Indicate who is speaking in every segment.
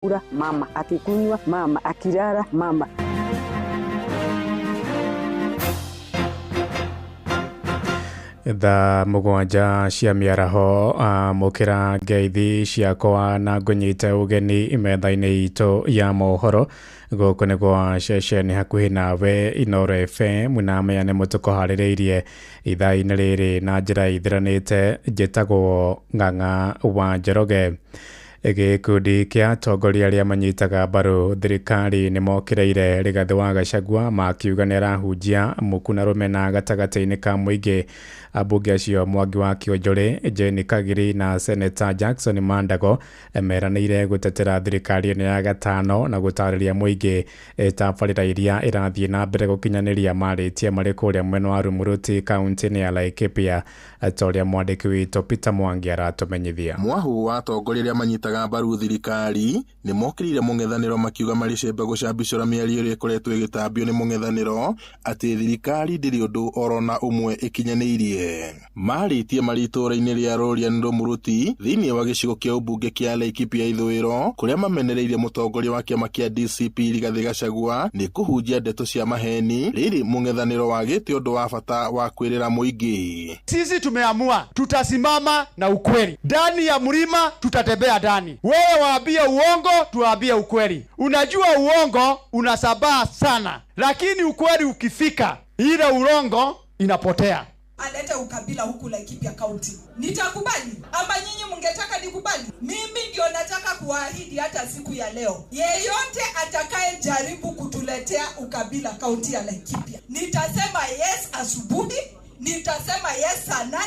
Speaker 1: Akikula mama, akikunywa mama, akilala mama.
Speaker 2: Thaa 7 cia mĩaraho, amũkĩra ngeithi ciakwa na ngũnyite ũgeni metha-inĩ itũ ya mohoro. Gũkũ nĩ gwa ceceni hakuhĩ nawe Inooro FM, na maya nĩmo tũkũharĩrĩirie ithaa-inĩ rĩrĩ na njĩra ithĩranĩte. Njĩtagwo Ng'ang'a wa Njoroge. Gĩkundi kĩa atongoria arĩa manyitaga mbaru thirikari nĩ mokĩrĩire Rigathĩ wa Gachagua makiuga nĩ arahunjia muku na rũmena gatagatĩ-inĩ ka mũingĩ. Ambunge acio Mwangi wa Kĩonjũrĩ, Jane Kagiri na Senator Jackson Mandago meranĩire gũtetera thirikari ĩno ya gatano na gũtarĩria mũingĩ tabarĩra iria ĩrathiĩ na mbere gũkinyanĩria marĩtie marĩ kũrĩa mwena wa Rumuruti kaunti-inĩ ya Laikipia, ta ũrĩa mwandĩki witũ Peter Mwangi aratũmenyithia.
Speaker 3: Mwahu wa atongoria arĩa manyitaga mbaru thirikari nĩ mokĩrĩire mũng'ethanĩro makiuga marĩ cembe gũcambicũra mĩario ĩrĩa ĩkoretwo ĩgĩtambio nĩ mũng'ethanĩro atĩ thirikari ndĩrĩ ũndũ orona ũmwe ĩkinyanĩirie. Marĩtie marĩ itũũra-inĩ rĩa Rorian Rumuruti thĩinĩ wa gĩcigo kĩa ũmbunge kĩa Laikipia Ithũĩro, kũrĩa mamenereirie mũtongoria wa kĩama kĩa DCP Rigathĩ Gachagua nĩ kũhunjia ndeto cia maheni rĩrĩ mũng'ethanĩro wagĩte ũndũ wa bata wa kwĩrĩra mũingĩ.
Speaker 4: Sisi tumeamua tutasimama na ukweli. Ndani ya mlima tutatembea ndani. Wewe waambie uongo, tuwaambie ukweli. Unajua uongo unasambaa sana, lakini ukweli ukifika, ile urongo inapotea.
Speaker 5: Alete ukabila huku Laikipia County. Nitakubali ama nyinyi mngetaka nikubali? Mimi ndio nataka kuahidi hata siku ya leo, yeyote atakaye jaribu kutuletea ukabila kaunti ya Laikipia, nitasema yes asubuhi, nitasema yes saa 8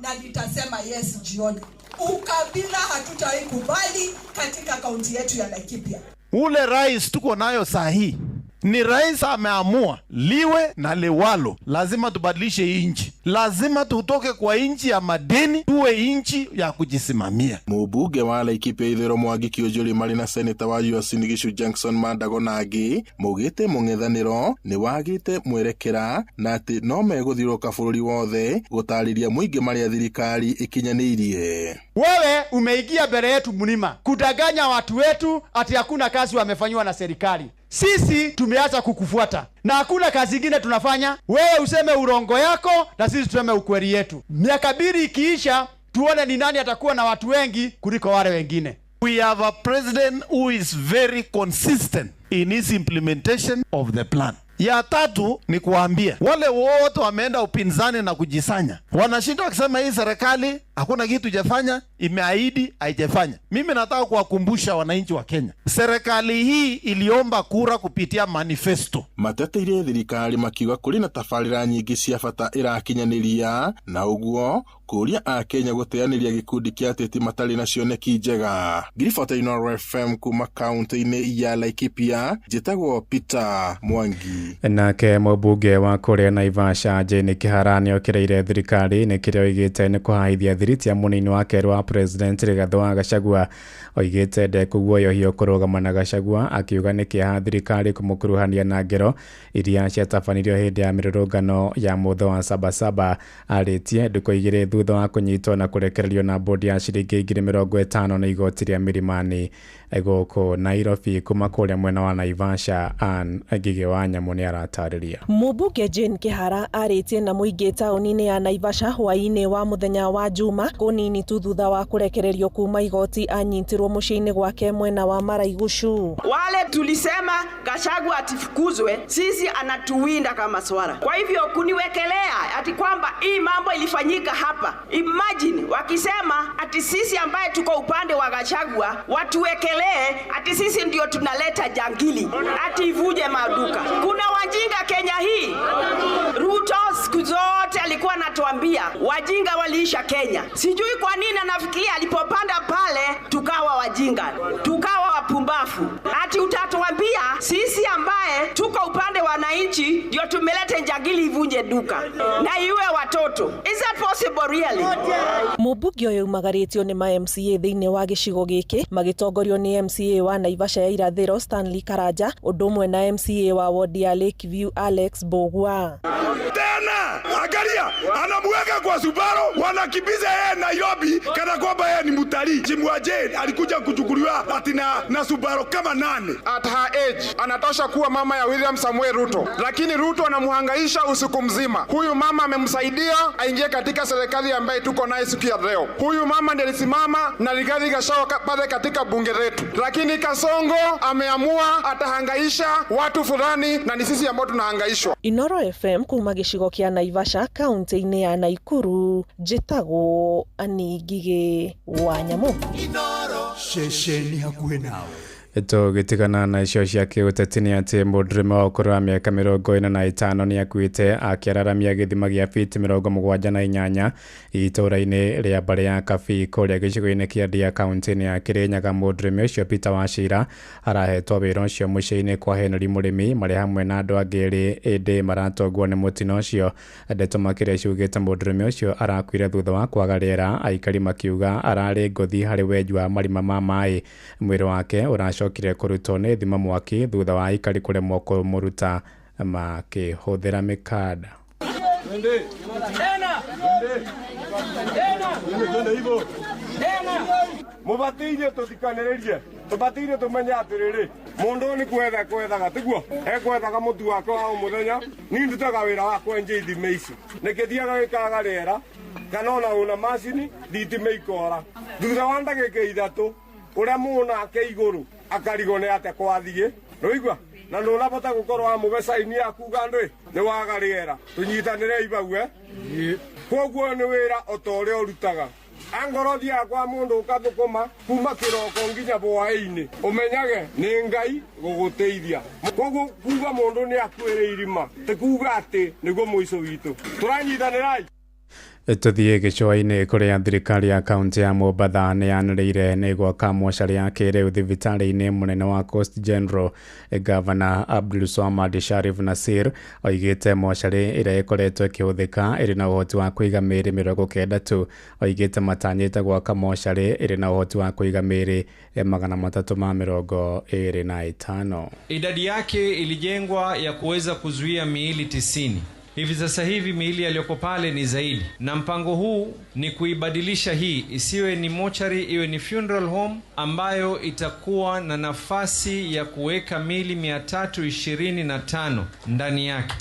Speaker 5: na nitasema yes jioni. Ukabila hatutawahi kubali katika kaunti yetu ya Laikipia.
Speaker 6: Ule rais tuko nayo sahi ni rais ameamua liwe na liwalo, lazima tubadilishe hii nchi, lazima tutoke kwa nchi ya madeni tuwe nchi ya kujisimamia.
Speaker 3: Mũmbunge wa Laikipia Ithũĩro Mwangi Kĩonjũrĩ marĩ na seneta wa Uasin Gishu Jackson Mandago na angĩ maugĩte mũng'ethanĩro nĩ wagĩte mwerekera na atĩ no megũthiũrũrũka bũrũri wothe gũtarĩria mũingĩ marĩa thirikari ĩkinyanĩirie.
Speaker 4: Wewe umeingia mbele yetu mlima kudanganya watu wetu ati hakuna kazi wamefanyiwa na serikali. Sisi tumeacha kukufuata na hakuna kazi ingine tunafanya. Wewe useme urongo yako na sisi tuseme ukweli yetu. Miaka 2 ikiisha, tuone ni nani atakuwa na watu wengi kuliko wale wengine.
Speaker 6: We have a president who is very consistent in his implementation of the plan. Ya tatu ni kuambia wale wote wameenda upinzani na kujisanya, wanashinda wakisema hii serikali hakuna kitu haijafanya, imeahidi haijafanya. Mimi nataka kuwakumbusha wananchi wa Kenya, serikali hii iliomba kura kupitia manifesto.
Speaker 3: Mateteire thirikari makiuga kũrĩ na tabarĩra nyingĩ cia bata ĩrakinyanĩria, na ũguo kũria a Kenya gũteanĩria gĩkundi kĩa ateti matarĩ na cioneki njega. Ngiribota Inooro FM kuma kaunti-inĩ ya Laikipia, njĩtagwo Peter Mwangi.
Speaker 2: Nake mũmbunge wa kũrĩa Naivasha Jane Kihara nĩokĩrĩire thirikari nĩ kĩrĩa oigĩte nĩ kũhaithia thiriti ya mũnini wa kerĩ wa president Rigathĩ wa Gachagua. Oigĩte ndekũguoyohio kũrũgama na Gachagua, akiuga nĩ kĩeha thirikari kũmũkuruhania na ngero iria ciatabanirio hĩndĩ ya mĩrũrũngano ya mũthĩ wa Sabasaba. Arĩtie ndukũ 2 thutha wa kũnyitwo na kũrekererio na bodi ya ciringi 50,000 nĩ igoti rĩa Milimani gũkũ Nairobi. Kuma kũrĩa mwena wa Naivasha, Ann Ngigĩ wa Nyamũ nĩ aratarĩria.
Speaker 7: Mũmbunge Jane Kihara arĩtie na mũingĩ taũni-inĩ ya Naivasha hwaĩ-inĩ wa mũthenya wa Juma kũnini tu thutha wa kũrekererio kuma igoti anyitirwo mũciĩ-inĩ gwake mwena wa Maraigucu.
Speaker 8: Wale tulisema Gachagua atifukuzwe, sisi anatuwinda kama swara. Kwa hivyo kuniwekelea ati kwamba hii mambo ilifanyika hapa, imagine wakisema ati sisi ambaye tuko upande wa Gachagua watuwekelee ati sisi ndio tunaleta jangili ati ivuje maduka. Kuna wajinga Kenya hii. Ruto siku zote alikuwa anatuambia wajinga waliisha Kenya. Sijui kwa nini anafikiria alipopanda pale tukawa wajinga, tukawa wapumbafu. Ati utatuambia sisi ambaye tuko upande wa wananchi ndio tumeleta jangili ivunje duka na iwe watoto. Is that possible really?
Speaker 7: Mũmbunge ũyũ umagarĩtio nĩ ma MCA thĩinĩ wa gĩcigo gĩkĩ magĩtongorio nĩ MCA wa Naivasha ya Irathĩro Stanley Karanja, ũndũ ũmwe na MCA wa wodi ya Lakeview Alex Mbugua.
Speaker 9: Tena Angalia, anamuweka kwa Subaru, wanakimbiza yeye Nairobi kana kwamba yeye ni mtalii. Jimwa Jane alikuja kuchukuliwa ati na Subaru kama 8.
Speaker 10: At her age anatosha kuwa mama ya William Samuel Ruto, lakini Ruto anamhangaisha usiku mzima. Huyu mama amemsaidia aingie katika serikali ambaye tuko naye siku ya leo. Huyu mama ndiye alisimama na Rigathi Gachagua pale katika bunge letu, lakini Kasongo ameamua atahangaisha watu fulani, na ni sisi ambao tunahangaishwa.
Speaker 7: Inoro FM kuma gĩcigo kĩa Naivasha kaunti-inĩ ya Naikuru, njĩtagwo Annie Ngigĩ wa Nyamũ.
Speaker 11: Ceceni hakuhĩ nawe.
Speaker 2: Tũgĩtigana na icio cia kĩũteti nĩ atĩ mũndũrũme wa ũkũrũ wa mĩaka 45 nĩakuĩte akĩararamia gĩthima gĩa fiti 78 itũũra-inĩ rĩa mbarĩ ya Kabii kũrĩa gĩcigo-inĩ kĩa Ndia kaunti-inĩ ya Kĩrĩnyaga. Mũndũrũme ũcio Peter Wachira arahetwo wĩra ũcio mũciĩ-inĩ kwa Henry Mũrĩmi marĩ hamwe na andũ angĩ erĩ ĩndĩ maratongwo nĩ mũtino ũcio. Ndeto makĩria ciugĩte mũndũrũme ũcio arakuire thutha wa kwaga rĩera, aikari makiuga ararĩ ngũthi harĩ wenji wa marima ma maĩ. Mwĩrĩ wake ũracokire kũrutwo nĩ thima mwaki thutha wa aikari kũremwo kũmũruta makĩhũthĩra mĩkanda.
Speaker 9: Mubatiire tutikanĩrĩrie tubatiire tumenye atĩrĩrĩ mũndũ nĩ kwetha kwethaga tiguo ekwethaga mũtu wake wa o mũthenya. Niĩ ndutaga wĩra wa kwenja ithima ici nĩkĩthiaga gĩkaga rĩera kana ona una macini thitima ikora thutha wa ndagĩka 3 ũrĩa mũnake igũrũ akarigwo nĩ atĩa kwathiĩ nĩwaigua na ndũnabota gũkorwo wamũhe caini ya kuga ndĩ nĩ waga rĩera tũnyitanĩre ibague koguo nĩ wĩra o ta ũrĩa ũrutaga. Angorwo thiaga kwa mũndũ ũkathũkũma kuma kĩroko nginya hwaĩ-inĩ ũmenyage nĩ Ngai gũgũteithia. Koguo kuga mũndũ nĩ akuĩrĩ irima ti kuga atĩ nĩguo mũico witũ. Tũranyitanĩrai.
Speaker 2: Tũthiĩ gĩcũa-inĩ kũrĩa thirikari ya kaunti ya Mombatha nĩ yanĩrĩire nĩ gwaka mocarĩ ya kĩrĩu thibitarĩ-inĩ mũnene wa Coast General. Gavana Abdul Swamad Sharif Nasir oigĩte mocarĩ ĩrĩa ĩkoretwo ĩkĩhũthĩka ĩrĩ na ũhoti wa kũiga mĩĩrĩ 90. Oigĩte matanyĩte gwaka mocarĩ ĩrĩ na ũhoti wa kũiga mĩĩrĩ 325.
Speaker 12: Idadi yake ilijengwa ya kuweza kuzuia miili 90. Hivi sasa hivi miili yaliyoko pale ni zaidi, na mpango huu ni kuibadilisha hii isiwe ni mochari, iwe ni funeral home ambayo itakuwa na nafasi ya kuweka miili 325 ndani yake.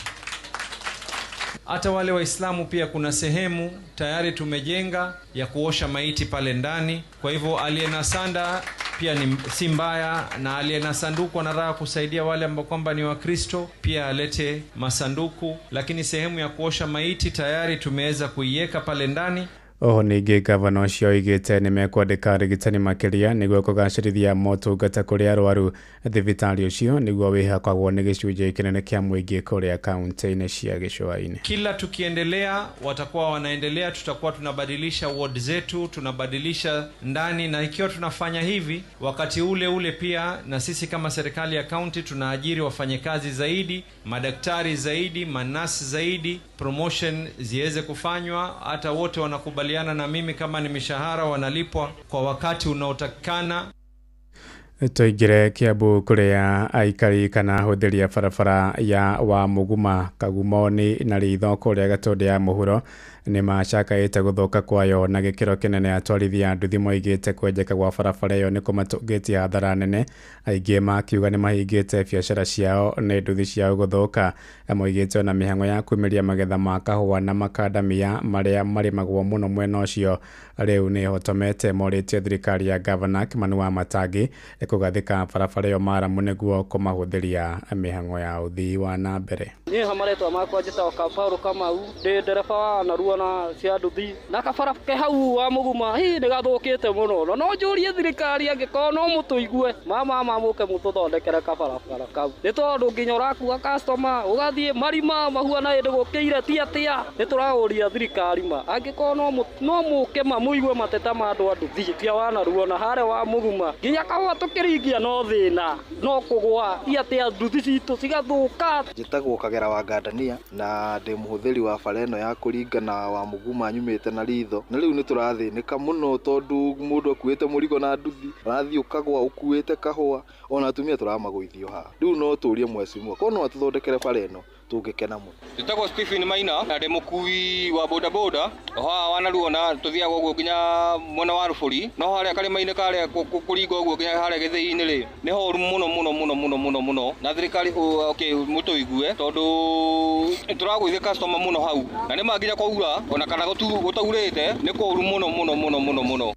Speaker 12: Hata wale Waislamu pia kuna sehemu tayari tumejenga ya kuosha maiti pale ndani. Kwa hivyo aliye na sanda pia ni si mbaya, na aliye na sanduku anataka kusaidia wale ambao kwamba ni Wakristo pia alete masanduku, lakini sehemu ya kuosha maiti tayari tumeweza kuiweka pale ndani.
Speaker 2: Oho ningĩ gavana ũcio oigĩte nĩ mekwandĩka arigitani makĩria nĩguo kũgacĩrithia motungata kũrĩ arwaru. Thibitarĩ ũcio nĩguo wĩhokagwo nĩ gĩcunjĩ kĩnene kĩa mũingĩ kũrĩa kaunti-inĩ cia gĩcũa-inĩ.
Speaker 12: Kila tukiendelea watakuwa wanaendelea, tutakuwa tunabadilisha ward zetu, tunabadilisha ndani, na ikiwa tunafanya hivi wakati ule ule pia na sisi kama serikali ya kaunti tunaajiri wafanyakazi zaidi, madaktari zaidi, manasi zaidi, promotion ziweze kufanywa, hata wote wanakubali na mimi kama ni mishahara wanalipwa kwa wakati unaotakikana.
Speaker 2: Tũingĩre Kiambu kũrĩa aikari kana ahũthĩri a barabara ya Wamũguma Kagumoni na Ritho kũrĩa Gatũndũ ya mũhuro nĩ macakaĩte gũthũka kwayo na gĩkĩro kĩnene. Atwarithia a nduthi moigĩte kwenjeka gwa barabara ĩyo nĩ kũmatũngĩtie hathara nene, aingĩ makiuga nĩ mahingĩte biacara ciao nĩ nduthi ciao gũthũka. Moigĩte ona mĩhang'o ya kumĩria magetha ma kahũa na makandamia marĩa marĩmagwo mũno mwena ũcio rĩu nĩ ĩhotomete. Morĩtie thirikari ya Gavana Kimani wa Matangi kũgathĩka barabara ĩyo maramu nĩguo kũmahũthĩria mĩhang'o ya ũthii wa na mbere.
Speaker 13: Niĩ ha marĩtwa makwa njĩtagwo Paul Kamau, ndĩ ndereba wa narua na cia nduthi, na kabara ke hau wa Mũguma hi nĩ gathũkĩte mũno. No njũrie thirikari angĩkorwo no mũtũigue, mama mũke mũtũthondekere kabarabara kau, nĩ tondũ nginya ũrakua customer ũgathiĩ marima mahuana hĩndĩ gũkĩire ti atĩa. Nĩ tũraũria thirikari ma angĩkorwo no mũke ma mũigue mateta ma andũ a nduthi cia wa narua na harĩa wa Mũguma, nginya kahũa tũkĩringia no thĩna no kũgwa ti atĩa, nduthi citũ cigathũka.
Speaker 14: Njĩtagwo Kagera wa Ngandania na ndĩ mũhũthĩri wa bara ĩno ya kũringana wa Mũguma nyumĩte na Ritho, na rĩu nĩ tũrathĩnĩka mũno tondũ mũndũ akuĩte mũrigo na nduthi arathiĩ ũkagwa ũkuĩte kahũa, ona atumia tũramagũithio haha. Rĩu no tũrie mheshimiwa korwo no atũthondekere bara ĩno Tũngĩkena mũno.
Speaker 15: Njĩtagwo Stephen Maina na ndĩ mũkui wa bodaboda haha wanaruona tũthiaga ũguo nginya mwena wa Rũbũri no harĩa karĩma-inĩ karĩa kũringa ũguo nginya harĩa gĩthĩi-inĩ rĩ nĩ horu mũno mũno mũno mũno mũno mũno na thirikari okay mũtũigue tondũ tũragũithia customer mũno hau na nĩ ma nginya kwaura ona kana gũtaurĩte nĩ kũru mũno mũno mũno mũno mũno.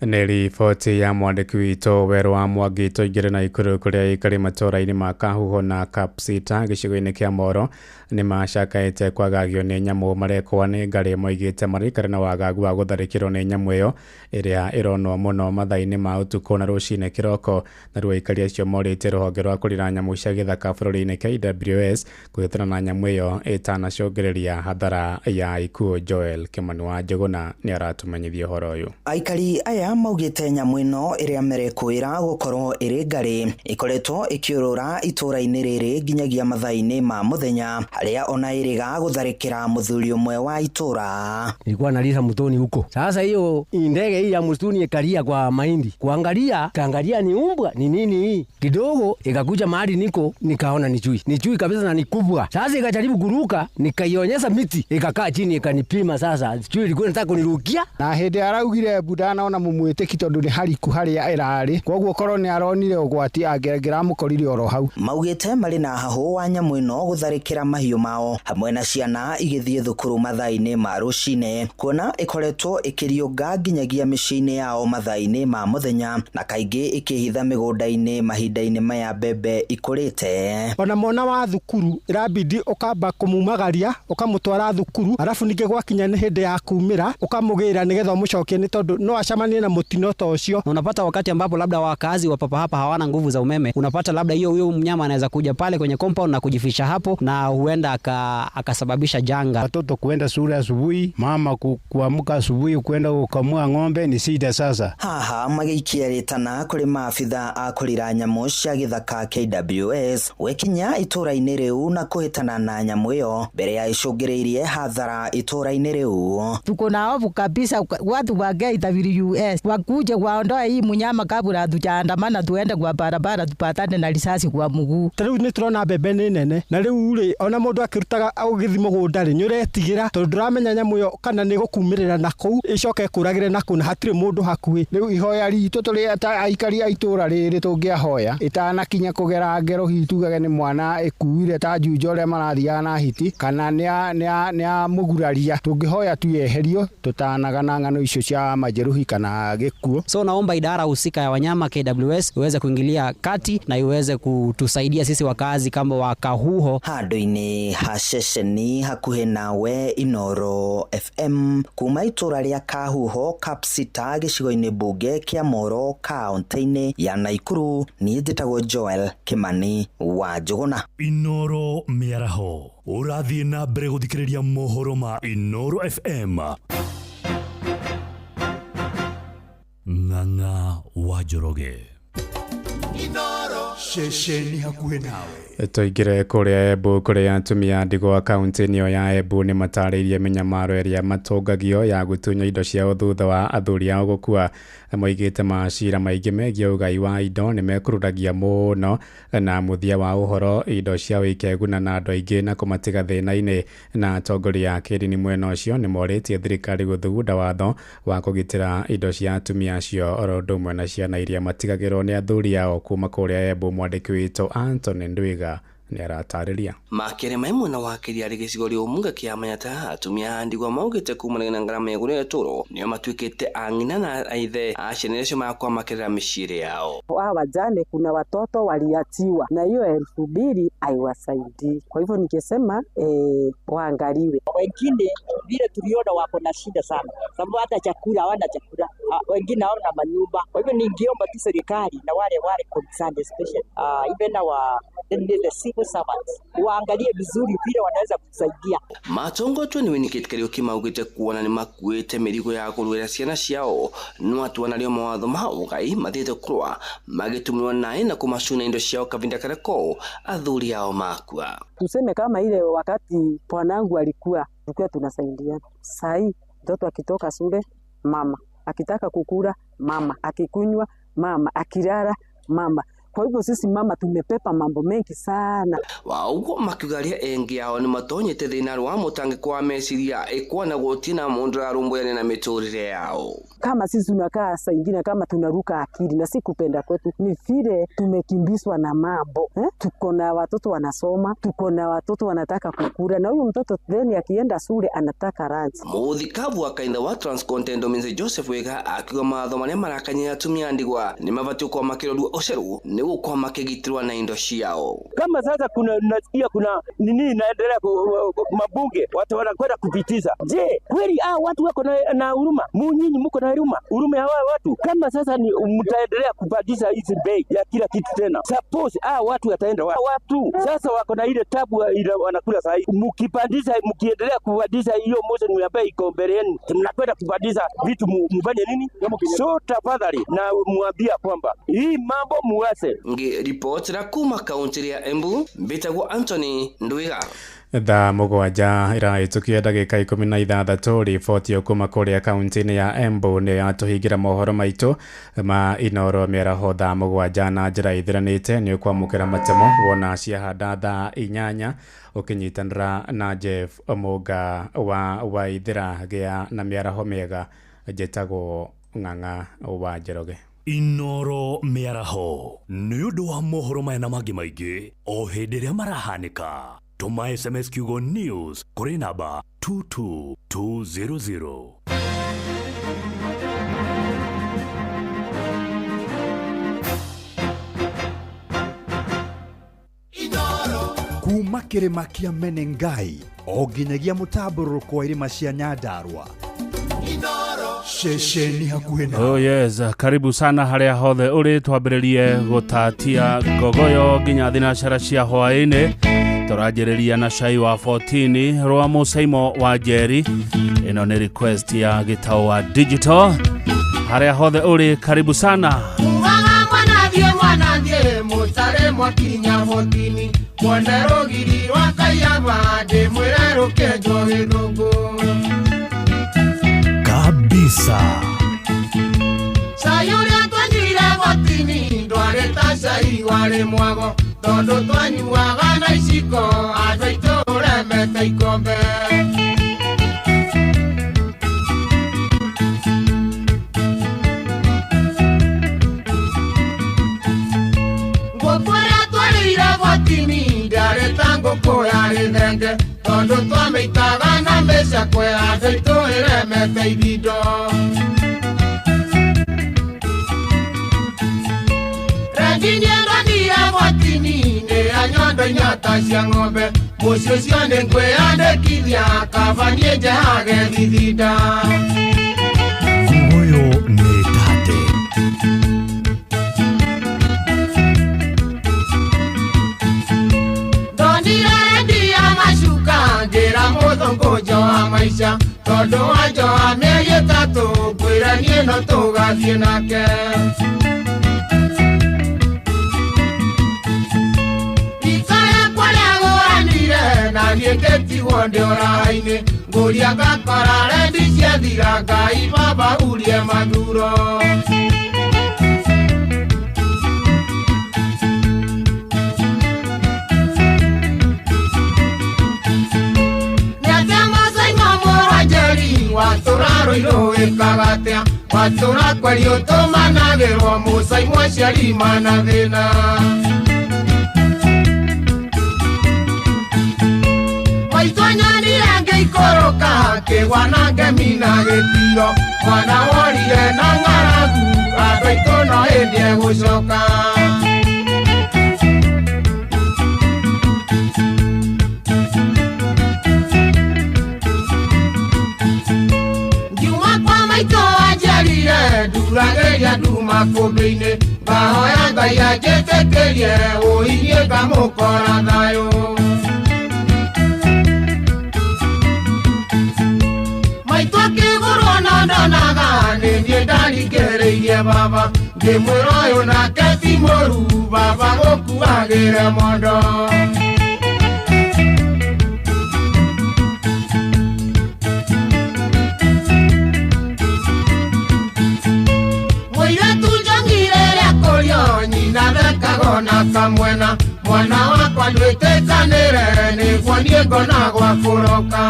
Speaker 2: Nĩ riboti ya mwandĩki witũ Werũ wa Mwangi. Tũingĩre na Ikuru kũrĩa aikari matũũra-inĩ ma Kahuho na Kapsita gĩcigo-inĩ kĩa Moro nĩ macakaĩte kwagagio nĩ nyamũ marekwo nĩ ngarĩ. Moigĩte maraikara na wagagu wa gũtharĩkĩrwo nĩ nyamũ ĩyo ĩrĩa ĩronwo mũno mathaa-inĩ ma ũtukũ na rũcinĩ kĩroko. Naruo aikari acio morĩtie rũhonge rwa kũrira nyamũ cia gĩthaka bũrũri-inĩ KWS kũhĩtana na nyamũ ĩyo ĩtanacũngĩrĩria hathara ya ikuũ. Joel Kimani wa Njũgũna nĩ aratũmenyithia ũhoro ũyũ.
Speaker 16: Aikari aya maugĩte nyamũ ĩno ĩrĩa merekwĩra gũkorwo ĩrĩ ngarĩ ĩkoretwo ĩkĩũrũra itũũra-inĩ rĩrĩ nginyagia mathaa-inĩ ma mũthenya harĩa ona ĩrĩga gũtharĩkĩra mũthuri ũmwe wa itũũra.
Speaker 17: Nilikuwa nalisa mtoni huko. Sasa hiyo ndege hii ya msituni ikalia kwa mahindi. Kuangalia, kaangalia ni umbwa, ni nini hii? Kidogo ikakuja mahali niko, nikaona ni chui. Ni chui kabisa na ni kubwa. Sasa ikajaribu kuruka, nikaionyesha miti, ikakaa chini ikanipima sasa. Chui ilikuwa inataka kunirukia.
Speaker 18: Na hĩndĩ araugire mbu ndanaona mũmwĩtĩki tondũ nĩ hariku harĩa ĩrarĩ. Kwoguo korwo nĩ aronire ũgwati angĩramũkorire oro hau.
Speaker 16: Maugĩte marĩ na hahũ wa nyamũ ĩno gũtharĩkĩra mahiũ mao hamwe na ciana igĩthiĩ thukuru mathaa-inĩ ma rũcinĩ kuona ĩkoretwo ĩkĩriũnga nginyagia mĩciĩ-inĩ yao mathaa-inĩ ma mũthenya na kaingĩ ĩkĩhitha mĩgũnda-inĩ mahinda-inĩ maya mbembe ikũrĩte.
Speaker 18: Ona mwana wa thukuru ĩrabidi ũkamba kũmumagaria ũkamũtwara thukuru arabu ningĩ gwakinya nĩ hĩndĩ ya kumĩra ũkamũgĩra nĩgetha ũmũcokie nĩ tondũ no acemanie na mũtino ta ũcio.
Speaker 19: Unapata wakati ambapo labda wakazi wa papa hapa hawana nguvu za umeme, unapata labda hiyo huyo mnyama anaweza kuja pale kwenye compound na kujificha hapo na huenda akasababisha janga.
Speaker 20: Watoto kuenda shule asubuhi, mama kuamka asubuhi kuenda kukamua ng'ombe ni shida sasa.
Speaker 16: Haha magĩikia rĩtana kũrĩ maabitha a kũrira nyamũ cia gĩthaka KWS gwekinya itũũra-inĩ rĩu na kũhĩtana na nyamũ ĩyo mbere ya ĩcũngĩrĩirie hathara itũũra-inĩ rĩu.
Speaker 21: Tuko na hofu kabisa watu wa KWS wakuje waondoe hii mnyama kabla hatujaandamana tuende kwa barabara tupatane na risasi kwa mguu.
Speaker 18: Ta rĩu nĩ tũrona mbembe nĩ nene na rĩu rĩ ona mũndũ akĩrutaga ũgĩthiĩ mũgũnda rĩ nĩ ũretigĩra tondũ ndũramenya nyamũ ĩyo kana nĩ gũkumĩrĩra na kũu ĩcoke ĩkũragĩre na kũu na hatirĩ mũndũ hakuhĩ. Rĩu ihoya ritũ tũrĩ ta aikari a itũũra rĩrĩ tũngĩahoya ĩtanakinya kũgera ngero hihi tugage nĩ mwana ĩkuire ta Juja ũrĩa marathiaga na hiti kana nĩ amũguraria tũngĩhoya tu yeherio tũtanagana ng'ano icio cia majeruhi kana gĩkuũ.
Speaker 19: So naomba idara husika ya wanyama KWS iweze kuingilia kati na iweze kutusaidia sisi wakazi kama wa Kahuho.
Speaker 16: Handũ-inĩ ha ceceni hakuhĩ nawe Inoro FM kuma itũũra rĩa Kahuho Kapsita gĩcigo-inĩ mbunge kĩa Moro kaunti-inĩ ya Naikuru. Niĩ njĩtagwo Joel Kimani wa Njũgũna.
Speaker 11: Inoro mĩaraho ũrathiĩ na mbere gũthikĩrĩria mohoro ma Inoro FM. Ng'ang'a wa Njoroge.
Speaker 2: Inoro ceceni hakuhĩ nawe. Tũingĩre kũrĩa Embu kũrĩa atumia ndigwa kaunti-inĩ ya Embu nĩ matarĩirie mĩnyamaro ĩrĩa matũngagio ya gũtunywo indo ciao thutha wa athuri ao gũkua. Moigĩte macira maingĩ megiĩ ũgai wa indo nĩ mekururagia mũno na mũthia wa ũhoro indo ciao ikeguna na andũ aingĩ na kũmatiga thĩna-inĩ. Na atongoria a kĩndini mwena ũcio nĩ morĩtie thirikari gũthugunda watho wa kũgitĩra indo cia atumia acio oro ũndũ ũmwe na ciana iria matigagĩrwo nĩ athuri ao. Kuma kũrĩa Embu mwandĩki witũ Anthony Ndwiga nĩ aratarĩria.
Speaker 22: Makĩria ma mwena wa kĩrĩa arĩ gĩcigo rĩa Ũmunga kĩa Manyata atumia a ndigwa maugĩte kumanagia na ngarama ya igũrũ ya ũtũũro nĩo matuĩkĩte ang'ina na aithe a ciana iria cimakwamakĩrĩra mĩciĩ yao.
Speaker 1: Hawa wajane kuna watoto waliachiwa na hiyo 2000 haiwasaidii. Kwa hivyo nikisema waangaliwe.
Speaker 23: Wengine vile tuliona wako na shida sana, sababu hata chakula hawana chakula, wengine hawana manyumba. Kwa hivyo ningeomba tu serikali na wale concerned especially even our the civil servants waangalie vizuri vile wanaweza kusaidia.
Speaker 22: Matongotwe ni Winnicott Kariuki maugite kuona ni makuite mĩrigo ya kũrũĩra ciana ciao no atua narĩo mawatho ma ũgai mathiĩte kũrũa magĩtũmĩrwo naĩ na kũmacuna indo ciao kavinda karĩa ko athuri ao makua.
Speaker 1: Tuseme kama ile wakati bwanangu alikuwa tulikuwa tunasaidiana. Sai mtoto akitoka shule mama, akitaka kukula mama, akikunywa mama, akilala mama. Kwa hivyo sisi mama tumepepa mambo mengi sana.
Speaker 22: Wa ũguo makiuga arĩa engĩ ao nĩ matonyete thĩna wa mũtangĩko wa meciria ĩkuona gũtirĩ na mũndũ ũrarũmbũyania na mĩtũrĩre yao.
Speaker 1: Kama sisi tunakaa saa ingine kama tunaruka akili, na si kupenda kwetu, ni vile tumekimbizwa na mambo Tuko na watoto wanasoma, tuko na watoto wanataka kukula, na huyu mtoto then akienda shule anataka lunch.
Speaker 22: Mũthikabu wa kanitha wa Transcontinental Minze Joseph Wega akiuga mawatho marĩa marakanyia atumia a ndigwa nĩ mabatiĩ gũkorwo makĩrorwo ũceru nĩguo gũkorwo makĩgitĩrwo na indo ciao.
Speaker 4: Kama sasa kuna nasikia kuna nini inaendelea mabunge watu wanakwenda kupitiza. Je, kweli watu wako na huruma? Nyinyi mko na huruma? Huruma ya watu? Kama sasa ni mtaendelea kupandisha hizi bei ya kila kitu tena. Suppose watu wataenda watu sasa wako na ile tabu ile wanakula sasa. Mkipandisha, mkiendelea kupandisha hiyo motion ambayo iko mbele yenu, mnakwenda kupandisha vitu mfanye nini? So tafadhali na muambia kwamba hii mambo muase.
Speaker 22: Ngiripotera kuma kaunti ya Embu, mbitagwo Anthony Ndwiga.
Speaker 2: Thaa mũgwanja ĩrahĩtũkia ndagĩka 16 riboti kuma kũrĩa kaunti-inĩ ya Embu nĩ yatũhingĩra mohoro maitũ ma Inooro mĩaraho thaa 7 na njĩra ĩthiranĩte. Nĩ ũkwamũkĩra matemo wona ciahanda thaa 8 ũkĩnyitanĩra na Jeff Mũnga wa Waithĩra. Gĩa na mĩaraho mĩega. Njĩtagwo Ng'ang'a wa Njoroge.
Speaker 11: Inooro mĩaraho nĩ ũndũ wa mohoro maya na mangĩ maingĩ o hĩndĩ ĩrĩa marahanĩka. Tũma SMS kiugo news kũrĩ namba 22200.
Speaker 5: Kuma kĩrĩma kĩa Menengai o nginyagia mũtambũrũko wa irĩma cia Nyandarua. Ceceni hakuhĩ na.
Speaker 6: Oh yes, karibu sana harĩa hothe ũrĩ. Twambĩrĩrie gũtatia ngogoyo nginya thinacara cia hwaĩ-inĩ. Tũranjĩrĩria na cai wa 14 rwa Mũcaimo wa Njeri. Ĩno nĩ request ya gĩtau wa digital. Harĩa hothe ũrĩ, karibu sana.
Speaker 24: Ugaga mwanathiĩ mwanathiĩ mũtare mwakinya 14 mwone rũgiri rwa Kaiaba ndĩmwĩre rũkĩenjwo gĩthũngũ
Speaker 11: kabisa.
Speaker 24: Cai ũrĩa twanyuire botini ndwarĩ ta cai warĩ mwago tondũ twanyuaga na iciko andũ aitũ ũremete ikombe. Ngũkũ ĩrĩa twarĩire botini ndĩarĩ ta ngũkũ yarĩ thenge tondũ twamĩitaga na mĩcakwe andũ aitũ ĩremete ithindo. Rendi nĩendonire botini nĩ anyondo inyata cia ng'ombe mũciĩ ũcio nĩ ngwĩyandĩkithia kaba niĩ njehage thithinda.
Speaker 11: Nguoyo nĩ tate.
Speaker 24: Ndonire rendi ya macuka ngĩra mũthũngũ njoha maica tondũ wanjoha mĩeri ĩtatũ ngwĩra niĩ no tũgathiĩ nake. Na niĩ ngĩtigwo ndĩ ũraha-inĩ ngũria ngakora rendi ciathira Ngai baba urie mathuro. Nĩ atĩa Mũcaimo mũrũ Njeri watũra Rũirũ wĩkaga atĩa watũra kweri ũtũmanagĩrwo Mũcaimo aciari mana thĩna. Maitũ nyonire ngĩikũrũka kĩgwa na ngemi na gĩtiro mwana worire na ng'aragu andũ aitũ no hĩndĩ egũcoka. Ngiuma kwa maitũ anjiarire nduragĩria nduma kũmbĩ-inĩ ngahoya Ngai anjĩtĩkĩrie ũi niĩ ngamũkora thayũ. Maitũ akĩgũrwo no ndonaga nĩ niĩ ndarikĩrĩirie baba ngĩmwĩra ũyũ nake ti mũru baba gũkuagĩre mondo. Mũirĩtu njongire rĩa kũrio nyina thekaga na kamwena mwana wakwa ndwĩtĩkanĩre nĩguo niĩ ngona gwa kũroka.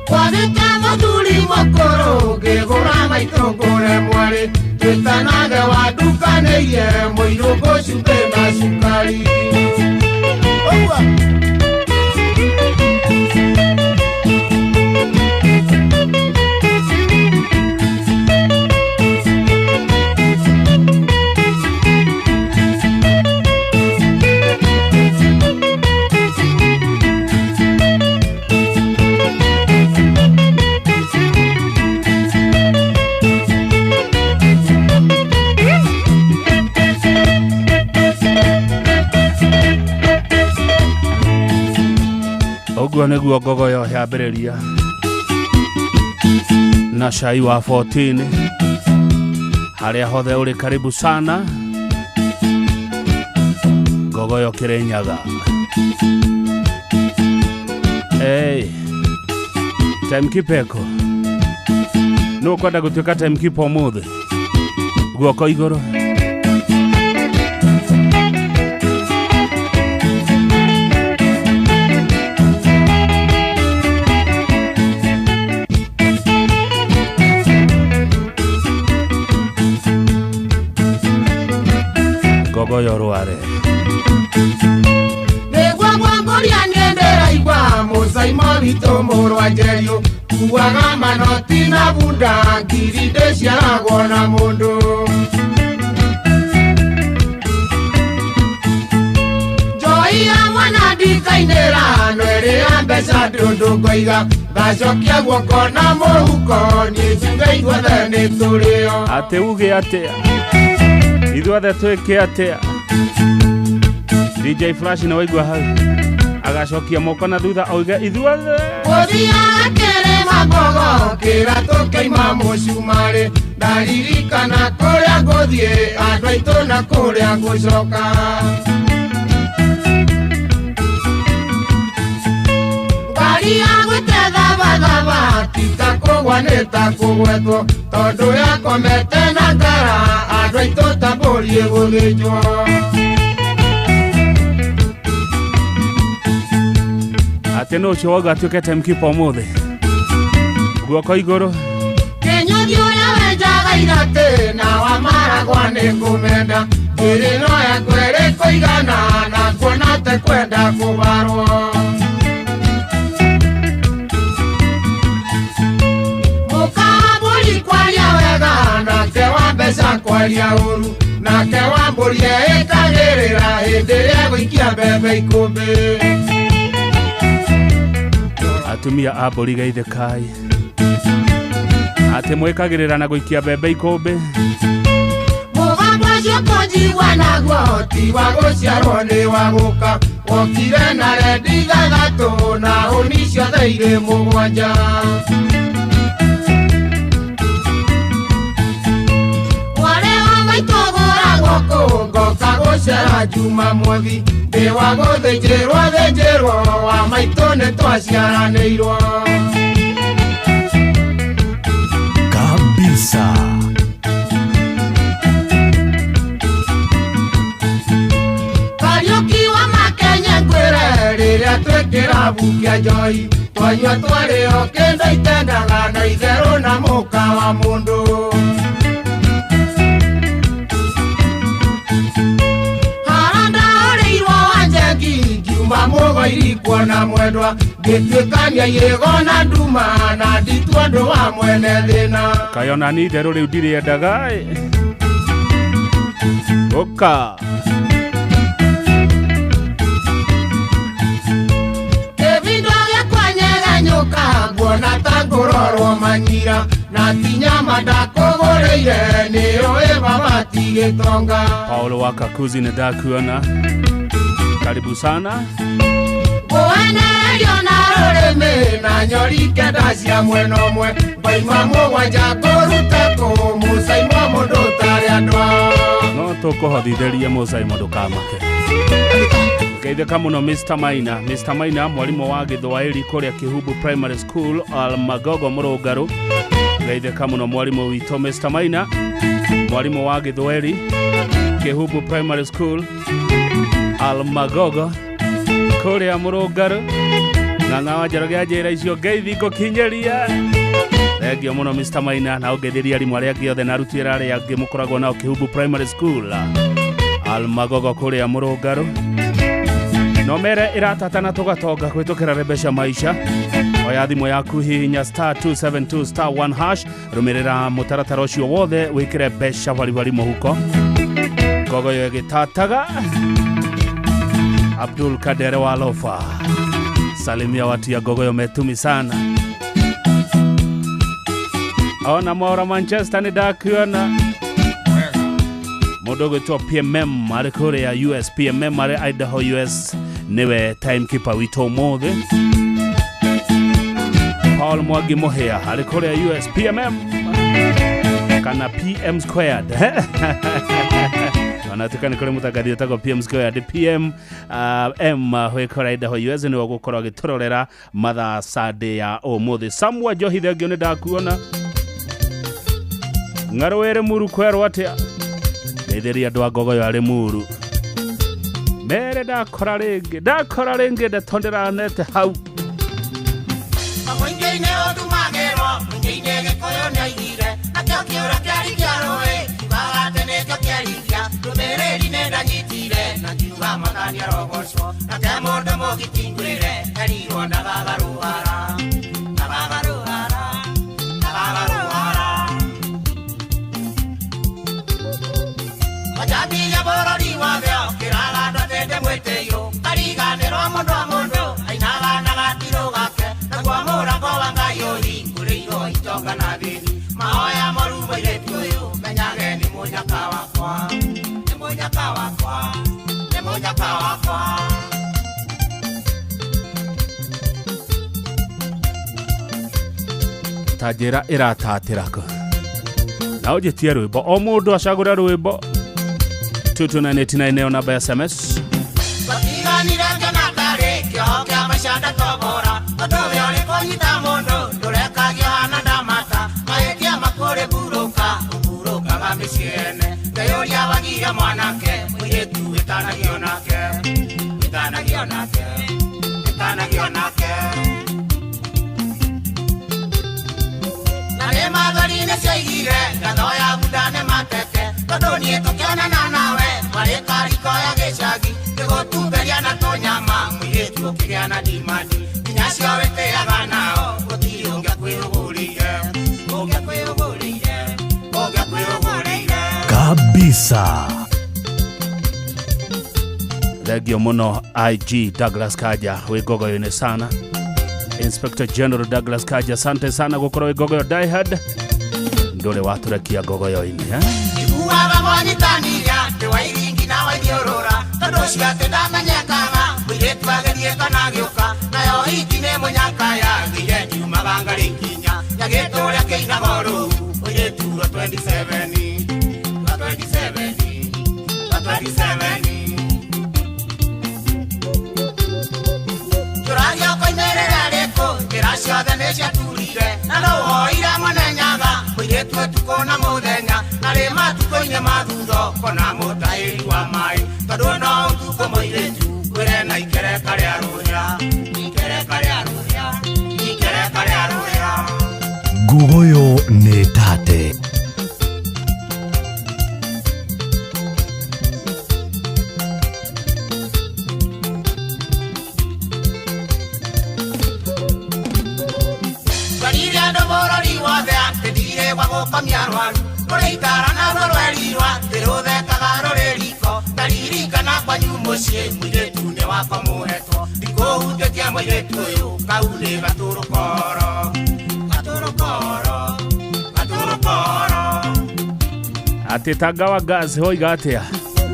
Speaker 24: Kwagĩte mũthuri mũkũrũ ngĩgũra maitũ ngũre mwarĩ twĩtanage wandukanĩirie mũirũ ngũcumbĩ na cukari. Ũguo.
Speaker 6: Ũguo nĩguo ngogoyo yambĩrĩria na cai wa 14 harĩa hothe ũrĩ karibu sana ngogoyo Kirinyaga. Hey, timekeeper eko nũ ũkwenda gũtuĩka timekeeper ũmũthĩ guoko igũrũ. Ngogoyo rware
Speaker 24: nĩguo ngwangũria nĩndĩraigua mũcaimo witũ mũrwa Njeriũ kuaga manoti na bunda ngiri ndĩciaragwo na mũndũ. Njoi ya mwana ndikainĩra no ĩrĩ ya mbeca ndũndũ ngoiga ngacokia guoko na mũhuko niĩ njuge ithuothe nĩ tũrĩo.
Speaker 6: Atĩ uge atĩa ithuothe twĩke atĩa. DJ Flash nĩ waigua hau agacokia moko na thutha auge ithuothe.
Speaker 24: Gũthiaga kĩrĩma mbogo kĩra tũkĩima mũcumarĩ ndaririkana kũrĩa ngũthiĩ andũ aitũ na kũrĩa ngũcoka. Ngari ya gwĩte thabathaba ti ta kũgwa nĩ ta kũgwetwo tondũ yakomete na ngara andũ aitũ ta mbũri ĩgũthĩnjwo.
Speaker 6: Atĩ nũ ũcio wauga atuĩke timekeeper ũmũthĩ guoko igũrũ.
Speaker 24: Kĩnyũthi ũrĩa wenjaga iratĩ na wa maragwa nĩ kũmenda njuĩrĩ no yakwa ĩrĩ kũigana na kuona te kwenda kũbarwo. Mũkambũri kwaria wega nake wa mbeca kwaria ũru nake wa mbũri eĩkagĩrĩra hĩndĩ ĩrĩa egũikia mbembe ikũmbĩ.
Speaker 6: Atumia a mbũri geithĩkai atĩ mwĩkagĩrĩra na gũikia mbembe ikũmbĩ.
Speaker 24: Mũgambo ũcio kũnjigua naguo ti wa gũciarwo nĩ wa gũka wokire na rendi ithathatũ na hũni ciothe irĩ mũgwanja. Mwarĩ wa maitũ gũragwo kũ ngoka gũcera Jumamothi ndĩ wa gũthĩnjĩrwo thĩnjĩrwo wa maitũ nĩ twaciaranĩirwo.
Speaker 11: Kabisa.
Speaker 24: Kariũki wa Makenya ngwĩre rĩrĩa twĩ kĩrabu kĩa njohi twanyua twarĩo kĩndũ itendaga na itherũ na mũka wa mũndũ. Ngiuma mũgoiri kuona mwendwa ngĩtuĩkania irĩgo na nduma na nditua ũndũ wa mwene thĩna.
Speaker 6: Kaĩ ona niĩ itherũ rĩu ndirĩendaga ĩ. Ũka.
Speaker 24: Kĩbindo gĩakwa nyegenyũka nguona ta ngũrorwo manyira na ti nyama ndakũgũrĩire nĩũĩ baba ti gĩtonga.
Speaker 6: Paulo wa Kakuzi nĩ ndakuona karibu sana.
Speaker 24: Ngũenerio na rũrĩmĩ na nyori kenda cia mwena ũmwe ngoima mũgwanja kũruta kũ mũcaimo mũndũ ũtarĩ andũ ao.
Speaker 6: No tũkũhothithĩrie mũcaimo ndũkamake. Geithĩka mũno Mr. Maina. Mr. Maina mwarimũ wa Gĩthwaĩri kũrĩa Kĩhumbu Primary School Almagogo Mũrũngarũ. Geithĩka mũno mwarimũ witũ Mr. Maina, mwarimũ wa Gĩthweri, Kĩhumbu Primary School, Almagogo, kũrĩa Mũrũngarũ. Ng'ang'a wa Njoroge anjĩra icio ngeithi ngũkinyĩria. Thengio mũno Mr. Maina, na ũngeithĩrie arimũ arĩa angĩ othe na aruti wĩra arĩa angĩ mũkoragwo nao Kĩhumbu Primary School, Almagogo kũrĩa Mũrũngarũ. No mere ĩratatana tũgatonga kũhĩtũkĩra Rebesha Maisha. Oya thimũ yaku, hihinya star 272 star 1 hash, rũmĩrĩra mũtaratara ũcio wothe, wĩkĩre mbeca baribari mũhuko. Ngogoyo ĩgĩtataga. Abdul Kadere wa Lofa, salimia watu ya Ngogoyo metumi sana. Ona Mwaura Manchester nĩ ndakuona. Mũndũ ũgwĩtwo PMM arĩ kũrĩa US, PMM arĩ Idaho US, nĩwe timekeeper witũ ũmũthĩ. Paul Mwangi Mũhĩa arĩ kũrĩa US, PMM kana PM squared. Onatuĩka nĩ kũrĩ mũtangathi wĩtagwo PM squared. PM M wĩkora Idaho US nĩwe ũgũkorwo agĩtũrorera mathaa Sunday ya ũmũthĩ. Samuel Njohi, thengio, nĩ ndakuona. Ng'arũ muru kwerwo atĩa? Ndeithĩria andũ a Ngogoyo arĩ muru mere ndakora rĩngĩ, ndakora rĩngĩ ndeto ndĩranete hau.
Speaker 24: Mũingĩ-inĩ ũtumagĩrwo, mũingĩ-inĩ Gĩkũyũ nĩoigire, nakĩo kĩũra kĩari kĩa rũĩ, kiugaga atĩ nĩkĩo kĩariria, ndũmĩrĩri nĩ ndanyitire, na ngiuga Mwathani arogocwo, nake mũndũ mũgiti ngwĩre, erirwo ndagagarũhara, ndagagarũhara, ndagagarũhara. Majambiria bũrũri wothe ũkĩraga andũ atĩ ndĩmwĩtĩirwo, kariganĩrwo mũndũ wa mũndũ, ainaga na gatirũ gake, naguo mũrango wa Ngai ũhingũrĩirwo itonga na thĩni. Mahoya moru mũirĩtu ũyũ, menyage nĩ mũnyaka wakwa, nĩ mũnyaka wakwa, nĩ mũnyaka wakwa.
Speaker 6: Ta njĩra ĩratatĩra kũ na ũnjĩtie rwĩmbo, o mũndũ acagũre rwĩmbo. 22989 nĩyo namba ya SMS.
Speaker 24: Twatiganire ngĩona ndarĩ kĩoho kĩa maica ndatobora, ũndũ ũyũ ũrĩ kũnyita mũndũ ndũrekagio hana ndamata, mahĩtia makũrĩ mburũka ũmburũkaga mĩciĩ ene, ngeyũria wagire mwanake mũirĩtu wĩtanagio nake, wĩtanagio nake, wĩtanagio nake. Na nĩ mathori-inĩ ciaigire ngatho ya bunda nĩ mateke, tondũ niĩ tũkĩonana nawe twarĩ kariko ya gĩcagi, ngĩgũtumberia na tũnyama mũirĩtu ũkĩgĩa na ndimandi, nginya acio wĩtĩaga nao gũtirĩ ũngĩakwĩrũgũrĩire, ũngĩakwĩrũgũrĩire, ũngĩakwĩrũgũrĩire.
Speaker 11: Kabisa.
Speaker 6: Thengio mũno IG Douglas Kaja wĩ Ngogoyo-inĩ sana. Inspector General Douglas Kaja, asante sana gũkorwo wĩ Ngogoyo diehard, ndũrĩ watũrekia Ngogoyo-inĩ, eh?
Speaker 24: Iguaga mwanyitanire atĩ wairingi na waithiũrũra, tondũ ũcio atĩ ndamenyekaga mũirĩtu agĩthiĩ kana agĩũka, nayo hiki nĩ mũnyaka yagĩire ngiumaga ngarĩ nginya yagĩtũrĩa kĩinaga rũu mũirĩtu wa 27, wa 27, wa 27. Njũragia ũkoimĩrĩra rĩkũ, njĩra ciothe nĩ ciaturire, na no woire mwene nyaga mũirĩtu ũtukũ na mũthenya, na rĩ matukũ-inĩ ma thutha ũkona mũtahĩri wa maĩ, tondũ no ũtukũ mũirĩtu kwĩre na ikereka rĩa rũhĩa, ikereka rĩa rũhĩa, ikereka rĩa rũhĩa.
Speaker 11: Ngugoyo nĩ tate.
Speaker 24: Twarire andũ bũrũri wothe atĩ ndirĩ gwa gũkomia arwaru, rũrĩ itara naruo rwerirwo atĩ rũthekaga rũrĩ riko, ndaririkana kwanyu mũciĩ mũirĩtu nĩ wakwa mũhetwo, ndikũhutĩtie mũirĩtu ũyũ kau nĩ gatũrũkoro, gatũrũkoro, gatũrũkoro.
Speaker 6: Atĩ tangawa gas hoiga atĩa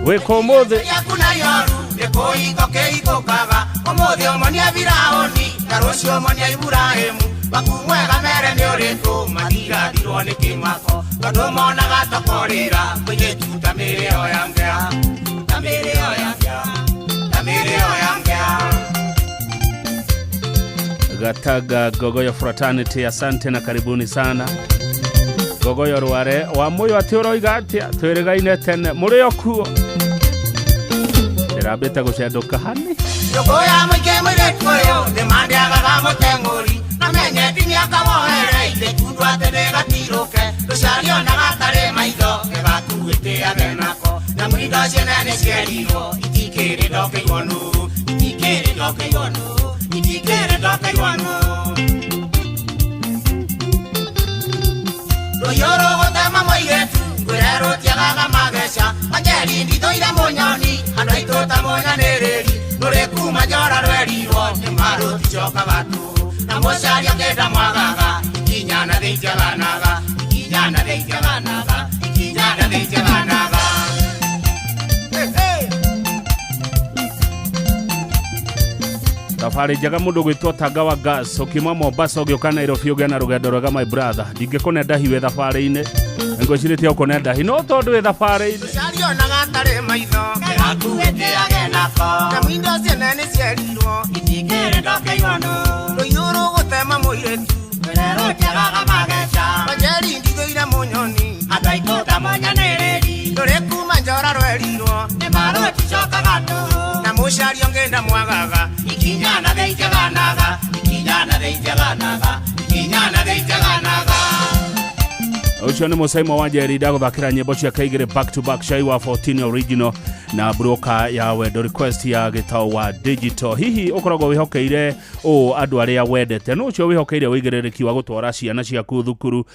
Speaker 6: wĩkũ ũmũthĩ?
Speaker 24: Yaku na yoru nĩ kũhingo kĩhingũkaga, ũmũthĩ ũmonia Firaũni na rũciũ ũmonia Iburahĩmu, waku mwega mere nĩ ũrĩkũ matirathirwo nĩ kĩmako, tondũ monaga tokorĩra mũirĩtu ta mĩrĩo ya ngĩa, ta mĩrĩo ya ngĩa, ta mĩrĩo ya ngĩa.
Speaker 6: Gataga Gogoyo Fraternity, asante na karibuni sana. Ngogoyo Rware wa Mũyũ atĩ ũroiga atĩa twĩrĩgaine tene mũrĩ o kuo ndĩrambĩte gũcendũka hani.
Speaker 24: Nyũngũ ya mũingĩ mũirĩtu ũyũ nĩmandeagaga mũteng'ũri na menyeti mĩaka wohere ingĩkundwo atĩ ndĩgatirũke rũcario na gatarĩ maitho gĩgakuĩtĩage nako na indo ciene nĩcierirwo itikĩrĩ ndokĩirwo nũ itikĩrĩ ndokĩirwo nũ itikĩrĩ ndokĩirwo nũ rũhiũ rũgũtema mũirĩtu ngwĩre rũtiagaga mageca Wanjeri ndithũire mũnyoni andũ aitũ ta mũnyanĩrĩri rũrĩ kuma njora rwerirwo nĩ marũticokaga tu na mũcaria kĩnda mwagaga ikinya na thĩ itiaganaga ikinya na thĩ itiaganaga ikinya na thĩ itiaganaga.
Speaker 6: Thabarĩ njega mũndũ gwĩtwo Tanga wa Gas ũkiuma Mombasa ũgĩũka Nairobi ũgĩe na rũgendo rwega my brother. Ndingĩkũne ndahi wĩ thabarĩ-inĩ, ngwĩcirĩtie ũkũne ndahi no tondũ wĩ thabarĩ-inĩ.
Speaker 24: Rũcario na gatarĩ maitho gĩgakuĩtĩage nako na indo ciene nĩcierirwo itikĩrĩ ndokĩirwo nũ rũhiũ rũgũtema mũirĩtu ngwĩre rũtiagaga mageca Wanjeri ndithũire mũnyoni andũ aitũ ta mũnyanĩrĩri rũrĩ kuma njora rwerirwo nĩ marũticokaga tu na mũcario ngĩnda mwagaga ikinya na thĩ itiaganaga ikinya na thĩ itiaganaga ikinya na thĩ itiaganaga.
Speaker 6: Ũcio nĩ Mũcaimo wa Njeri ndagũthakĩra nyĩmbo ciake igĩrĩ back to back, Cai wa 14 original na Broka ya Wendo request ya Gĩtau wa digital. Hihi ũkoragwo wĩhokeire ũũ andũ arĩa wendete, no ũcio wĩhokeire ũigĩrĩrĩki wa gũtwara ciana ciaku thukuru,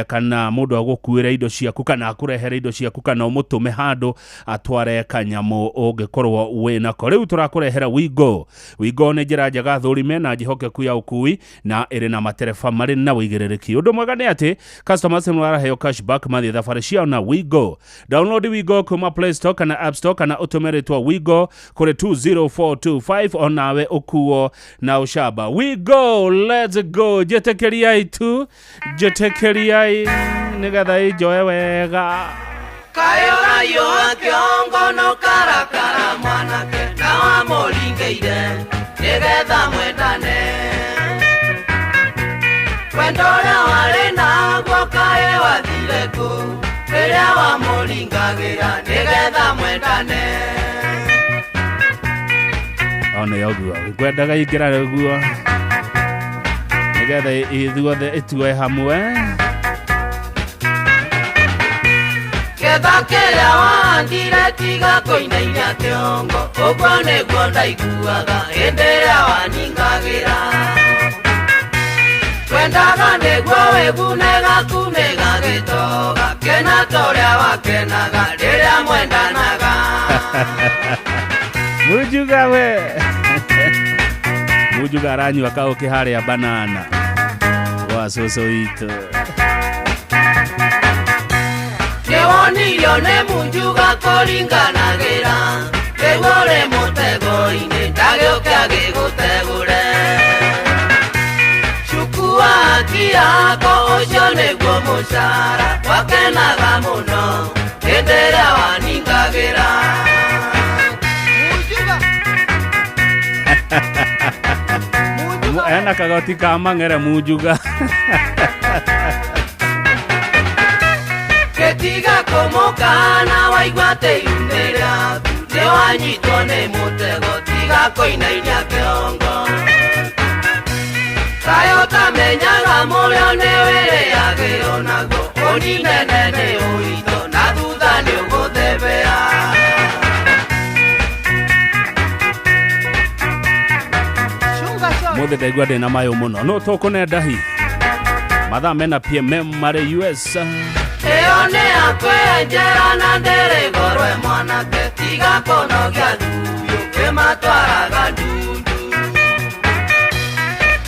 Speaker 6: kana mũndũ agũkuĩre indo ciaku kana akũrehere indo ciaku kana ũmũtũme handũ atware kanyamũ ũngĩkorwo wĩnako. Rĩu tũrakũrehera Wigo. Wigo nĩ njĩra njega thũrime na njĩhokeku ya ũkui na ĩrĩ na matereba marĩ na ũigĩrĩrĩki. Ũndũ mwega nĩ atĩ customers nĩ maraheo cashback mathiĩ thabarĩ ciao na Wigo. Download Wigo kuma Play Store kana App Store kana ũtũme rĩtwa Wigo kũrĩ 20425 onawe ũkuo na ũcamba. Wigo, let's go. Njĩtĩkĩriai tu, njĩtĩkĩriai nĩgetha injoe wega.
Speaker 3: Kayo wa kĩongo no karakara mwanake na wamũringĩire nĩgetha mwendane wendo ũrĩa warĩ naguo kaĩ wathire kũ rĩrĩa wamũringagĩra nĩgetha mwendane.
Speaker 6: Ona yoguo ngwendaga ingĩra ũguo nĩgetha ithuothe ĩtue hamwe.
Speaker 3: Ketha kĩrĩa wahandire tiga kũinainia kĩongo ũguo nĩguo ndaiguaga hĩndĩ ĩrĩa waningagĩra wendaga nĩguo wĩgune gaku nĩgagĩtoga kena ta ũrĩa wakenaga rĩrĩa mwendanaga.
Speaker 6: Mujuga we Mujuga aranyua kaũkĩ harĩa banana gwa cũcũ witũ.
Speaker 3: Nĩwonirio nĩ Mujuga kũringanagĩra rĩu ũrĩ mũtego-inĩ ndagĩũke agĩgũtegũre Chukua haki yako ũcio nĩguo mũcara wakenaga mũno hĩndĩ ĩrĩa waningagĩra.
Speaker 6: Ena kagoti ka mang'ere Mujuga.
Speaker 3: Gĩtiga kũmũkana waigua atĩ iune rĩaku nĩwanyitwo nĩ mũtego tiga kũinainia kĩongo Kaĩ ũtamenyaga mũrĩo nĩwĩrĩagĩrwo naguo ũninene nĩ ũritũ na thutha nĩũgũthebea.
Speaker 6: Mũthĩ ndaigua ndĩna mayũ mũno no tũkũne ndahi mathaa mena PMM marĩ US.
Speaker 3: Ĩyo nĩ yakwenjera na ndĩrĩ goro mwanake tiga kũnogia thuyu kĩmatwaraga ndundu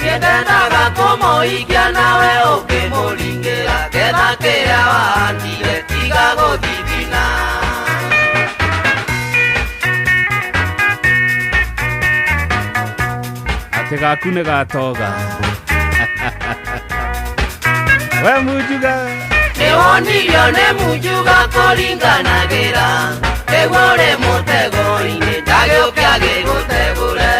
Speaker 3: Nĩndendaga kũmũikia nawe ũkĩmũringĩra ketha kĩrĩa wahandire tiga gũthithina.
Speaker 6: Atĩ gaku nĩ gatoga. We Mujuga
Speaker 3: Nĩwonirio nĩ Mujuga kũringanagĩra rĩu ũrĩ mũtego-inĩ ndagĩũke agĩgũtegũre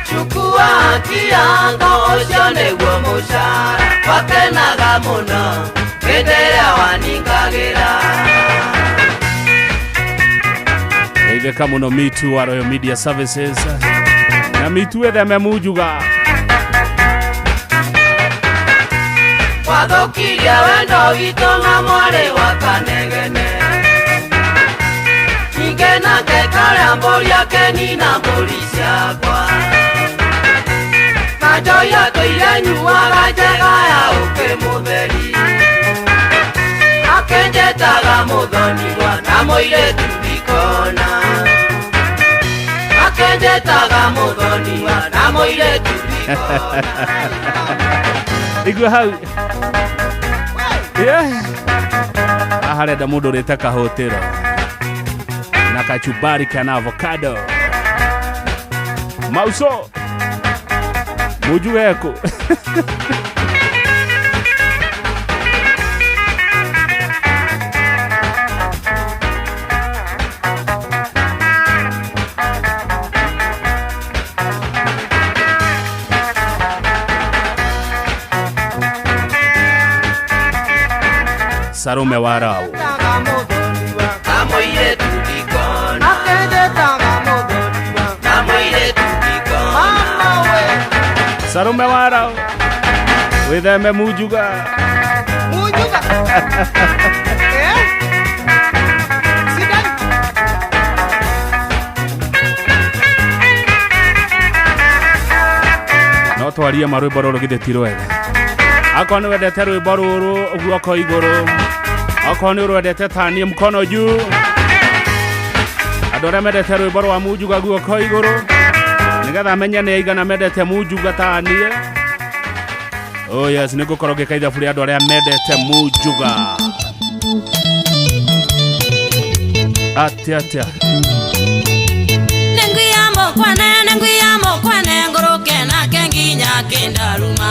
Speaker 3: Chukua Kiango ũcio nĩguo mũcara wakenaga mũno hĩndĩ ĩrĩa waningagĩra.
Speaker 6: Geithĩka mũno Mitu wa Royal Media Services na Mitu etheme Munjuga.
Speaker 3: Wathũkirie wendo witũ na mwarĩ wa Kanegene. Ningĩ nake karĩa mbũri akenina mbũri ciakwa. Na njohi atũire nyuaga njega ya ũkĩ mũtheri. Akenjetaga mũthoniwa na mũirĩtu ndikona. Akenjetaga mũthoniwa na mũirĩtu ndikona.
Speaker 6: Igua hau. Yeah. Haha arenda mũndũ ũrĩte kahũtĩro na kachumbari kana avocado. Mauso Munjuga ekũ? Sarume Warau. Sarume Warau. Wĩtheme Munjuga.
Speaker 7: Munjuga. Eh? Sidani.
Speaker 6: No twarie ma rwĩmbo rũrũ githĩ ti rwega. Akorwo nĩ wendete rwĩmbo rũrũ guoko igũrũ. Akorwo nĩ ũrwendete tanie mkono juu. Andũ arĩa mendete rwĩmbo rwa Munjuga guoko igũrũ. Nĩgetha menye nĩ aigana mendete Munjuga tanie. Oh yes, nĩ ngũkorwo ngĩka ithabu rĩa andũ arĩa mendete Munjuga. Atĩa atĩa.
Speaker 8: Nengwiyamo kwane ngũrũke nake nginya kĩndaruma.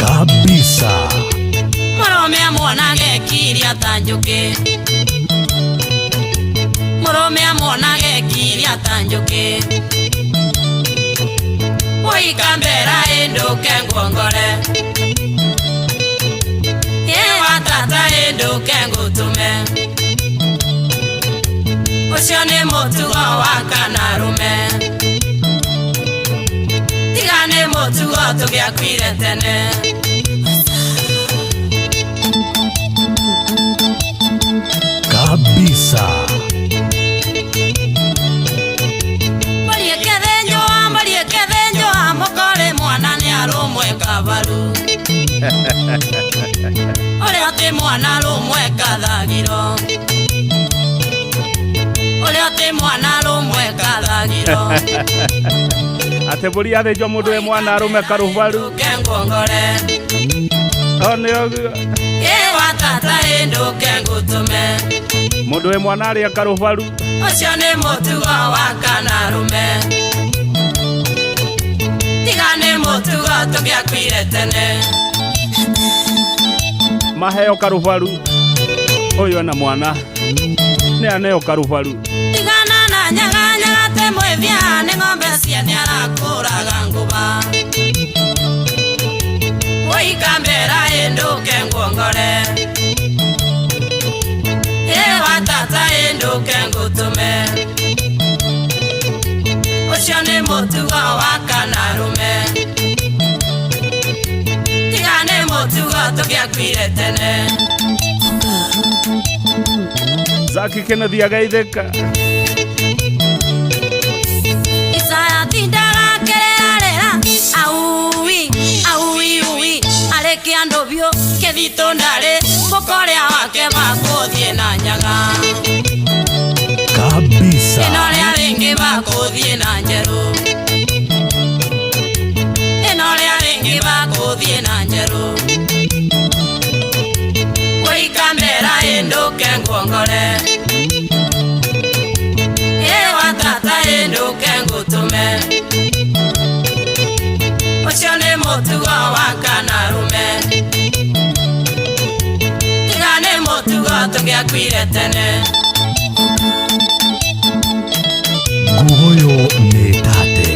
Speaker 11: Kabisa.
Speaker 8: Mũrũme amuonage kiria ta njũkĩ. Mũrũme amuonage kiria ta njũkĩ. Ũikambera ĩndũke nguongore. Ĩwa tata ĩndũke ngũtũme. Ũcio nĩ mũtugo wa kanarume. Tiga nĩ mũtugo tũgĩakuire tene.
Speaker 11: Kabisa.
Speaker 8: Mbũri ĩkĩthĩnjwo mũkore mwana nĩ arũmwe kabaru. Ũrĩa ti mwana arũmwe kathagiro. Ũrĩa ti mwana arũmwe kathagiro.
Speaker 6: Atĩ mbũri yathĩnjwo mũndũ wĩ mwana arũme karubaru.
Speaker 8: Nguongore.
Speaker 6: O nĩ ũguo.
Speaker 8: Ĩwa tata ĩndũke ngũtũme.
Speaker 6: Mũndũ wĩ mwana arĩa karubaru.
Speaker 8: Ũcio nĩ mũtugo wa kanarume. Tiga nĩ mũtugo tũgĩakuire tene.
Speaker 6: Maheo karubaru. Ũyũ ena mwana. Nĩ aneo karubaru.
Speaker 8: Tigana na nyaganyaga te mwĩthia nĩ ng'ombe ciene arakũraga ngũba. Ũikambera ĩndũke nguongore. Ĩwa tata ĩndũke ngũtũme. Ũcio nĩ mũtugo wa kanarume. Tiga nĩ mũtugo tũgĩakuire tene.
Speaker 6: Zaki Kennedy agaithĩka.
Speaker 8: Isaya tindaga kererarera aui aui ui arĩkia andũ biũ kĩthitũ ndarĩ mũkoria wake makũthiĩ na nyaga.
Speaker 11: Kabisa.
Speaker 8: Ĩno rĩa rĩngĩ makũthiĩ na njerũ. Ĩno rĩa rĩngĩ makũthiĩ na njerũ. Ũikamera ĩndũke nguongore. Ĩwa tata ĩndũke ngũtũme. Ũcio nĩ mũtugo wa kanarume. Tiga nĩ mũtugo tũgĩakuire tene.
Speaker 11: Ngugoyo nĩ tate.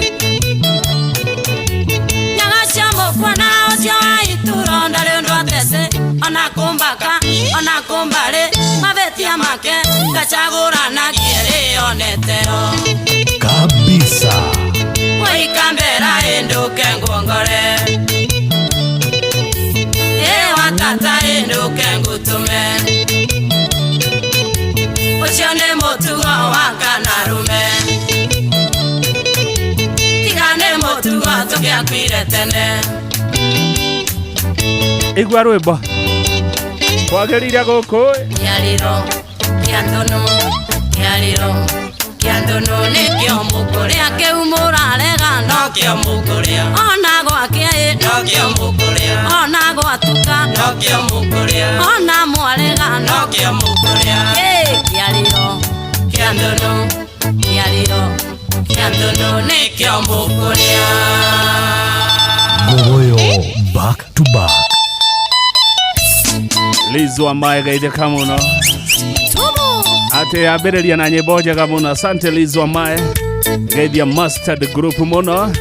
Speaker 8: Gacagũranagie rĩonetero
Speaker 11: Kabisa.
Speaker 8: Waikambera ĩndũke nguongore Ĩwa tata ĩndũke ngũtũme Ũcio nĩ mũtugo wa kanarume Tiga nĩ mũtugo tũgĩakuire tene.
Speaker 6: Igua rwĩmbo kwagĩrĩire gũkũ.
Speaker 8: Kĩarĩro kĩa ndũnũ, kĩarĩro kĩa ndũnũ nĩkĩo mũkũrĩa kĩu mũrarega nokĩo mũkũrĩa ona gwakĩa ĩ nokĩo mũkũrĩa ona gwatuka nokĩo mũkũrĩa ona mwarega nokĩo mũkũrĩa. Kĩarĩro kĩa ndũnũ, kĩarĩro kĩa ndũnũ nĩkĩo mũkũrĩa.
Speaker 11: Ngogoyo back to back.
Speaker 6: Liz wa Mae geithĩka mũno atĩ yambĩrĩria na nyĩmbo njega mũno. Asante Liz wa Mae, geithia Mustard Group mũno.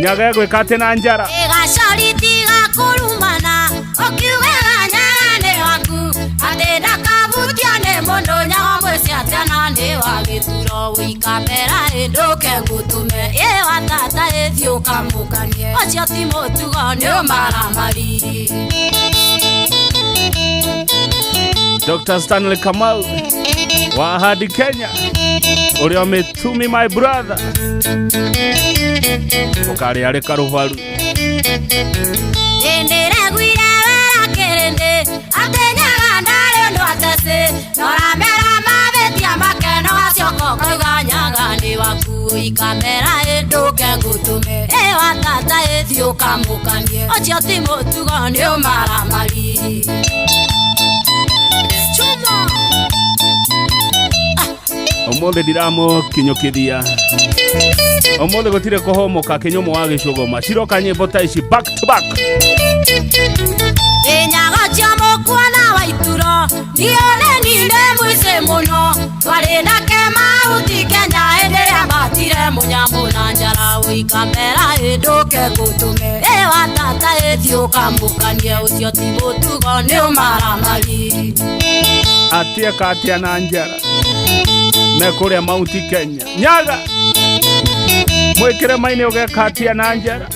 Speaker 6: Nyaga gwĩka atĩ na njara
Speaker 8: Ĩgacori tiga kũrumana ũkiugaga nyaga nĩ waku atĩ ndakavutio nĩ mũndũ nyaga mwĩci atĩana nĩ wa gĩturo ũikamera ĩndũke ngũtũme ĩwa tata ĩthiĩ ũkamũkanie ũcio ti mũtugo nĩ ũmaramari.
Speaker 6: Dr. Stanley Kamau wa Ahadi Kenya, ũrĩa ũmĩtumi my brother ũkarĩa arĩ karubaru.
Speaker 8: Ndĩreguire wera kĩrĩndĩ atĩ nyaga ndarĩ ũndũ atecĩ noramera mavĩtia make no gacoka ũkauga nyaga nĩ waku ũikamera ĩndũke ngũtũme ĩwa tata ĩthiĩ ũkamũkanie ũcio ti mũtugo nĩ ũmaramari.
Speaker 6: Ũmũthĩ ndiramũkinyũkithia, ũmũthĩ gũtirĩ kũhũmũka kĩnyũmũ wa gĩcũgũma ciroka nyĩmbo ta ici back to back.
Speaker 8: Ĩnyago cia mũkuona wa ituro nione ninde mũici mũno twarĩ nake mahuti Kenya hĩndĩ ĩrĩa matire mũnyamũ na njara ũikamera ĩndũke ngũtũme ĩwa tata ĩthiĩ ũkamũkanie ũcio ti mũtugo nĩ ũmaramari.
Speaker 6: Atieka atia na njara me kũrĩa Mount Kenya nyaga mwĩkĩre maini ũgeka atia na njara.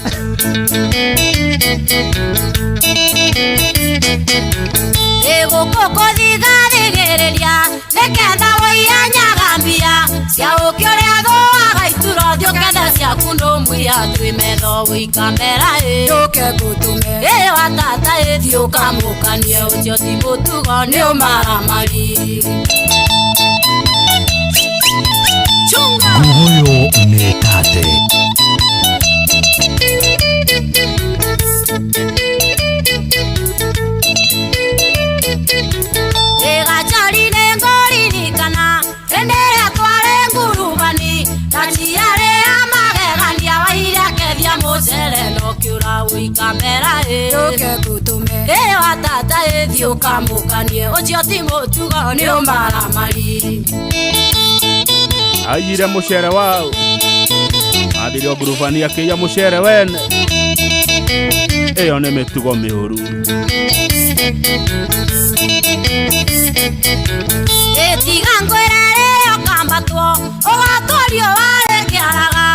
Speaker 8: Ĩgũkũ kũthigathigĩrĩria nĩketha wũiye nyaga mbia cia ũkĩ ũrĩa thũaga ituro thiĩ ũkethe ciaku ndũmbuia twĩ metho ũikamera ĩndũke ngũtũme ĩwa tata ĩthiĩ ũkamũkanie ũcio ti mũtugo nĩ ũmaramari.
Speaker 11: Ngogoyo nĩ tate.
Speaker 8: Ĩgacori nĩ ngũririkana hĩndĩ ĩrĩa twarĩ ngurubani na ciarĩ a magegania waire akethia mũcere no kĩũra ũikamera ĩndũke ngũtũme ĩwa tata ĩthiĩ ũkamũkanie ũcio ti mũtugo nĩ ũmaramari.
Speaker 6: Aiyire mũcere wao athire ngurubani akĩiya mũcere wene. Ĩyo nĩ mĩtugo mĩũru.
Speaker 8: Ĩtiga ngwĩre rĩrĩa ũkambatwo ũgatũrio warĩ kĩaraga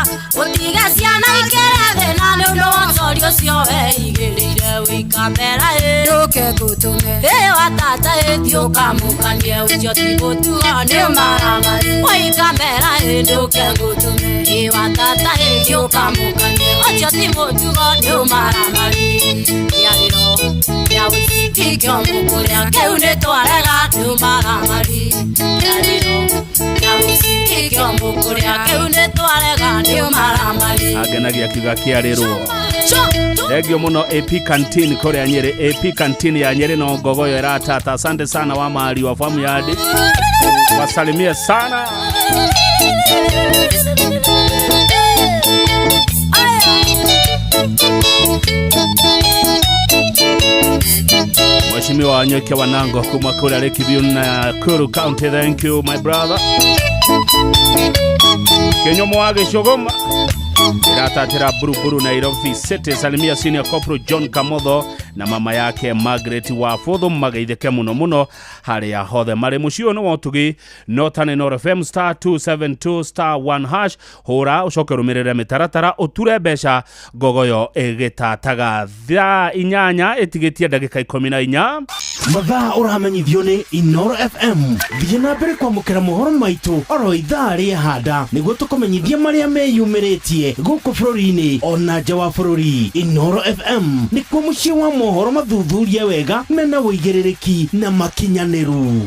Speaker 8: ũtige ciana ikĩre thĩna nĩ ũndũ wa ũcori ũcio weigĩrĩire ũikamera ĩndũke ngũtũme ĩwa tata ĩthiĩ ũkamũkanie ũcio ti mũtugo nĩ ũmaramari ũikamera ĩndũke ngũtũme ĩwa tata ĩthiĩ ũkamũkanie ũcio ti mũtugo nĩ ũmaramari. Kĩarĩro kĩa ũici tikĩo mũkũrĩa kĩu nĩ twarega nĩ ũmaramari. Kĩarĩro kĩa ũici tikĩo mũkũrĩa kĩu nĩ twarega nĩ ũmaramari.
Speaker 6: Angenagia kiuga kĩarĩrwo. Thengio mũno AP Canteen kũrĩa Nyĩrĩ, AP Canteen ya Nyĩrĩ no Ngogoyo ĩratata. Asante sana wa mahali wa famu yadi, wasalimie sana. Mheshimiwa Wanyoike Wanango kuma kũrĩa Lake View na Nakuru County, thank you my brother. Kĩnyũmũ wa gĩcũgũma iratatira Buruburu Nairobi City. Salimia Senior Corporal John Kamotho Na mama yake Margaret wa Bũthũ mageithĩke mũno mũno harĩa hothe marĩ. Mũciĩ ũyũ nĩ wa ũtugi no ta nĩ FM star 272 star 1 hash hũra ũcoke ũrũmĩrĩre mĩtaratara ũture mbeca ngogoyo ĩgĩtataga thaa 8 ĩtigĩtie ndagĩka 14.
Speaker 9: Mathaa ũramenyithio nĩ Inoro FM. Thiĩ na mbere kwamũkĩra mohoro maitũ oro ithaa rĩa handa nĩguo tũkũmenyithia marĩa meyumĩrĩtie gũkũ bũrũri-inĩ ona nja wa bũrũri. Inoro FM nĩkuo mũciĩ wa mohoro mathuthurie wega mena ũigĩrĩrĩki na makinyanĩru.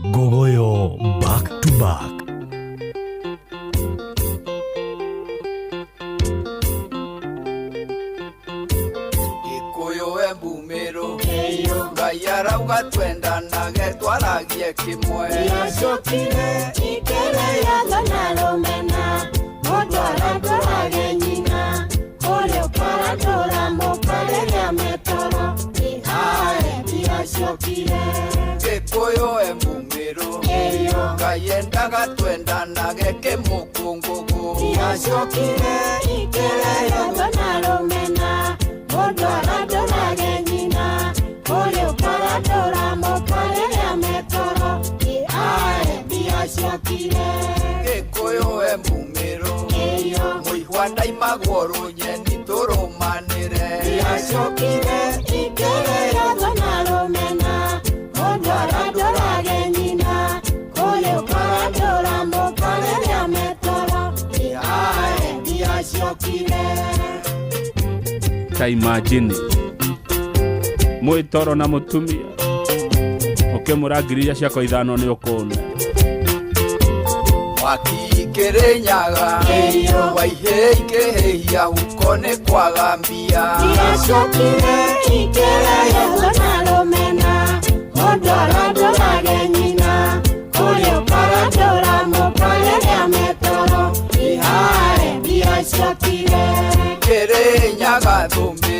Speaker 11: Ngogoyo back to back.
Speaker 10: Gĩkũyũ embumĩrũ Ngai arauga twendanage twaragie kĩmwe.
Speaker 8: Ndiacokire ikĩrĩaga na rũmena mũndũ arandorage nyina ũrĩa ũkarandũra mũkarĩrĩa metoro ĩhae ndiacokire.
Speaker 10: Gĩkũyũ embumĩrũ Ngai endaga twendanage kĩmũkũngũgũ.
Speaker 8: Ndiacokire ikĩrĩaga na rũmena mũndũ arandorage nyina ũrĩa ũkarandũra mũkarĩrĩa metoro ĩhae ndiacokire.
Speaker 10: Gĩkũyũ embumĩrũ mũihwa ndaimagwo rũnyeni tũrũmanĩre.
Speaker 8: Ndiacokire ikĩrĩaga na rũmena mũndũ arandorage nyina ũrĩa ũkarandũra mũkarĩrĩa metoro ĩhae ndiacokire.
Speaker 6: Ta imagine mwĩtoro na mũtumia ũkĩmũra ngiri iria ciakwa 5 nĩ ũkũne.
Speaker 10: Mwaki Kĩrĩnyaga waihĩ ikĩhĩhia huko nĩ kwaga mbia.
Speaker 8: Ndiacokire ikĩrĩaga na rũmena mũndũ arandorage nyina ũrĩa ũkarandũra mũkarĩrĩa metoro ĩhae ndiacokire.
Speaker 10: Kĩrĩnyaga thũmbĩ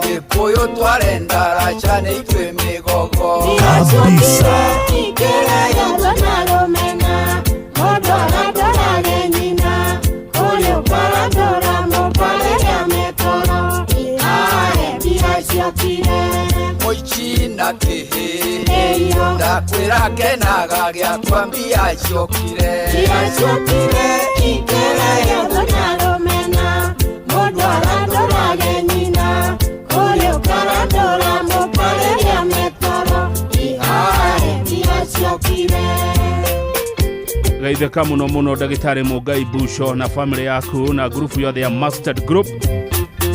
Speaker 10: Gĩkũyũ twarenda raca nĩ ithuĩ mĩgogo.
Speaker 8: Ndiacokire ikĩrĩaga na rũmena mũndũ arandorage nyina ũrĩa ũkarandũra mũkarĩrĩa metoro ĩhae ndiacokire.
Speaker 10: Mũici na kĩhĩ ndakwĩra kenaga gĩakwa mbia ciokire.
Speaker 8: Ndiacokire ikĩrĩaga na rũmena mũndũ arandorage nyina ũrĩa ũkarandũra mũkarĩrĩa metoro ĩhae ndiacokire.
Speaker 6: Geithĩka mũno mũno ndagĩtarĩ Mũngai Busho na family yaku na ngurubu yothe ya Mustard Group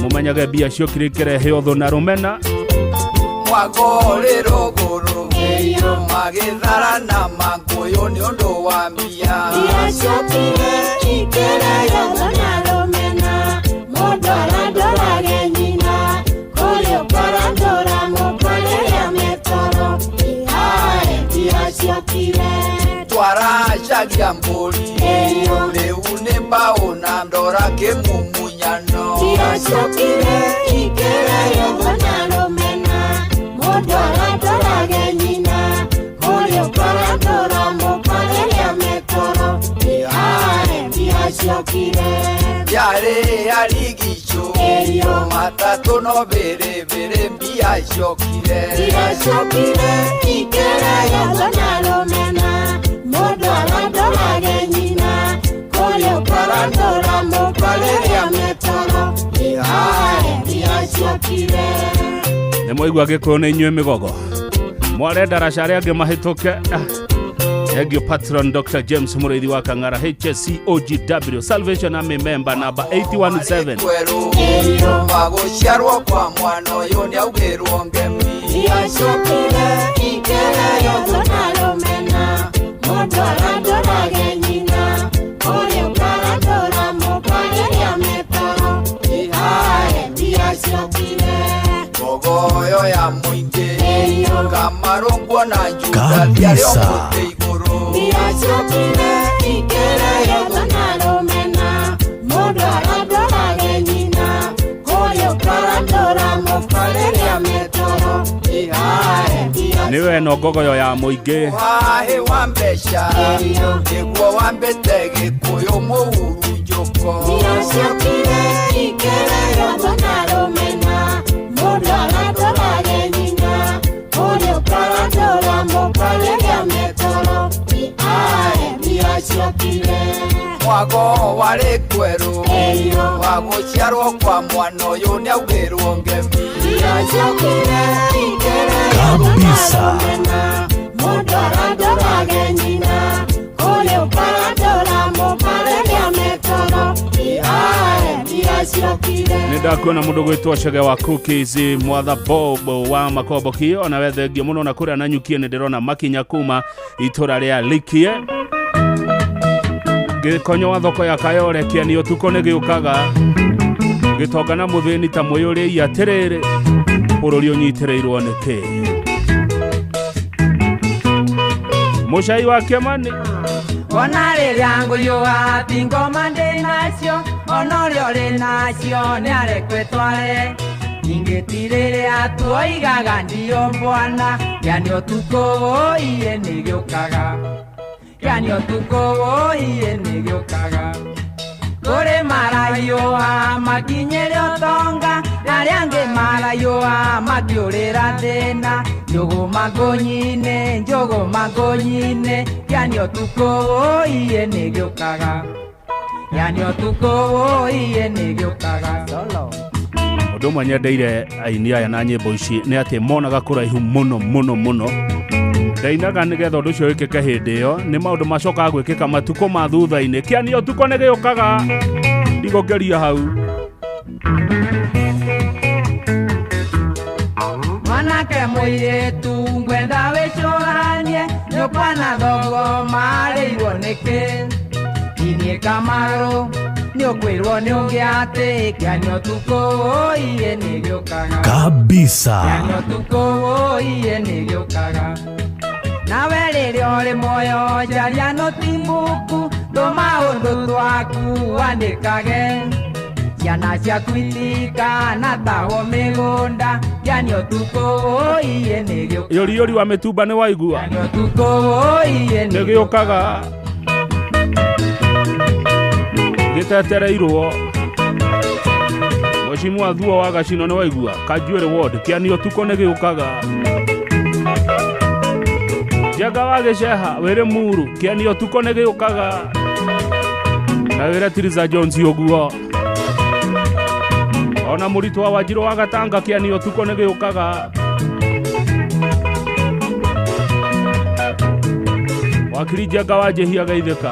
Speaker 6: mũmenyage mbia ciokire ikĩrehe ũthũ na rũmena.
Speaker 10: Mwago ũrĩ rũgũrũ magĩtharana mangũyũ nĩ ũndũ wa mbia.
Speaker 8: Ndiacokire ikĩrĩaga na rũmena mũndũ arandorage nyina ũrĩa ũkarandũra mũkarĩrĩa metoro ĩhae ndiacokire.
Speaker 10: Twaracagia mbũri rĩu nĩ mbaũ na ndora kĩmumunyano.
Speaker 8: Ndiacokire ikĩrĩaga na rũmena mũndũ arandorage nyina ũrĩa ũkarandũra mũkarĩrĩa metoro ĩhae ndiacokire.
Speaker 10: Yarĩ yarigicũ matatũ no bĩrĩbĩrĩ mbia ciokire.
Speaker 8: Ndiacokire ikĩrĩaga na rũmena mũndũ arandorage nyina ũrĩa ũkarandũra mũkarĩrĩa metoro ĩhae ndiacokire.
Speaker 6: Nĩ mwaigua Gĩkũyũ nĩ inyuĩ mĩgogo mwarenda raca arĩa angĩ mahĩtũke. Thank you patron Dr. James Mũrĩithi wa Kang'ara HSCOGW Salvation Army member number 817.
Speaker 10: Magũciarwo kwa mwana ũyũ nĩaugĩrwo ngemi.
Speaker 8: Ndiacokire ikĩrĩaga na rũmena mũndũ arandorage nyina ũrĩa ũkarandũra mũkarĩrĩa metoro ĩhae ndiacokire.
Speaker 10: Ngogoyo ya mũingĩ Kamarũngwo na Juda thiarĩ o mũtĩ igũrũ.
Speaker 8: Ndiacokire ikĩrĩaga na rũmena mũndũ arandorage nyina ũrĩa ũkarandũra mũkarĩrĩa metoro ĩhae
Speaker 6: Nĩwe no ngogoyo ya mũingĩ.
Speaker 10: Wahĩ wa mbeca nĩguo wambĩte Gĩkũyũ mũhurunjũko.
Speaker 8: Ndiacokire ikĩrĩaga na
Speaker 10: Mwago warĩ kwerũ wa gũciarwo kwa mwana ũyũ nĩaugĩrwo ngemi.
Speaker 11: Kabisa.
Speaker 12: Mũndũ arandorage nyina kũrĩ ũkarandora mũkare nĩametoro iae
Speaker 6: Nĩ ndakuona mũndũ gwĩtwo Chege wa Cookies, Mwatha Bob wa Makomboki, ona we thengio mũno na kũrĩa Nanyukie nĩ ndĩrona makinya kuma itũra rĩa Likie. Gĩkonyo wa thoko ya Kayore, kĩani ũtukũ nĩ gĩũkaga. Gĩtonga na mũthĩni ta mwĩyũrĩi atĩrĩrĩ, bũrũri ũnyitĩrĩirwo nĩ kĩ? Mũcai wa Kĩamani.
Speaker 13: Ona rĩrĩa ngũiyũa ti ngoma ndĩ nacio, ona ũrĩa ũrĩ nacio nĩarekwo tware. Ningĩ ti rĩrĩa tuoigaga ndio bwana, kĩani ũtukũ wũiye nĩgĩũkaga. Kĩani ũtukũ wũiye nĩgĩũkaga. Kũrĩ maraiyũa makinyĩre ũtonga, arĩa angĩ maraiyũa makĩũrĩra thĩna. Njũgũma ngũnyinĩ, njũgũma ngũnyinĩ, kĩani ũtukũ wũiye nĩgĩũkaga. Kĩani ũtukũ wũiye nĩgĩũkaga. Solo.
Speaker 6: Ũndũ ũmwe nyendeire aini aya na nyĩmbo ici nĩ atĩ monaga kũraihu mũno mũno mũno. Ndainaga nĩgetha ũndũ ũcio wĩkĩke hĩndĩ ĩyo, nĩ maũndũ macokaga gwĩkĩka matukũ ma thutha-inĩ. Kĩani ũtukũ nĩ gĩũkaga. Ndigũkĩria hau.
Speaker 13: Mwanake mũirĩtu ngwenda wĩcũranie, nyũkwa na thogo marĩirwo nĩkĩ? Inyuĩ Kamarũ nĩũkwĩrwo nĩ ũngĩ atĩ kĩani ũtukũ wũiye nĩgĩũkaga.
Speaker 11: Kabisa.
Speaker 13: Kĩani ũtukũ wũiye nĩgĩũkaga. Nawe rĩrĩa ũrĩ muoyo njaria nũtimbuku, tũmaũndũ twaku wandĩkage. Ciana ciaku itikanatahwo mĩgũnda, kĩani ũtukũ wũiye nĩgĩũkaga.
Speaker 6: Yũriyũri wa mĩtumba nĩ waigua?
Speaker 13: Kĩani ũtukũ wũiye
Speaker 6: nĩgĩũkaga. Gĩtetereirwo. Mheshimiwa Thuo wa Gacino nĩ waigua? Kanjuĩrĩ ward, kĩani ũtukũ nĩgĩũkaga. Njenga wa Gĩceha wĩrĩ Muru, kĩani ũtukũ nĩgĩũkaga. Na wĩre Tiriza Jones ũguo. Ona mũritũ wa Wanjirũ wa Gatanga, kĩani ũtukũ nĩgĩũkaga. Wakiri Njenga wa Njĩhia geithĩka,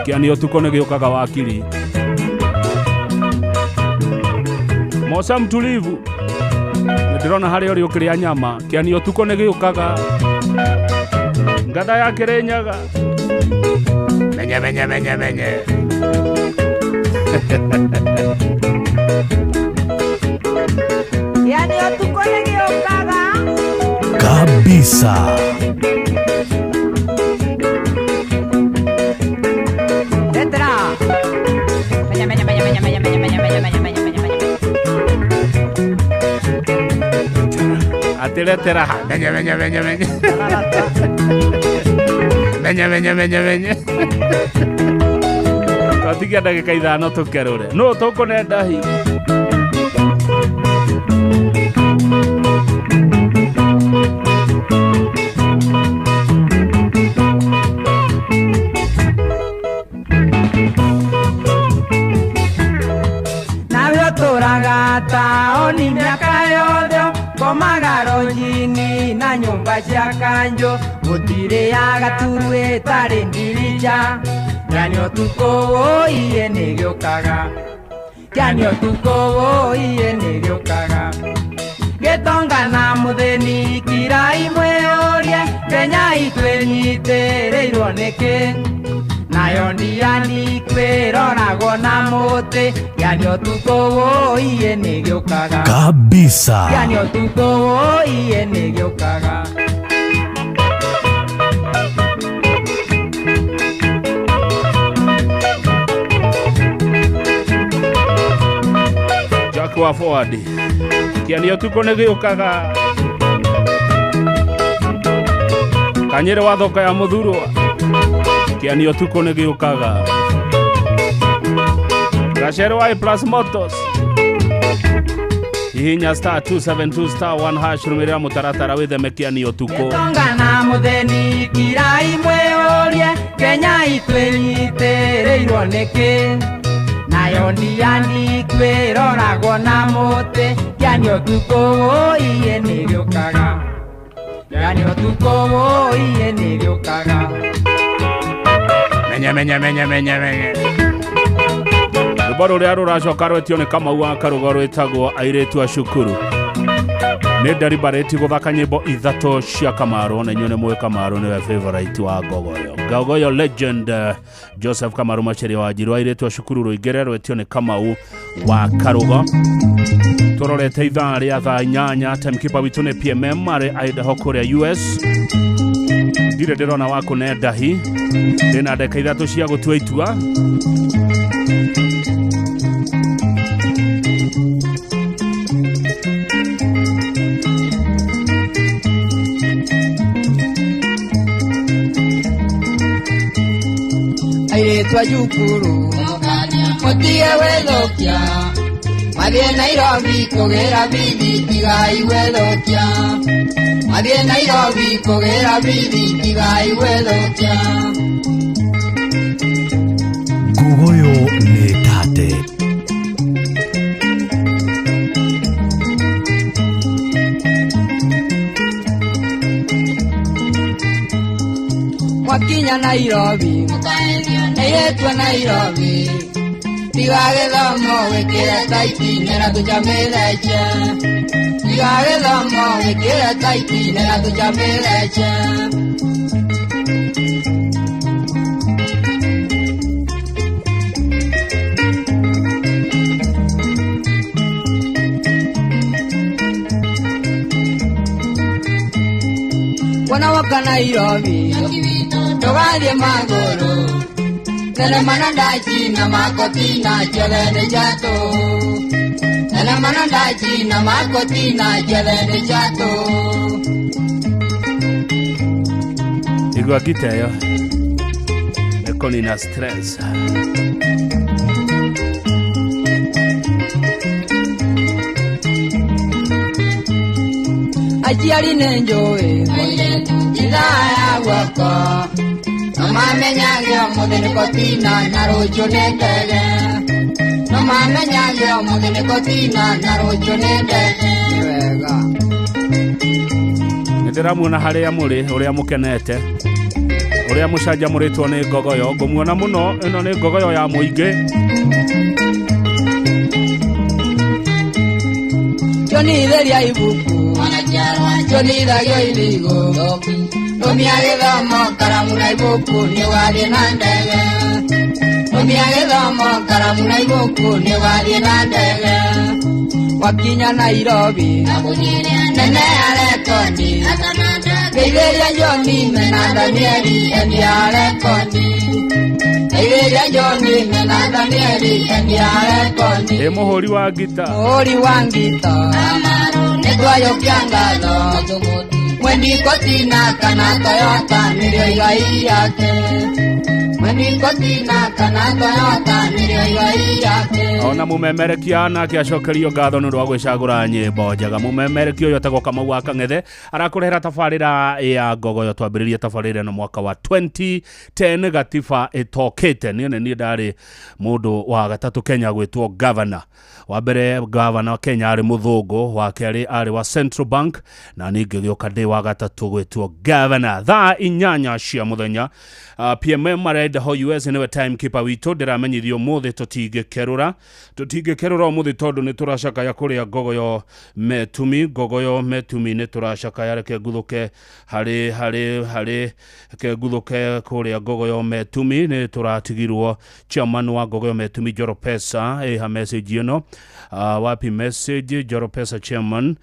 Speaker 6: kĩani ũtukũ nĩgĩũkaga wakiri. Mosa mtulivu, nĩndĩrona harĩa ũrĩ ũkĩrĩa nyama, kĩani ũtukũ nĩgĩũkaga. Ngatha ya Kĩrĩnyaga, menye menye menye menye.
Speaker 13: Kĩani ũtukũ nĩgĩũkaga.
Speaker 11: Kabisa.
Speaker 13: Letra. Menye menye menye menye menye menye menye menye menye menye menye menye.
Speaker 6: Atĩretera ha menye menye menye menye. Menye menye menye menye. Twatigia ndagĩka 5 tũkerũre. Nũ tũkũnenda hi?
Speaker 13: Nawe ũtũraga taũni mĩaka yothe, komaga ronjini na nyũmba cia kanjũ, gũtirĩaga turu ĩtarĩ ndirija. Kĩani ũtukũ wũiye nĩgĩũkaga. Kĩani ũtukũ wũiye nĩgĩũkaga. Gĩtonga na mũthĩni kirai mwĩyũrie, Kenya itũ ĩnyitĩrĩirwo nĩkĩ? Nayo ndiani kwĩroragwo na mũtĩ, kĩani ũtukũ wũiye nĩgĩũkaga.
Speaker 11: Kabisa.
Speaker 13: Kĩani ũtukũ wũiye nĩgĩũkaga.
Speaker 6: Jack wa forward, kĩani ũtukũ nĩgĩũkaga. Kanyĩrĩ wa thoko ya Mũthurwa, kĩani ũtukũ nĩgĩũkaga. Gacere wa A Plus Motors, Hihinya star 272 star 1 hash rũmĩrĩra mũtaratara wĩtheme kĩani ũtukũ.
Speaker 13: Tongana mutheni kirai mweorie Kenya itwĩnyitĩrĩirwo nĩkĩ nayo ndiani kwĩroragwo na mũtĩ kĩani ũtukũ ũiye nĩrĩũkaga kĩani ũtukũ ũiye nĩrĩũkaga.
Speaker 6: Menya menya menya menya menya. Rwĩmbo rũrĩa rũracoka rwetio nĩ Kamau wa Karũgo rwĩtagwo airĩtu a cukuru. Nĩ deliberate gũthaka nyĩmbo ithatũ cia Kamaru na inyuĩ nĩ mũĩ Kamaru nĩwe favorite wa Ngogoyo. Ngogoyo legend Joseph Kamaru Macharia wa Njiru airĩtu a cukuru rũingĩre rwetio nĩ Kamau wa Karũgo. Tũrorete ithaa rĩa thaa 8 timekeeper witũ nĩ PMM arĩ Idaho kũrĩa US. Ndirĩ ndĩrona wa kũne ndahi ndĩna ndagĩka ithatũ cia gũtua itua.
Speaker 13: Airĩtu a cukuru mũtige gwĩthũkia mathiĩ Nairobi kũgĩra bithi tigai gwĩthũkia mathiĩ Nairobi kũgĩra bithi tigai gwĩthũkia.
Speaker 11: Ngogoyo nĩ tate.
Speaker 13: Mwakinya Nairobi airĩtu a Nairobi tiga gĩthomo wĩkĩre taiti nĩra tũcamĩreche tiga gĩthomo wĩkĩre taiti nĩra tũcamĩreche. Wona woka Nairobi ndũgathiĩ magũrũ thenema na ndaci na makoti na ciothe nĩ ciatũ thenema na ndaci na makoti na ciothe nĩ ciatũ.
Speaker 6: Igua ngita ĩyo nĩ kũnina stress.
Speaker 13: Aciari nĩ njũĩ ithaa ya guoko no mamenyage ũmũthĩ nĩ kotina na rũciũ nĩ ndege no mamenyage ũmũthĩ nĩ kotina na rũciũ nĩ ndege. Nĩ wega
Speaker 6: nĩ ndĩramuona harĩa mũrĩ ũrĩa mũkenete ũrĩa mũcanjamũrĩtwo nĩ Ngogoyo ngũmuona mũno ĩno nĩ Ngogoyo ya mũingĩ.
Speaker 13: Chonitharia ibuku chonithagio irigo rũmia gĩthomo karamu na ibuku nĩ ũgathiĩ na ndege rũmia gĩthomo karamu na ibuku nĩ ũgathiĩ na ndege. Wakinya Nairobi nene ya rekodi geithĩria John mena Danieli endia rekodi geithĩria John mena Danieli endia rekodi.
Speaker 6: Ĩ mũhũri wa ngita
Speaker 13: mũhũri wa ngita nĩ twayũkia ngatho mwendi kotina kana Toyota nĩrĩo igai yake mwendi kotina kana Toyota nĩrĩo igai yake.
Speaker 6: Ona mũmemerekia nake acokerio ngatho nĩ ũndũ wa gwĩcagũra nyĩmbo njega. Mũmemerekia ũyũ etagwo Kamau wa Kang'ethe arakũrehera tabarĩra ya Ngogoyo. Twambĩrĩrie tabarĩra ĩno mwaka wa 2010 gatiba ĩtokĩte. Niĩ nĩ niĩ ndarĩ mũndũ wa gatatũ Kenya gwĩtwo governor. Wa mbere governor wa Kenya arĩ mũthũngũ, wa kerĩ arĩ wa Central Bank na niĩ ngĩgĩũka ndĩ wa gatatũ gwĩtwo governor. Thaa 8 cia mũthenya PMM arĩ Idaho US nĩwe timekeeper witũ. Ndĩramenyithio ũmũthĩ tũtingĩkerũra ũmũthĩ tondũ nĩ tũracakaya kũrĩa Ngogoyo Metumi. Ngogoyo Metumi nĩ tũracakaya, reke nguthũke harĩ reke nguthũke kũrĩa Ngogoyo Metumi nĩ tũratigirwo chairman wa Ngogoyo Metumi Njoro Pesa ĩha message ĩno wapi message Njoro Pesa chairman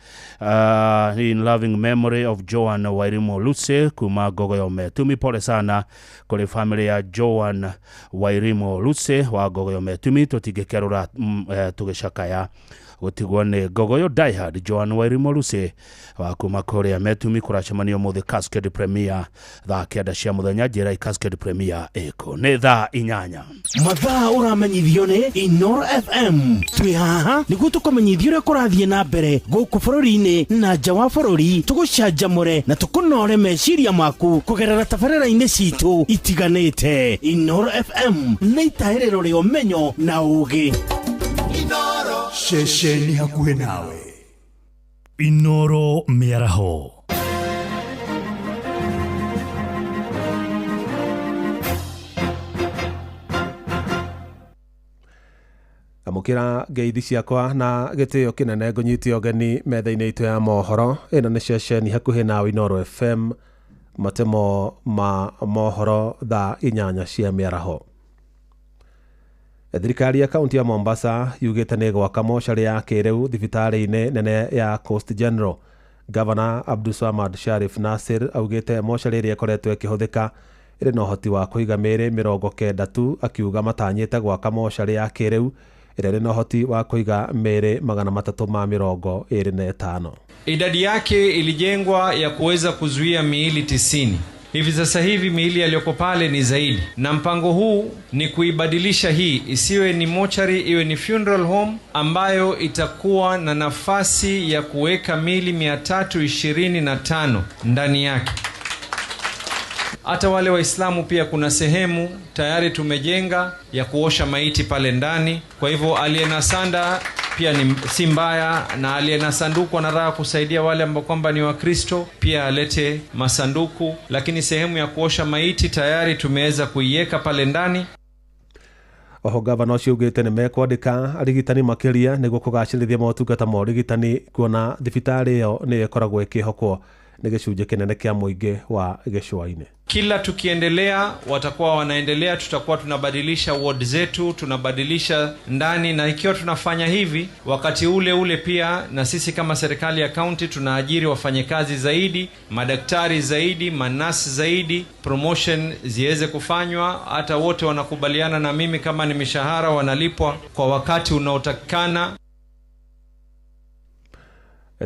Speaker 6: in loving memory of Joan Wairimu Luce kuma Ngogoyo Metumi. Pole sana kũrĩ family ya Joan Wairimu Luce wa Ngogoyo Metumi. Tũtingĩkerũra tũgĩcakaya Gũtigwo nĩ Ngogoyo Diehard Joan Wairimu Lucy wa kuma kũrĩa Metumi. Kũracemanio ũmũthĩ Cascade Premier thaa 9 cia mũthenya. Njĩra Cascade Premier ĩkũ nĩ thaa 8.
Speaker 9: Mathaa ũramenyithio nĩ Inoro FM. Twĩ haha nĩguo tũkũmenyithia ũrĩa kũrathiĩ na mbere gũkũ bũrũri-inĩ na nja wa bũrũri, tũgũcanjamũre na tũkũnore meciria maku kũgerera tabarĩra-inĩ citũ itiganĩte. Inoro FM nĩ itahĩrĩro rĩa ũmenyo na ũũgĩ.
Speaker 5: Ceceni hakuhĩ nawe.
Speaker 11: Inoro Mĩaraho.
Speaker 14: Amũkĩra ngeithi ciakwa na gĩtĩo kĩnene, ngũnyite ũgeni metha-inĩ itũ ya mohoro. Ĩno nĩ ceceni hakuhĩ nawe Inoro FM, matemo ma mohoro thaa 8 cia mĩaraho. Thirikari ya kaunti ya Mombasa yugĩte nĩ gwaka mocarĩ ya kĩrĩu thibitarĩ-inĩ nene ya Coast General. Gavana Abdulswamad Sharif Nasir augĩte mocarĩ ĩrĩa ĩkoretwo ĩkĩhũthĩka ĩrĩ na ũhoti wa kũiga mĩĩrĩ 90 tu, akiuga matanyĩte gwaka mocarĩ ya kĩrĩu ĩrĩa ĩrĩ na ũhoti wa kũiga mĩĩrĩ 325.
Speaker 15: Idadi yake ilijengwa ya kuweza kuzuia miili 90. Hivi sasa hivi miili yaliyoko pale ni zaidi, na mpango huu ni kuibadilisha hii isiwe ni mochari, iwe ni funeral home ambayo itakuwa na nafasi ya kuweka miili 325 ndani yake. Hata wale Waislamu pia kuna sehemu tayari tumejenga ya kuosha maiti pale ndani. Kwa hivyo aliye na sanda pia ni si mbaya, na aliye na sanduku anataka kusaidia wale ambao kwamba ni Wakristo pia alete masanduku, lakini sehemu ya kuosha maiti tayari tumeweza kuiweka pale ndani.
Speaker 14: Oho gavana ũcio augĩte nĩ mekwandĩka arigitani makĩria nĩguo kũgacĩrithia motungata ma ũrigitani, kuona thibitarĩ ĩyo nĩyo ĩkoragwo ĩkĩhokwo nĩ gĩcunjĩ kĩnene kĩa mũingĩ wa gĩcũa-inĩ.
Speaker 15: Kila tukiendelea watakuwa wanaendelea, tutakuwa tunabadilisha ward zetu, tunabadilisha ndani, na ikiwa tunafanya hivi wakati ule ule pia na sisi kama serikali ya county tunaajiri wafanyakazi zaidi, madaktari zaidi, manasi zaidi, promotion ziweze kufanywa. Hata wote wanakubaliana na mimi kama ni mishahara wanalipwa kwa wakati unaotakikana.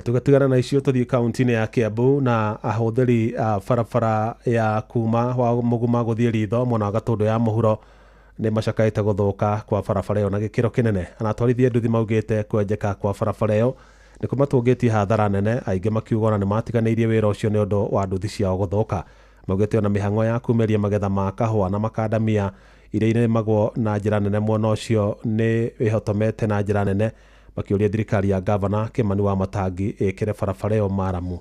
Speaker 14: Tugatigana na icio tũthiĩ kaunti-inĩ ya Kiambu na ahũthĩri a barabara ya kuma wa Mũguma gũthiĩ Ritho mwena wa Gatũndũ ya mũhuro nĩ macakaĩte gũthũka kwa barabara ĩyo na gĩkĩro kĩnene. Anatwarithia nduthi maugĩte kwenjeka kwa barabara ĩyo nĩ kũmatũngĩtie hathara nene, aingĩ makiuga ona nĩ matiganĩirie wĩra ũcio nĩ ũndũ wa nduthi ciao gũthũka. Maugĩte ona mĩhang'o ya kumĩria magetha ma kahũa na makandamia iria irĩmagwo na njĩra nene mwena ũcio nĩ ĩhotomete na njĩra nene, makĩũria thirikari ya gavana Kimani wa Matangi ĩkĩre barabara ĩyo maramu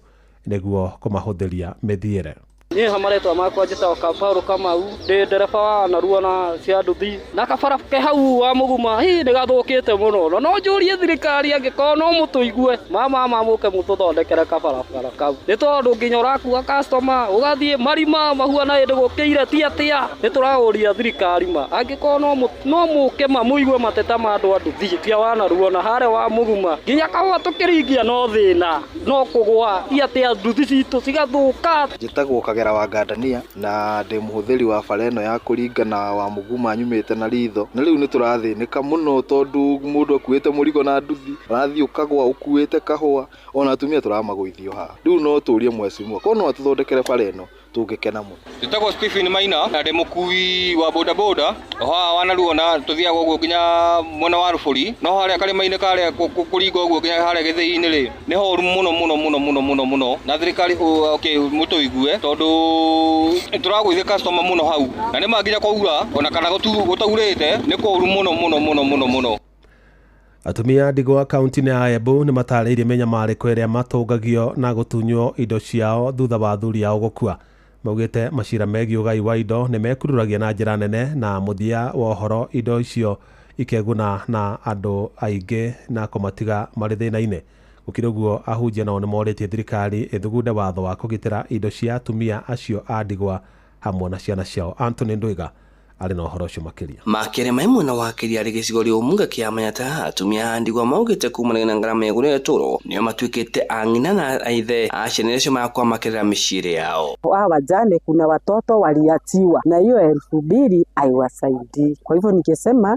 Speaker 14: nĩguo kũmahũthĩria mĩthiĩre.
Speaker 17: Niĩ ha marĩtwa makwa njĩtagwo Paul Kamau, ndĩ ndereba wa narua na cia nduthi, na kabara ke hau wa Mũguma hi nĩ gathũkĩte mũno, na no njũrie thirikari angĩkorwo no mũtũigue, mama mũke mũtũthondekere kabarabara kau, nĩ tondũ nginya ũrakua customer ũgathiĩ marima mahuana hĩndĩ gũkĩire ti atĩa. Nĩ tũraũria thirikari ma angĩkorwo no mũke ma mũigue mateta ma andũ a nduthi cia wa narua na harĩa wa Mũguma, nginya kahũa tũkĩringia no thĩna no kũgũa ti atĩa, nduthi citũ cigathũka.
Speaker 20: Njĩtagwo Kagera wa Ngandania na ndĩ mũhũthĩri wa bara ĩno ya kũringana wa Mũguma nyumĩte na Ritho, na rĩu nĩ tũrathĩnĩka mũno tondũ mũndũ akuĩte mũrigo na nduthi ũrathiĩ ũkagũa ũkuĩte kahũa, ona atumia tũramagũithio haha. Rĩu no tũrie mheshimiwa korwo no atũthondekere bara ĩno tũngĩkena mũno.
Speaker 25: Njĩtagwo Stephen Maina na ndĩ mũkui wa bodaboda haha wa Naruo, na tũthiaga ũguo nginya mwena wa Rũbũri, no harĩa karĩma-inĩ karĩa kũringa ũguo nginya harĩa gĩthĩi-inĩ rĩ nĩ horu mũno mũno mũno mũno mũno mũno, na thirikari okay mũtũigue tondũ tũragũithia customer mũno hau, na nĩ ma nginya kwaura ona kana gũtaurĩte nĩ kũũru mũno mũno mũno mũno mũno.
Speaker 14: Atumia ndigwa kaunti-inĩ ya Embu nĩ matarĩirie mĩnyamarĩko ĩrĩa matũngagio na gũtunywo indo ciao thutha wa athuri ao gũkua. Maugĩte macira megiĩ ũgai wa indo nĩ mekururagia na njĩra nene, na mũthia wa ũhoro indo icio ikeguna na andũ aingĩ na kũmatiga marĩ thĩna-inĩ. Gũkĩrĩ ũguo ahunjia nao nĩ morĩtie thirikari ĩthugunde watho wa kũgitĩra indo cia atumia acio a ndigwa hamwe na ciana ciao. Anthony Ndwiga Arĩ na ũhoro ũcio makĩria.
Speaker 22: Makĩria mai mwena wa kĩrĩa arĩ gĩcigo rĩa Ũmunga kĩa Manyata, atumia a ndigwa maugĩte kumanagia na ngarama ya igũrũ ya ũtũũro nĩo matuĩkĩte ang'ina na aithe a ciana iria marakwamakĩrĩra mĩciĩ yao.
Speaker 1: Hawa wajane kuna watoto waliachiwa na hiyo 2000 haiwasaidii. Kwa hivyo nikisema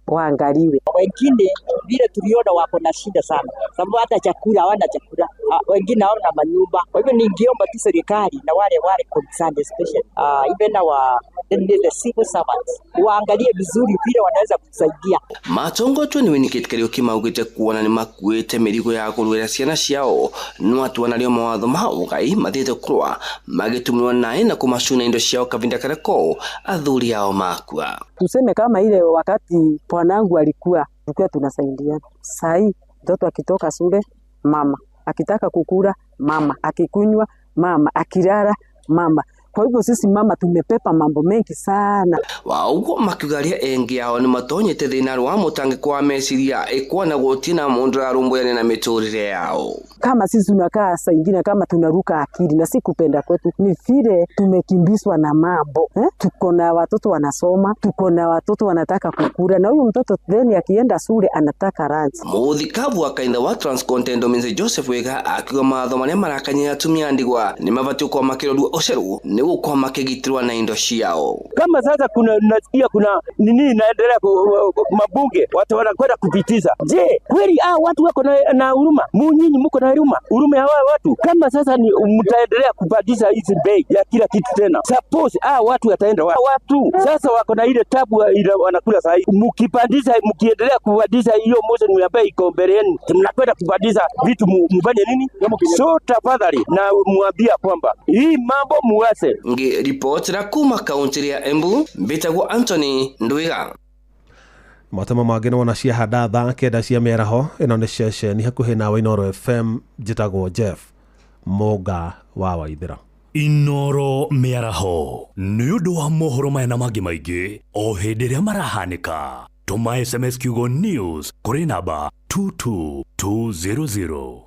Speaker 1: waangaliwe.
Speaker 16: Wengine vile tuliona wako na shida sana, sababu hata chakula hawana chakula, wengine hawana manyumba. Kwa hivyo ningeomba tu serikali na wale concerned especially even our the civil servants waangalie vizuri vile wanaweza kusaidia.
Speaker 22: Matongotwe ni Winnicott Kariuki maugĩte kuona nĩ makuĩte mĩrigo ya kũrũĩra ciana ciao no atua narĩo mawatho ma ũgai mathiĩte kũrũa magĩtũmĩrwo naĩ na kũmacuna indo ciao kavinda karĩa ko athuri ao makua.
Speaker 1: Tuseme kama ile wakati bwanangu alikuwa, tulikuwa tunasaidiana. Sai mtoto akitoka shule mama, akitaka kukula mama, akikunywa mama, akilala mama. Kwa hivyo sisi mama tumepepa mambo mengi sana.
Speaker 22: Wauguo makiuga arĩa engi ao nĩ matonyete thĩna wa mũtangĩko wa meciria ĩkuona gũtirĩ na mũndũ ũrarũmbũyania na mĩtũrĩre yao.
Speaker 1: Kama sisi tunakaa saa ingine kama tunaruka akili, na si kupenda kwetu, ni vile tumekimbizwa na mambo. Tuko na watoto wanasoma, tuko na watoto wanataka kukula, na huyu mtoto then akienda shule anataka lunch.
Speaker 22: Mũthikabu wa kanitha wa Transcontinental Mzee Joseph Wega akiuga mawatho marĩa marakanyia atumia ndigwa nĩ mabatiĩ gũkorwo makĩrorwo ũceru nĩguo gũkorwo makĩgitĩrwo na indo ciao.
Speaker 4: Kama sasa kuna nasikia kuna nini inaendelea mabunge watu wanakwenda kupitiza. Je, kweli hao watu wako na huruma? Nyinyi mko na huruma? Huruma ya watu? Kama sasa ni mtaendelea kupandisha hizi bei ya kila kitu tena. Suppose hao watu wataenda watu sasa wako na ile tabu ile wanakula sasa. Mkipandisha, mkiendelea kupandisha hiyo motion ya bei iko mbele yenu, mnakwenda kupandisha vitu mfanye nini? So tafadhali na muambia kwamba hii mambo muase.
Speaker 22: Ngi ripoti kuma kaunti ya Embu, mbitagwo Anthony Ndwiga.
Speaker 14: Matemo mangĩ nĩ wona ciahanda thaa 9 cia mĩaraho. Ĩno nĩ ceceni hakuhĩ nawe Inooro FM, njĩtagwo Jeff Mũnga wa Waithĩra.
Speaker 11: Inooro mĩaraho nĩ ũndũ wa mohoro maya na mangĩ maingĩ o hĩndĩ ĩrĩa marahanĩka. Tũma SMS kiugo news kũrĩ namba 22200.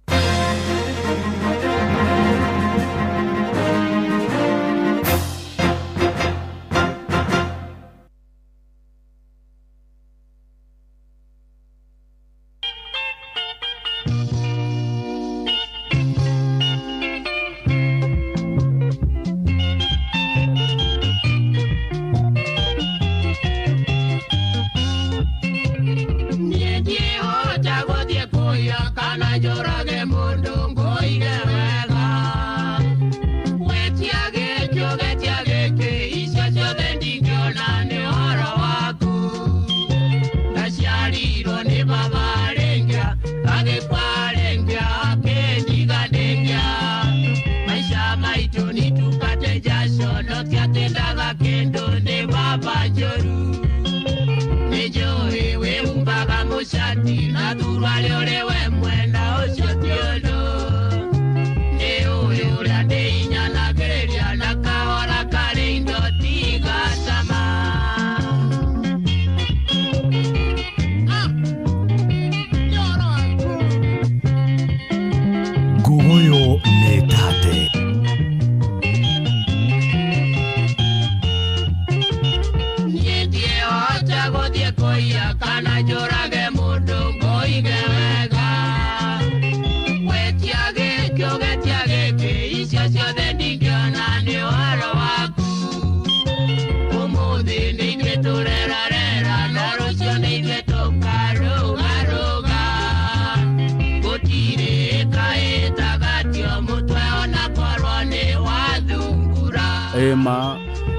Speaker 6: Ema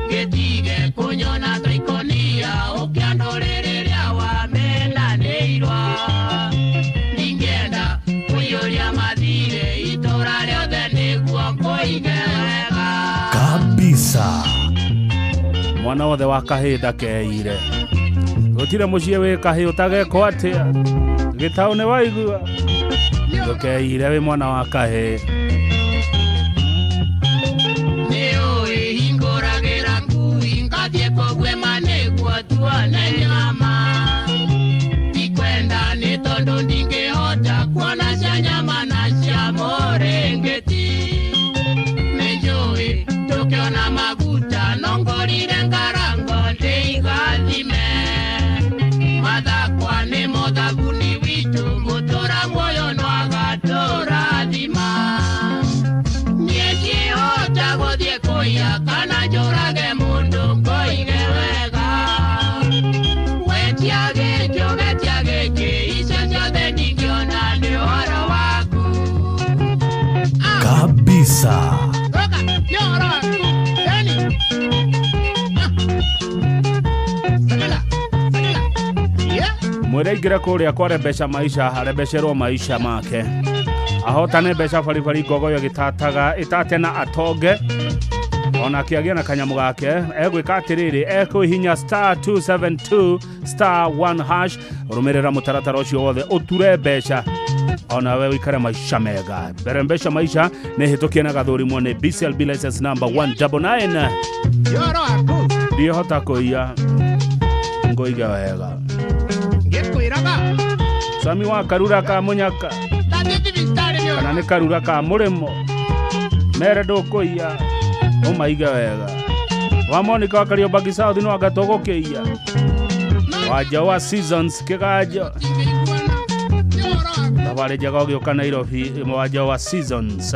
Speaker 3: getige kunyona taikonia ukiandorere wa mena neirwa ningenda kuyoria mathire itora riothe niguo koigega
Speaker 11: kabisa.
Speaker 6: Mwana wothe wa kahĩ ndakeire gũtirĩ mũciĩ wĩ kahĩ ũtagekwo atĩa gĩtaũ nĩ waigua ndũkeire wĩ mwana wa kahĩ.
Speaker 3: Tukiona maguta nongorire ngarango.
Speaker 6: Mwĩre aingĩre kũrĩa kwarebesha maisha arebesherwo maisha make ahotane mbeca baribari ngogoyo gĩtataga ĩtate na atonge ona akĩagĩa na kanyamũ gake egwĩka atĩrĩrĩ ekũhihinya star 272 star 1 hash rũmĩrĩra mũtaratara ũcio wothe ũture mbeca onawe wĩikare maisha mega mbere mbeca maisha nĩ hĩtũkie na gathũrimwo nĩ BCLB license number 199 ndiĩhota kũiya ngũige wega Sami wa karura ka munyaka kana nĩ karura ka mũrĩmo mere ndũkũiya ũmaige wega wa Monica wa Kariobangi South no anga tũgũkĩiya wanja wa Seasons kĩganjo thabarĩ njega ũgĩũka Nairobi wanja wa Seasons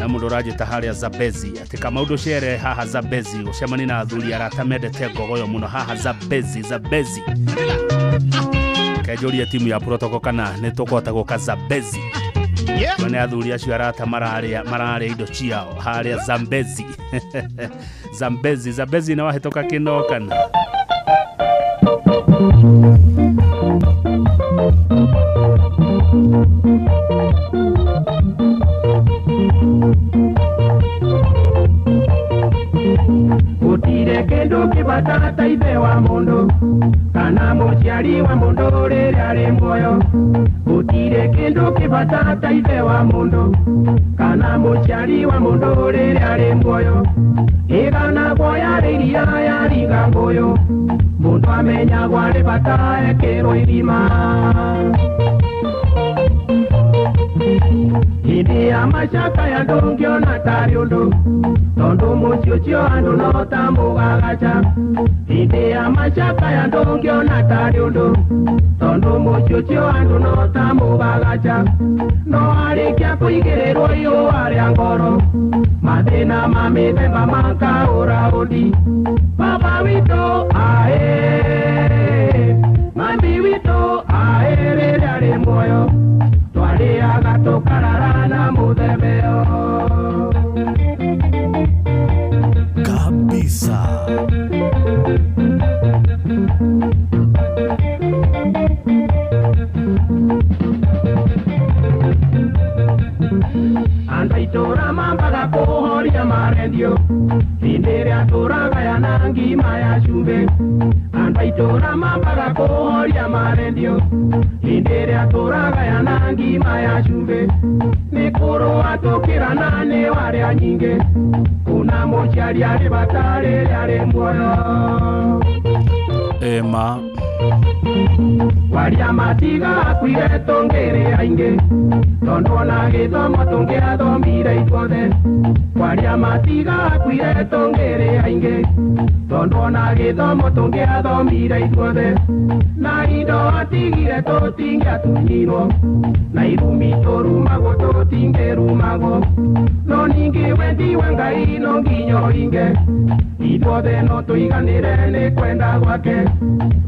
Speaker 6: na mũndũ ũranjĩta harĩa Zambezi atĩ Kamau ndũcere haha Zambezi ũcemanie na athuri arata mendete ngogoyo mũno haha Zambezi Zambezi kenjũrie timu ya protocol kana nĩ tũkũhota gũka Zambezi tuone athuri acio arata mararĩa indo ciao harĩa Zambezi Zambezi Zambezi nĩ wahĩtũka kĩno kana
Speaker 2: Gũtirĩ kĩndũ kĩbata ta ithe wa mũndũ kana mũciari wa mũndũ rĩrĩa arĩ muoyo. Gũtirĩ kĩndũ kĩbata ta ithe wa mũndũ kana mũciari wa mũndũ rĩrĩa arĩ muoyo. Ĩganagwo yarĩ iria yariga ngũyũ mũndũ amenyagwo arĩ bata ekĩrwo irima. Hĩndĩ ya macakaya ndũngĩona tarĩ ũndũ tondũ mũciĩ ũcio andũ no ta mũgagaca. Hĩndĩ ya macakaya ndũngĩona tarĩ ũndũ tondũ mũciĩ ũcio andũ no ta mũgagaca. No arĩkia kũigĩrĩrwo ihũa rĩa ngoro mathĩna ma mĩthemba makaũra ũndi. Baba witũ aĩ, mami witũ aĩ, rĩrĩa arĩ muoyo twarĩaga tũkarara na mũthemeo.
Speaker 11: Kabisa.
Speaker 2: Andũ a itũũra mambaga kũhoria marendio hĩndĩ ĩrĩa tũragayana ngima ya cumbĩ. Andũ a itũũra mambaga kũhoria marendio hĩndĩ ĩrĩa tũragayana ngima ya cumbĩ. Nĩ kũrũa tũkĩrana nĩ warĩa nyingĩ kuna mũciari arĩ bata rĩrĩa arĩ muoyo.
Speaker 6: Ema
Speaker 2: Waria matiga akuire tũngĩrĩ aingĩ tondũ ona gĩthomo tũngĩathomire ithuothe. Waria matiga akuire tũngĩrĩ aingĩ tondũ ona gĩthomo tũngĩathomire ithuothe. Na indo atigire tũtingĩatunyirwo na irumi tũrumagwo tũtingĩrumagwo. No ningĩ wendi wa Ngai no nginya ũhinge ithuothe no tũiganĩre nĩ kwenda gwake.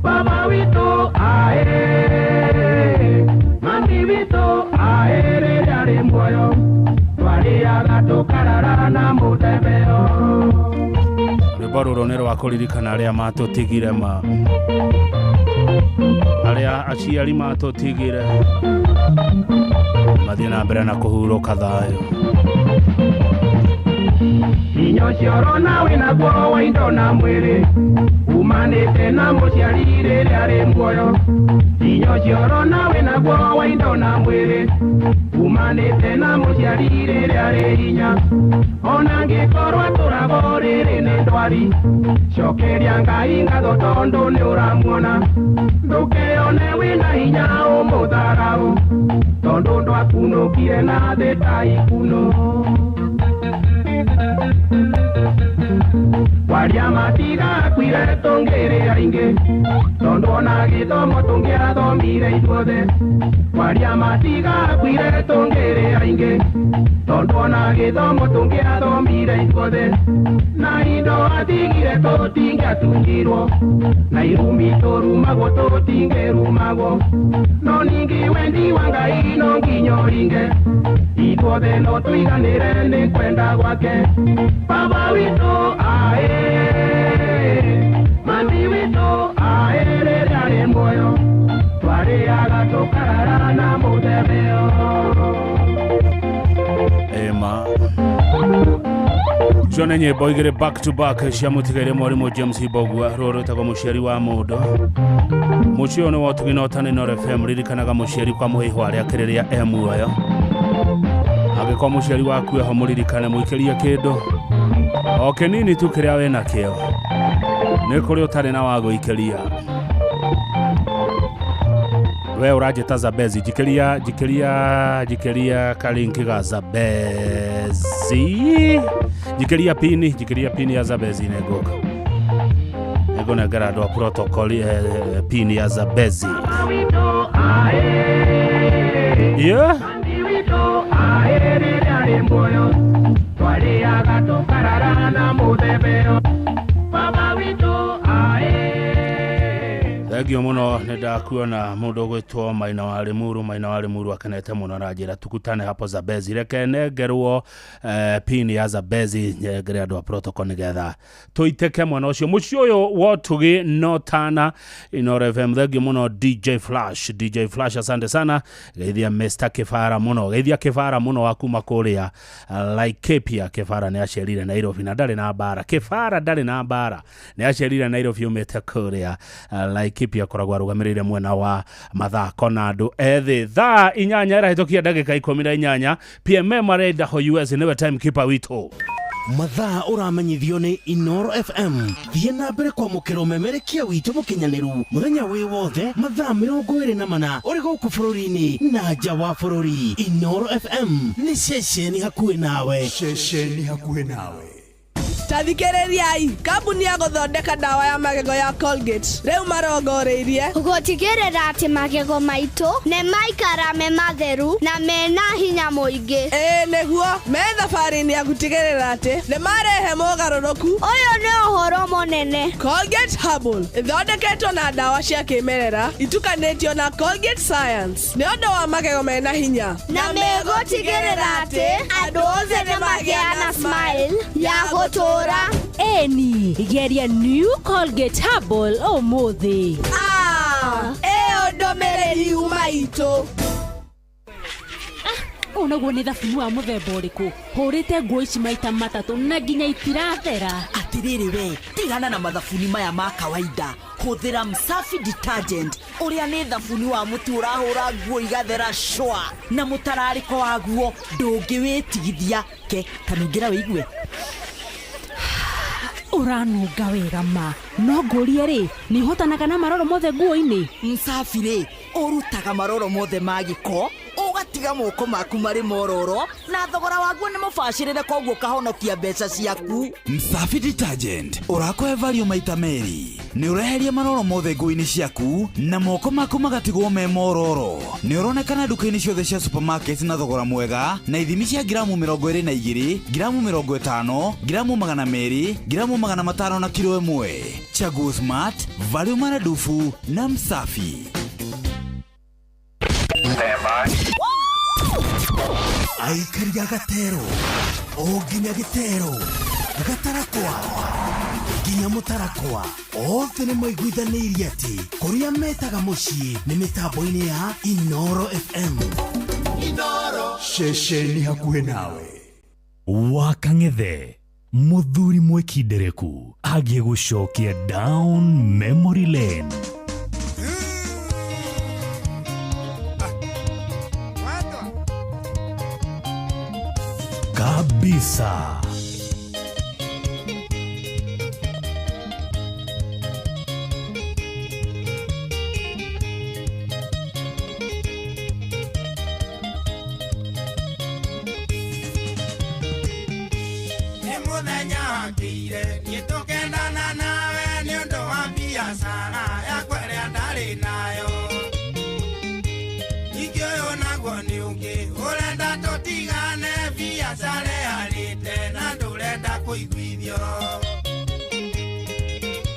Speaker 2: Baba witũ aĩ, mami witũ aĩ, rĩrĩa arĩ muoyo twarĩaga tũkarara na mũthemeo.
Speaker 6: Rwĩmbo rũrũ nĩ rwa kũririkana arĩa matũtigire ma arĩa aciari matũtigire mathiĩ na mbere na kũhurũka thayũ.
Speaker 2: Hinya ũcio ũrona wĩnaguo wa indo na mwĩrĩ umanĩte na mũciari rĩrĩa arĩ muoyo. Hinya ũcio ũrona wĩnaguo wa indo na mwĩrĩ umanĩte na mũciari rĩrĩa arĩ hinya. Ona angĩkorwo atũragwo rĩrĩ nĩ ndwari cokeria Ngai ngatho tondũ nĩ ũramuona. Ndũkeyone wĩna hinya ũmũtharaũ tondũ ndwakunũkire na thĩ ta ikuno. Waria matiga akuire tũngĩrĩ aingĩ tondũ ona gĩthomo tũngĩathomire ithuothe. Waria matiga akuire tũngĩrĩ aingĩ tondũ ona gĩthomo tũngĩathomire ithuothe. Na indo atigire tũtingĩatunyirwo na irumi tũrumagwo tũtingĩrumagwo. No ningĩ wendi wa Ngai no nginya ũringe Ithuothe no tũiganĩre nĩ kwenda gwake. Baba witũ aĩ, mami witũ aĩ, rĩrĩa arĩ muoyo twarĩaga tũkarara na mũthemeo.
Speaker 6: Ema cione nyĩmbo igĩrĩ back to back cia mũtigaire mwarimũ James Mbogua, rũrũ rwĩtagwo mũciari wa mũndũ. Mũciĩ ũyũ nĩ wa ũtugi na ũtani Inooro FM. Ririkanaga mũciari kwa mũhĩhwa rĩake rĩrĩa e muoyo. Angĩkorwo mũciari waku eho, mũririkane, mũikĩrie kĩndũ o kĩnini tu kĩrĩa wĩ nakĩo, nĩ kũrĩ ũtarĩ na wa gũikĩria. We ũranjĩta Zabezi, njikĩria njikĩria njikĩria kalinki ga Zabezi, njikĩria pini, njikĩria pini ya Zabezi. Nĩngũka nĩngũnengera andũ a protocol pini ya Zabezi, yeah.
Speaker 2: Aĩ, rĩrĩa arĩ muoyo twarĩaga tũkarara na mũthemeo. Baba witũ aĩ.
Speaker 6: Thengio muno, nĩ ndakuona mũndũ ũgwĩtwo Maina wa Limuru. Maina wa Limuru akenete mũno, aranjĩra tukutane hapo Zabezi. Reke nengerwo pin ya Zabezi, nyengere andũ a protocol nĩgetha tũitĩke mwena ũcio. Mũciĩ ũyũ wa ũtugi no tana Inooro FM. Thengio mũno DJ Flash, DJ Flash, asante sana. Geithia Mr Kĩbara mũno, geithia Kĩbara mũno wa kuma kũrĩa Laikipia. Kĩbara nĩ acerire Nairobi na ndarĩ na mbara. Kĩbara ndarĩ na mbara, nĩ acerire Nairobi umĩte kũrĩa Laikipia, akoragwo arũgamĩrĩire mwena wa mathako na andũ ethĩ. Thaa 8 ĩrahĩtũkia ndagĩka 18. PMM arenda ho US, nĩwe timekeeper witũ.
Speaker 9: Mathaa ũramenyithio nĩ Inooro FM. Thiĩ na mbere kwamũkĩra ũmemerekia witũ mũkinyanĩru mũthenya wĩ wothe, mathaa 24, ũrĩ gũkũ bũrũri-inĩ na nja wa bũrũri. Inooro FM nĩ ceceni hakuhĩ nawe.
Speaker 5: Ceceni hakuhĩ nawe.
Speaker 18: Tathikĩrĩriai, kambuni ya gũthondeka ndawa ya magego ya Colgate rĩu marongoreirie
Speaker 19: gũtigĩrĩra atĩ magego maitũ nĩ maikara me matheru na mena hinya mũingĩ.
Speaker 18: Ĩĩ nĩguo, me thabarĩ-inĩ ya gũtigĩrĩra atĩ nĩ marehe mogarũrũku.
Speaker 19: Ũyũ nĩ ũhoro mũnene.
Speaker 18: Colgate Herbal ĩthondeketwo na ndawa cia kĩmerera itukanĩtio na Colgate Science nĩ ũndũ wa magego mena hinya,
Speaker 19: na megũtigĩrĩra atĩ andũ othe nĩ magĩa na smile ya gũtũũra.
Speaker 21: Eni, geria New Colgate Herbal ũmũthĩ.
Speaker 18: Ĩyo ndũmĩrĩri yuma itũ.
Speaker 21: Ũũ naguo nĩ thabuni wa mũthemba ũrĩkũ? Hũrĩte nguo ici maita matatũ na nginya itirathera.
Speaker 23: Atirĩrĩ we, tigana na mathabuni maya ma kawaida. Hũthĩra Msafi Detergent, ũrĩa nĩ thabuni wa mũtu ũrahũra nguo igathera shwa, na mũtararĩko waguo ndũngĩwĩtigithia. Ke kanungĩra wĩigue.
Speaker 21: Ũranunga wega ma. No ngũrie rĩ, nĩ ũhotanaga na maroro mothe nguo-inĩ?
Speaker 23: Msafi rĩ, ũrutaga maroro mothe ma gĩko, ũgatiga moko maku marĩ mororo, na thogora waguo nĩ mũbacĩrĩre, koguo ũkahonokia mbeca ciaku.
Speaker 24: Msafi Detergent ũrakũhe value maita merĩ. Nĩ ũreheria maroro mothe nguo-inĩ ciaku na moko maku magatigwo me mororo. Nĩ ũronekana nduka-inĩ ciothe cia supermarket na thogora mwega na ithimi cia ngiramu 22, ngiramu 50, ngiramu 200, ngiramu 500 na kilo 1. Chaguo smart, value maradufu na Msafi.
Speaker 9: Aikari a gatero o nginya gĩtero, gatarakwa nginya mũtarakwa, othe nĩ maiguithanĩirie atĩ kũrĩa metaga mũciĩ nĩ mĩtambo-inĩ ya Inooro FM.
Speaker 5: Inooro, ceceni hakuhĩ nawe. Wakang'ethe mũthuri mwĩkindereku agĩgũcokia down memory lane. Kabisa.
Speaker 26: Nĩ mũthenya wakĩire niĩ tũkendana nawe nĩ ũndũ wa biacara yakwa ĩrĩa ndarĩ nayo. Ningĩ ũyũ naguo nĩ ũngĩ ũrenda tũtigane, biacara ĩharĩte na ndũrenda kũiguithio.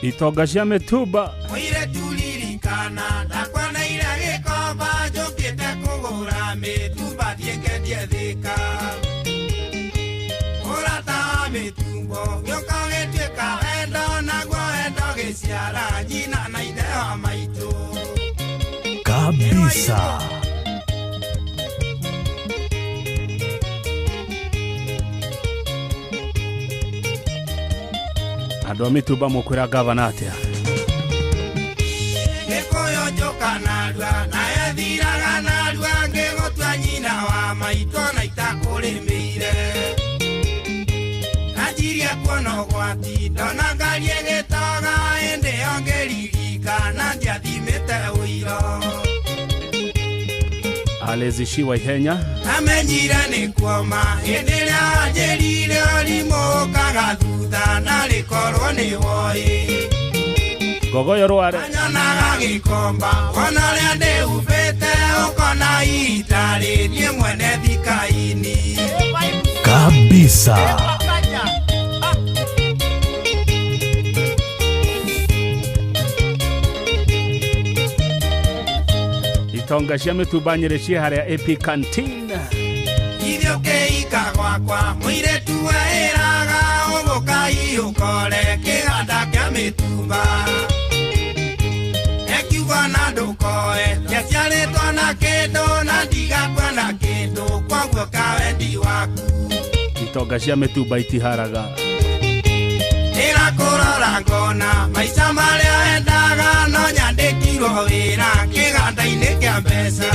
Speaker 6: Itonga cia mĩtumba.
Speaker 26: Mũirĩtu ririkana ndakwoneire gĩkomba, njũkĩte kũgũra mĩtumba thiĩ ngendie Thĩka. nyina na ithe wa maitũ.
Speaker 11: Kabisa.
Speaker 6: Andũ a mĩtumba mũkwĩra gavana atĩa?
Speaker 26: Gĩkũyũ njũka narua naye thiraga narua ngĩgũtua nyina wa maitũ na itakũrĩmĩire. Anjirie kuona ũgwati ndona ngari ĩgĩtoga ĩndĩ ĩyo ngĩririkana ndiathimĩte ũiro.
Speaker 6: Alezishiwa ihenya.
Speaker 26: Amenyire nĩ kuoma hĩndĩ ĩrĩa anjĩrire ũrimũ ũkaga thutha narĩ korwo nĩ woĩ.
Speaker 6: Ngogoyo rware.
Speaker 26: Anyonaga gĩkomba wona ũrĩa ndĩhubĩte ũkona itarĩ niĩ mwene thikaini.
Speaker 11: Kabisa.
Speaker 6: Itonga cia mĩtumba Nyĩrĩ ciĩ harĩa AP Canteen.
Speaker 26: Ithuĩ ũkĩika gwakwa mũirĩtu weĩraga ũgũka ũkore kĩganda kĩa mĩtumba. Ekiuga na ndũkoe ndiaciarĩtwo na kĩndũ na ndigakua na kĩndũ kwoguo kawendi waku.
Speaker 6: Itonga cia mĩtumba itiharaga.
Speaker 26: Ndĩrakũrora ngona maica marĩa endaga no nyandĩkirwo wĩra kĩganda-inĩ kĩa mbeca.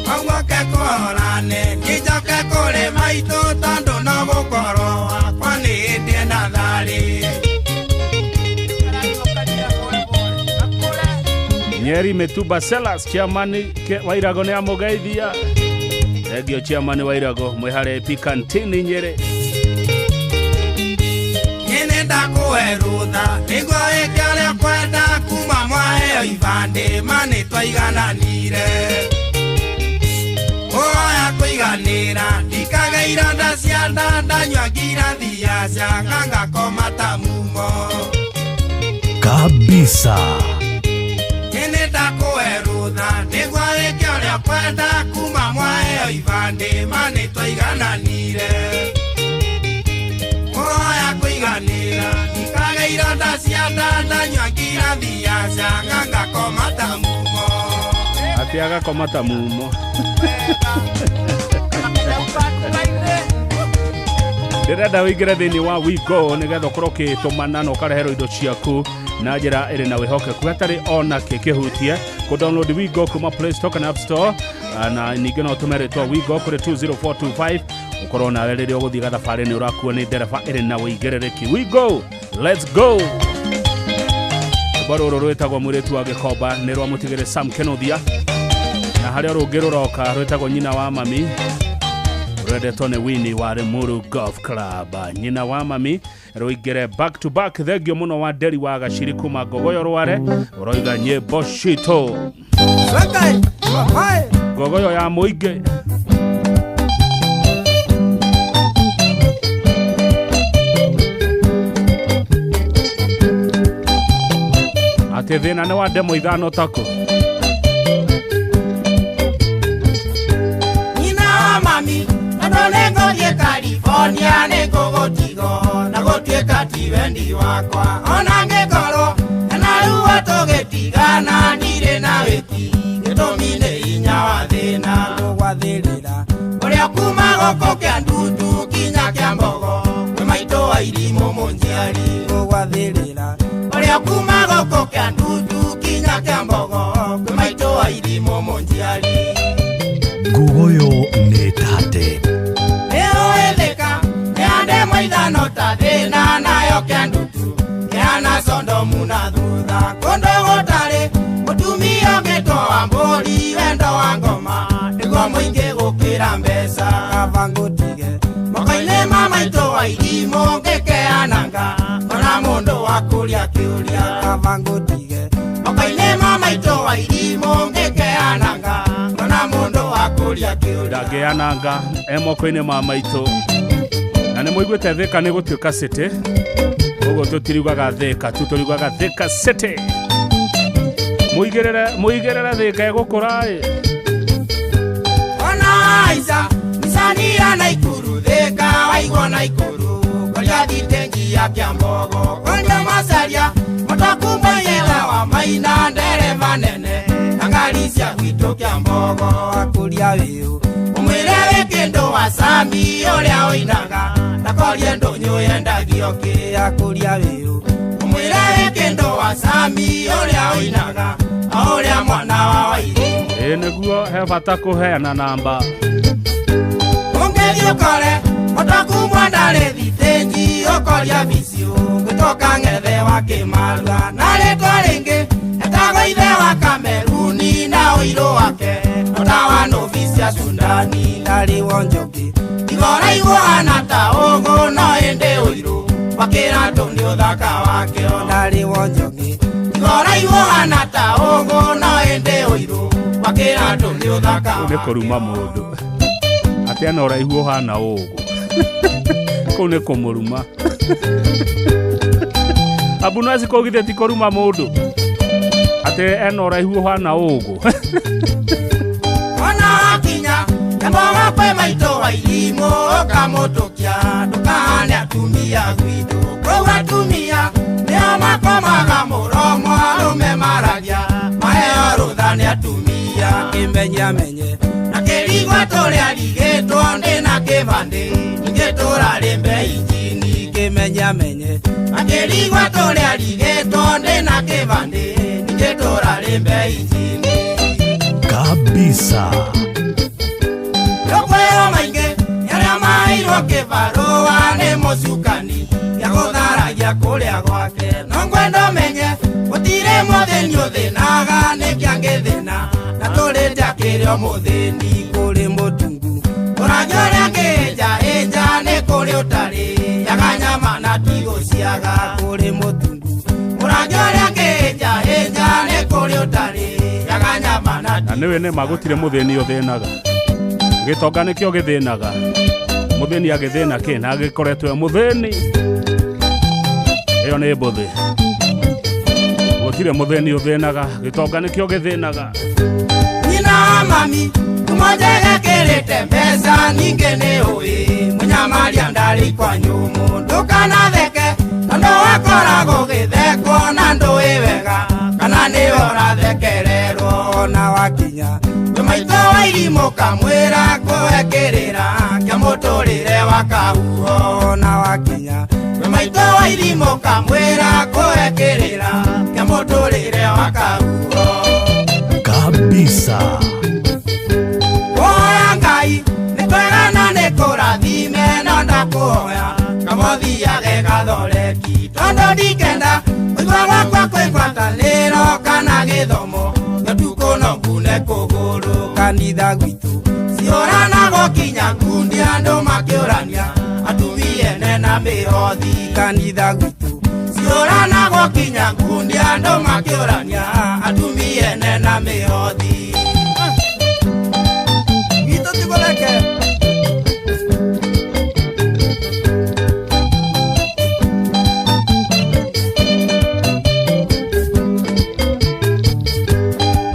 Speaker 26: Koguo ke kũhorane nĩnjoke kũrĩ maitũ tondũ no gũkorwo wakwa nĩ hĩndĩ na tharĩ.
Speaker 6: Nyeri Mĩtumba Sellers chairman wa Irago nĩ amũgeithia. Thengio chairman wa Irago mwĩ harĩa AP Canteen Nyĩrĩ.
Speaker 26: Nĩ ndakũhe rũtha nĩguo wĩke ũrĩa ũkwenda kuma mwaheo ibandĩ ma nĩ twaigananire. Ũroya kũiganĩra ndikage ironda cia nda ndanyua ngirathi ya canga ngakoma ta mumo.
Speaker 11: Kabisa.
Speaker 26: Nĩ ndakũhe rũtha nĩguo wĩke ũrĩa ũkwenda kuma mwaheo ibandĩ ma nĩ twaigananire. Ũroya kũiganĩra ndikage ironda cia nda ndanyua ngirathi ya canga ngakoma ta mumo.
Speaker 6: Atĩ agakoma ta mumo. Ndĩrenda wĩingĩre thĩinĩ wa Wigo nĩgetha ũkorwo ũkĩtũmana na ũkareherwo indo ciaku na njĩra ĩrĩ na wĩhokeku hatarĩ ona kĩ kĩhutie. Kũ download Wigo kuma Play Store kana App Store, na ningĩ no ũtũme rĩtwa Wigo kũrĩ 20425 ũkorwo nawe rĩrĩa ũgũthiĩ gathabarĩ nĩ ũrakuo nĩ ndereba ĩrĩ na wĩigĩrĩrĩki. Wigo, let's go. Rwĩmbo rũrũ rwĩtagwo mũirĩtu wa Gĩkomba nĩ rwa mũtigĩrĩ Sam Kenothia, na harĩa rũngĩ rũroka rwĩtagwo nyina wa mami rwendetwo nĩ Winnie wa Limuru Golf Club. Nyina wa mami rũingĩre back to back. Thengio mũno wa Nderi wa Gaciri kuma Ngogoyo Rware ũroiga nyĩmbo citũ Ngogoyo ya mũingĩ. Atĩ thĩna nĩ wa ndemo ithano tako.
Speaker 26: Nyina wa mami tondũ nĩngũthiĩ California nĩngũgũtigwo na gũtuĩka ti wendi wakwa ona ngĩkorwo na ruo tũgĩtigana ndirĩ na wĩki gĩtũmi nĩ hinya wa thĩna ngũgwathĩrĩra ũrĩa kuma gũkũ kĩa ndutu kinya kĩa mbogo kwĩ maitũ wa irimũ mũnjiari ngũgwathĩrĩra ũrĩa kuma gũkũ kĩa ndutu kinya kĩa mbogo kwĩ maitũ wa irimũ mũnjiari.
Speaker 11: Ngogoyo nĩ tate.
Speaker 26: Nĩũĩthĩka nĩ ndemo ithano ta thĩna nayo kĩa ndutu kĩhana Sondomu na thutha kũndũ gũtarĩ mũtumia ũngĩtwo wa mbũri wendo wa ngoma nĩguo mũingĩ gũkĩra mbeca kaba ngũtige moko-inĩ ma maitũ wa irimũ ngĩkeananga ona mũndũ wa kũria kĩũria kaba ngũtige moko-inĩ ma maitũ wa irimũ ngĩkeananga ona mũndũ wa kũria kĩũria.
Speaker 6: Ndangĩananga e moko-inĩ ma maitũ. Na nĩ mũiguĩte Thika nĩ gũtuĩka city koguo tũtiriugaga Thika tu tũriugaga Thika city. Mũigĩrĩre mũigĩrĩre Thika ĩgũkũra ĩ.
Speaker 26: Ona Aica Micania Naikuru Thika waigwo Naikuru kũrĩa thitenji ya Kĩambogo kũrĩa macaria Maina ndereba nene na ngari cia gwitũ kĩa mbogo akũria wĩũ ũmwĩre wĩ kĩndũ wa Sami ũrĩa ũinaga ndakorie ndũnyũ yendagio kĩ akũria wĩũ ũmwĩre wĩ kĩndũ wa Sami ũrĩa ũinaga o ũrĩa mwana wa Wairimu.
Speaker 6: Ĩĩ nĩguo he bata kũheana namba.
Speaker 26: Ũngĩthiĩ ũkore mũtoku mwandarĩ thitĩnji ũkoria bicio gwĩtoka ng'ethe wa Kĩmarua na rĩtwa rĩngĩ etagwo ithe wa Kameruni na ũirũ wake no ta wa nũbi cia Sudani ndarĩ wonjoki igora hana ta ũgũ no ĩndĩ ũirũ wakĩra andũ nĩ ũthaka wake ndarĩ wonjoki igora hana ta ũgũ no ĩndĩ ũirũ wakĩra andũ nĩ ũthaka
Speaker 6: nĩ kũruma mũndũ atĩ ena ũraihu ũhana ũgũ kũu nĩ kũmũruma. Abu no kũgithĩ ti kũruma mũndũ atĩ ena ũraihu ũhana ũgũ.
Speaker 26: Ona wakinya nyamboga kwĩ maitũ wa irimũ ũkamũtũkia ndũkahane atumia gwitũ kũu atumia nĩo makomaga mũromo arũme maragia maheo rũtha nĩ atumia kĩmenye amenye na kĩrigwa tũrĩa rigĩtwo ndĩ na kĩbandĩ ningĩ tũrarĩ mbei injini kĩmenye amenye na kĩrigwa tũrĩa rigĩtwo ndĩ na kĩbandĩ ningĩ tũrarĩ mbei injini
Speaker 11: kabisa.
Speaker 26: Yokweo maingĩ nĩarĩa maheirwo kĩbarũa nĩ mũcukani gĩa gũtharagia kũrĩa gwake no ngwenda ũmenye gũtirĩ mũthĩni ũthĩnaga nĩkĩ angĩthĩna na tũrĩte akĩrĩ o mũthĩni kũrĩ mũtungu ũrangi ũrĩa angĩĩnja ĩnja nĩ kũrĩ ũtarĩ yaga nyama na tigũciaga kũrĩ mũtungu ũrangi ũrĩa angĩĩnja ĩnja nĩ kũrĩ ũtarĩ yaga nyama na
Speaker 6: Na nĩwe nĩ ma gũtirĩ mũthĩni ũthĩnaga gĩtonga nĩkĩo gĩthĩnaga mũthĩni agĩthĩna kĩ na agĩkoretwo e mũthĩni ĩyo nĩ mbũthĩ gũtirĩ mũthĩni ũthĩnaga gĩtonga nĩkĩo gĩthĩnaga.
Speaker 26: Nyina wa mami kumojega kĩrĩte mbeca ningĩ nĩ ũĩ mũnyamaria ndarĩ kwa nyũmũ ndũkanatheke tondũ wakoragwo gĩthekwo na ndũĩ wega kana nĩwe ũrathekererwo na wakinya kwĩ maitũ wa irimũ kamwĩra kũhe kĩrĩra kĩa mũtũrĩre wa kahuho na wakinya kwĩ maitũ wa irimũ kamwĩra kũhe kĩrĩra kĩa mũtũrĩre wa kahuho
Speaker 11: kabisa.
Speaker 26: Kũhoya Ngai nĩ kwega na nĩ kũrathime no ndakũhoya kamũthiage gathoreki tondũ ndikenda kũigua gwakwa kwĩ ngwatanĩro kana gĩthomo gĩtukũ no ngune kũgũrũ kanitha gwitũ ciũrana gũkinya ngundi andũ makĩũrania atumia ene na mĩhothi kanitha gwitũ ciũrana gũkinya ngundi andũ makĩũrania atumia ene na mĩhothi gwitũ ti kũreke.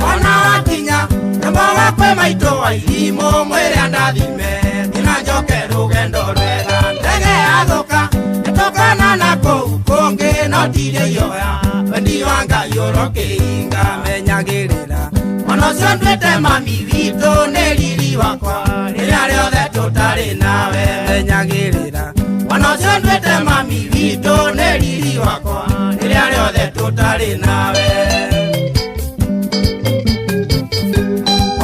Speaker 26: Ona wakinya nyamboga kwĩ maitũ wa irimũ mwĩre andathime nginya njoke rũgendo rwega ndege yathũka nĩtũkona na kũu kũngĩ no ndirĩ ioya wendi wa Ngai ũrokĩhinga menyagĩrĩra mwana ũcio nduĩte mami witũ nĩ riri wakwa rĩrĩa rĩothe tũtarĩ nawe menyagĩrĩra mwana ũcio nduĩte mami witũ nĩ riri wakwa rĩrĩa rĩothe tũtarĩ nawe.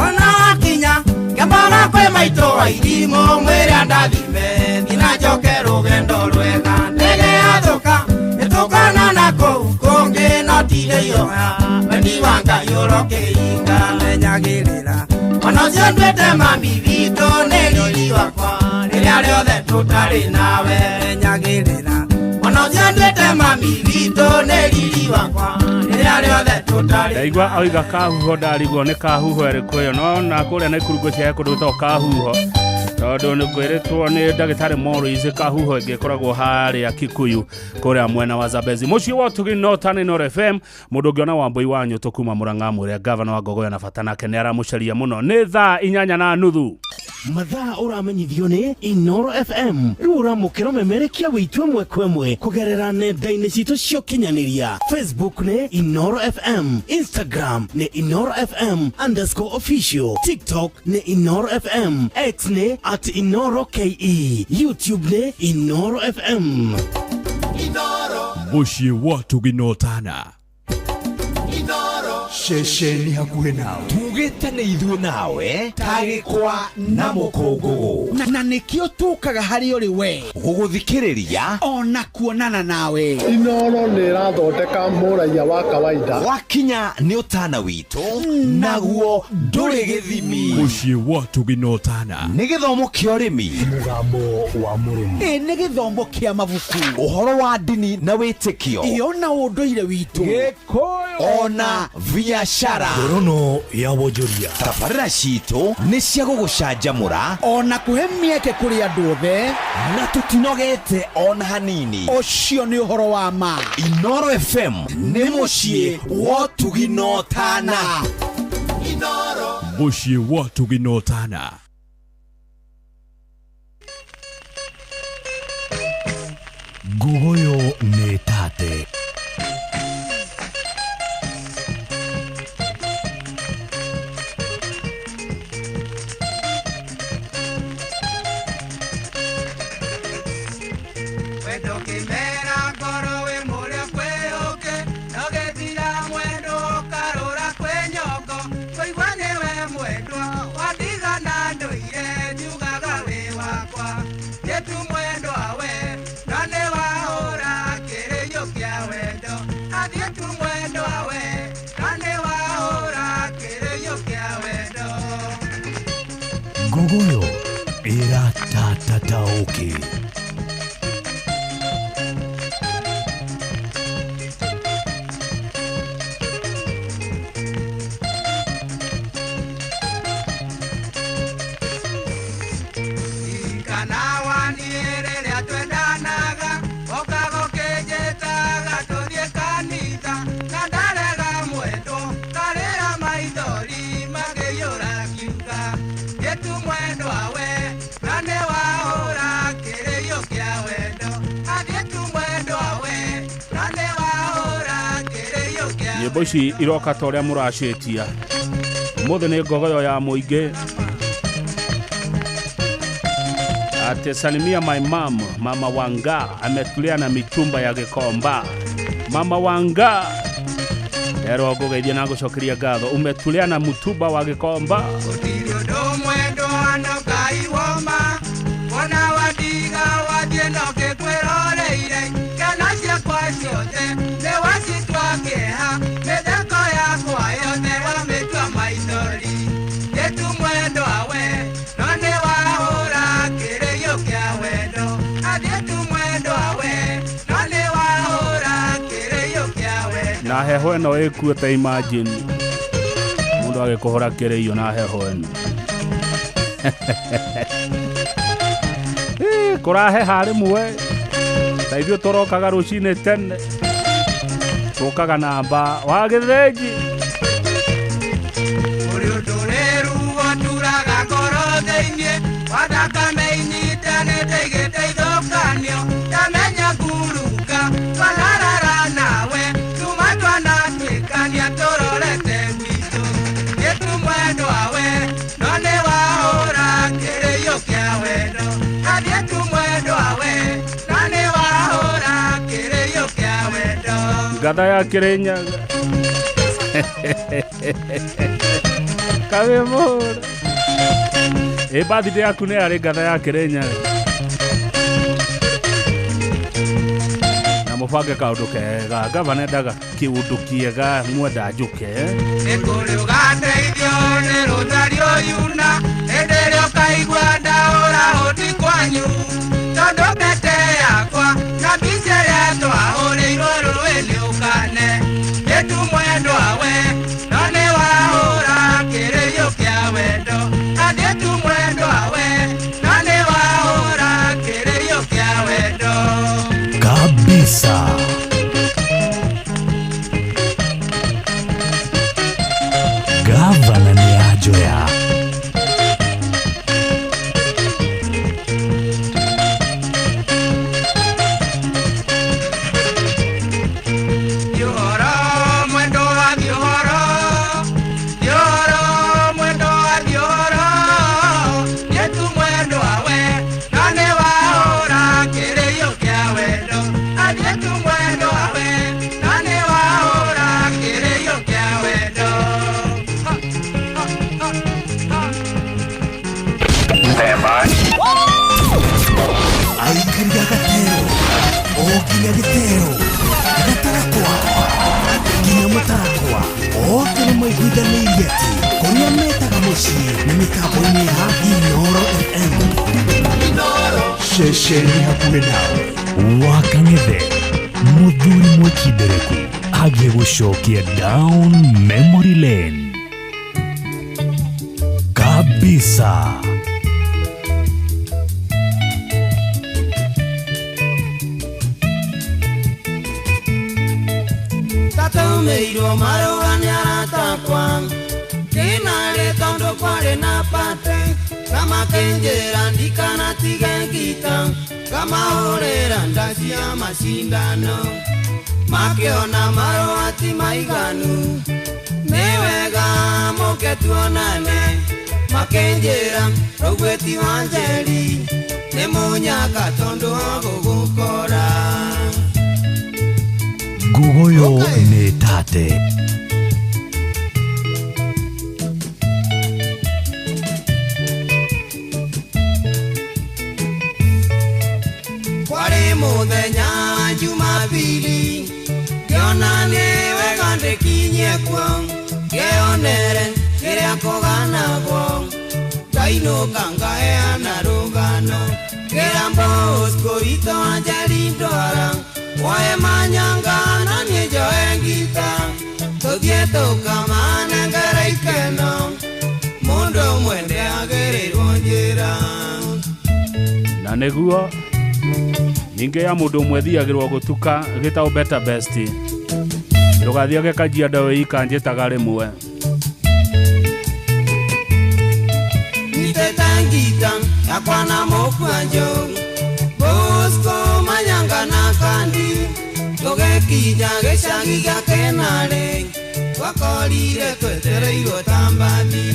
Speaker 26: Ona wakinya nyamboga kwĩ maitũ wa irimũ mwĩre andathime nginya njoke rũgendo rwega ndege yathũka nĩtũkona na kũu kũngĩ no ndirĩ ioya wendi wa Ngai ũrokĩhinga menyagĩrĩra mwana ũcio nduĩte mami witũ nĩ riri wakwa rĩrĩa rĩothe tũtarĩ nawe menyagĩrĩra mwana ũcio nduĩte mami witũ nĩ riri wakwa rĩrĩa rĩothe tũtarĩ.
Speaker 6: Ndaigua oiga kahuho ndarigwo nĩ kahuho ĩrĩkũ ĩyo no na kũrĩa Naikuru ngwĩciria kũndũ gwĩtagwo kahuho tondũ nĩ kwĩrĩtwo nĩ ndagĩtarĩ Morris kahuho ĩngĩ ĩkoragwo harĩa Kikuyu kũrĩa mwena wa Zambezi mũciĩ wa ũtugi no tani no FM mũndũ ũngĩona Wambui wa Nyũtũ kuma Mũrang'a mwĩre gavana wa Ngogoyo na bata nake nĩ aramũcaria mũno. Nĩ thaa 8:30.
Speaker 9: Mathaa ũramenyithio nĩ Inoro FM. Rĩu ũramũkĩra ũmemerekia witũ ĩmwe kwa ĩmwe kũgerera nenda-inĩ citũ cia ũkinyanĩria. Facebook nĩ Inoro FM, Instagram nĩ Inoro FM underscore official, TikTok nĩ Inoro FM, X nĩ at Inoro KE, YouTube nĩ Inoro FM.
Speaker 5: Mũciĩ wa Tũginotana. Ceceni hakuhĩ nawe.
Speaker 7: Tugĩte nĩ ithuĩ nawe ta gĩkwa na mũkũngũgũ.
Speaker 8: Na nĩkĩo tũkaga harĩ ũrĩ we
Speaker 7: gũgũthikĩrĩria
Speaker 8: ona kuonana nawe.
Speaker 10: Inoro nĩ ĩrathondeka mũraiya wa kawaida.
Speaker 7: Wakinya nĩ ũtana witũ naguo ndũrĩ gĩthimi.
Speaker 5: Mũciĩ wa Tũginotana.
Speaker 7: Nĩ gĩthomo kĩa ũrĩmi.
Speaker 11: Mũgambo wa mũrĩmi.
Speaker 8: Ĩ nĩ gĩthomo kĩa mabuku.
Speaker 7: Ũhoro wa ndini na wĩtĩkio.
Speaker 8: Ĩyo na ũndũire witũ.
Speaker 7: Gĩkũyũ ona biacara.
Speaker 11: Ngorono ya wonjoria.
Speaker 7: Tabarĩra citũ nĩ cia gũgũcanjamũra
Speaker 8: ona kũhe mĩeke kũrĩ andũ othe
Speaker 7: na tũtinogete ona hanini.
Speaker 8: Ũcio nĩ ũhoro wa ma.
Speaker 7: Inoro FM nĩ mũciĩ wa ũtugi na ũtana.
Speaker 5: Mũciĩ wa ũtugi na ũtana.
Speaker 11: Ngogoyo nĩ tate.
Speaker 26: Wendo kĩmera ngoro wĩ mũrĩa kwĩ ũkĩ, no gĩthira mwendwo ũkarũra kwĩ nyongo. Kũigua nĩwe mwendwa, wandigana ndũire njugaga wĩ wakwa. Gĩtu mwendwa we, no nĩwahũra kĩrĩiyo kĩa wendo. Athiĩ tu mwendwa we, no nĩwahũra kĩrĩiyo kĩa wendo.
Speaker 11: Ngogoyo ĩratatata ũkĩ.
Speaker 26: Kana waniĩ rĩrĩa twendanaga, ũkaga ũkĩnjĩtaga tũthiĩ kanitha, na ndarega mwendwo, ngarĩra maithori makĩiyũra ngiuga, gĩtu mwendwa we, na nĩwahũra kĩrĩiyo kĩa wendo. Athiĩ tu mwendwa we, na nĩwahũra kĩrĩiyo kĩa
Speaker 6: Nyĩmbo ici iroka ta ũrĩa mũraciĩtia. Ũmũthĩ nĩ ngogoyo ya mũingĩ. Ate salimia my mom, Mama Wanga ametulia na mitumba ya Gikomba. Mama Wanga ero ngũgeithia na ngũcokeria ngatho, umetulia na mutumba wa Gikomba.
Speaker 26: Gũtirĩ ũndũ mwendwa no Ngai woma, wona wandiga wathiĩ no ngĩkwĩroreire. Ciana ciakwa ciothe nĩ wacitua kĩeha, mĩtheko yakwa yothe wamĩtua maithori. Gĩtu mwendwa we, no nĩwahũra kĩrĩiyo kĩa wendo. Athiĩ tu mwendwa we, no nĩwahũra kĩrĩiyo kĩa wendo.
Speaker 6: Na heho ĩno ĩkuĩte, imagine mũndũ agĩkũhũra kĩrĩiyo na heho ĩno. Kũraheha rĩmwe ta ithuĩ tũrokaga rũcinĩ tene, tũkaga namba wa gĩthĩnji.
Speaker 26: Ũrĩ ũndũ rĩru waturaga ngoro thĩinĩ, wa thakame inyitanĩte igĩteithũkanio, ndamenya ngurunga twanarara nawe, tuma twanatuĩkania tũrorete gwitũ. Gĩtu mwendwa we, no nĩwahũra kĩrĩiyo kĩa wendo. Athiĩ tu mwendwa we, no nĩwahũra kĩrĩiyo kĩa wendo.
Speaker 6: Ngatha ya Kĩrĩnyaga. Kawĩmũra. Ĩ birthday yaku nĩ yarĩ ngatha ya Kĩrĩnyaga. Na mũbange kaũndũ kega, gavana endaga kĩũndũ kĩega mwenda njũke.
Speaker 26: Nĩ kũrĩ ũgateithio nĩ rũthario yuna, hĩndĩ ĩrĩa ũkaigua ndaũra ũti kwanyu. Tondũ mbete yakwa na mbica ĩrĩa twahũrĩirwo rũĩ nĩ ũkane. Gĩtu mwendwa we, no nĩwahũra kĩrĩiyo kĩa wendo. Athiĩ tu mwendwa we, no nĩwahũra kĩrĩiyo kĩa wendo.
Speaker 11: Kabisa. Gavana nĩ anjoya. Ceceni hakuhĩ nawe Wakang'ethe mũthuri mwĩkindereku agĩgũcokia down memory lane kabisa.
Speaker 3: Tatũmĩirwo marũa nĩ aratakwa kĩnarĩ tondũ kwarĩ na pate kamakĩnjĩra ndikanatige ngita ngamahũrĩra nda cia macindano makĩona marũa ti maiganu nĩ wega mũke tuonane makĩnjĩra rũgwĩti wa Njeri nĩ mũnyaka tondũ wa gũgũkora.
Speaker 11: Ngugoyo nĩ tate.
Speaker 3: Kwarĩ mũthenya Jumapili ngĩona nĩ wega ndĩkinyie kuo ngĩonere kĩrĩa kũganagwo ngainũka ngaheana rũgano ngĩra Bosco witũ wa Njeri ndwara woe manyanga na niĩ njoe ngita tũthiĩ tũkamanengere ikeno mũndũ ũmwe ndĩagĩrĩirwo njĩra.
Speaker 6: Na nĩguo ningĩ ya mũndũ ũmwe thiagĩrwo gũtuka gĩtagwo better best ndũgathiage Kajiado wĩika njĩtaga rĩmwe.
Speaker 3: Nyitĩte ngita yakwa na mũkwanjũ Bosco manyanga na kandi tũgĩkinya gĩcagi gĩa Kĩnarĩ twakorire twetereirwo ta mbathi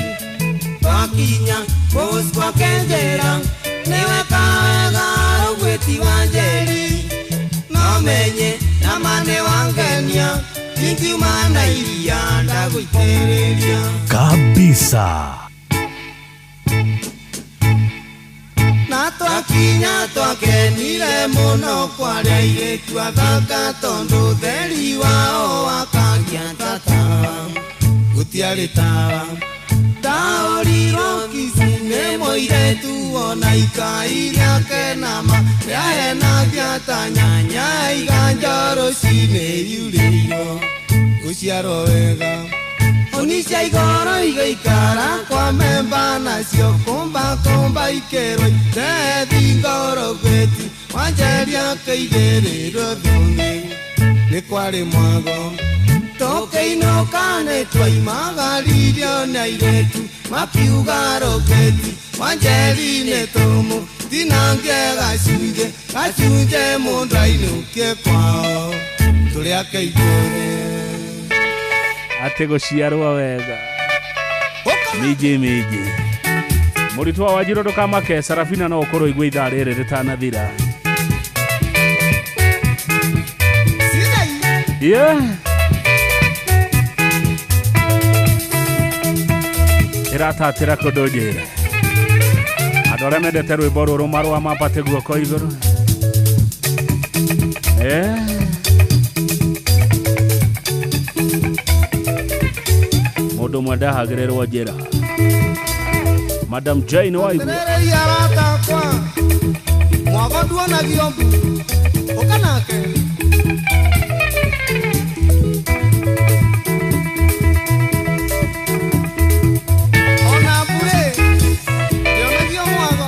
Speaker 3: twakinya Bosco akĩnjĩra nĩwe kawega rũgwĩti wa Njeri no menye nama nĩ wangenia ingiuma na iria ndagũitĩrĩria
Speaker 11: kabisa.
Speaker 3: Na twakinya twakenire mũno kwarĩ airĩtu athaka tondũ ũtheri wao wakagia ta tawa gũtiarĩ tawa ndaũrirwo Kisii nĩ mũirĩtu ona ikai rĩake nama rĩahenagia ta nyanya iganja rũcinĩ yurĩirwo gũciarwo wega Onisha igoro igaikara kwa memba nacio kumba kumba ikerwo itethi ngoro gweti wa Njeri akĩigĩrĩrwo thũng'ĩ nĩ kwarĩ mwago tũkĩinũka nĩ twaimagaririo nĩ airĩtu makiuga rũgwĩti wa Njeri nĩ tũmũ tinangie gacunjĩ gacunjĩ mũndũ ainũkie kwao tũrĩ ake itũrĩ
Speaker 6: atĩ gũciarwo wega miji miji mũritũ wa Wanjirũ ndũkamake Sarafina no ũkorwo igua ithaa rĩrĩ rĩtanathira. Yeah. Ĩratatĩra kũndũ njĩra andũ arĩa mendete rwĩmbo rũrũ marũa mambate guoko igũrũ. Mũndũ ũmwe ndahagĩrĩrwo njĩra. Madam Jane Waigua
Speaker 3: Terereria arata akwa mwago nduonagio mbu ũka nake. Ona mbure ndĩonagio mwago.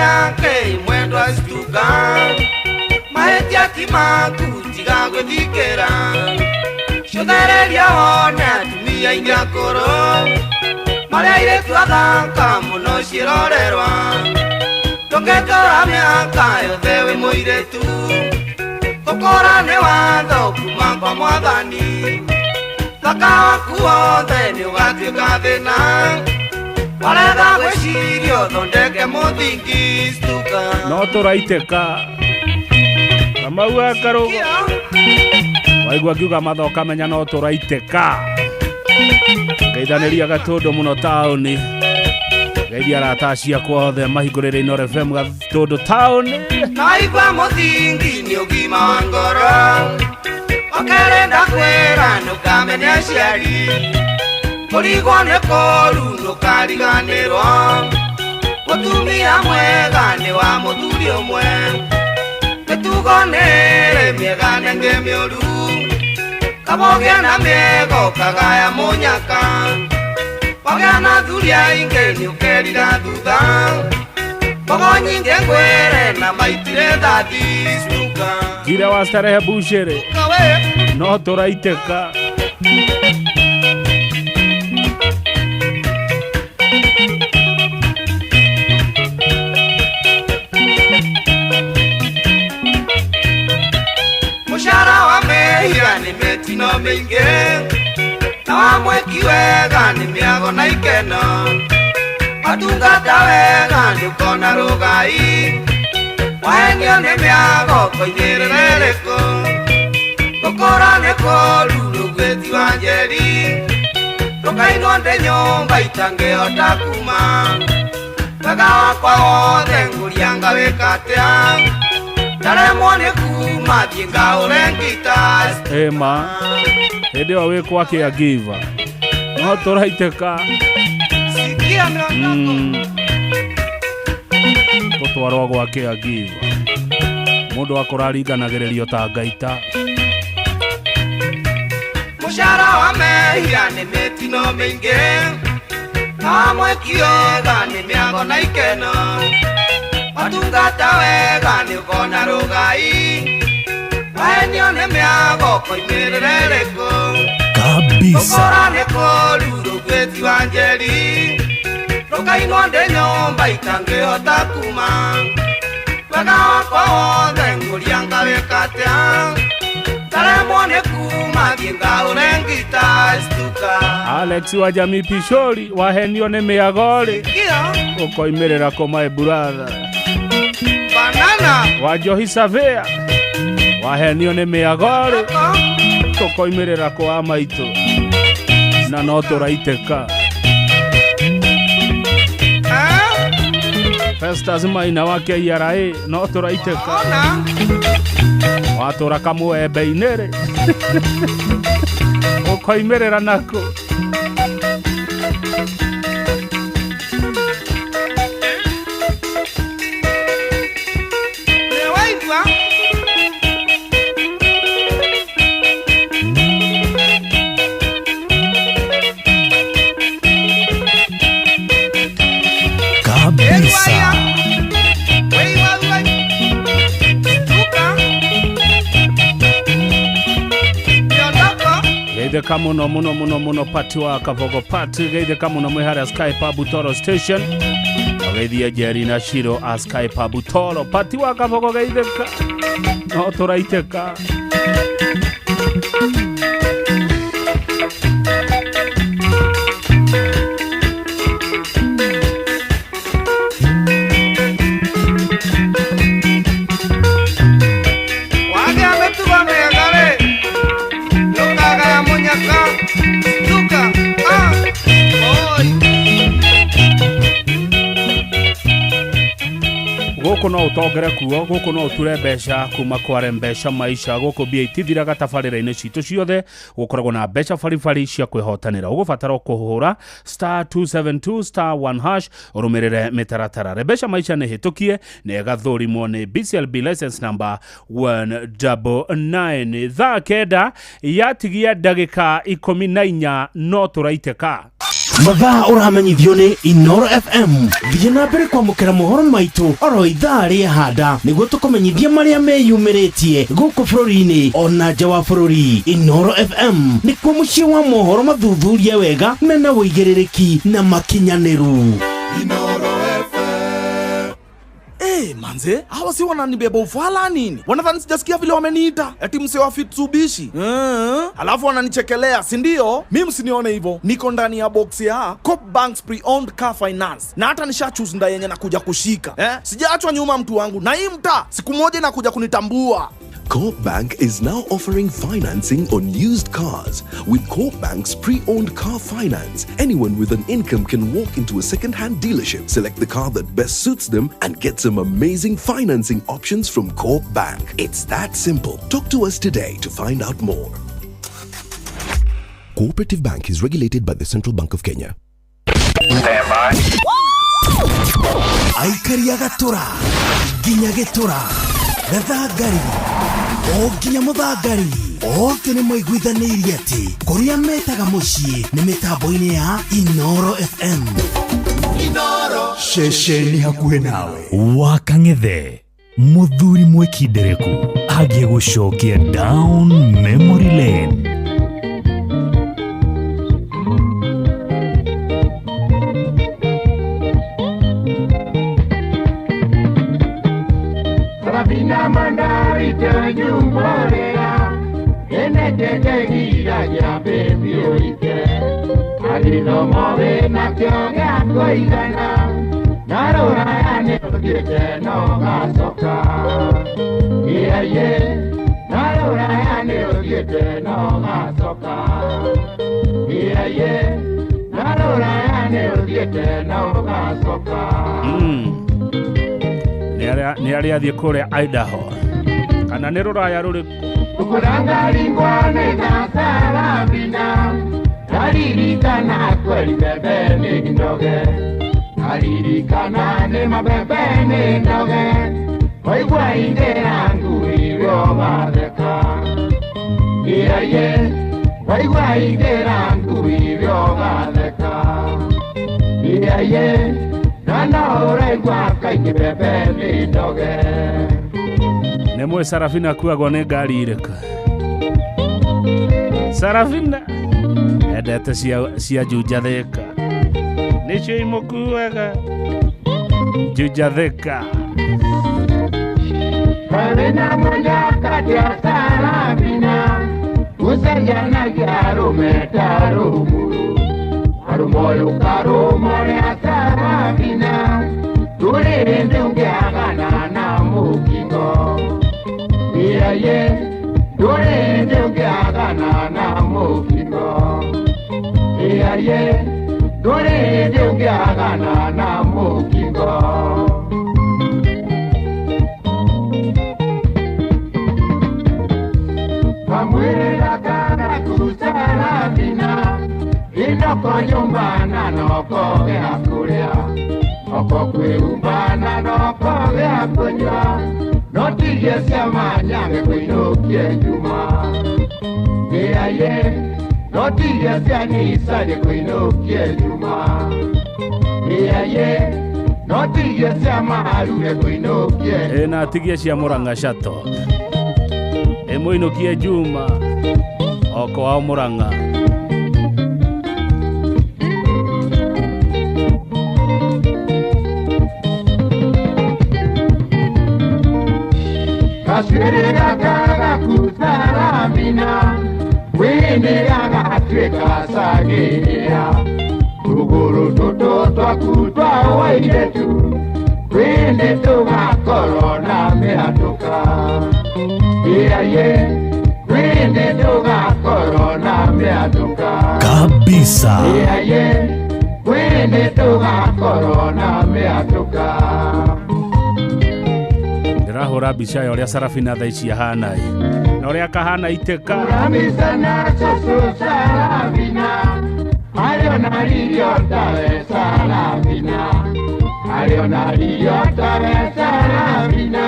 Speaker 3: Yake mwendwa stuka Mahĩtia ti maku tiga gwĩthikĩra Cũthereria wone atumia aingĩ akũrũ Marĩa airĩtu athaka mũno ciĩrorerwa Ndũngĩtũra mĩaka yothe wĩ mũirĩtu Gũkũra nĩ watho kuma kwa mwathani Thaka waku wothe nĩ ũgatuĩka thĩna Warega gwĩciria ũthondeke mũthingi stuka
Speaker 6: No tũraitĩka Kamau wa Karũgũ waigua ngiuga mathoka menya no tũraitĩka ngeithanĩria Gatũndũ mũno taũni ngeithia arata ciakwa othe mahingũrĩre Inooro FM Gatũndũ taũni
Speaker 3: Naigua mũthingi nĩ ũgima wa ngoro Okerĩ ndakwĩra ndũkamene aciari Kũrigwo nĩ kũũru ndũkariganĩrwo Mũtumia mwega nĩ wa mũthuri ũmwe Mĩtugo nĩrĩ mĩega na ĩngĩ mĩũru Kamũgĩa na mĩega ũkagaya mũnyaka Wagĩa na athuri aingĩ nĩ ũkerira thutha Mbogo nyingĩ ngwĩre na maitire thathi stuka
Speaker 6: Njira wa starehe bucĩrĩ no tũraitĩka
Speaker 3: Mũcara wa mehia nĩ mĩtino mĩingĩ Na wa mwĩki wega nĩ mĩago na ikeno Watungata wega nĩ ũkona rũgai Wahenio nĩ mĩago ũkoigĩrĩra ĩrĩkũ Gũkũra nĩ kũũru rũgwĩti wa njeri Ndũkainwo ndĩ nyũmba itangĩhota kuma Wega wakwa wothe ngũria ngawĩka atĩa Ndaremwo nĩ kuma thiĩ ngaũre ngita
Speaker 6: Ĩma hĩndĩ ĩyo wĩ kwa caregiver no tũraitĩka
Speaker 3: Sikia
Speaker 6: gũtwarwo gwa caregiver mũndũ akũra aringanagĩrĩrio ta ngaita
Speaker 3: Mũcara wa mehia nĩ mĩtino mĩingĩ Na wa mwĩki wega nĩ mĩago na ikeno Watungata wega nĩ ũkona rũgai Wahenio nĩ mĩago ũkoimĩrĩra ĩrĩkũ
Speaker 7: Kabisa.
Speaker 3: Gũkũra nĩ kũũru rũgwĩti wa njeri Rũkainwo ndĩ nyũmba itangĩhota kuma Wega wakwa wothe ngũria ngawĩka atĩa Ndaremwo nĩ kuma thiĩ ngaũre ngita stuka
Speaker 6: Alex wa Jamii Pishori wahenio nĩ mĩago-rĩ ũkoimĩrĩra kũ my brother
Speaker 3: Banana
Speaker 6: wa Njohi Savea wahenio nĩ mĩago-rĩ tũkoimĩrĩra kũ wa maitũ na no tũraitĩka Festus Maina wa KRA no tũraitĩka watũra kamũembe-inĩ rĩ ũkoimĩrĩra nakũ
Speaker 3: Nĩwaigua
Speaker 7: Kabisa.
Speaker 6: Geithĩka mũno mũno mũno mũno pati wa Kavogo pati geithĩka mũno mwĩ harĩa Sky Pub Toro Station geithie Njeri na Shiro a Sky Pub Toro pati wa Kavogo geithĩka no tũraitĩka
Speaker 3: Wagĩa mĩtugo mĩega rĩ ndũkagaya mũnyaka stuka ah oi
Speaker 6: gũkũ no ũtongere kuo gũkũ no ũture mbeca kuma kware mbeca maisha gũkũ mbia itithiraga tabarĩra-inĩ citũ ciothe gũkoragwo na mbeca baribari cia kwĩhotanĩra ũgũbatara kũhũra star 272 star 1 hash ũrũmĩrĩre mĩtaratara mbeca maisha nĩ hĩtũkie na ĩgathũrimwo nĩ BCLB license number 199 thaa 9 yatigia ndagĩka 14 no tũraitĩka.
Speaker 9: Mathaa ũramenyithio nĩ Inoro FM. Thiĩ na mbere kwamũkĩra mohoro maitũ oro ithaa rĩa handa nĩguo tũkũmenyithie marĩa meyumĩrĩtie gũkũ bũrũri-inĩ ona nja wa bũrũri. Inoro FM nĩkuo mũciĩ wa mohoro mathuthurie wega mena ũigĩrĩrĩki na makinyanĩru.
Speaker 12: Hey, manze, hawa si wananibeba ufala nini? Wanadhani sijasikia vile wameniita eti msee wa Mitsubishi. Alafu wananichekelea, si ndio? Mi msinione hivyo, niko ndani ya box ya Coop Bank's pre-owned car finance na hata nisha choose nda yenye nakuja kushika eh? Sijaachwa nyuma mtu wangu, na hii mtaa siku moja inakuja kunitambua.
Speaker 13: Co-op Bank is now offering financing on used cars. With Co-op Bank's pre-owned car finance, anyone with an income can walk into a second-hand dealership, select the car that best suits them, and get some amazing financing options from Co-op Bank. It's that simple. Talk to us today to find out more. Cooperative Bank is regulated by the Central Bank of Kenya.
Speaker 7: Aikari a Gatura nginya Gĩtũra, Gathangari o nginya Mũthangari, othe nĩ maiguithanĩirie atĩ kũrĩa metaga mũciĩ nĩ mĩtambo-inĩ ya Inoro FM.
Speaker 5: Ceceni hakuhĩ nawe.
Speaker 11: Wa Kang'ethe, mũthuri mwĩkindereku agiĩ gũcokia down memory lane.
Speaker 2: Sarafina mandari tenyumborera enetetegira gĩa bebi ũike agĩthomo wĩnakĩo gĩa kũigana na rũraya nĩ ũthiĩte no gacoka ĩaiĩ na rũraya nĩ ũthiĩte no gacoka ĩaiĩ na rũraya nĩ ũthiĩte no gacoka.
Speaker 6: Nĩ arĩa athiĩ kũrĩa Idaho kana nĩ rũraya rũrĩkũ?
Speaker 2: Kurangaringwa nĩ Sarafina naririkana kweli bebe nĩ ndoge naririkana nĩ mabebe nĩ ndoge waigua ingĩra ngui rĩogatheka ĩaiĩ waigua ingĩra ngui rĩogatheka ĩaiĩ na no ũraigua kaingĩ bebe nĩ ndoge.
Speaker 6: Nĩ mwĩ Sarafina akuagwo nĩ ngari irĩkũ? Sarafina endete cia Juja Thika, nĩcio imũkuaga Juja Thika.
Speaker 2: Karina mũnyakati a Sarafina gũcenjanagia arũme ta rũmuru karũmoyũ karũmore a Sarafina ndũrĩ hĩndĩ ũngĩagana na mũkingo ĩaiĩ ndũrĩ hĩndĩ ũngĩagana na mũkingo ĩaiĩ ndũrĩ hĩndĩ ũngĩagana na mũkingo. Kamwĩrĩra kana ku Sarafina inoko nyũmba na noko gĩa kũrĩa oko kwĩhumba na noko gĩa kũnyua no tigie ciama nyange kũinũkie njuma ĩaiĩ no tigie cia Nissan kũinũkie njuma ĩaiĩ no tigie cia Maruge kũinũkie.
Speaker 6: Ĩ na atigie cia Murang'a Shuttle ĩmũinũkie Juma oko wao Murang'a.
Speaker 2: Kacwĩrĩ gaka gaku Sarafina wĩnĩ gagatuĩka cagĩrĩra tũgũrũ tũtũ twaku twa wairĩtu wĩnĩ tũgakorwo na mĩatũka ĩaiĩ wĩnĩ tũgakorwo na mĩatũka
Speaker 11: kabisa
Speaker 2: ĩaiĩ wĩnĩ tũgakorwo na mĩatũka.
Speaker 6: Ndĩrahũra mbica ya ũrĩa Sarafina thaa ici ahana na ũrĩa kahana itĩka.
Speaker 2: Ramisa na cũcũ Sarafina arĩona ririo tawe Sarafina arĩona ririo tawe Sarafina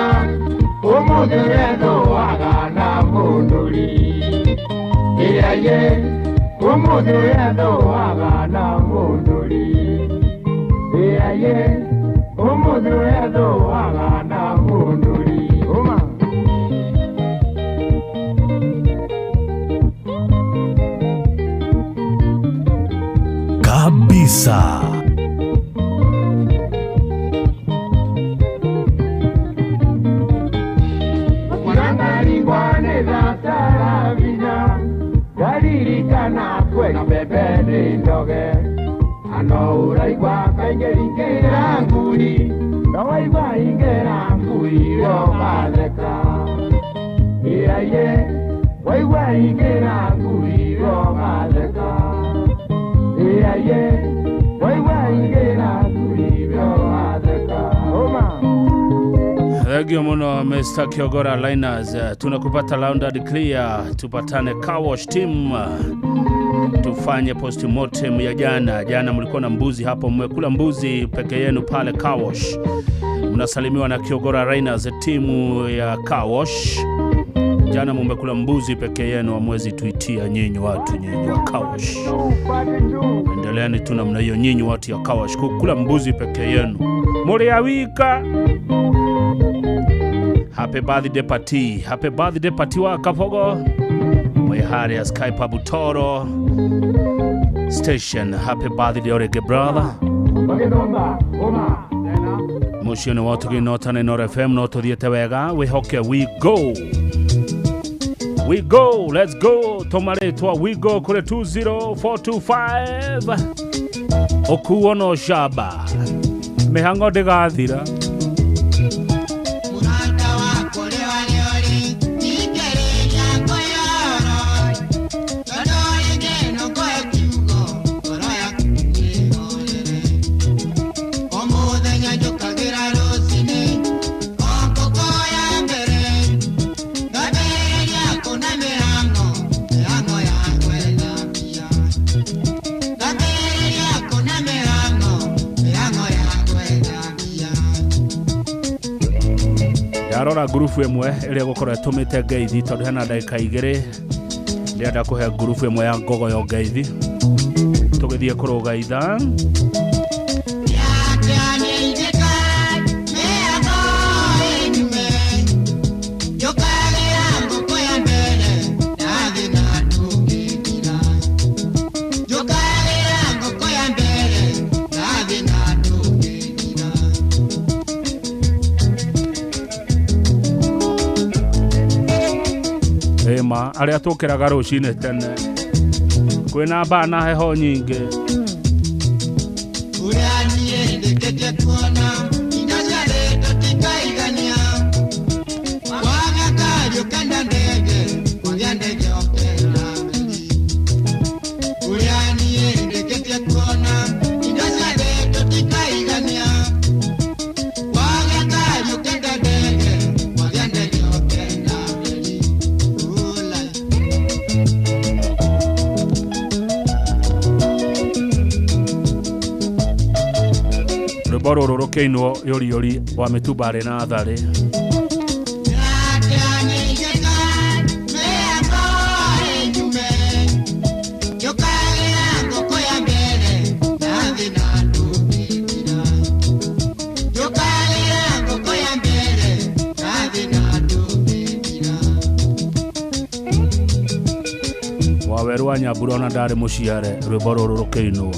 Speaker 2: ũmũthĩ wethũaga na mũndũri ĩaiĩ Ũmũthĩ ũrĩa thũaga na mũthuri ĩaye ũmũthĩ ũrĩa thũaga na mũthuri ũma.
Speaker 11: Kabisa.
Speaker 2: Ngaririkana kwĩna mbembe nĩ ndoge ano ũraigua kaingĩ ingĩra ngui no waigua ingĩra ngui ũgatheka ĩaye waigua ingĩra ngui ũgatheka ĩaye waigua ingĩra ngui ũgatheka ũma.
Speaker 6: Thank you muno Mr. Kiogora Liners, tunakupata loud and clear. Tupatane Car Wash team, tufanye postmortem ya jana. Jana mlikuwa na mbuzi hapo, mmekula mbuzi peke yenu pale Car Wash. Mnasalimiwa na Kiogora Liners, timu ya Car Wash. Jana mmekula mbuzi peke yenu, hamwezi tuitia nyinyi watu, nyinyi wa Car Wash. Endeleeni tu namna hiyo nyinyi watu ya Car Wash, kukula mbuzi peke yenu. Muriawika. Happy birthday party. Happy birthday party wa Kafogo. Mwehari ya Skype Abutoro Station. Happy birthday Orege brother. Muciĩ watu gĩnotane Inooro FM no tũthiĩte wega. Wĩhoke we go. We go, let's go. Tũmarĩtwa we go kũrĩ 20425. Ũkuo no shaba. Mĩhang'o ndĩgathira. Arora ngurubu ĩmwe ĩrĩa ĩgũkorwo ĩtũmĩte ngeithi tondũ hena ndagĩka igĩrĩ ndĩrenda kũhe ngurubu ĩmwe ya ngogoyo ngeithi tũgĩthiĩ kũrũga ithaa. Ma arĩa tũkĩraga rũcinĩ tene kwĩna mbaa na heho nyingĩ. Rwĩmbo rũrũ rũkĩinwo yũri yũri wa mĩtumbarĩ na tharĩ. Waweru wa Nyambura ona ndarĩ mũciare rwĩmbo rũrũ rũkĩinwo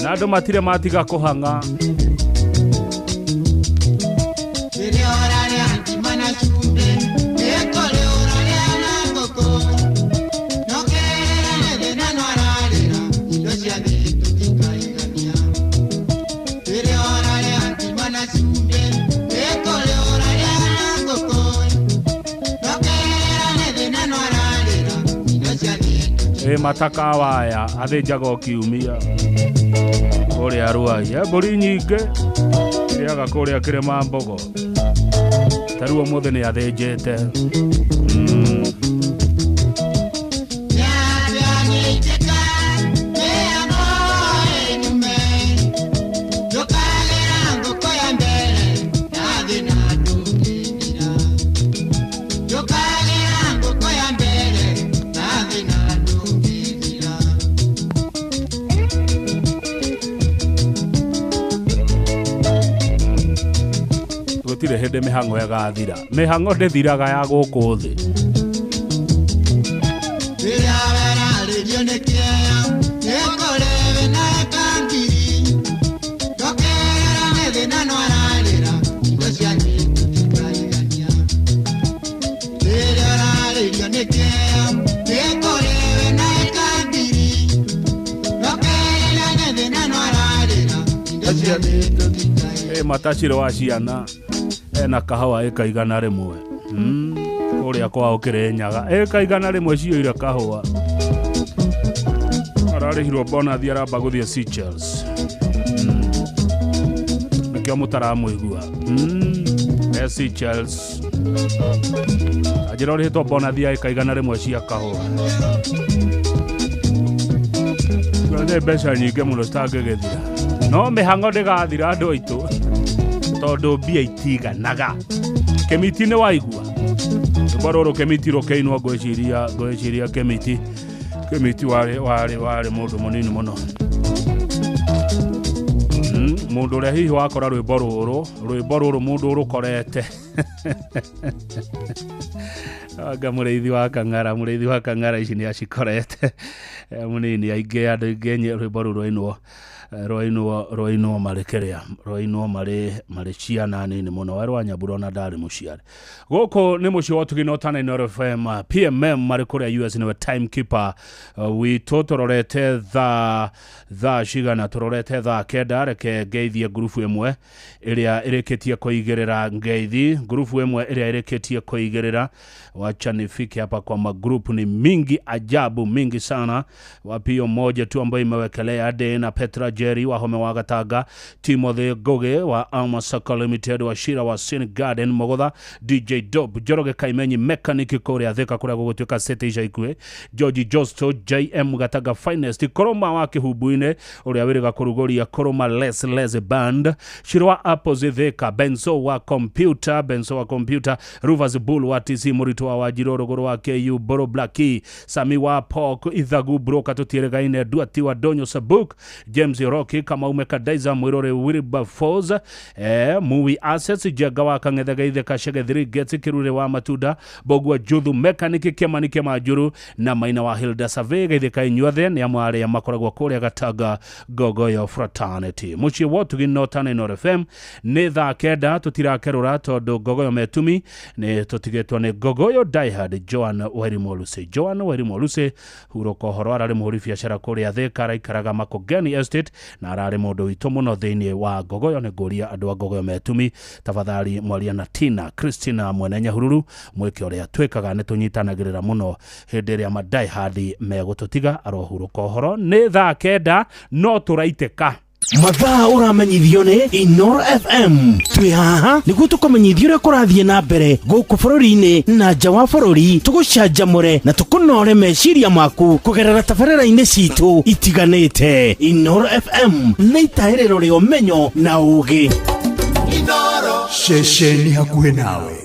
Speaker 6: na andũ matirĩ matiga kũhang'a. Mataka waya athĩnjaga o kiumia kũrĩa Ruai. Mbũri nyingĩ irĩaga kũrĩa Kĩrĩma Mbogo, ta rĩu ũmũthĩ nĩ athĩnjĩte. Gũtirĩ hĩndĩ mĩhang'o ĩgathira. Mĩhang'o ndĩthiraga ya gũkũ thĩ.
Speaker 1: Rĩrĩa werarĩrio nĩ kĩeya nĩũkũrĩwe na ĩkangiri ndokerera nĩ thĩna no ararĩra indo cianyu tũtikaigania. Rĩrĩa ũrarĩrio nĩ kĩeya nĩũkũrĩwe na ĩkangiri ndokerera nĩ thĩna no ararĩra indo cianyu tũtikaigania.
Speaker 6: Ĩ matacirĩ wa ciana ena kahũa ĩka 100. Kũrĩa kwao Kĩrĩnyaga ĩka 100 ciyũire kahũa. Ararĩhirwo bonathi aramba gũthiĩ Seychelles. Nĩkĩo mũtaramũigua. E Seychelles. Anjĩra ũrĩhĩtwo bonathi ya ĩka 100 cia kahũa. Nĩ mbeca nyingĩ mũno citangĩgĩthira. No mĩhang'o ndĩgathira andũ aitũ tondũ mbia itiganaga. Kĩmiti nĩ waigua. Rwĩmbo rũrũ Kĩmiti rũkĩinwo ngwĩciria Kĩmiti. Kĩmiti warĩ mũndũ mũnini mũno. Mũndũ ũrĩa hihi wakora rwĩmbo rũrũ mũndũ ũrũkorete. Anga mũrĩithi wa Kang'ara, ici nĩ acikorete. Mũnini aingĩ andũ aingĩ rwĩmbo rũrũ rwainwo marĩ kĩrĩa, rwainwo marĩ ciana nini mũno. We rwa Nyambura ona ndarĩ mũciare. Gũkũ nĩ mũciĩ wa ũtugi na ũtana Inooro FM, PMM marĩ kũrĩa US nĩwe timekeeper witũ. Tũrorete thaa cigana? Tũrorete thaa 9. Reke ngeithie ngurubu ĩmwe ĩrĩa ĩrĩkĩtie kũigĩrĩra ngeithi, ngurubu ĩmwe ĩrĩa ĩrĩkĩtie kũigĩrĩra. Wacha nifike hapa kwa magrupu ni mingi ajabu, mingi sana. Wapio moja tu ambayo imewekelea Dena Petra Jerry wa Home wa Gatanga, Timothy Goge wa Amasaka Limited, wa Shira wa Sin Garden Mogotha, DJ Dob Njoroge Kaimenyi Mechanic kũrĩa Thika kũrĩa gũgũtuĩka city ica ikuhĩ, George Josto JM Gatanga Finest, Koroma wa Kĩhumbu-inĩ ũrĩa wĩrĩga kũrugũria Koroma Les Les Band, Shirwa Apples Thika, Benzo wa Computer, Ruvers Bull wa TC Mũritũ wa Wanjirũ Rũgũrũ wa KU Boro Blackie, Sami wa Pork Ithagu Broka Tũtiĩrĩgaine, Duati wa Donyo Sabuk, James Rocky Kamaume Kadaiza Mwirore Wilberforce, Mui Assets Jenga wa Kang'ethe Gaithe Kashege 3 Gets Kirure wa Matunda, Bogwa Juthu Mechanic Kĩamani Kĩmanjuru na Maina wa Hilda Survey. Gaithĩka inyuothe nĩ amwe arĩa makoragwo kũrĩa Gatanga Ngogoyo Fraternity. Mũciĩ wa ũtugi na ũtana Inooro FM nĩ thaa 9. Tũtirakerũra tondũ Ngogoyo metumi nĩ tũtigĩtwo nĩ Ngogoyo Diehard Joan Wairimu Lucy. Joan Wairimu Lucy hurũka ũhoro, ararĩ mũhũri biacara kũrĩa Thika, araikaraga Makongeni Estate na ararĩ mũndũ witũ mũno thĩinĩ wa Ngogoyo. Nĩ ngũria andũ a Ngogoyo metumi tafadhali mwaria na Tina Christina mwene Nyahururu mwĩke ũrĩa twĩkaga, nĩ tũnyitanagĩrĩra mũno hĩndĩ ĩrĩa ma diehard megũtũtiga. Arohurũka ũhoro nĩ thaa 9 no tũraitĩka.
Speaker 9: Mathaa ũramenyithio nĩ Inooro FM. Twĩ haha nĩguo tũkũmenyithie ũrĩa kũrathiĩ na mbere gũkũ bũrũri-inĩ na nja wa bũrũri, tũgũcanjamũre na tũkũnore meciria maku kũgerera tabarĩra-inĩ citũ itiganĩte. Inooro FM nĩ itahĩrĩro rĩa ũmenyo na ũũgĩ.
Speaker 5: Ceceni hakuhĩ nawe.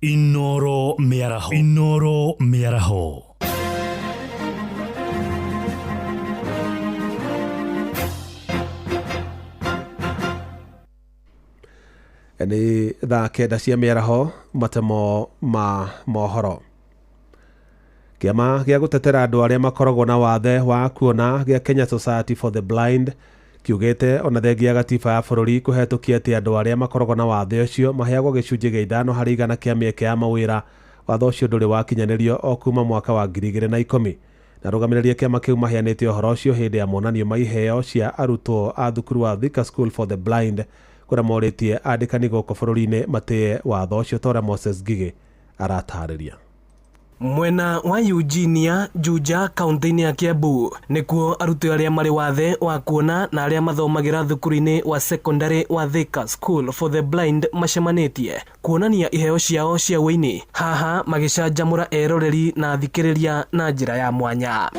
Speaker 11: Inooro mĩaraho. Inooro mĩaraho.
Speaker 14: Nĩ thaa 9 cia mĩaraho, matemo ma mohoro. Kĩama gĩa gũtetera andũ arĩa makoragwo na wathe wa kuona gĩa Kenya Society for the Blind kiugĩte ona thengia gatiba ya bũrũri kũhetũkia atĩ andũ arĩa makoragwo na wathe ũcio maheagwo gĩcunjĩ gĩa 5% kĩa mĩeke ya mawĩra. Watho ũcio ndũrĩ wakinyanĩrio o kuma mwaka wa 2010. Na arũgamĩrĩri a kĩama kĩu maheanĩte ũhoro ũcio hĩndĩ ya monanio ma iheo cia arutwo a thukuru wa Thika School for the Blind kũrĩa morĩtie andĩkani gũkũ bũrũri-inĩ matĩe watho ũcio ta ũrĩa Moses Ngigĩ aratarĩria.
Speaker 15: Mwena wa Eugenia, Juja, kaunti-inĩ ya Kiambu nĩkuo arutwo arĩa marĩ wathe wa kuona na arĩa mathomagĩra thukuru-inĩ wa secondary wa Thika School for the Blind macemanĩtie kuonania iheo ciao cia ũini, haha magĩcanjamũra eroreri na athikĩrĩria na njĩra ya mwanya.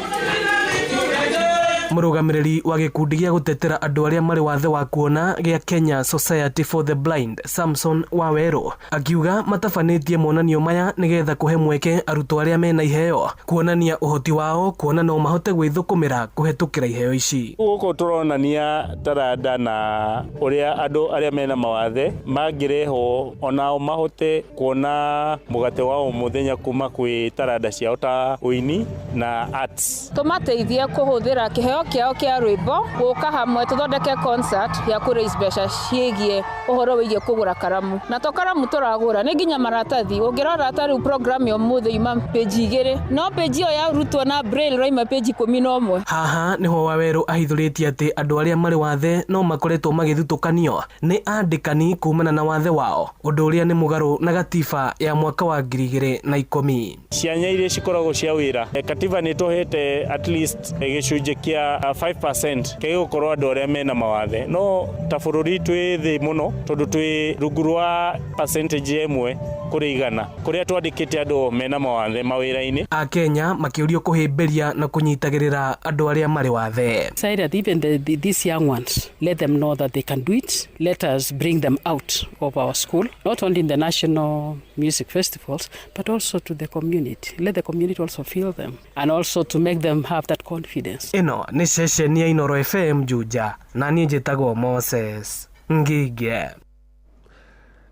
Speaker 15: Mũrũgamĩrĩri wa gĩkundi gĩa gũtetera andũ arĩa marĩ wathe wa kuona gĩa Kenya Society for the Blind, Samson Wawerũ, akiuga matabanĩtie monanio maya nĩgetha kũhe mweke arutwo arĩa mena iheo kuonania ũhoti wao kuona no mahote gwĩthũkũmĩra kũhetũkĩra iheo ici.
Speaker 4: Gũkũ tũronania taranda na ũrĩa andũ arĩa mena mawathe mangĩrehwo onao mahote kuona mũgate wa o mũthenya kuma kwĩ taranda ciao ta ũini na arts.
Speaker 16: Tũmateithie kũhũthĩra kĩheo kĩao kĩa rwĩmbo gũka hamwe tũthondeke concert ya kũ raise mbeca ciĩgiĩ ũhoro wĩgiĩ kũgũra karamu, na to karamu tũragũra nĩ nginya maratathi. Ũngĩrora ta rĩu program ya ũmũthĩ yuma page 2, no page ĩyo yarutwo na braille raima page 11.
Speaker 15: Haha nĩho Wawerũ ahithũrĩtie atĩ andũ arĩa marĩ wathe no makoretwo magĩthutũkanio nĩ andĩkani kumana na wathe wao, ũndũ ũrĩa nĩ mũgarũ na gatiba ya mwaka wa 2010.
Speaker 4: Cianya iria cikoragwo cia wĩra, katiba nĩ tũhete at least gĩcunjĩ kĩa 5% kĩa gũkorwo andũ arĩa mena mawathe, no ta bũrũri twĩ thĩ mũno tondũ twĩ rungu rwa percentage 1 kũrĩ 100 kũrĩa twandĩkĩte andũ mena mawathe mawĩra-inĩ.
Speaker 15: Akenya makĩũrio kũhĩmbĩria na kũnyitagĩrĩra andũ arĩa marĩ wathe.
Speaker 17: Say that even these young ones, let them know that they can do it. Let us bring them out of our school, not only in the national music festivals, but also to the community. Let the community also feel them, and also to make them have that confidence.
Speaker 15: Ĩno nĩ ceceni ya Inoro FM Juja, na niĩ njĩtagwo Moses Ngige.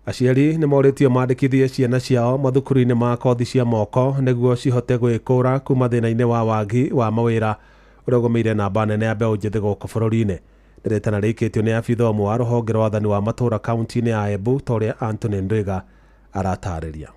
Speaker 14: Aciari nĩ morĩtio mandĩkithie ciana ciao mathukuru-inĩ ma kothi cia moko nĩguo cihote gwĩkũra kuma thĩna-inĩ wa wagi wa mawĩra ũrĩa ũgũmĩire namba nene ya mbeũ njĩthĩ gũkũ bũrũri-inĩ. Nĩ rĩtana rĩikĩtio nĩ abitha ũmwe wa rũhonge rwa wathani wa matũũra kaunti-inĩ ya Embu ta ũrĩa Anthony Ndwiga aratarĩria.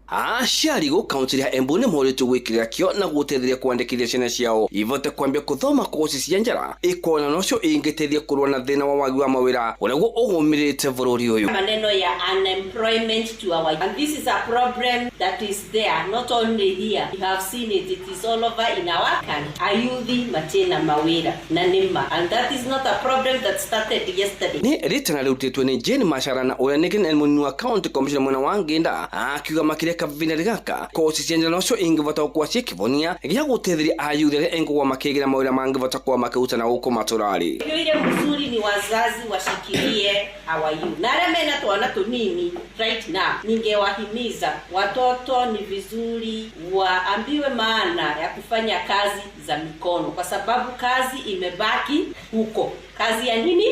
Speaker 20: Aciari gũ kaunti ya Embu nĩ morĩtio gwĩkĩrĩra kĩo na gũteithĩrĩria kwandĩkithia ciana ciao ivote kwambia kũthoma koci cia njara ikuona nocio ingĩteithia kũrũa na thĩna wa wagi wa mawĩra ũrĩa guo ũgũmĩrĩte bũrũri ũyũ.
Speaker 22: Maneno ya unemployment to our, and this is a problem that is there not only here, you have seen it, it is all over in our country. Ayuthi matena mawĩra na nĩma, and that is not a problem that started yesterday.
Speaker 20: Nĩ rĩtana rĩrutĩtwo nĩ Jane Machara na ũrĩa nĩ mũnini wa county commissioner mwena wa Nginda akiuga makĩria kavinda gaka koci cia njara nocio ingĩvota gũkorwo ciĩ kĩvonia gĩa gũteithĩrĩria ayuthi arĩa engũgwa makĩgĩra mawĩra mangĩvota kuwa makĩruta na gũkũ matũrarĩ.
Speaker 22: Ile mzuri ni wazazi washikilie our youth na arĩa mena twana tũnini right now, ningewahimiza watoto ni vizuri waambiwe maana ya kufanya kazi za mikono, kwa sababu kazi imebaki huko. Kazi ya nini?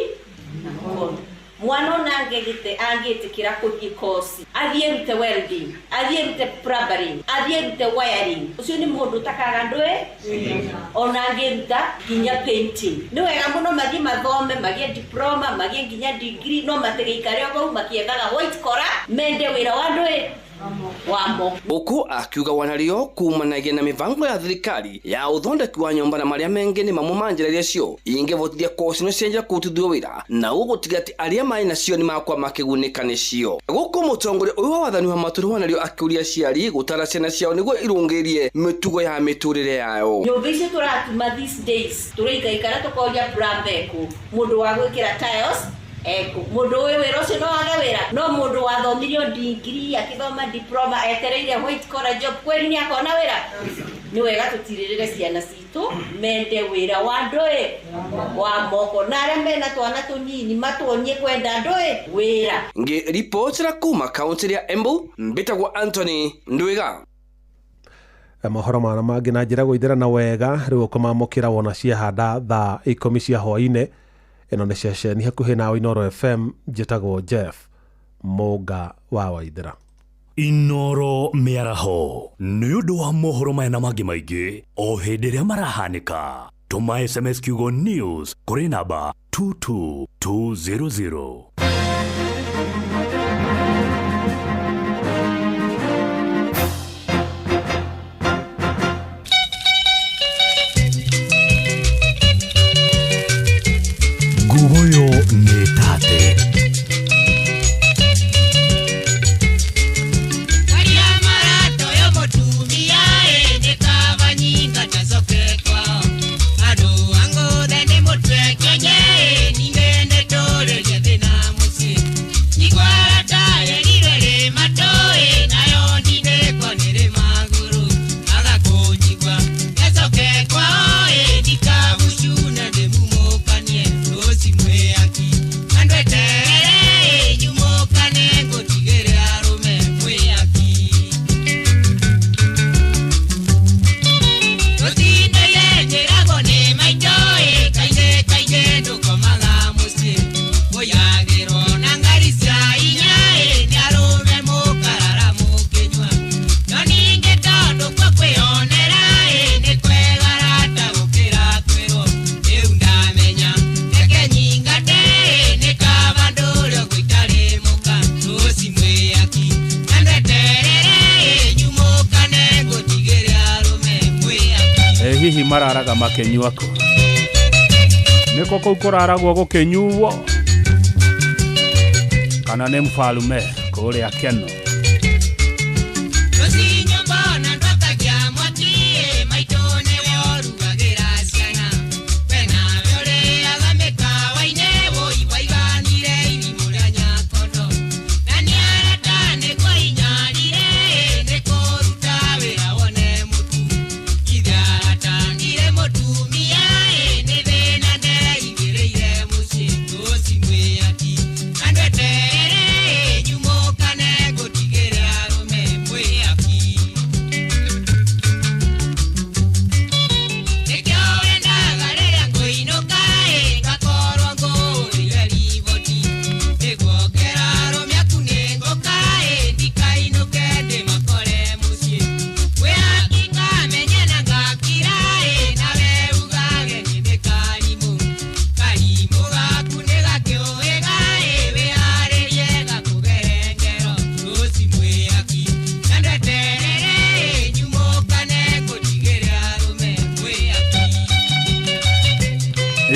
Speaker 22: Mikono. Mwana ona angĩtĩkĩra kũthiĩ kosi, athiĩ rute welding, athiĩ rute plumbering, athiĩ rute wiring, ũcio nĩ mũndũ ũtakaga ndũĩ ona angĩruta nginya painting. Nĩ wega mũno mathiĩ mathome, magĩe diploma, magĩe nginya degree, no matigĩikare o hau makĩethaga white collar, mende wĩra wa ndũĩ wamo.
Speaker 20: Uku akiuga wanario kumanagia na mivango ya thirikari ya uthondeki wa nyumba na maria mengi ni mamwe ma njira iria cio ingivotithia koci no cia kurutithio wira na ugutiga ati aria mai nacio ni makwa makigunika nicio. Guku mutongoria uyu wa wathani wa matũra wanario akiuria aciari gutara ciana ciao niguo irungirie mitugo ya miturire yayo.
Speaker 22: Nyumba icio turatuma these days turaikaikara tukoria plumber eku, mundu wa gwikira tiles eku, mundu uyu wira ucio no age wira, no mundu wathomirio degree akithoma diploma etereire white collar job kweli ni akona wira. Ni wega tutiririre ciana citu mende wira wa ndui wa moko, na aria mena twana tunini matuonie kwenda ndui wira.
Speaker 20: Ngiripotera kuma kaunti ya Embu, mbitagwo Anthony Ndwiga.
Speaker 14: Mohoro mana mangĩ na njĩra gũithĩrana wega rĩu ũkũmamũkĩra wona ciahanda thaa 10 cia hwaĩ-inĩ. Ĩno nĩ ceceni hakuhĩ nawe Inoro FM, njĩtagwo Jeff Mũnga wa Waithĩra.
Speaker 11: Inoro mĩaraho nĩ ũndũ wa mohoro maya na mangĩ maingĩ o hĩndĩ ĩrĩa marahanĩka. Tũma SMS kiugo news kũrĩ namba 22200. Ngugoyo nĩ tate.
Speaker 25: Ninge
Speaker 6: Makĩnyua kũ? Nĩkũ kũu kũraragwo gũkĩnyuo? Kana nĩ mfalume kũrĩa Keno?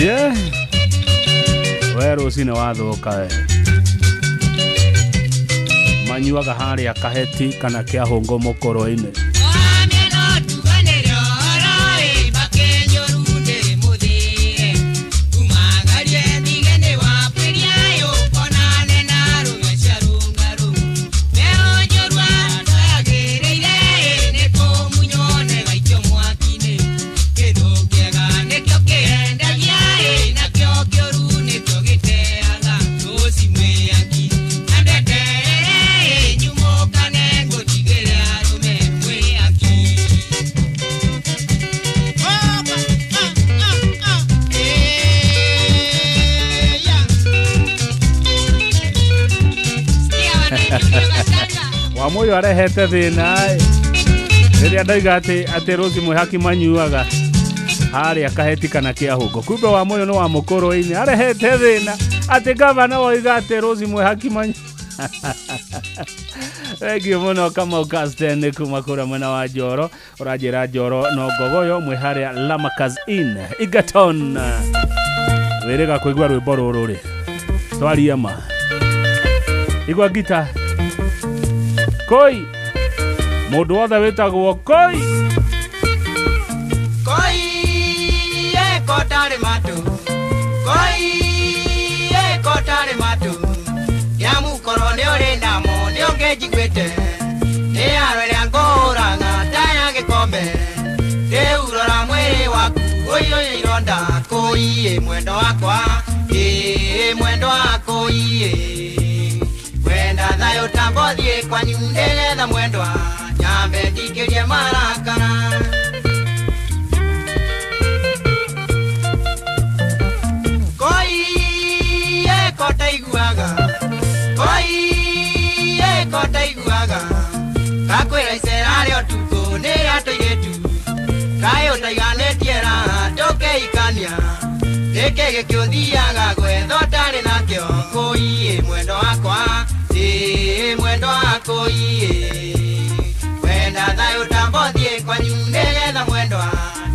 Speaker 6: Yeah. We rũcinĩ wathũka we. Manyuaga harĩa kaheti kana kĩahũngũ mũkũrũ-inĩ. Wamuyu arehete thĩna rĩrĩa ndauga atĩ Rose Mwĩhaki manyuaga harĩa kaheti kana kĩahũngũ, kumbe Wamuyu nĩ wa mũkũrũ-inĩ arehete thĩna atĩ gavana woiga atĩ Rose Mwĩhaki manyu. Thank you mũno Kamau Casten kuma kũrĩa mwena wa Njoro, ũranjĩra Njoro no Ngogoyo mwĩ harĩa Lamakas Inn Egerton. Wĩrĩga kũigua rwĩmbo rũrũ rĩ twarie ma igua ngita koi mundu wothe witagwo koi
Speaker 26: koi ekotari matu koi ekotari matu nyamukorwo ni uri namo ni ungejiguite ni arweria ngũraga ta ya gikombe riu rora mwĩrĩ waku ũiyũire ironda koi mwendo wakwa ĩ mwendo wakwa ĩ wenda thayũ tambothiĩ kwanyu nĩgetha mwendwa nyambe ndikĩrie marakara. Koi ĩkotaiguaga koi ĩkotaiguaga kakwĩra icera rĩa ũtukũ nĩ rĩa tũirĩtu kaĩ ũtaiganĩtie raha tũkĩhikania nĩkĩ gĩkĩũthiaga gwetha ũtarĩ nakĩo koi mwendo wakwa ĩ mwendo wakwa ĩ wenda thayũ tambothiĩ kwanyu nĩgetha mwendwa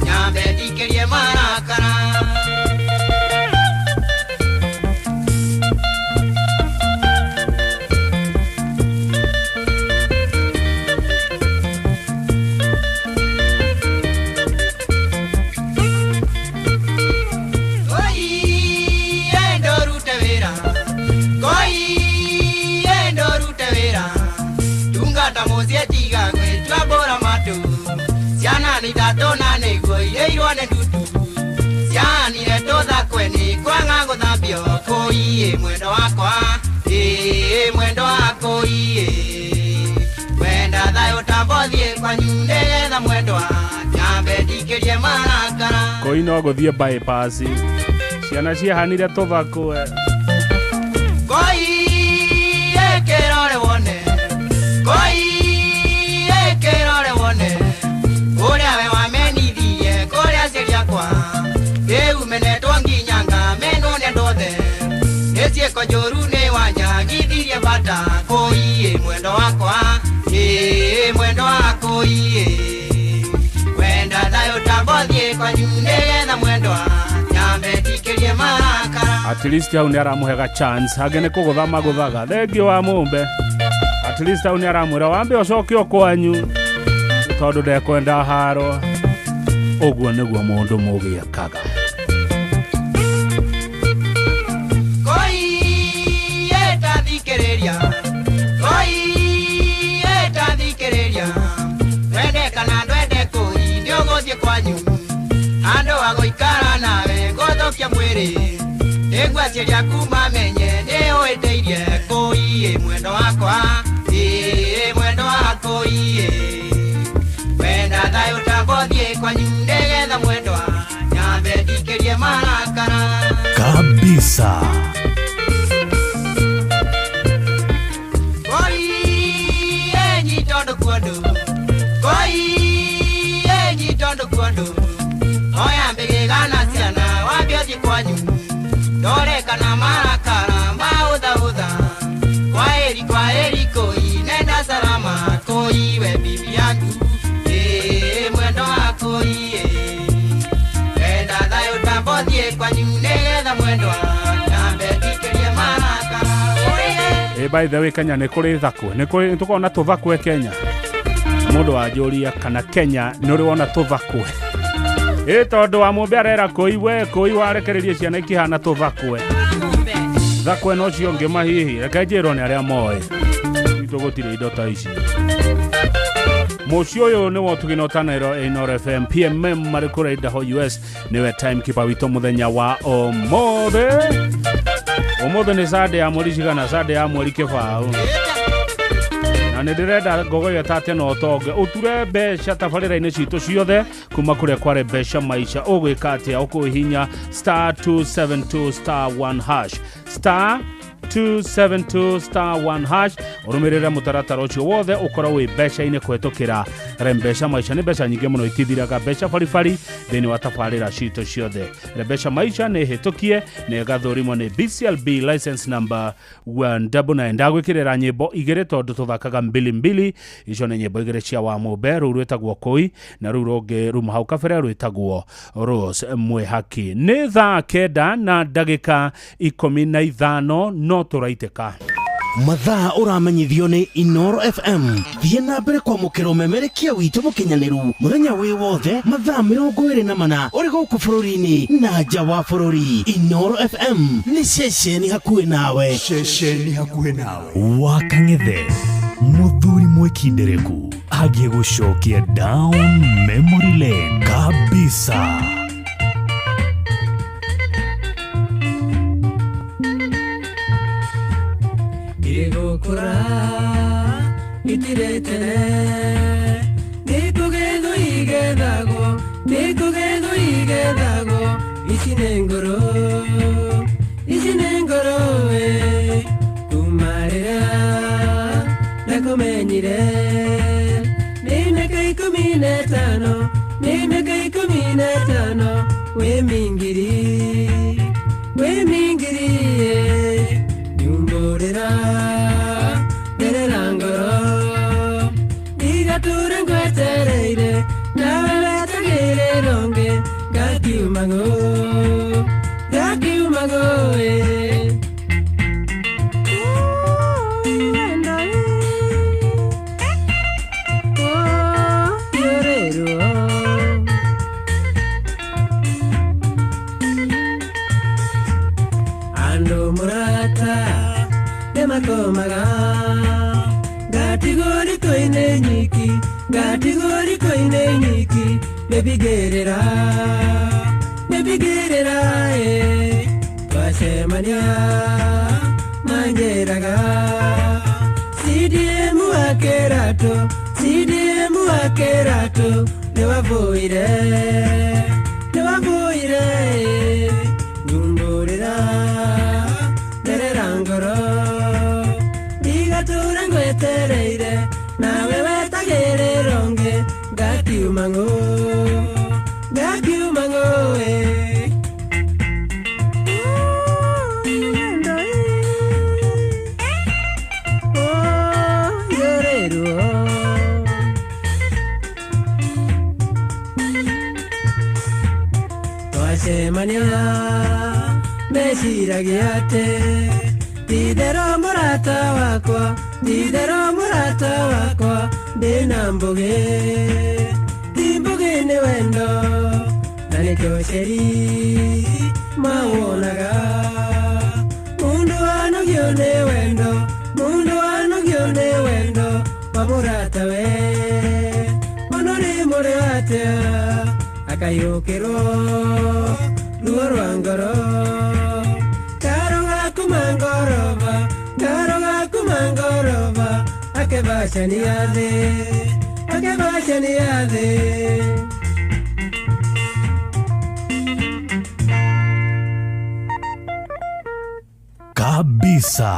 Speaker 26: nyambe ndikĩrie marakara. Ndatona nĩguo irĩirwo nĩ ndutu cianire tũthakwe nĩ kwaga gũthambio koi mwendo wakwa ĩ mwendo wakwa ĩ wenda thayũ tambothiĩ kwanyu nĩgetha mwendwa nyambe ndikĩrie marakara.
Speaker 6: Koi no gũthiĩ bypass ciana ciahanire tũthakwe
Speaker 26: koi ĩkĩrore wone koi ĩkĩrore wone ũrĩa we wamenithirie kũrĩa aciari akwa rĩu menetwo nginyanga menwo nĩ andũ othe nĩ ciĩko njũru nĩ wanjagithirie bata koi mwendo wakwa ĩ mwendo wakwa ĩ wenda thayũ tambothiĩ kwanyu nĩgetha
Speaker 6: At least hau nĩ aramũhega chance, angĩ nĩ kũgũtha magũthaga. Thengiũ wa Mũmbe. At least hau nĩ aramwĩra wambe ũcoke o kwanyu tondũ ndekwenda haro. Ũguo nĩguo mũndũ mũgĩ ekaga.
Speaker 26: Ando agoikara nawe gũthũkia mwĩrĩ nĩngwaciria kuma menye nĩũĩtĩirie kũiĩ mwendo wakwa ĩĩ mwendo wakwa ĩĩ wenda thayũ tambothiĩ kwanyu nĩgetha mwendwa nyambe ndikĩrie marakara
Speaker 11: kabisa.
Speaker 26: Kũiĩ nyitondũ kuondũ kũiĩ nyitondũ kuondũ oya mbigigana ciana wambie ũthiĩ kwanyu ndore kana marakara maũthaũtha kwaheri kwaheri kũi nenda salama kũi we bibi yaku ĩĩ mwendo waku ĩĩ wenda thayũ tambothiĩ kwanyu nĩgetha mwendwa nyambe ndikĩrie marakara.
Speaker 6: By the way, Kenya nĩ kũrĩ thakwe, nĩ kũrĩ tũkoragwo na tũthakwe Kenya. Mũndũ wanjũria kana Kenya nĩ ũrĩ wona tũthakwe. Ĩ tondũ wa Mũmbe arera kũi we kũi warekererie ciana ikĩhana tũthakwe. Thakwe no cio ngĩma hihi, reke njĩrwo nĩ arĩa moĩ. Gwitũ gũtirĩ indo ta ici. Mũciĩ ũyũ nĩ wotugino Tanairo Inooro FM PMM marĩ kũrĩa Idaho US, nĩwe timekeeper witũ mũthenya wa ũmũthĩ. Ũmũthĩ nĩ Sunday ya mweri cigana? Sunday ya mweri 20. Na nĩ ndĩrenda ngogoyo tate na ũtonge ũture mbeca tabarĩra-inĩ citũ ciothe kuma kũrĩa kware mbeca maisha. Ũgwĩka atĩa? Ũkũhihinya star 272 star 1 hash, star 272 star 1 hash, ũrũmĩrĩre mũtaratara ũcio wothe ũkorwo wĩ mbeca-inĩ kũhetũkĩra Rembeca Maisha. Nĩ mbeca nyingĩ mũno itithiraga, mbeca baribari thĩinĩ wa tabarĩra citũ ciothe. Rembeca Maisha nĩ hĩtũkie na ĩgathũrimwo nĩ BCLB license number 199. Ndagwĩkĩrĩra nyĩmbo igĩrĩ tondũ tũthakaga mbili mbili. Icio nĩ nyĩmbo igĩrĩ cia wa Mũmbe, rũu rwĩtagwo Kũi na rũu rũngĩ ruma hau kabere rwĩtagwo Rose Mwĩhaki. Nĩ thaa 9:15 no tũraitĩka.
Speaker 9: Mathaa ũramenyithio nĩ Inooro FM. Thiĩ na mbere kwamũkĩra ũmemerekia witũ mũkinyanĩru mũthenya wĩ wothe mathaa 24 ũrĩ gũkũ bũrũri-inĩ na nja wa bũrũri. Inooro FM nĩ ceceni hakuhĩ nawe.
Speaker 5: Ceceni hakuhĩ nawe.
Speaker 11: Wa Kang'ethe mũthuri mwĩkindereku agĩgũcokia down memory lane kabisa.
Speaker 18: Igũkũra itirĩ tene nĩkũgethwo igethagwo nĩkũgethwo igethagwo ici nĩ ngoro ici nĩ ngoro ĩ kuma rĩrĩa ndakũmenyire nĩ mĩaka 15 nĩ mĩaka 15 wĩ mingiri wĩ mingiri ĩ nyumbũrĩra nderera ngoro ndigatũre ngwetereire nawe wetagĩrĩra ũngĩ ngakiuma ngũ ngakiuma ngũ ĩ. Andũ mũrata nĩmakomaga ngatigwo riko-inĩ nyiki ngatigwo riko-inĩ nyiki mĩbigĩrĩra mĩbigĩrĩra ĩ twacemania manjĩraga CDM wa Kĩratũ CDM wa Kĩratũ nĩwabũire nĩwabũire ĩ nyumbũrĩra nderera ngoro ndigatũra ngwetereire nawe wetagĩrĩra ũngĩ ngakiuma ngũ ngakiuma ngũ ĩ. Twacemania Meciragia atĩ ti-itherũ mũrata wakwa, ti-itherũ mũrata wakwa, ndĩna mbũgĩ, ti mbũgĩ nĩ wendo, na nĩkĩo ceri mawonaga. Mundu anogio nĩ wendo, mundu anogio nĩ wendo wa mũratawe, ono nĩ mũrĩ atĩa akayũkĩrwo ruo rwa ngoro. Karo gaku mangoroba, karo gaku mangoroba, akebacania thĩ, akebacania thĩ.
Speaker 11: Kabisa.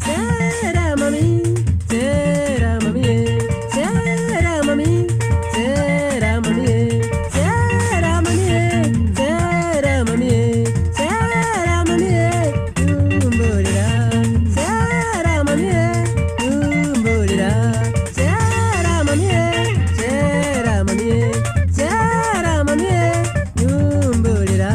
Speaker 18: Sera mami, sera mami, sera mami, sera mami, sera mami, sera mami, sera mami, umbolera. Sera mami, umbolera. Sera mami, sera mami, sera mami, umbolera.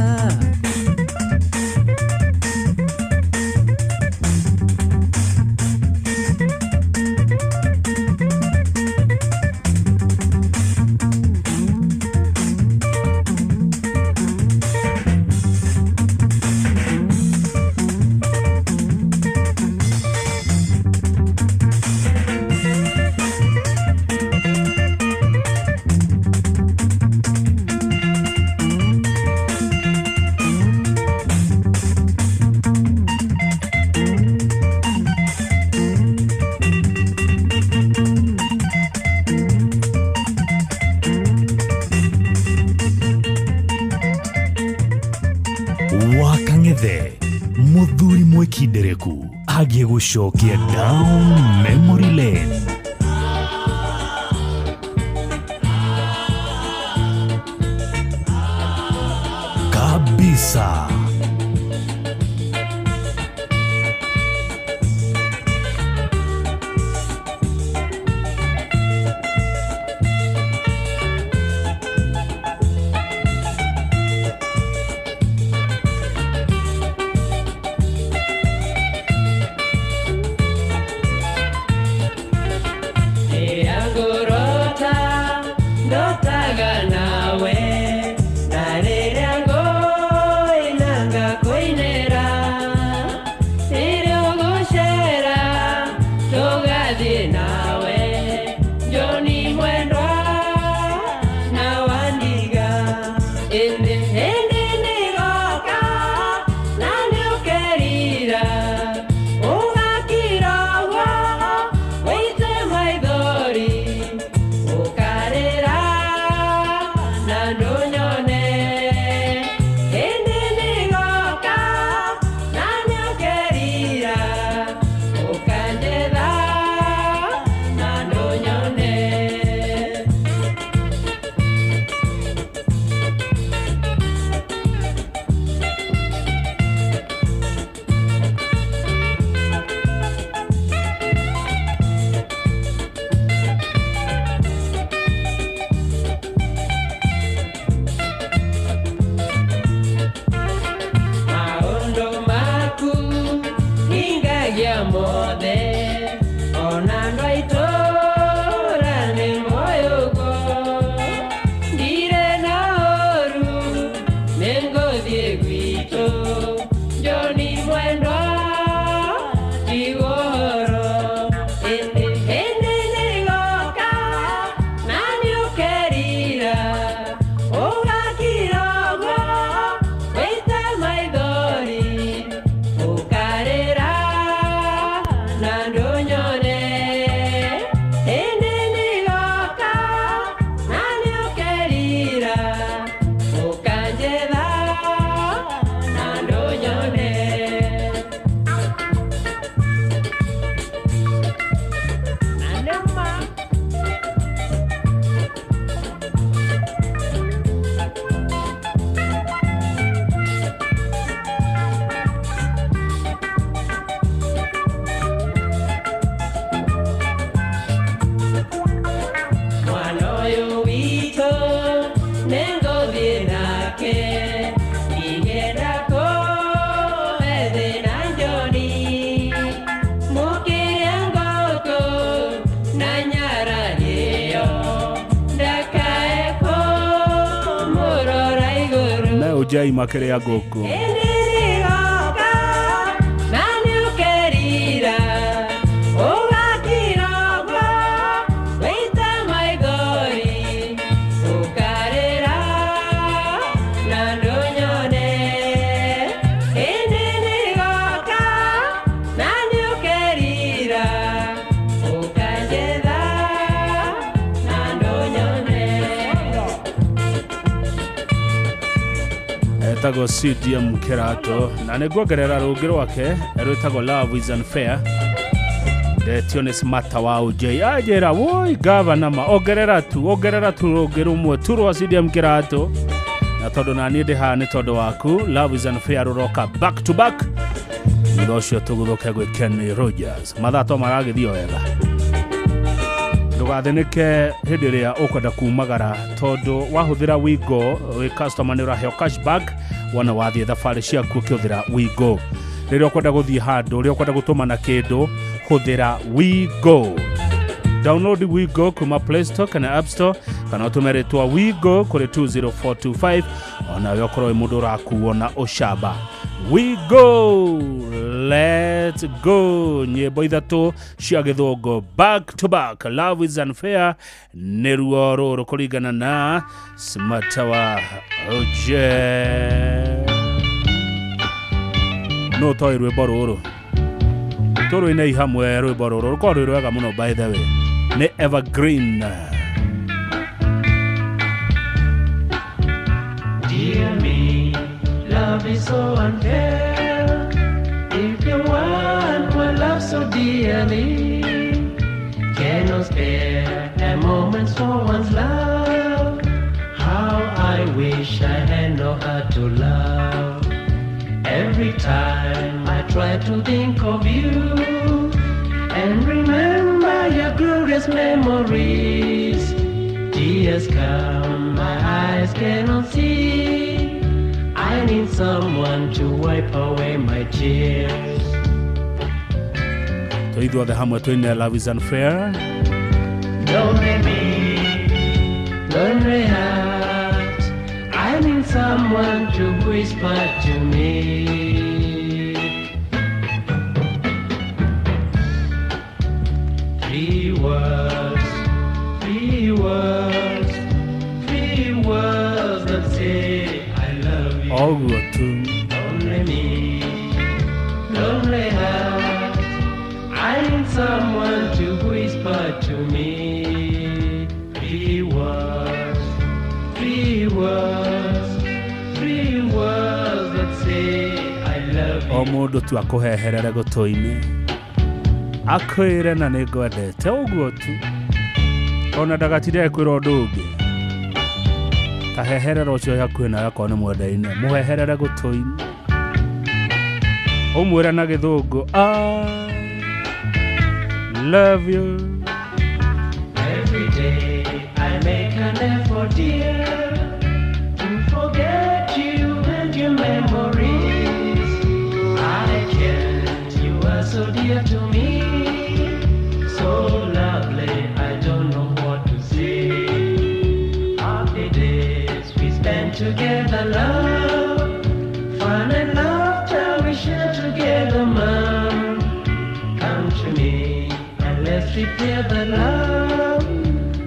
Speaker 11: Wakang'ethe muthuri mwikindereku agiĩ gũcokia down memory lane. Kabisa.
Speaker 18: Rĩrĩa ngũrota ndotaga nawe, na rĩrĩa ngũina
Speaker 6: OJ makĩrĩa ngũkũ. Etagwo CDM Kerato na nĩnguongerera rũngĩ rwake rwĩtagwo Love is Unfair. Ndetio nĩ Smata wa OJ anjĩra woi gavana ma ongerera tu rũngĩ rũmwe tu rwa CDM Kerato, na tondũ naniĩ ndĩ haha nĩ tondũ waku. Love is Unfair rũroka back to back, thutha ũcio tũgũthũke gwĩ Kenny Rogers. Mathaa to maragĩthiĩ o wega, ndũgathĩnĩke hĩndĩ ĩrĩa ũkwenda kumagara tondũ wahũthĩra Wigo wĩ customer nĩ ũraheo cashback wona wathiĩ thabarĩ ciaku ũkĩhũthĩra Wigo. Rĩrĩa ũkwenda gũthiĩ handũ, rĩrĩa ũkwenda gũtũmana kĩndũ, hũthĩra Wigo. Download Wigo kuma Play Store kana App Store, kana ũtũme rĩtwa Wigo kũrĩ 20425 onawe ũkorwo wĩ mũndũ ũrakuo na ũcamba. Wigo, let's go. Nyĩmbo ithatũ cia gĩthũngũ back to back. Love is Unfair nĩ ruo rũrũ kũringana na Smata wa OJ. No toĩ rwĩmbo rũrũ tũrũinei hamwe, rwĩmbo rũrũ rũkorwo rwĩ rwega mũno, by the way nĩ evergreen.
Speaker 10: Dear me, love is so unfair. If you want my love so dearly, cannot spare a moment for one's love. How I wish I had no heart to love. Every time I try to think of you and remember your glorious memories, tears come, my eyes cannot see. I need someone to wipe away my tears.
Speaker 6: Tũithuothe hamwe twĩne Love is Unfair.
Speaker 10: Lonely me, lonely heart, I need someone to whisper to me. Three words, three words, three words that say I love you.
Speaker 6: Ũguo tu.
Speaker 10: Lonely me, lonely heart, I need someone to whisper to me. Three words, three words, three words that say I love you.
Speaker 6: O mũndũ tu akũheherere gũtũ-inĩ akwĩre na nĩngwendete, ũguo tu, ona ndagatinde kwĩra ũndũ ũngĩ. Ta heherera ũcio hakuhĩ nawe akorwo nĩ mwendaine, mũheherere gũtũ-inĩ ũmwĩre na gĩthũngũ I love you.
Speaker 10: Every day I make an effort, dear, to forget you and your memories. I can't, you are so dear to me, so lovely, I don't know what to say. Happy days we spend together, love, fun and laughter we share together, mom. Come to me and let's repair the love,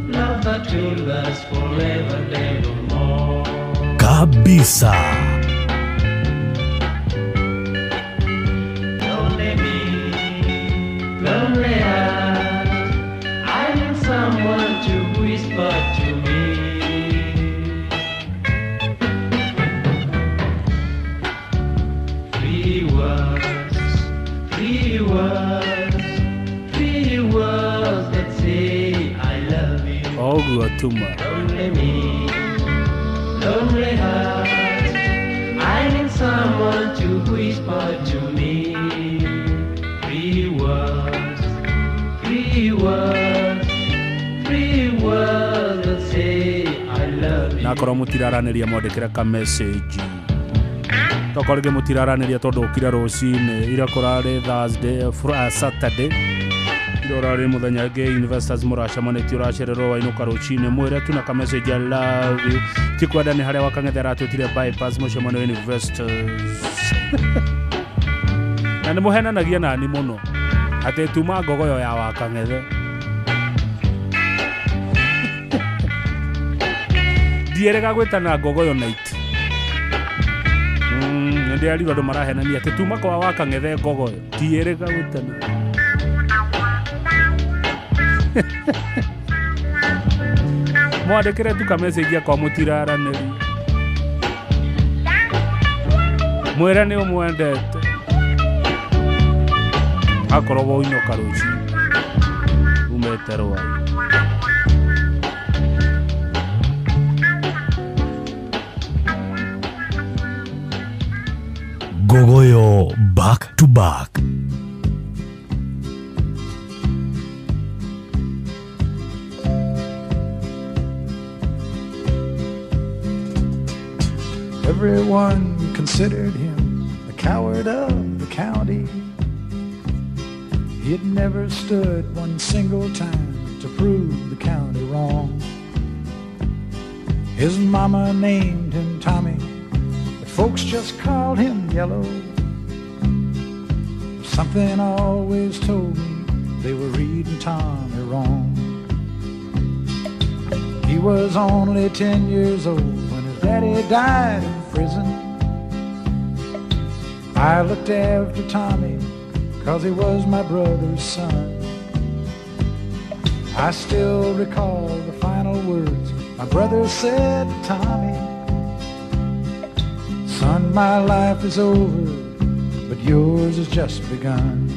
Speaker 10: love that will last forever and evermore.
Speaker 11: Kabisa.
Speaker 10: Lonely me, lonely heart, I need someone to whisper to me. Three words, three words, three words that say I love you.
Speaker 6: Ũguo tu ma.
Speaker 10: Lonely me, lonely heart, I need someone to whisper to me. Three words, three words, three words that say I love you.
Speaker 6: Na akorwo mũtiraranĩria mwandĩkĩre ka message, tokorwo rĩngĩ mũtiraranĩria tondũ ũkire rũcinĩ ira kũrarĩ Thursday, Saturday, Ndorarĩ mũthenya ngĩ investors mũracemanĩtie ũracererwo wainũka rũcinĩ mwĩre tu na kamessage I love you ti kwenda nĩ harĩa wakang'ethe aratwĩtire bypass mũcemanio wa investors na nĩ mũhenanagia nani mũno atĩ tuma ngogoyo ya wakang'ethe ndierega gwĩtana ngogoyo night. Nĩ ndĩrarirwo andũ marahenania atĩ tuma kwa wakang'ethe ngogoyo ndierega gwĩtana. Mwandĩkĩre tu kamessage akwa mũtiraranĩria mwĩre nĩ ũmwendete akorwo woinũka rũciũ umĩte rwai.
Speaker 11: Ngogoyo back to back.
Speaker 8: Everyone considered him the coward of the county. He'd never stood one single time to prove the county wrong. His mama named him Tommy, but folks just called him Yellow. Something always told me they were reading Tommy wrong. He was only 10 years old when his daddy died in prison. I looked after Tommy 'cause he was my brother's son. I still recall the final words my brother said to Tommy. Son, my life is over, but yours has just begun.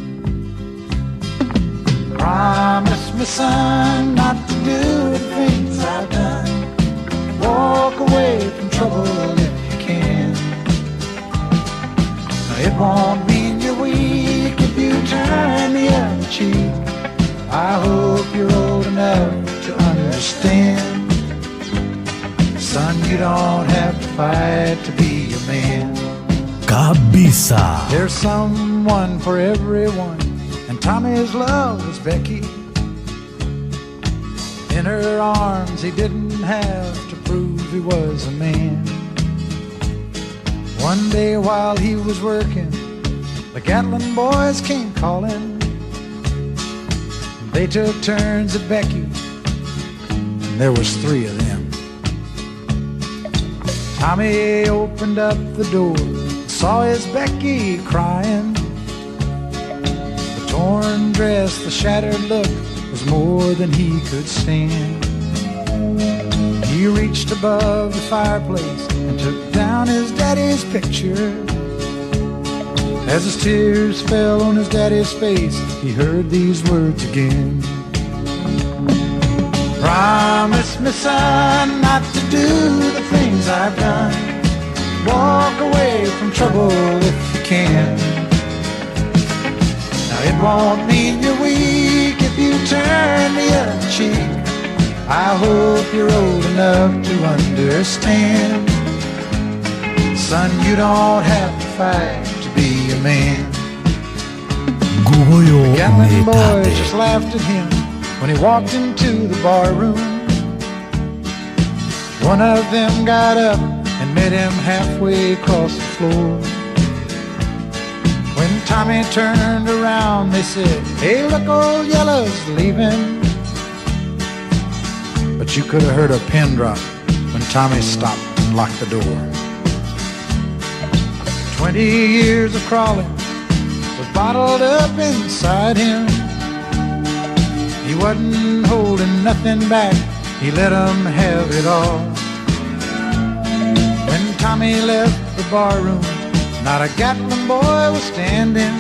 Speaker 8: Promise me, son, not to do the things I've done. Walk away from trouble if you can. Now, it won't mean you're weak if you turn the other cheek. I hope you're old enough to understand. Son, you don't have to fight to be a man.
Speaker 11: Kabisa.
Speaker 8: There's someone for everyone, and Tommy's love was Becky. In her arms he didn't have to prove he was a man. One day while he was working, the Gatlin boys came calling. They took turns at Becky, and there was 3 of them. Tommy opened up the door, saw his Becky crying. The torn dress, the shattered look was more than he could stand. He reached above the fireplace and took down his daddy's picture. As his tears fell on his daddy's face, he heard these words again. Promise me, son, not to do the things I've done. Walk away from trouble if you can. Now it won't mean you're weak if you turn the other cheek. I hope you're old enough to understand. Son, you don't have to fight to be a man.
Speaker 11: Ngogoyo
Speaker 8: The Gatlin boys
Speaker 11: Metate.
Speaker 8: just laughed at him when he walked into the bar room. One of them got up and met him halfway across the floor. When Tommy turned around, they said, "Hey, look, old Yellow's leaving." But you could have heard a pin drop when Tommy stopped and locked the door. 20 years of crawling was bottled up inside him. He wasn't holding nothing back, he let 'em have it all. When Tommy left the barroom, not a Gatlin boy was standing.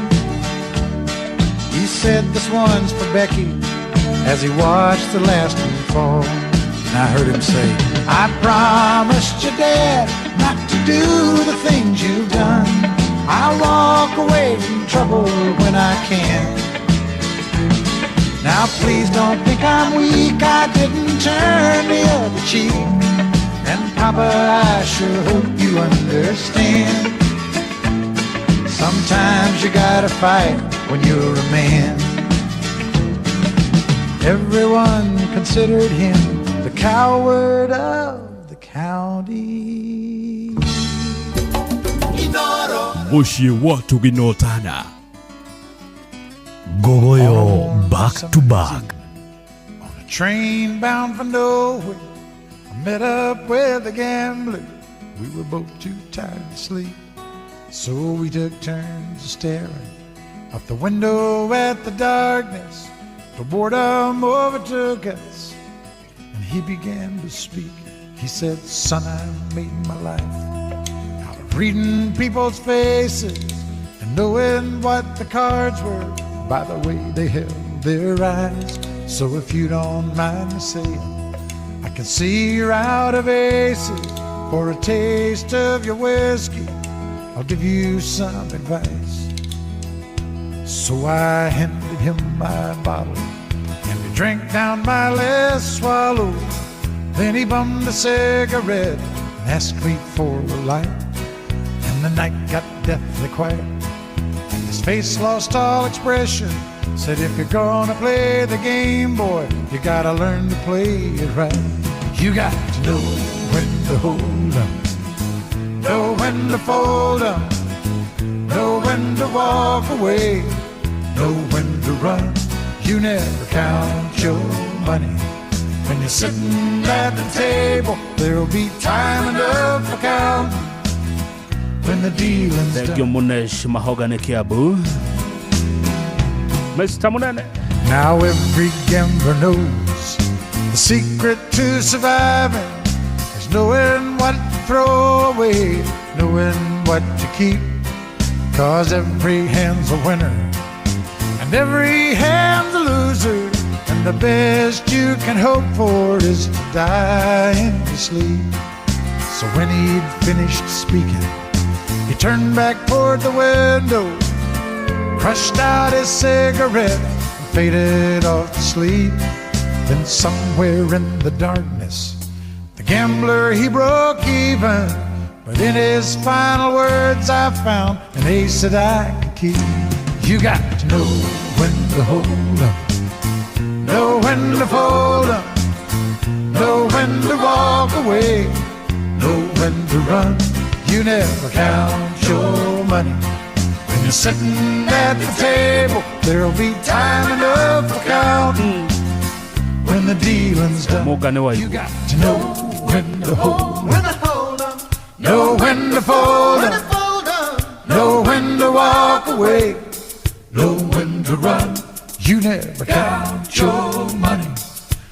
Speaker 8: He said, "This one's for Becky," as he watched the last one fall. And I heard him say, "I promised your dad not to do the things you've done. I'll walk away from trouble when I can. Now please don't think I'm weak, I didn't turn the other cheek. And Papa, I sure hope you understand. Sometimes you gotta fight when you're a man." Everyone considered him the coward of the county.
Speaker 11: Mũciĩ wa Tuginotana. Ngogoyo back to back.
Speaker 8: A train bound for nowhere. I met up with a gambler. We were both too tired to sleep, so we took turns staring out the window at the darkness. The boredom overtook us, and he began to speak. He said, "Son, I made my life out of reading people's faces and knowing what the cards were by the way they held their eyes. So if you don't mind me saying, I can see you're out of aces. For a taste of your whiskey, I'll give you some advice." So I handed him my bottle, and he drank down my last swallow. Then he bummed a cigarette and asked me for a light. And the night got deathly quiet, and his face lost all expression. Said, "If you're gonna play the game, boy, you gotta learn to play it right. You got to know when to hold 'em, know when to fold 'em, know when to walk away, know when to run. You never count your money. When you're sitting at the table, there'll be time enough for counting when the dealing's
Speaker 6: Thank
Speaker 8: done."
Speaker 6: you Munesh Mahogany Kiambu. Mr. Munene.
Speaker 8: Now every gambler knows the secret to surviving is knowing what to throw away, knowing what to keep. 'Cause every hand's a winner and every hand's a loser, and the best you can hope for is to die in your sleep. So when he'd finished speaking, he turned back toward the window, crushed out his cigarette, and faded off to sleep. Then somewhere in the darkness, the gambler, he broke even. But in his final words I found an ace that I could keep. You got to know when to hold 'em, know when to fold 'em, know when to walk away, know when to run. You never count your money. When you're sitting at the table, there'll be time enough for counting when the dealing's done.
Speaker 6: Mũngane wa
Speaker 8: You got to know when to hold 'em, know when to fold 'em, know when to walk away, know when to run. You never count your money.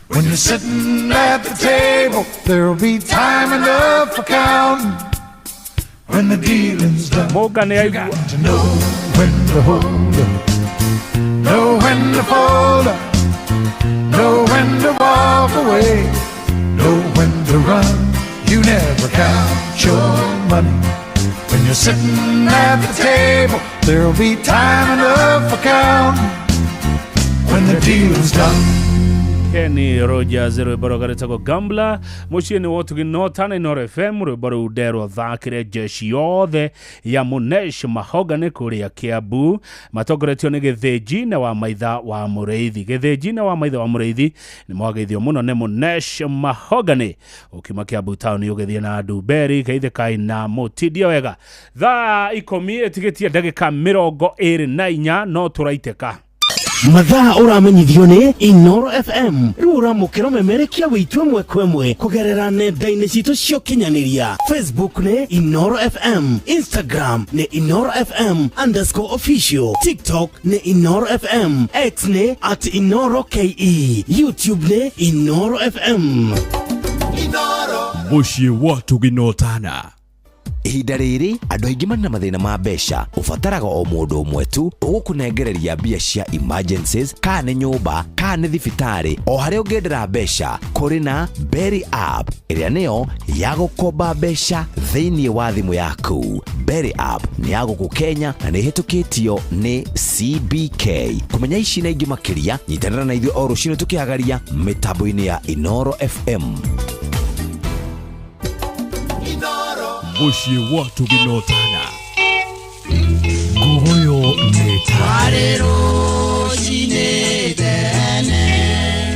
Speaker 8: When you're sitting at the table, there'll be time enough for counting when the dealing's done.
Speaker 6: Mũngane
Speaker 8: You got to know when to hold 'em, know when to fold 'em, know when to walk away, know when to run. You never count your money. When you're sitting at the table, there'll be time enough for counting when the dealing's done.
Speaker 6: Kenny Rogers rwĩmbo rwake rwĩtagwo Gambler. Mũciĩ nĩ wotugi notana Inoro FM. Rwĩmbo rũu nderwathakĩre jeshi yothe ya Munesh Mahogany kũrĩa Kiambu, matongoretio nĩ Gĩthĩnji na wa Maitha wa Mũrĩithi. Gĩthĩnji na wa Maitha wa Mũrĩithi nĩ mwageithio mũno nĩ Munesh Mahogany ũkiuma Kiambu taũni ũgĩthiĩ na Ndumberi geithĩkai na mũtindio wega. Thaa 10 ĩtigĩtie ndagĩka 24 no tũraitĩka.
Speaker 9: Mathaa ũramenyithio nĩ Inoro FM. Rĩu ũramũkĩra ũmemerekia wĩitũ ĩmwe kwa ĩmwe kũgerera nenda-inĩ citũ cia ũkinyanĩria. Facebook nĩ Inoro FM, Instagram nĩ Inoro FM underscore official, TikTok nĩ Inoro FM, X nĩ at Inoro KE, YouTube nĩ Inoro FM.
Speaker 11: Mũciĩ wa Tuginotana.
Speaker 3: Ihinda rĩrĩ andũ aingĩ marĩ na mathĩna ma mbeca. Ũbataraga o mũndũ ũmwe tu ũgũkũnengereria mbia cia emergencies, kana nĩ nyũmba kana nĩ thibitarĩ, o harĩa ũngĩendera mbeca. Kũrĩ na Berry App ĩrĩa nĩyo ya gũkomba mbeca thĩinĩ wa thimũ yaku. Berry App nĩ ya gũkũ Kenya na nĩ ĩhĩtũkĩtio nĩ CBK. Kũmenya ici na ingĩ makĩria, nyitanĩra na ithuĩ o rũcinĩ tũkĩhagaria mĩtambo-inĩ ya Inoro FM.
Speaker 11: Mũciĩ wa Tuginotana. Ngogoyo nĩ
Speaker 1: Warĩ rũcinĩ tene.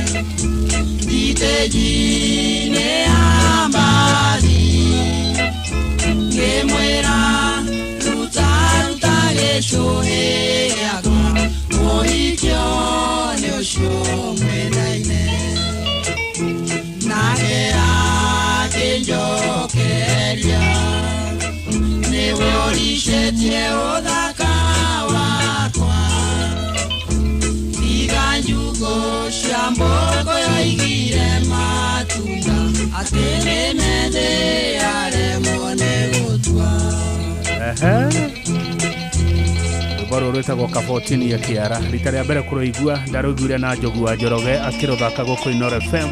Speaker 1: Stage-inĩ ya mbathi ngĩmwĩra ruta ruta gĩcũhĩ gĩakwa mũhikio nĩ ũcio mwendaine nake akĩnjokeria nĩwe ũricĩtie ũthaka wakwa tiga njukũ cia mbũkũ yoigire matunda atĩ nĩ methĩ aremwo nĩ gũtua.
Speaker 6: Ehe, rwĩmbo rũrũ rwĩtagwo Kabotini ya Kĩara. Rita rĩa mbere kũrũigua ndarũiguire na Njogu wa Njoroge akĩrũthaka gũkũ Inooro FM.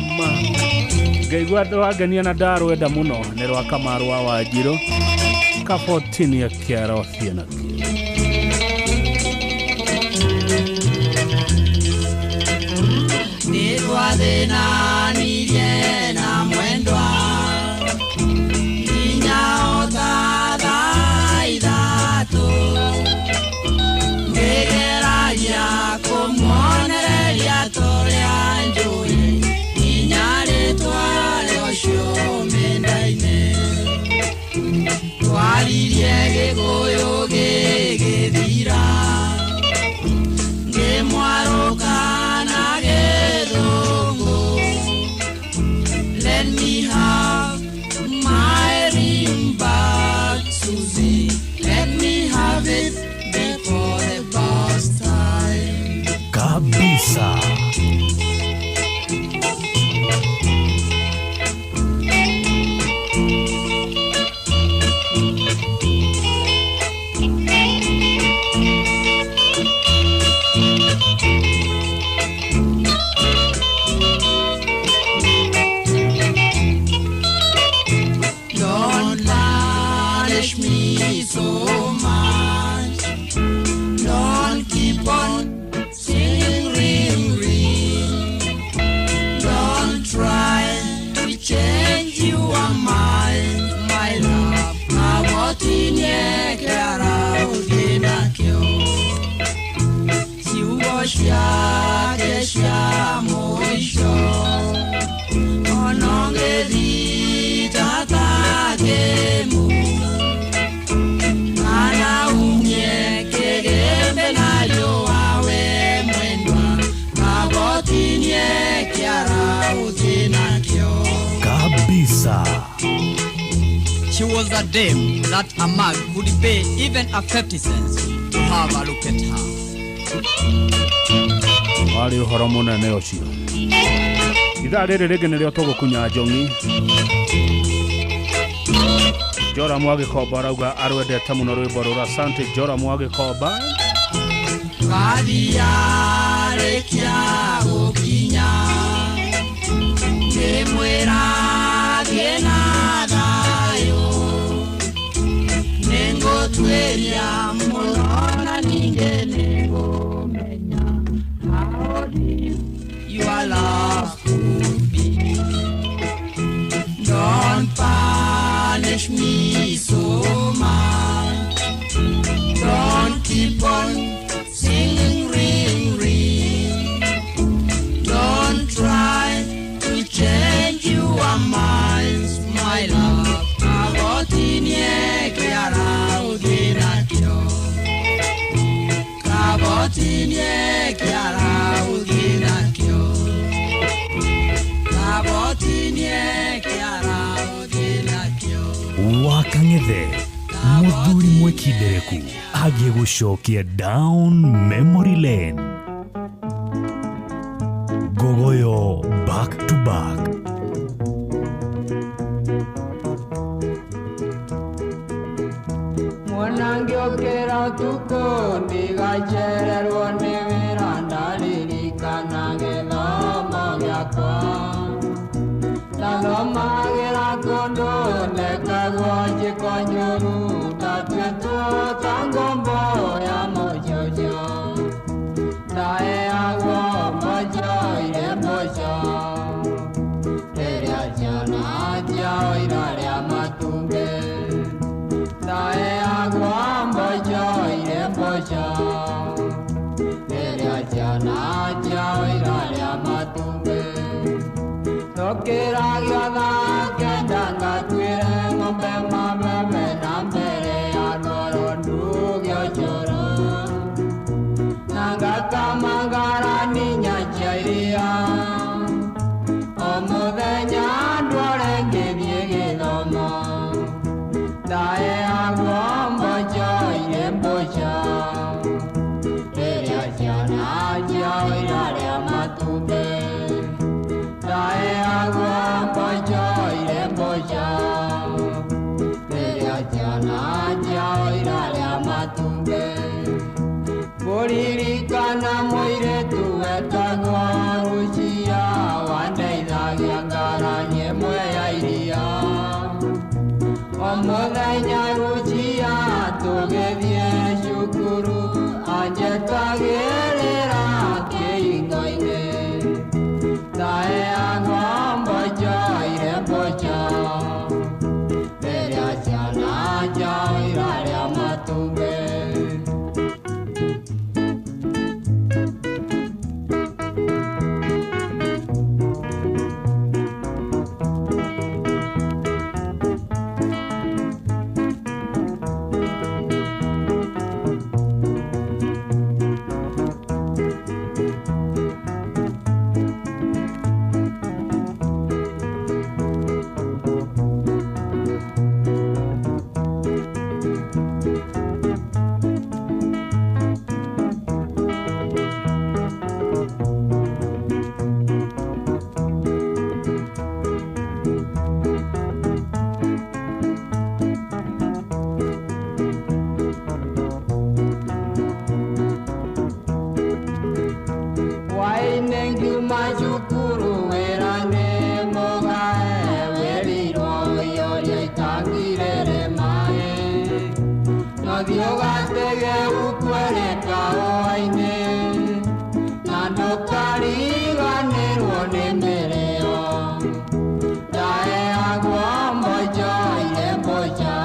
Speaker 6: Ngaigua rwangenia na ndarwenda mũno nĩ rwa Kamaru wa Wanjirũ. Kabotini ya Kĩara ũthiĩ nakĩo.
Speaker 1: Nĩtwathĩnanirie na mwendwa nginya o ta thaa ithatũ ngĩgeragia kũmuonereria torĩa njũĩ nginya rĩtwa rĩa ũcio mendaine twaririe Gĩkũyũ gĩgĩthira ngĩmwarũka na Gĩthũngũ. Let me have my ring back, Susie. Let me have it before the bus time.
Speaker 11: Kabisa.
Speaker 1: Don't punish me so much. Don't keep on singing ring ring. Don't try to change your mind, my love. Kabotinie kĩara ũthiĩ nakĩo. Ciugo ciake cia mũico ona ũngĩthita ta kĩmũ kana umie kĩgĩmbe na riũa we mwendwa kabotinie kĩara ũthiĩ nakĩo.
Speaker 11: Kabisa.
Speaker 12: She was a dame that a man would pay even a 50 cents to have a look at her.
Speaker 6: Warĩ ũhoro mũnene ũcio. Ithaa rĩrĩ rĩngĩ nĩrĩo tũgũkunya njong'i. Joram wa Gĩkomba arauga arwendete mũno rwĩmbo rũrũ. Asante Joram wa Gĩkomba.
Speaker 1: Bathi yarĩkia gũkinya ngĩmwĩra thiĩ na thayũ nĩngũtuĩria mũno na ningĩ nĩngũmenya how deep your love could be. Don't punish me so much. Don't keep on singing ring ring. Don't try to change your minds, my love. Kabotinie kĩara ũthiĩ nakĩo. Kabotinie kĩara ũthiĩ nakĩo. Kabotinie kĩara ũthiĩ nakĩo.
Speaker 11: Wakang'ethe mũthuri mwĩkindereku agĩgũcokia down memory lane. Gogoyo back to back.
Speaker 1: Mwana ngĩũkĩra ũtukũ ndigacererwo nĩ wĩra ndaririkana gĩthomo gĩakwa ndathomagĩra kũndũ nekagwo njĩko njũru ndatuĩtwo ta ngombo ya mũcũcũ ndaheagwo mboco irĩ mboco rĩrĩa ciana ciao irarĩa matumbĩ ndaheagwo mboco irĩ mboco rĩrĩa ciana ciao irarĩa matumbĩ. Njũkĩragia thaa kenda ngatuĩre ng'ombe mabebe na mbere ya rwaro nduge ũcũrũ na ngakama ngarani cia iria o mũthenya ndware ngĩthiĩ gĩthomo ndaheagwo mboco irĩ mbũca rĩrĩa ciana ciao irarĩa matumbĩ ndaheagwo mboco irĩ mbũca rĩrĩa ciana ciao irarĩa matumbĩ kũririkana mũirĩtu wetagwo Rucia wandeithagia ngarani ĩmwe ya iria o mũthenya Rucia tũgĩthiĩ cukuru anjetagĩrĩra kĩhingo-inĩ ndaheagwo mboco irĩ mboco rĩrĩa ciana ciao irarĩa matumbĩ. Hwaĩ-inĩ ngiuma cukuru wĩra nĩ mũgae wĩrirwo ũiyũrie itangi rĩrĩ maĩ nothiĩ ũgatege ukwere kahũa-inĩ na ndũkariganĩrwo nĩ mĩrĩo ndaheagwo mboco irĩ mboco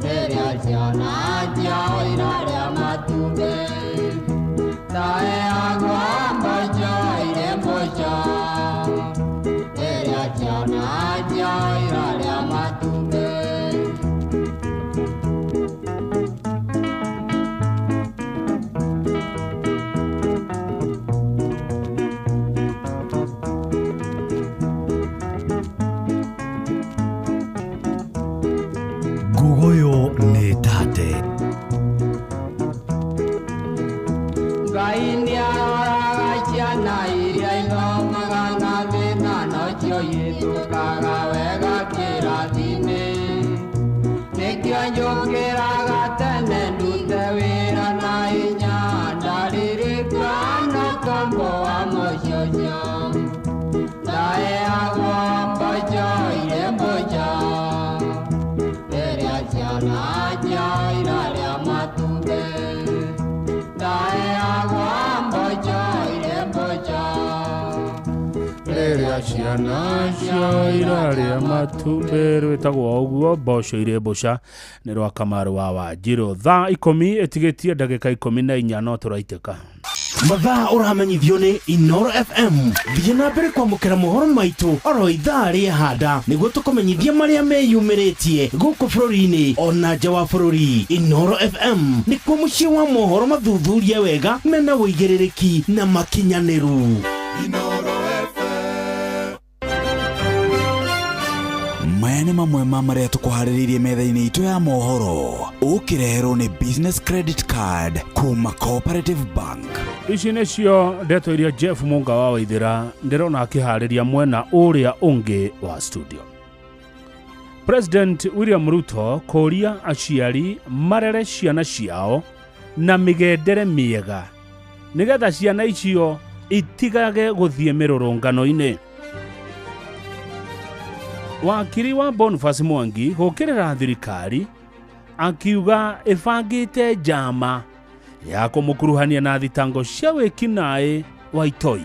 Speaker 1: rĩrĩa ciana ciao irarĩa matumbĩ ndaheagwo mboco irĩ mboco rĩrĩa ciana ciao irarĩa matumbĩ.
Speaker 7: Ngugoyo nĩ tate.
Speaker 1: Ngai nĩaroraga ciana iria ithomaga na thĩna nocio ihĩtũkaga wega kĩrathi-inĩ nĩkĩo njũkĩraga tene ndute wĩra na hinya ndaririkana kombo wa mũciĩ ũcio ndaheagwo mboco irĩ mboco rĩrĩa ciana ciao irarĩa matumbĩ ndaheagwo mboco irĩ mboco
Speaker 6: rĩrĩa ciana ciao irarĩa matumbĩ rwĩtagwo ũguo mboco irĩ mbũca nĩ rwa Kamaru wa Wanjirũ. Thaa 10 ĩtigĩtie ndagĩka 14 no tũraitĩka.
Speaker 9: Mathaa ũramenyithio nĩ Inoro FM. Thiĩ na mbere kwamũkĩra mohoro maitũ oro ithaa rĩahanda nĩguo tũkũmenyithie marĩa meyumĩrĩtie gũkũ bũrũri-inĩ ona nja wa bũrũri. Inoro FM nĩkuo mũciĩ wa mohoro mathuthurie wega mena ũigĩrĩrĩki na makinyanĩru.
Speaker 7: Maya nĩ mamwe ma marĩa tũkũharĩrĩirie metha-inĩ itũ ya mohoro ũkĩreherwo nĩ Business Credit Card kuma Cooperative Bank.
Speaker 6: Ici nĩcio ndeto iria Jeff Munga wa Waithĩra ndĩrona akĩharĩria mwena ũrĩa ũngĩ wa studio. President William Ruto kũria aciari marere ciana ciao na mĩgendere mĩega nĩgetha ciana icio itigage gũthiĩ mĩrũrũngano-inĩ. Wakiri wa Boniface Mwangi gũkĩrĩra thirikari akiuga ĩbangĩte njama ya kũmũkuruhania na thitango cia wĩkinaĩ wa itoi.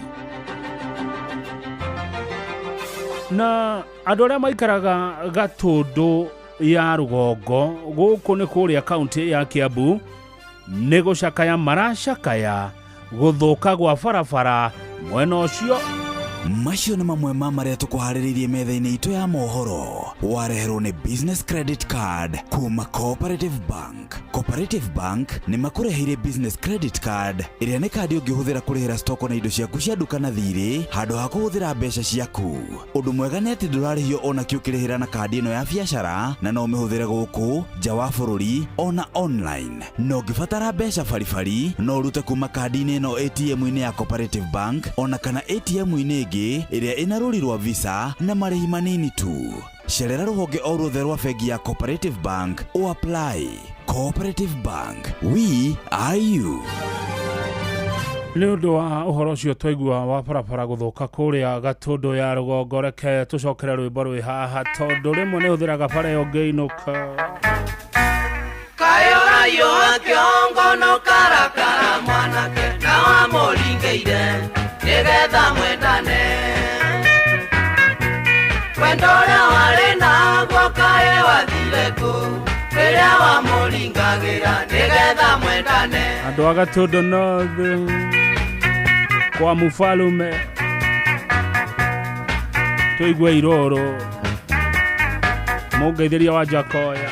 Speaker 6: Na andũ arĩa maikaraga Gatũndũ ya rũgongo gũkũ nĩ kũrĩa kaunti ya Kiambu nĩ gũcakaya maracakaya gũthũka gwa barabara mwena ũcio.
Speaker 3: Macio nĩ mamwe ma marĩa tũkũharĩrĩirie metha-inĩ itũ ya mohoro. Wareherwo nĩ Business Credit Card kuma Cooperative Bank. Cooperative Bank nĩ makũreheire Business Credit Card ĩrĩa nĩ kandi ũngĩhũthĩra kũrĩhĩra stoko na indo ciaku cia nduka na thirĩ handũ ha kũhũthĩra mbeca ciaku. Ũndũ mwega nĩ atĩ ndũrarĩhio ona kĩ ũkĩrĩhĩra na kandi ĩno ya biacara na no ũmĩhũthĩre gũkũ nja wa bũrũri ona online. Na ũngĩbatara mbeca baribari no ũrute kuma kandi-inĩ ĩno ATM-inĩ ya Cooperative Bank ona kana ATM-inĩ ĩngĩ ĩrĩa ĩna rũri rwa Visa na marĩhi manini tu. Cerera rũhonge o ruothe rwa bengi ya Cooperative Bank o apply. Cooperative Bank, we are you.
Speaker 6: Nĩ ũndũ wa ũhoro ũcio twaigua wa barabara gũthũka kũrĩa Gatũndũ ya rũgongo, reke tũcokere rwĩmbo rwĩ haha tondũ rĩmwe nĩ hũthĩraga bara ĩyo ngĩinũka.
Speaker 13: Kayo kĩongo no karakara mwanake na wamũringĩire nĩgetha mwendane. Wendo ũrĩa warĩ naguo kaĩ wathire kũ rĩrĩa wamũringagĩra nĩgetha mwendane.
Speaker 6: Andũ a Gatũndũ North kwa mufalume tũigue iroro mũngeithĩria wa Jakoya.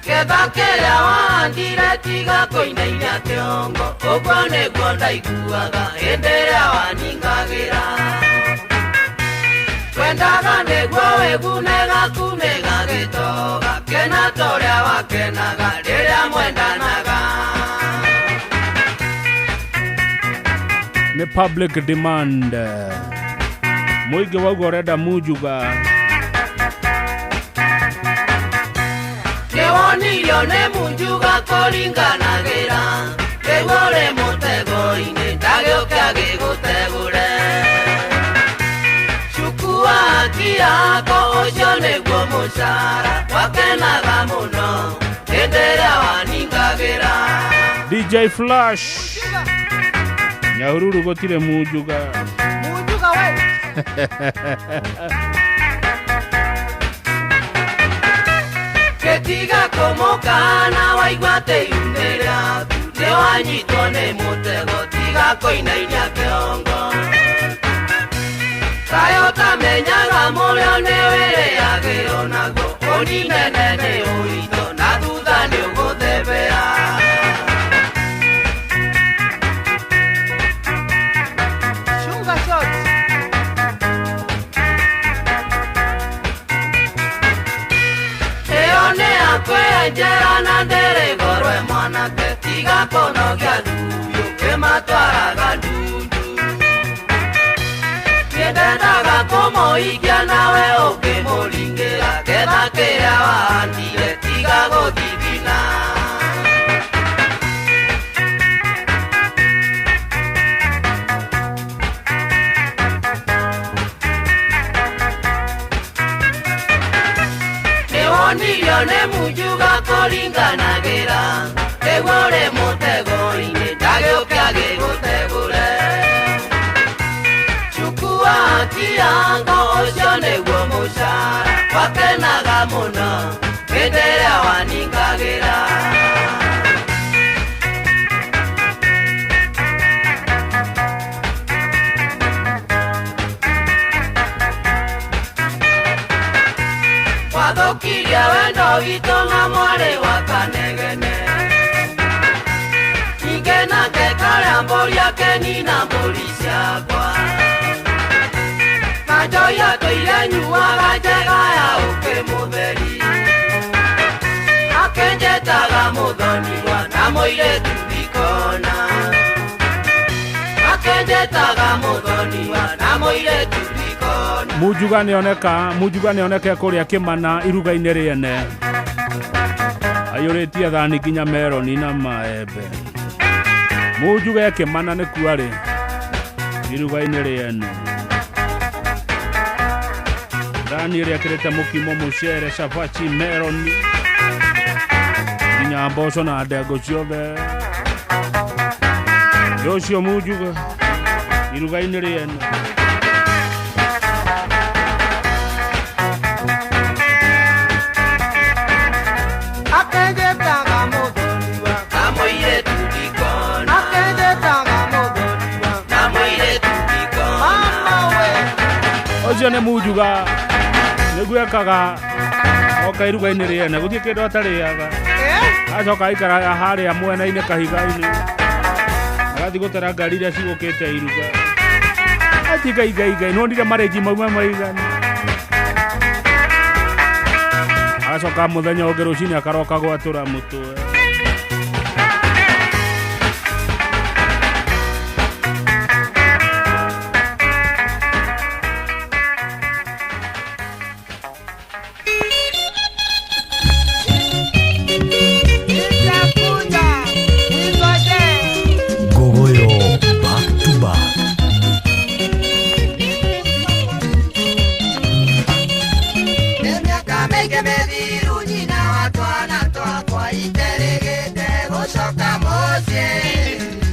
Speaker 13: Ketha kĩrĩa wahandire tiga kũinainia kĩongo, ũguo nĩguo ndaiguaga hĩndĩ ĩrĩa waningagĩra. Twendaga nĩguo wĩgune gaku nĩ gagĩtoga, kena ta ũrĩa wakenaga rĩrĩa mwendanaga.
Speaker 6: Nĩ public demand. Mũingĩ wauga ũrenda Munjuga.
Speaker 13: Nĩwonirio nĩ Munjuga kũringanagĩra, rĩu ũrĩ mũtego-inĩ ndagĩũke agĩgũtegũre. Cukua haki yako ũcio nĩguo mũcara, wakenaga mũno hĩndĩ ĩrĩa waningagĩra.
Speaker 6: DJ Flash Nyahururu gũtirĩ Munjuga.
Speaker 13: Munjuga we. Gĩtiga kũmũkana waigua atĩ iune rĩaku nĩwanyitwo nĩ mũtego tiga kũinainia kĩongo. Kaĩ ũtamenyaga mũrĩo nĩwĩrĩagĩrwo naguo, ũninene nĩ ũritũ na thutha nĩũgũthebea.
Speaker 26: Chunga shot.
Speaker 13: Ĩyo nĩ yakwenjera na ndĩrĩ goro mwanake tiga kũnogia ndũhiũ kĩmatwaraga ndundu. Nĩndendaga kũmũhikia nawe ũkĩmũringĩra ketha kĩrĩa wahandire tiga gũthithina. Nĩwonirio nĩ Munjuga kũringanagĩra, rĩu ũrĩ mũtego-inĩ ndagĩũke agĩgũtegũre. Chukua haki yako ũcio nĩguo mũcara, wakenaga mũno hĩndĩ ĩrĩa waningagĩra. Wathũkirie wendo witũ na mwarĩ wa Kanegene, ningĩ nake karĩa mbũri akenina mbũri ciakwa. Na njohi atũire nyuaga njega ya ũkĩ mũtheri, akĩnjĩtaga mũthoniwa na mũirĩtu ndikona. Akĩnjĩtaga mũthoniwa na mũirĩtu ndikona.
Speaker 6: Munjuga nĩoneka, Munjuga nĩoneke kũrĩa Kĩmana iruga-inĩ rĩene. Aiyũrĩtie thani nginya meroni na maembe. Munjuga e Kĩmana nĩkuo arĩ iruga-inĩ rĩene. Thani ĩrĩa ĩkĩrĩte mũkimo, mũcere, cabaci, meroni nginya mboco na ndengũ ciothe. Nĩ ũcio Munjuga iruga-inĩ rĩene.
Speaker 13: Akĩnjĩtaga mũthoniwa na mũirĩtu ndikona. Akĩnjĩtaga mũthoniwa na mũirĩtu ndikona. Mama
Speaker 6: Ũcio nĩ munjuga nĩguo ekaga oka iruga-inĩ rĩene gũtirĩ kĩndũ atarĩaga acoka aikara harĩa mwena-inĩ kahiga-inĩ agathiĩ gũtara ngari iria cigũkĩte iruga ati ngai ngai ngai nonire marĩnji mauma maigana agacoka mũthenya ũngĩ rũcinĩ akaroka gwatũra mũtwe.
Speaker 11: Ngogoyo back to back.
Speaker 13: Nĩ mĩaka mĩingĩ mĩthiru nyina wa twana twakwa iterĩgĩte gũcoka mũciĩ.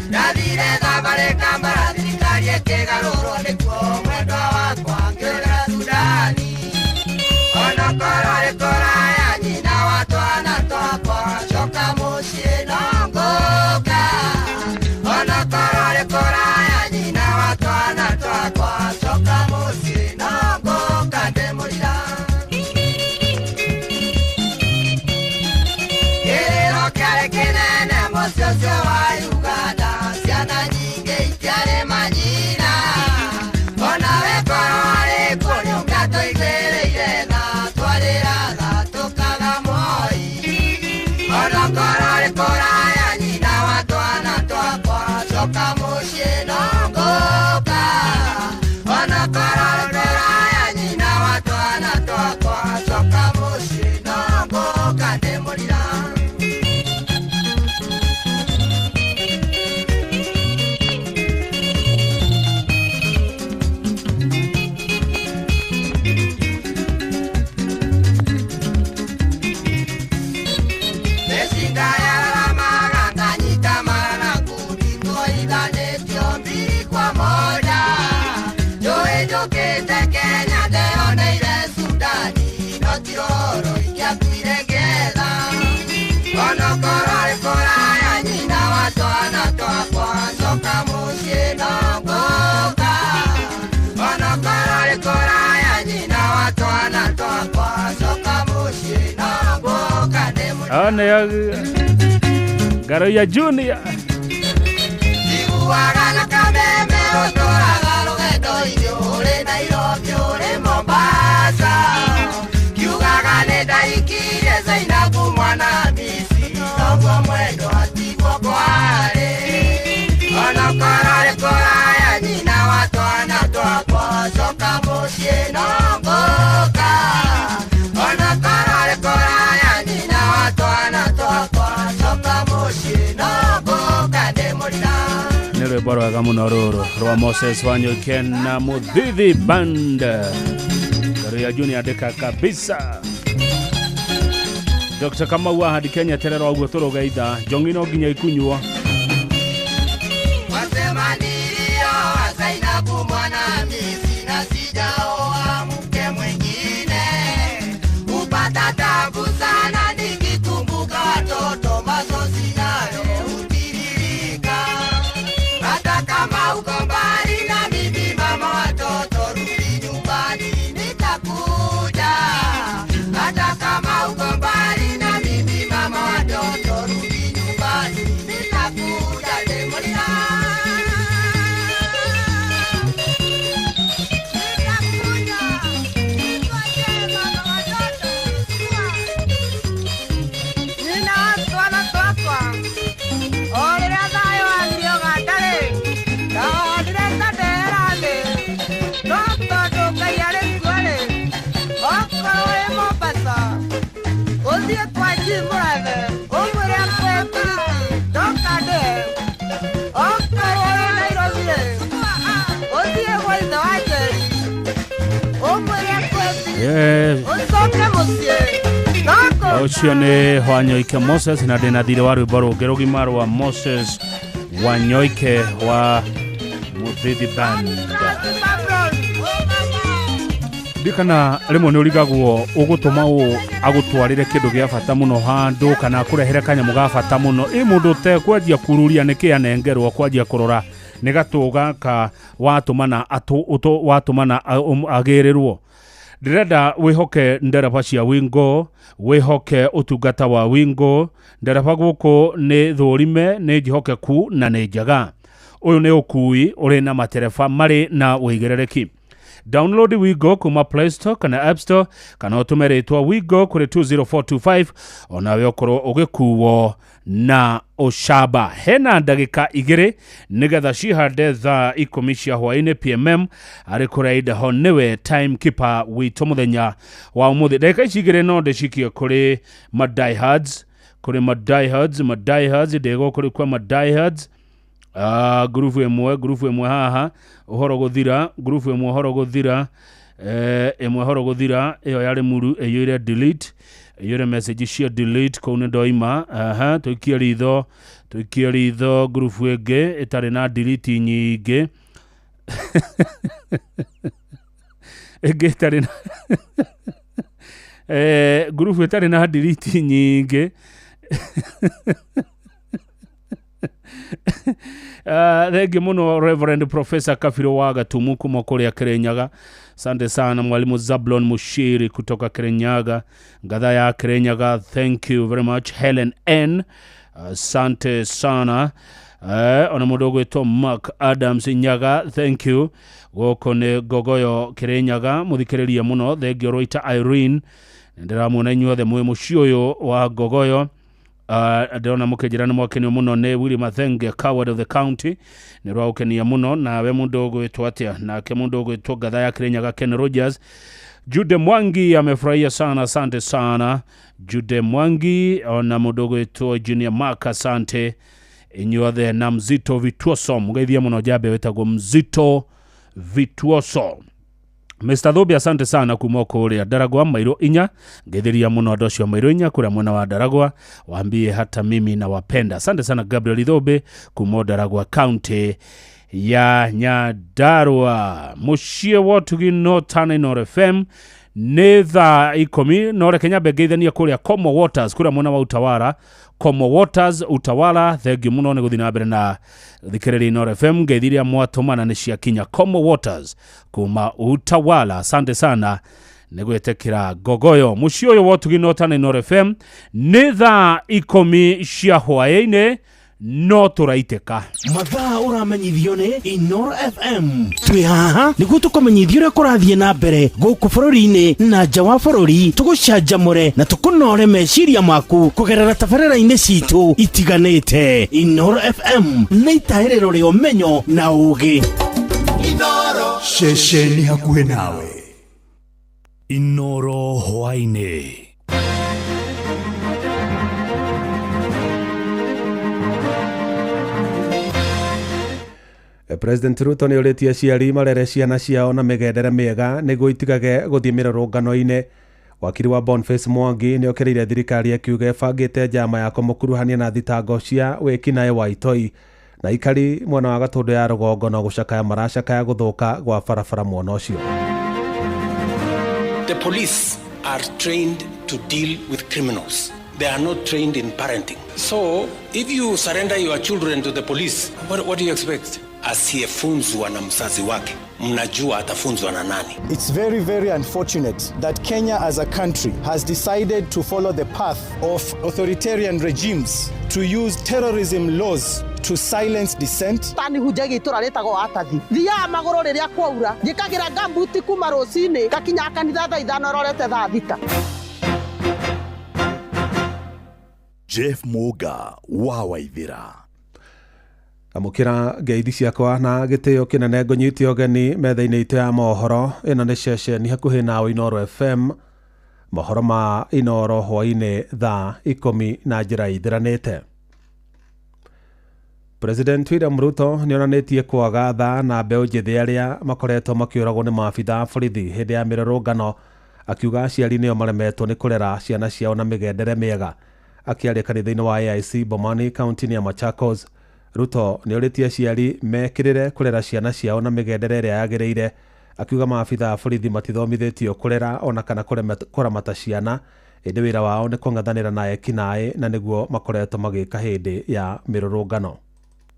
Speaker 13: Ndathire thabarĩ Kampala thirikari ĩkĩgarũrwo nĩkuo mwendwa wakwa ngĩũrĩra Sudani. Onokorwo nĩ kũraya nyina wa twana twakwa coka mũciĩ no ngũka. Onokorwo nĩ kũraya nyina wa twana twakwa coka mũciĩ no ngũka ndĩmũrira. Kĩrĩro kĩarĩ kĩnene mũciĩ ũcio wa Uganda, ciana nyingĩ itiarĩ manyina. Onawe korwo warĩ kuo nĩũngĩatũiguĩrĩire tha, twarĩraga tũkaga moi. Onokorwo nĩ kũraya nyina wa twana twakwa, coka mũciĩ no ngũka. Onokorwo nĩ kũraya nyina wa twana twakwa, coka mũciĩ no ngũka ndĩmũrira. Mĩcinga yararamaga nganyita mara na ngundi twoithanĩtio mbiri kwa moja. Njũĩ njũkĩte Kenya ndeyoneire Sudani, no ti ũhoro ingĩakuire ngĩetha. Onokorwo nĩ kũraya nyina wa twana twakwa, coka mũciĩ no ngũka. Onokorwo nĩ kũraya nyina wa twana twakwa, coka mũciĩ no ngũka ndĩmũrira.
Speaker 6: One Ngaroia Junior.
Speaker 13: Njiguaga na kameme ũtũraga rũgendo-inĩ ũrĩ Nairobi ũrĩ Mombasa. Kiugaga nĩ ndahikirie Zainabu mwana Hamisi, noguo mwendwa tiguo kwarĩ. Onokorwo nĩ kũraya nyina wa twana twakwa, coka mũciĩ no ngũka. Onokorwo nĩ kũraya nyina wa twana twakwa, coka mũciĩ no ngũka ndĩmũrira.
Speaker 6: Nĩ rwĩmbo rwega mũno rũrũ rwa Moses Wanyoike na Muthithi Band. Ngaroia Junior andĩka kabisa. Dr. Kamau ahandi Kenya terera ũguo tũrũgeitha njongi no nginya ikunywo.
Speaker 13: Wasema nilioa Zainabu mwana Hamisi na sijaoa mke mwingine. Hupata tabu sana nikikumbuka watoto, machozi nayo hutiririka. Hata kama uko mbali na mimi mama watoto, rudi nyumbani nitakuja. Hata kama uko mbali na mimi mama watoto, rudi nyumbani nitakuja ndĩmũrira.
Speaker 18: Nyina wa twana twakwa o rĩrĩa thayũ wathirie Ũganda-rĩ, ndonire ta ndehera thĩ, no tondũ Ngai arĩ kuo-rĩ, okorwo wĩ Mombasa, ũthiĩ kwa Jim Mũrathe, ũmwĩre akũhe tigiti, ndoka ndĩhe. Okorwo wĩ Nairobi-rĩ, ũthiĩ gwa ithe wa Njeri, ũmwĩre akũhe tigiti, ũcoke mũciĩ. No
Speaker 6: Ũcio nĩ Wanyoike Moses na ndĩna thirĩ wa rwĩmbo rũngĩ rũgima rwa Moses Wanyoike wa Muthithi Band. Ndikana rĩmwe nĩ ũrigagwo ũgũtũma ũ agũtwarĩre kĩndũ gĩa bata mũno handũ kana akũrehere kanyamũ ga bata mũno ĩ mũndũ ũtekwenjia kururia nĩkĩ anengerwo kwanjia kũrora Nĩ gatũ gaka watũmana watũmana agĩrĩrwo. Ndĩrenda wĩhoke ndereba cia Wingo, wĩhoke ũtungata wa Wingo. Ndereba gũkũ nĩ thũrime, nĩ njĩhokeku na nĩ njega. Ũyũ nĩ ũkui ũrĩ na matereba marĩ na ũigĩrĩrĩki. Download Wigo kuma Play Store kana App Store, kana ũtũme rĩtwa Wigo kũrĩ 20425, onawe ũkorwo ũgĩkuo na ũcamba. Hena ndagĩka 2 nĩgetha cihande thaa 10 cia hwaĩ-inĩ PMM. Arĩ kũrĩa Idaho nĩwe timekeeper witũ mũthenya wa ũmũthĩ. Ndagĩka ici 2 no ndĩcikie kũrĩ ma diehards, kũrĩ ma diehards, ma diehards, ndĩgũ kũrĩ kwa ma diehards. Ngurubu ĩmwe, ngurubu ĩmwe haha ũhoro gũthira, ngurubu ĩmwe ũhoro gũthira, ĩmwe ũhoro gũthira, ĩyo yarĩ muru ĩiyũire delete, ĩiyũire message cia delete kũu nĩ ndoima. Aha, tũikie ritho, tũikie ritho ngurubu ĩngĩ ĩtarĩ na delete nyingĩ. Ĩngĩ ĩtarĩ na ngurubu ĩtarĩ na delete nyingĩ. Thengi muno Reverend Professor Kafiro wa Gatumu kuma kuria Kirinyaga. Asante sana Mwalimu Zablon Mushiri kutoka Kirinyaga, ngatha ya Kirinyaga, thank you very much. Helen N, asante sana. Ona mundu ugwitwo Mark Adams Nyaga, thank you. Gũkũ nĩ Ngogoyo Kirinyaga, muthikĩrĩrie mũno. Thengi Roita Irene, ndĩramuona inyuothe mwĩ mũciĩ ũyũ wa Ngogoyo. Ndĩrona mũkĩnjĩra nĩ mwakenio mũno nĩ Willy Mathenge, coward of the county, nĩ rwagũkenia mũno. Nawe mũndũ ũgwĩtwo atĩa? Nake mũndũ ũgwĩtwo Ngatha ya Kirinyaga, Ken Rogers. Jude Mwangi amefurahia sana, asante sana Jude Mwangi. Ona mũndũ ũgwĩtwo Junior Mark, asante inyuothe. Na Mzito Vituoso, mũgeithie mũno njambe wĩtagwo Mzito Vituoso. Mr. Thubi, asante sana kuma kũrĩa Ndaragwa Mairo 4, ngeithiria mũno andũ acio Mairo 4 kũrĩa mwena wa Ndaragwa, waambie hata mimi nawapenda. Asante sana Gabriel Thubi kuma Ndaragwa County ya Nyandarua. Mũciĩ wa Ũtugi no Tana Inooro FM nĩ thaa 10, no reke nyambe ngeithanie kũrĩa Como Waters kũrĩa mwena wa Utawala. Como Waters Utawala, thengiũ mũno nĩ gũthiĩ na mbere na thikĩrĩria Inooro FM. Ngeithiria mwatũmana nĩ ciakinya Como Waters kuma Utawala, asante sana nĩ gwĩtĩkĩra Ngogoyo. Mũciĩ ũyũ wa Ũtugi no Tana Inooro FM nĩ thaa 10 cia hwaĩ-inĩ, no tũraitĩka.
Speaker 9: Mathaa ũramenyithio nĩ Inooro FM. Twĩ haha nĩguo tũkũmenyithie ũrĩa kũrathiĩ na mbere gũkũ bũrũri-inĩ na nja wa bũrũri, tũgũcanjamũre na tũkũnore meciria maku kũgerera tabarĩra-inĩ citũ itiganĩte. Inooro FM nĩ itahĩrĩro rĩa ũmenyo na ũũgĩ.
Speaker 5: Inooro ceceni hakuhĩ nawe.
Speaker 11: Inooro hwaĩ-inĩ.
Speaker 14: President Ruto nĩ orĩtie aciari marere ciana ciao na mĩgendere mĩega nĩguo itigage gũthiĩ mĩrũrũngano-inĩ. Wakiri wa Boniface Mwangi nĩ okĩrĩire thirikari akiuga ĩbangĩte njama ya kũmũkuruhania na thitango cia wĩkinaĩ wa itoi. Na ikari mwena wa Gatũndũ ya rũgongo no gũcakaya maracakaya gũthũka gwa barabara mwena ũcio.
Speaker 2: The police are trained to deal with criminals. They are not trained in parenting. So if you surrender your children to the police, what do you expect? Asiyefunzwa na mzazi wake, mnajua atafunzwa na nani?
Speaker 19: It's very, very unfortunate that Kenya as a country has decided to follow the path of authoritarian regimes to use terrorism laws to silence dissent.
Speaker 18: Tani hunjagia itũra rĩtagwo Atathi. Thiaga magũrũ rĩrĩa kwaura, njĩkagĩra ngambuti kuma rũcinĩ ngakinya kanitha thaa 5 rorete thaa 6.
Speaker 5: Jeff Muga wa Waithira.
Speaker 14: Amũkĩra ngeithi ciakwa na gĩtĩo kĩnene, ngũnyite ũgeni metha-inĩ itũ ya mohoro. Ĩno nĩ ceceni hakuhĩ nawe Inooro FM. Mohoro ma Inooro hwaĩ-inĩ thaa 10 na njĩra ithiranĩte. President William Ruto nĩ onanĩtie kwaga tha na mbeũ njĩthĩ arĩa makoretwo makĩũragwo nĩ maabitha a borithi hĩndĩ ya mĩrũrũngano, akiuga aciari nĩo maremetwo nĩ kũrera ciana ciao na mĩgendere mĩega. Akĩaria kanitha-inĩ wa AIC Bomani kaunti-inĩ ya Machakos, Ruto nĩ orĩtie aciari mekĩrĩre kũrera ciana ciao na mĩgendere ĩrĩa yagĩrĩire, akiuga maabitha a borithi matithomithĩtio kũrera ona kana kũramata ciana, ĩndĩ wĩra wao nĩ kũng'ethanĩra na ekinaĩ na nĩguo makoretwo magĩka hĩndĩ ya mĩrũrũngano.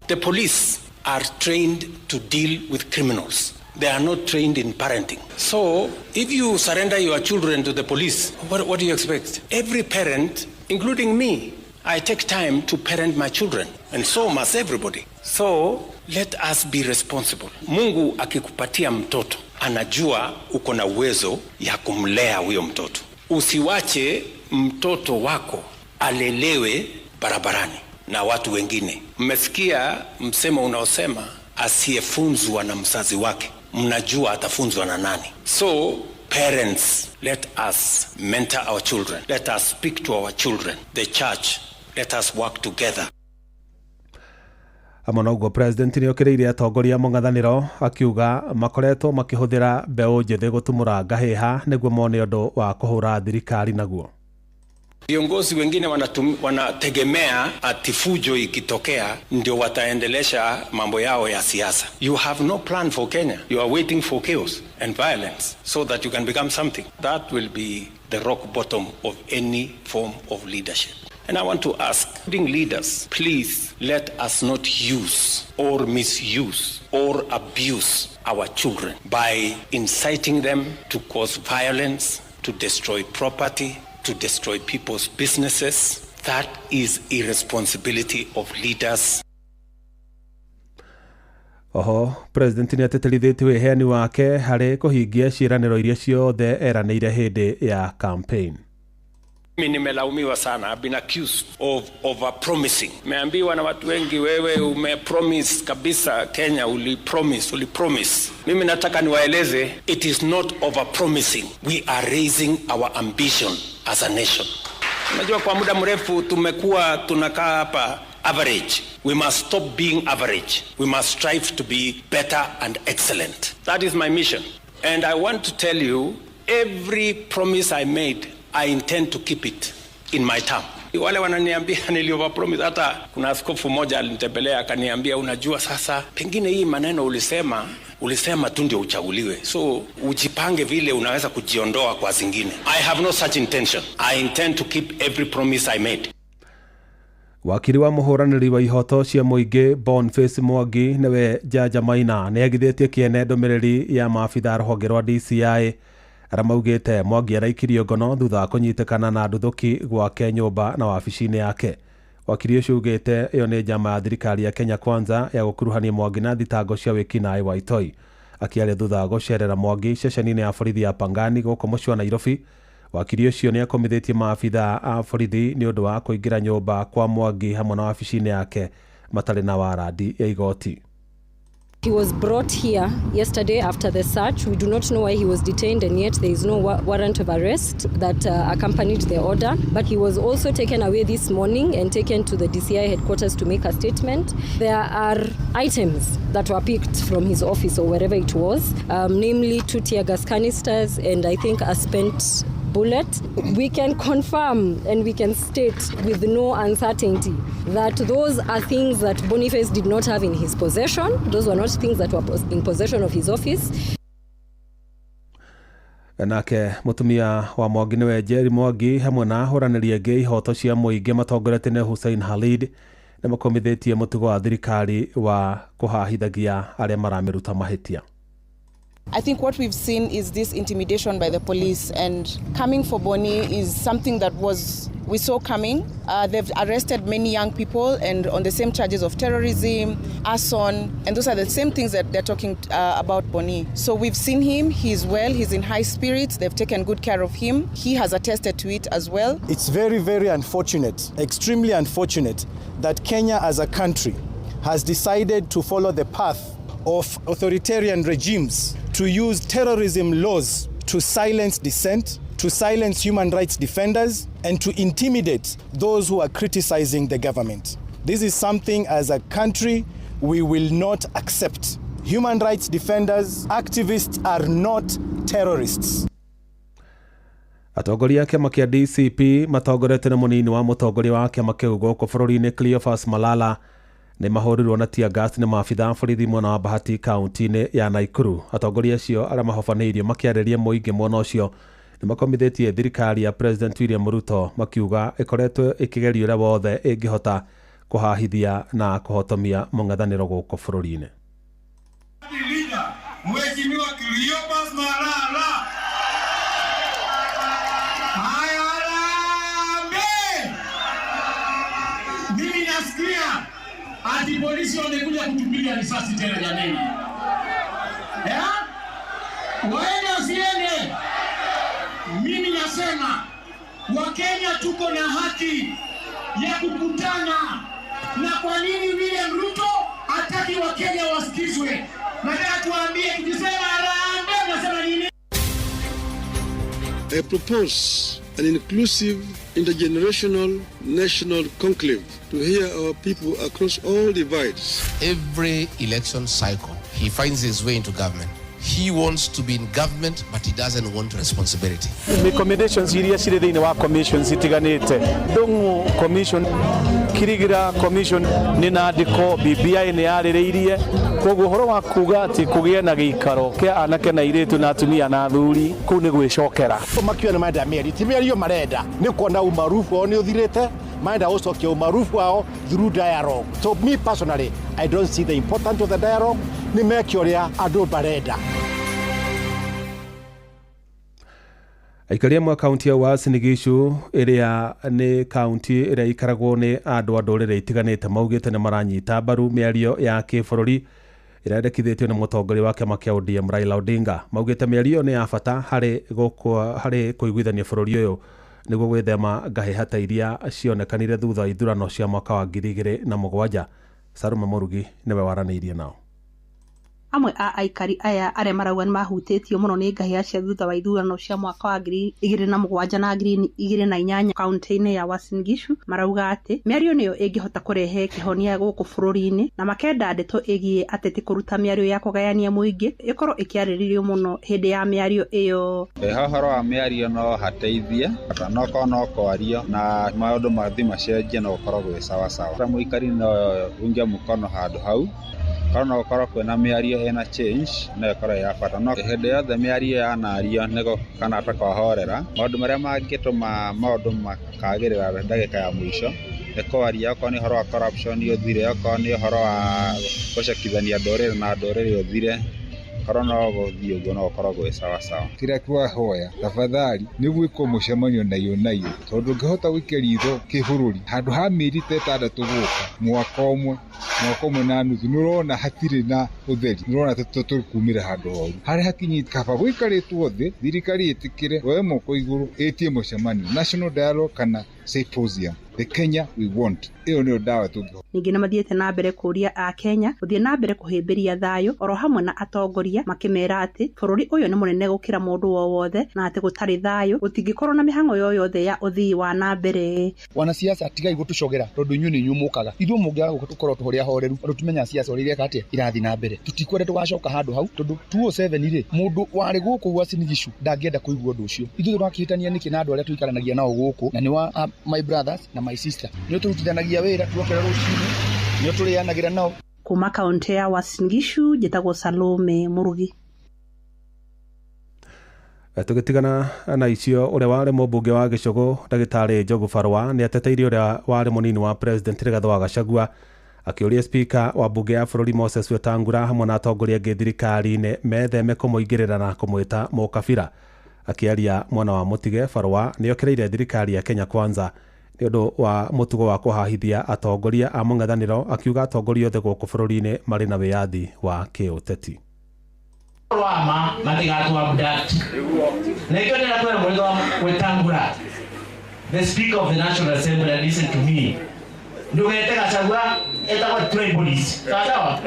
Speaker 2: The police are trained to deal with criminals. They are not trained in parenting. So if you surrender your children to the police, what do you expect? Every parent, including me, I take time to parent my children, and so must everybody. So let us be responsible. Mungu akikupatia mtoto, anajua uko na uwezo ya kumlea huyo mtoto. Usiwache mtoto wako alelewe barabarani na watu wengine. Mmesikia msemo unaosema asiyefunzwa na mzazi wake, mnajua atafunzwa na nani? So parents, let us mentor our children. Let us speak to our children. The church, let us work together.
Speaker 14: Hamwe na ũguo, president nĩ okĩrĩire atongoria mũng'ethanĩro akiuga makoretwo makĩhũthĩra mbeũ njĩthĩ gũtumũra ngahĩha nĩguo mone ũndũ wa kũhũra thirikari naguo.
Speaker 2: Viongozi wengine wanategemea ati fujo ikitokea ndio wataendelesha mambo yao ya siasa. You have no plan for Kenya. You are waiting for chaos and violence so that you can become something. That will be the rock bottom of any form of leadership. And I want to ask leading leaders, please let us not use or misuse or abuse our children by inciting them to cause violence, to destroy property, to destroy people's businesses. That is irresponsibility of leaders.
Speaker 14: Oho president nĩ atĩtĩrithĩtie wĩheani wake harĩ kũhingia ciĩranĩro iria ciothe eranĩire hĩndĩ ya campaign.
Speaker 2: Mimi nimelaumiwa sana. I've been accused of over promising. Nimeambiwa na watu wengi, "Wewe umepromise kabisa Kenya, ulipromise, ulipromise." Mimi nataka niwaeleze, it is not over promising. We are raising our ambition as a nation. Unajua kwa muda mrefu tumekuwa tunakaa hapa average. We must stop being average. We must strive to be better and excellent. That is my mission. And I want to tell you, every promise I made, I intend to keep it in my term. Wale wananiambia nili overpromise, hata kuna askofu mmoja alinitembelea akaniambia, "Unajua sasa, pengine hii maneno ulisema, ulisema tu ndio uchaguliwe, so ujipange vile unaweza kujiondoa kwa zingine." I have no such intention. I intend to keep every promise I made.
Speaker 14: Wakiri wa mũhũranĩri wa ihoto cia mũingĩ Boniface Mwangi, nĩwe Janja Maina, nĩ agithĩtie kĩene ndũmĩrĩri ya maabitha rũhonge rwa DCI arĩa maugĩte Mwangi araikirio ngono thutha wa kũnyitĩkana na nduthũki gwake nyũmba na wabici-inĩ yake. Wakiri ũcio augĩte ĩyo nĩ njama ya thirikari ya Kenya Kwanza ya gũkuruhania Mwangi na thitango cia wĩkinaĩ wa itoi. Akĩaria thutha wa gũcerera Mwangi ceceni-inĩ ya borithi ya Pangani gũkũ mũciĩ wa Nairobi, wakiri ũcio nĩ akomithĩtie maabitha a borithi nĩ ũndũ wa kũingĩra nyũmba kwa Mwangi hamwe na wabici-inĩ yake matarĩ na warandi ya igoti.
Speaker 4: He was brought here yesterday after the search. We do not know why he was detained, and yet there is no warrant of arrest that accompanied the order. But he was also taken away this morning and taken to the DCI headquarters to make a statement. There are items that were picked from his office or wherever it was, namely two tear gas canisters and I think a spent bullet. We can confirm and we can state with no uncertainty that those are things that Boniface did not have in his possession. Those were not things that were in possession of his office.
Speaker 14: Nake mũtumia wa Mwangi, nĩwe Njeri Mwangi, hamwe na ahũranĩri angĩ ihoto cia mũingĩ matongoretie nĩ Hussein Khalid, nĩ makomithĩtie mũtugo wa thirikari wa kũhahithagia arĩa maramĩruta mahĩtia.
Speaker 16: I think what we've seen is this intimidation by the police, and coming for Bonnie is something that was we saw coming. They've arrested many young people and on the same charges of terrorism, arson, and those are the same things that they're talking about Bonnie. So we've seen him, he's well, he's in high spirits, they've taken good care of him. He has attested to it as well.
Speaker 19: It's very, very unfortunate, extremely unfortunate, that Kenya as a country has decided to follow the path of authoritarian regimes to use terrorism laws to silence dissent, to silence human rights defenders, and to intimidate those who are criticizing the government. This is something as a country we will not accept. Human rights defenders, activists are not terrorists.
Speaker 14: Atongoria a kĩama kĩa DCP matongoretio nĩ mũnini wa mũtongoria wa kĩama kĩu gũkũ bũrũri-inĩ Cleophas Malala nĩ mahũrirwo na tear gas nĩ maabitha a borithi mwena wa Bahati kaunti-inĩ ya Naikuru. Atongoria acio arĩa mahobanĩirio makĩarĩria mũingĩ mwena ũcio nĩ makomithĩtie thirikari ya President William Ruto makiuga ĩkoretwo ĩkĩgeria ũrĩa wothe ĩngĩhota. kũhahithia na kũhotomia mũng'ethanĩro gũkũ bũrũri-inĩ.
Speaker 15: Mheshimiwa Cleopas Malala. Haya, harambee! Mimi nasikia ati polisi wamekuja kutupiga risasi tena jameni. Waende usiende? Mimi nasema Wakenya tuko na haki ya kukutana, na kwa nini William Ruto hataki Wakenya wasikizwe? Nataka tuambie, tukisema harambee unasema nini?
Speaker 17: I propose an inclusive, intergenerational, national conclave to hear our people across all divides.
Speaker 21: Every election cycle, he finds his way into government. He wants to be in government, but he doesn't want responsibility.
Speaker 23: Recommendations iria cirĩ thĩinĩ wa commissions itiganĩte, Ndung'u Commission, Kirigira Commission, nĩ na andĩko BBI nĩ yarĩrĩirie. Koguo ũhoro wa kuga atĩ kũgĩe na gĩikaro kĩa anake na airĩtu na atumia na athuri, kũu nĩ gwĩcokera.
Speaker 24: Makiuga nĩ marenda mĩario, ti mĩario marenda, nĩ kuona umaarufu wao nĩ ũthirĩte, marenda gũcokia umaarufu wao through dialogue. So me personally, I don't see the importance of the dialogue. Nĩ meke ũrĩa andũ marenda.
Speaker 14: Aikari amwe a kaunti ya Uasin Gishu, ĩrĩa nĩ kaunti ĩrĩa ikaragwo nĩ andũ a ndũrĩrĩ itiganĩte, maugĩte nĩ maranyita mbaru mĩario ya kĩbũrũri ĩrĩa yandĩkithĩtio nĩ mũtongoria wa kĩama kĩa ODM Raila Odinga. Maugĩte mĩario nĩ ya bata harĩ kũiguithania bũrũri ũyũ nĩguo gwĩthema ngahĩha ta iria cionekanire thutha wa ithurano cia mwaka wa 2007. Salome Mũrugi nĩwe waranĩirie nao.
Speaker 25: Amwe a aikari aya arĩa marauga nĩ mahutĩtio mũno nĩ ngahĩha cia thutha wa ithurano cia mwaka wa 2007 na 2008 kaunti-inĩ ya Uasin Gishu marauga atĩ mĩario nĩyo ĩngĩhota kũrehe kĩhonia gũkũ bũrũri-inĩ, na makenda ndeto ĩgiĩ ateti kũruta mĩario ya kũgayania mũingĩ ĩkorwo ĩkĩarĩrĩrio mũno hĩndĩ ya mĩario ĩyo.
Speaker 27: Ha ũhoro wa mĩario no hateithie, no korwo no kwario na maũndũ mathi macenjie no gũkorwo gwĩ sawasawa. Mũikari no unge mũkono handũ hau, korwo no gũkorwo kwĩna mĩario ĩna change no ĩkorwo ya bata. No hĩndĩ yothe mĩario yanario nĩgo kana ta kwahorera, maũndũ marĩa mangĩtũma maũndũ makagĩrĩra ndagĩka ya mũico nĩ kwaria, okorwo nĩ ũhoro wa corruption ũthire, okorwo nĩ ũhoro wa gũcekithania ndũrĩrĩ na ndũrĩrĩ ũthire, korwo no gũthiĩ ũguo no gũkorwo gwĩ sawasawa.
Speaker 28: Kĩrĩa twahoya tafadhali nĩ gwĩkwo mũcemanio naiyũ naiyũ, tondũ ũngĩhota gũikia ritho kĩbũrũri handũ ha mĩeri ta ĩtandatũ gũka mwaka ũmwe na nuthu, nĩ ũrona hatirĩ na ũtheri, nĩ ũrona tũkumĩra handũ horu harĩa hakinyĩte. Kaba gũikarĩtwo thĩ, thirikari ĩtĩkĩre woe moko igũrũ ĩtie mũcemanio national dialogue kana symposium, the Kenya we want. Ĩyo nĩyo ndawa tũngĩhota.
Speaker 25: Ningĩ nĩ mathiĩte na mbere kũũria a Kenya gũthiĩ na mbere kũhĩmbĩria thayũ oro hamwe na atongoria, makĩmera atĩ bũrũri ũyũ nĩ mũnene gũkĩra mũndũ o wothe, na atĩ gũtarĩ thayũ gũtingĩkorwo na mĩhang'o yoyothe ya ũthii wa na mbere.
Speaker 29: Wanasiasa tigai gũtũcogera tondũ inyuĩ nĩ inyuĩ mũkaga, ithuĩ mũngĩaga gũka tũkorwo tũrĩ ahoreru tondũ tumenya siasa ũrĩa ireka atĩa irathiĩ na mbere. Tũtikwenda tũgacoka handũ hau tondũ 2007 rĩ, mũndũ warĩ gũkũ Uasin Gishu ndangĩenda kũigua ũndũ ũcio. Ithuĩ tũrakĩhĩtania nĩkĩ na andũ arĩa tũikaranagia nao gũkũ, na nĩ wa my brothers na my sister, nĩ tũrutithanagia wĩra tuokera rũcinĩ, nĩ tũrĩanagĩra nao.
Speaker 25: Kuma kaunti ya Uasin Gishu, njĩtagwo Salome Mũrugi.
Speaker 14: Tũgĩtigana na icio, ũrĩa warĩ mũmbunge wa Gĩcũgũ ndagĩtarĩ Njogu Barũa nĩ ateteirie ũrĩa warĩ mũnini wa president Rigathĩ wa Gachagua, akĩũria spika wa mbunge ya bũrũri Moses Wetangula hamwe na atongoria angĩ thirikari-inĩ metheme kũmũingĩrĩra na kũmwĩta mũkabira. Akĩaria mwena wa Mũtige, Barũa nĩ okĩrĩire thirikari ya Kenya Kwanza nĩ ũndũ wa mũtugo wa kũhahithia atongoria a mũng'ethanĩro, akiuga atongoria othe gũkũ bũrũri-inĩ marĩ na wĩyathi wa kĩũteti.
Speaker 10: Rwama matigatu abduct. Nekio nĩ kwera mũrigo Wetangula, the speaker of the National Assembly, and listen to me. Ndugete Gachagua etagwo tribalist. Sawa sawa?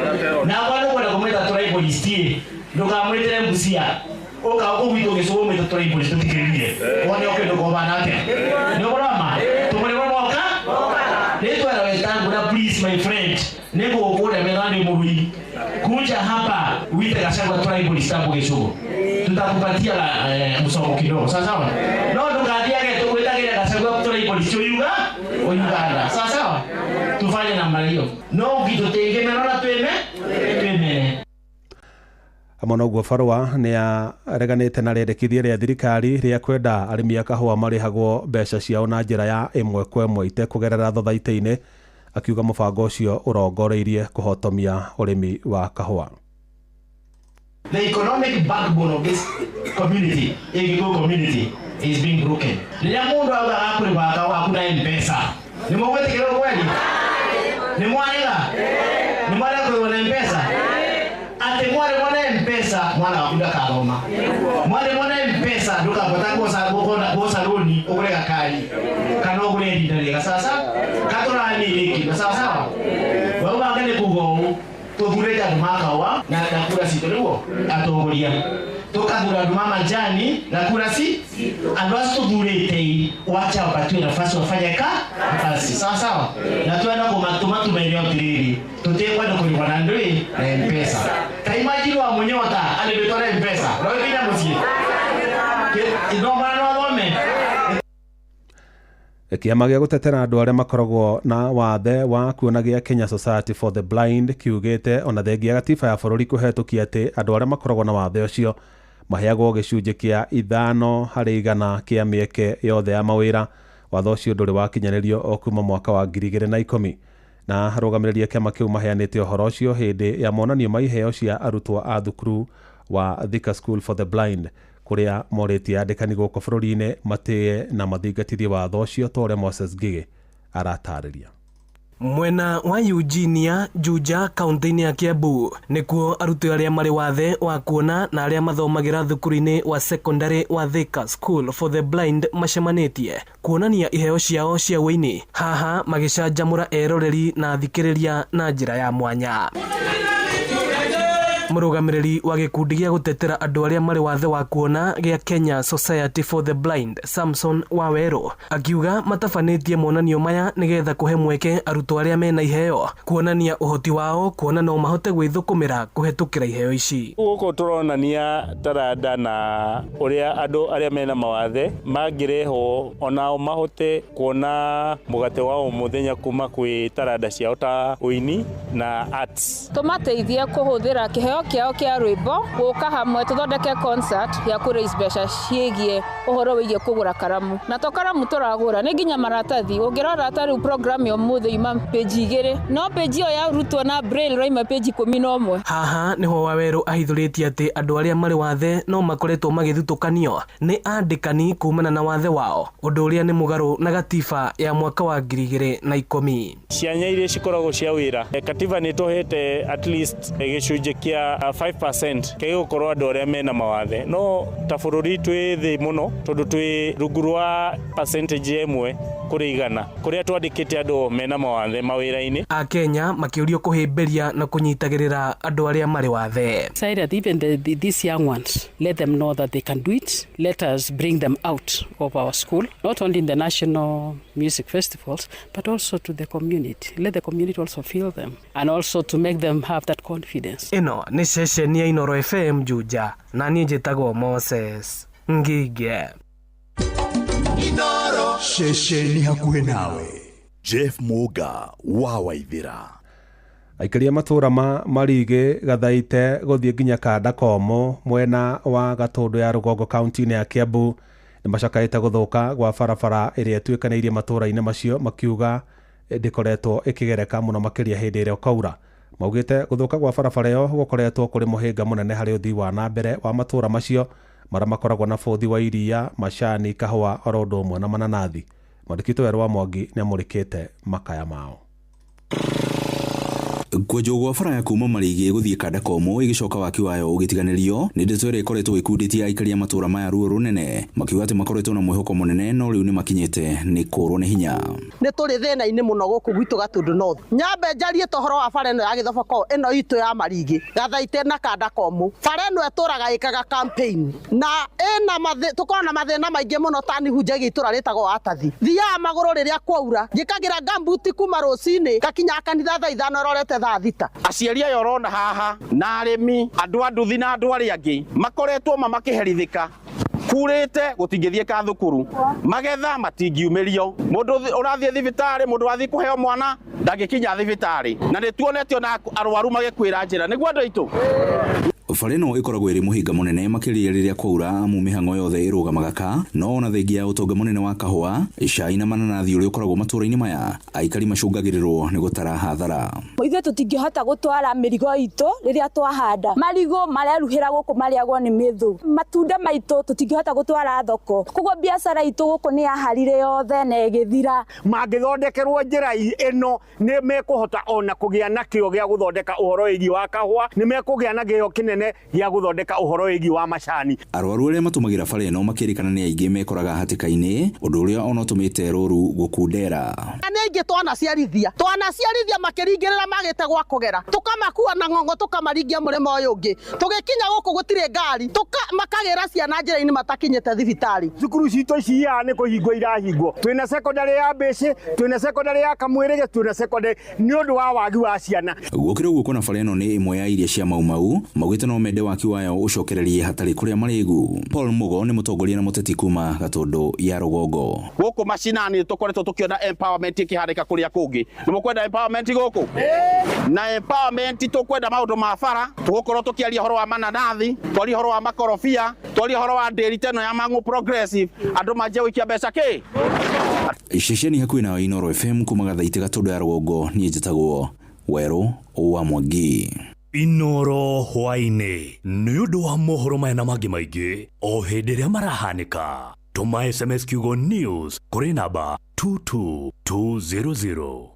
Speaker 10: Na kwa nĩ kwenda kũmwĩta tribalist ĩ, ndũkamwĩtĩre Busia. Ũka gũkũ gwitũ gĩcũgũ mwĩta tribalist tũtikĩrire. Wone ũkĩndũ kobana atĩa? Nĩ ũrama? Tũmũrĩmo moka? Nĩtwera Wetangula, please my friend, nĩngũgũkũremera nĩ mũrui. Kuja hapa uite Gachagua tribalist hapo Gĩcũgũ. Tutakupatia msomo kidogo. Sawa sawa? No ndũgathiage tũgwĩtagĩra Gachagua tribalist uyuga Uganda. Sawa sawa? Tufanye namna hiyo. No ngitũtĩngĩmera na twĩme twĩmere.
Speaker 14: Hamwe na ũguo, Barũa nĩ areganĩte na rĩendekithia rĩa thirikari rĩa kwenda arĩmi a kahũa marĩhagwo mbeca ciao na njĩra ya ĩmwe kwa ĩmwe itekũgerera thothaitĩ-inĩ, Akiuga mũbango ũcio ũrongoreirie kũhotomia ũrĩmi wa kahũa.
Speaker 1: The economic backbone of this community, Gĩkũyũ community, is being broken. Rĩrĩa mũndũ auga agakũrĩha kahũa na M-Pesa, nĩ mũgwĩtĩkĩra kweli? Nĩ mwarega? Nĩ mwarega kũrĩhwo na M-Pesa? Atĩ mwarĩhwo na M-Pesa mwana waku ndakathoma. Mwarĩhwo na M-Pesa ndũkabata gũca rũni ũgũre gakari kana ũgũre irinda rĩega sasa katũranirĩki sawa sawa. Wauga nĩ kuga ũũ tũthurĩte andũ ma kahũa na kura citũ nĩguo atongoria tukathura andũ ma majani na kura ci andũ acio tũthurĩte wacha wapatiwe nafasi wafanye kazi sawa sawa na twenda kũmatũma tumeire atĩrĩrĩ tũtikwenda kũrĩhwo na ndũĩ na M-Pesa ta imagine wa Mũnyota arĩhĩtwo na M-Pesa no ĩkinya mũciĩ no mwana no athome.
Speaker 14: Kĩama gĩa gũtetera andũ arĩa makoragwo na wathe wa kuona gĩa Kenya Society for the Blind kiugĩte ona thengia gatiba ya bũrũri kũhetũkia atĩ andũ arĩa makoragwo na wathe ũcio maheagwo gĩcunjĩ kĩa 5% kĩa mĩeke yothe ya mawĩra. Watho ũcio ndũrĩ wakinyanĩrio o kuma mwaka wa 2010 na arũgamĩrĩri a kĩama kĩu maheanĩte ũhoro ũcio hĩndĩ ya monanio ma iheo cia arutwo a thukuru wa Thika School for the Blind kũrĩa morĩtie andĩkani gũkũ bũrũri-inĩ matĩe na mathingatithie watho ũcio ta ũrĩa Moses Ngigĩ aratarĩria.
Speaker 3: Mwena wa Eugenia Juja kaunti-inĩ ya Kiambu nĩkuo arutwo arĩa marĩ wathe wa kuona na arĩa mathomagĩra thukuru-inĩ wa secondary wa Thika School for the Blind macemanĩtie kuonania iheo ciao cia ũini, haha magĩcanjamũra eroreri na athikĩrĩria na njĩra ya mwanya. Mũrũgamĩrĩri wa gĩkundi gĩa gũtetera andũ arĩa marĩ wathe wa kuona gĩa Kenya Society for the Blind Samson Wawerũ akiuga matabanĩtie monanio maya nĩgetha kũhe mweke arutwo arĩa mena iheo kuonania ũhoti wao kuona no mahote gwĩthũkũmĩra kũhetũkĩra iheo ici.
Speaker 23: Gũkũ tũronania taranda na ũrĩa andũ arĩa mena mawathe mangĩrehwo onao mahote kuona mũgate wa o mũthenya kuma kwĩ taranda ciao ta ũini na arts.
Speaker 7: Tũmateithie kũhũthĩra kĩheo kĩao kĩa rwĩmbo gũka hamwe tũthondeke concert ya kũ raise mbeca ciĩgiĩ ũhoro wĩgiĩ kũgũra karamu na to karamu tũragũra nĩ nginya maratathi. Ũngĩrora ta rĩu program ya ũmũthĩ yuma page 2 no page ĩyo yarutwo na braille raima page 11.
Speaker 3: Haha nĩho Wawerũ ahithũrĩtie atĩ andũ arĩa marĩ wathe no makoretwo magĩthutũkanio nĩ andĩkani kumana na wathe wao, ũndũ ũrĩa nĩ mũgarũ na gatiba ya mwaka wa 2010.
Speaker 23: Cianya iria cikoragwo cia wĩra katiba nĩ tũhete at least gĩcunjĩ kĩa 5% kĩgũkorwo andũ arĩa mena mawathe no ta bũrũri twĩ thĩ mũno tondũ twĩ rungu rwa percentage 1 kũrĩ 100 kũrĩa twandĩkĩte andũ mena mawathe mawĩra-inĩ.
Speaker 3: Akenya makĩũrio kũhĩmbĩria na kũnyitagĩrĩra andũ arĩa marĩ wathe.
Speaker 8: Say that even these young ones, let them know that they can do it. Let us bring them out of our school, not only in the national music festivals, but also to the community. Let the community also feel them and also to make them have that confidence.
Speaker 3: Ĩno nĩ ceceni ya Inoro FM Juja na niĩ njĩtagwo Moses Ngige.
Speaker 5: Inoro ceceni hakuhĩ nawe. Jeff Muga wa Waithira.
Speaker 14: Aikaria matũra ma Marigĩ Gathaite gũthiĩ nginya Kanda Komo mwena wa Gatũndũ ya Rũgongo kaunti-inĩ ya Kiambu nĩ macakaĩte gũthũka gwa barabara ĩrĩa ĩtuĩkanĩirie matũra-inĩ macio makiuga ndĩkoretwo ĩkĩgereka mũno makĩria hĩndĩ ĩrĩa kwaura. Maugĩte gũthũka gwa barabara ĩyo gũkoretwo kũrĩ mũhĩnga mũnene harĩ ũthii wa na mbere wa matũra macio marĩa makoragwo na bũthi wa iria, macani, kahũa oro ũndũ ũmwe na mananathi. Mwandĩki witũ Werũ wa Mwangi nĩamũrĩkĩte makaya mao.
Speaker 12: Kwenjwo gwa bara ya kuma Marigĩ gũthiĩ Kanda Komo ĩgĩcoka waki wayo ũgĩtiganĩrio nĩ ndeto ĩrĩa ĩkoretwo ĩkundĩtie aikari a matũra maya ruo rũnene makiuga atĩ makoretwo na mwĩhoko mũnene no rĩu nĩ makinyĩte nĩ kũrwo nĩ hinya.
Speaker 18: Nĩ tũrĩ thĩna-inĩ mũno gũkũ gwitũ Gatũndũ North. Nyambe njarie ta ũhoro wa bara ĩno ya gĩthoboko ĩno itũ ya Marigĩ Gathaite na Kanda Komo. Bara ĩno ĩtũraga ĩkaga campaign na ĩna tũkoragwo na mathĩna maingĩ mũno ta nĩ hunjagia itũra rĩtagwo Atathi. Thiaga magũrũ rĩrĩa kwaura njĩkagĩra gambuti kuma rũcinĩ ngakinya kanitha thaa 5 rorete thaa 6.
Speaker 13: Aciari aya ũrona haha na arĩmi andũ a nduthi na andũ arĩa angĩ makoretwo makĩherithĩka kurĩte gũtingĩthiĩka thukuru magetha matingiumĩrio mũndũ ũrathiĩ thibitarĩ mũndũ wathiĩ kũheo mwana ndangĩkinya thibitarĩ na nĩ tuonete ona arwaru magĩkuĩra njĩra nĩguo andũ aitũ.
Speaker 12: Bara ĩno ĩkoragwo ĩrĩ mũhĩnga mũnene makĩria rĩrĩa kwaura amu mĩhang'o yothe ĩrũgamaga ka no ona thengia ya ũtonga mũnene wa kahũa, cai na mananathi ũrĩa ũkoragwo matũũra-inĩ maya, aikari macũngagĩrĩrwo nĩ gũtara hathara.
Speaker 2: Ithuĩ tũtingĩhota gũtwara mĩrigo itũ rĩrĩa twahanda. Marigũ mareruhĩra gũkũ marĩagwo nĩ mĩthũ. Matunda maitũ tũtingĩhota gũtwara thoko. Koguo biacara itũ gũkũ nĩ yaharire yothe na ĩgĩthira.
Speaker 4: Mangĩthondekerwo njĩra ĩno nĩ mekũhota ona kũgĩa na kĩo gĩa gũthondeka ũhoro wĩgiĩ wa kahũa, nĩ mekũgĩa na kĩo kĩnene gĩa gũthondeka ũhoro wĩgiĩ wa macani.
Speaker 12: Arwaru arĩa matũmagĩra bara ĩno makĩrĩkana nĩ aingĩ mekoraga hatĩka-inĩ, ũndũ ũrĩa ona ũtũmĩte rũru gũkundera.
Speaker 18: Nĩ aingĩ twanaciarithia makĩringĩrĩra magĩte gwa kũgera, tũkamakua na ng'ong'o tũkamaringia mũrĩmo ũyũ ũngĩ, tũgĩkinya gũkũ gũtirĩ ngari, makagĩra ciana njĩra-inĩ matakinyĩte thibitarĩ.
Speaker 4: Cukuru citũ ici haha nĩ kũhingwo irahingwo, twĩna secondary ya Mbĩcĩ, twĩna secondary ya Kamwĩrĩge, twĩna secondary nĩ ũndũ wa wagi wa ciana.
Speaker 12: Gũkĩrĩ ũguo kuona bara ĩno nĩ ĩmwe ya iria cia Mau Mau, maugĩte no mende waki wayo ũcokererie hatarĩ kũrĩa marĩgu. Paul Mugo nĩ mũtongoria na mũteti kuma Gatũndũ ya rũgongo.
Speaker 13: Gũkũ macinani tũkoretwo tũkĩona empowerment ĩkĩhanĩka kũrĩa kũngĩ. Nĩ mũkwenda empowerment gũkũ? Na empowerment tũkwenda maũndũ ma bara, tũgũkorwo tũkĩaria ũhoro wa mananathi, twarie ũhoro wa makorobia, twarie ũhoro wa ndĩri ta ĩno ya Mang'u Progressive, andũ manjie gũikia mbeca kĩ?
Speaker 12: Ceceni hakuhĩ na Inooro FM kuma Gathaitĩ Gatũndũ ya rũgongo, niĩ njĩtagwo Werũ wa Mwangi.
Speaker 6: Inooro hwaĩ-inĩ nĩ ũndũ wa mohoro maya na mangĩ maingĩ o hĩndĩ ĩrĩa marahanĩka. Tũma SMS kiugo news kũrĩ namba 22200.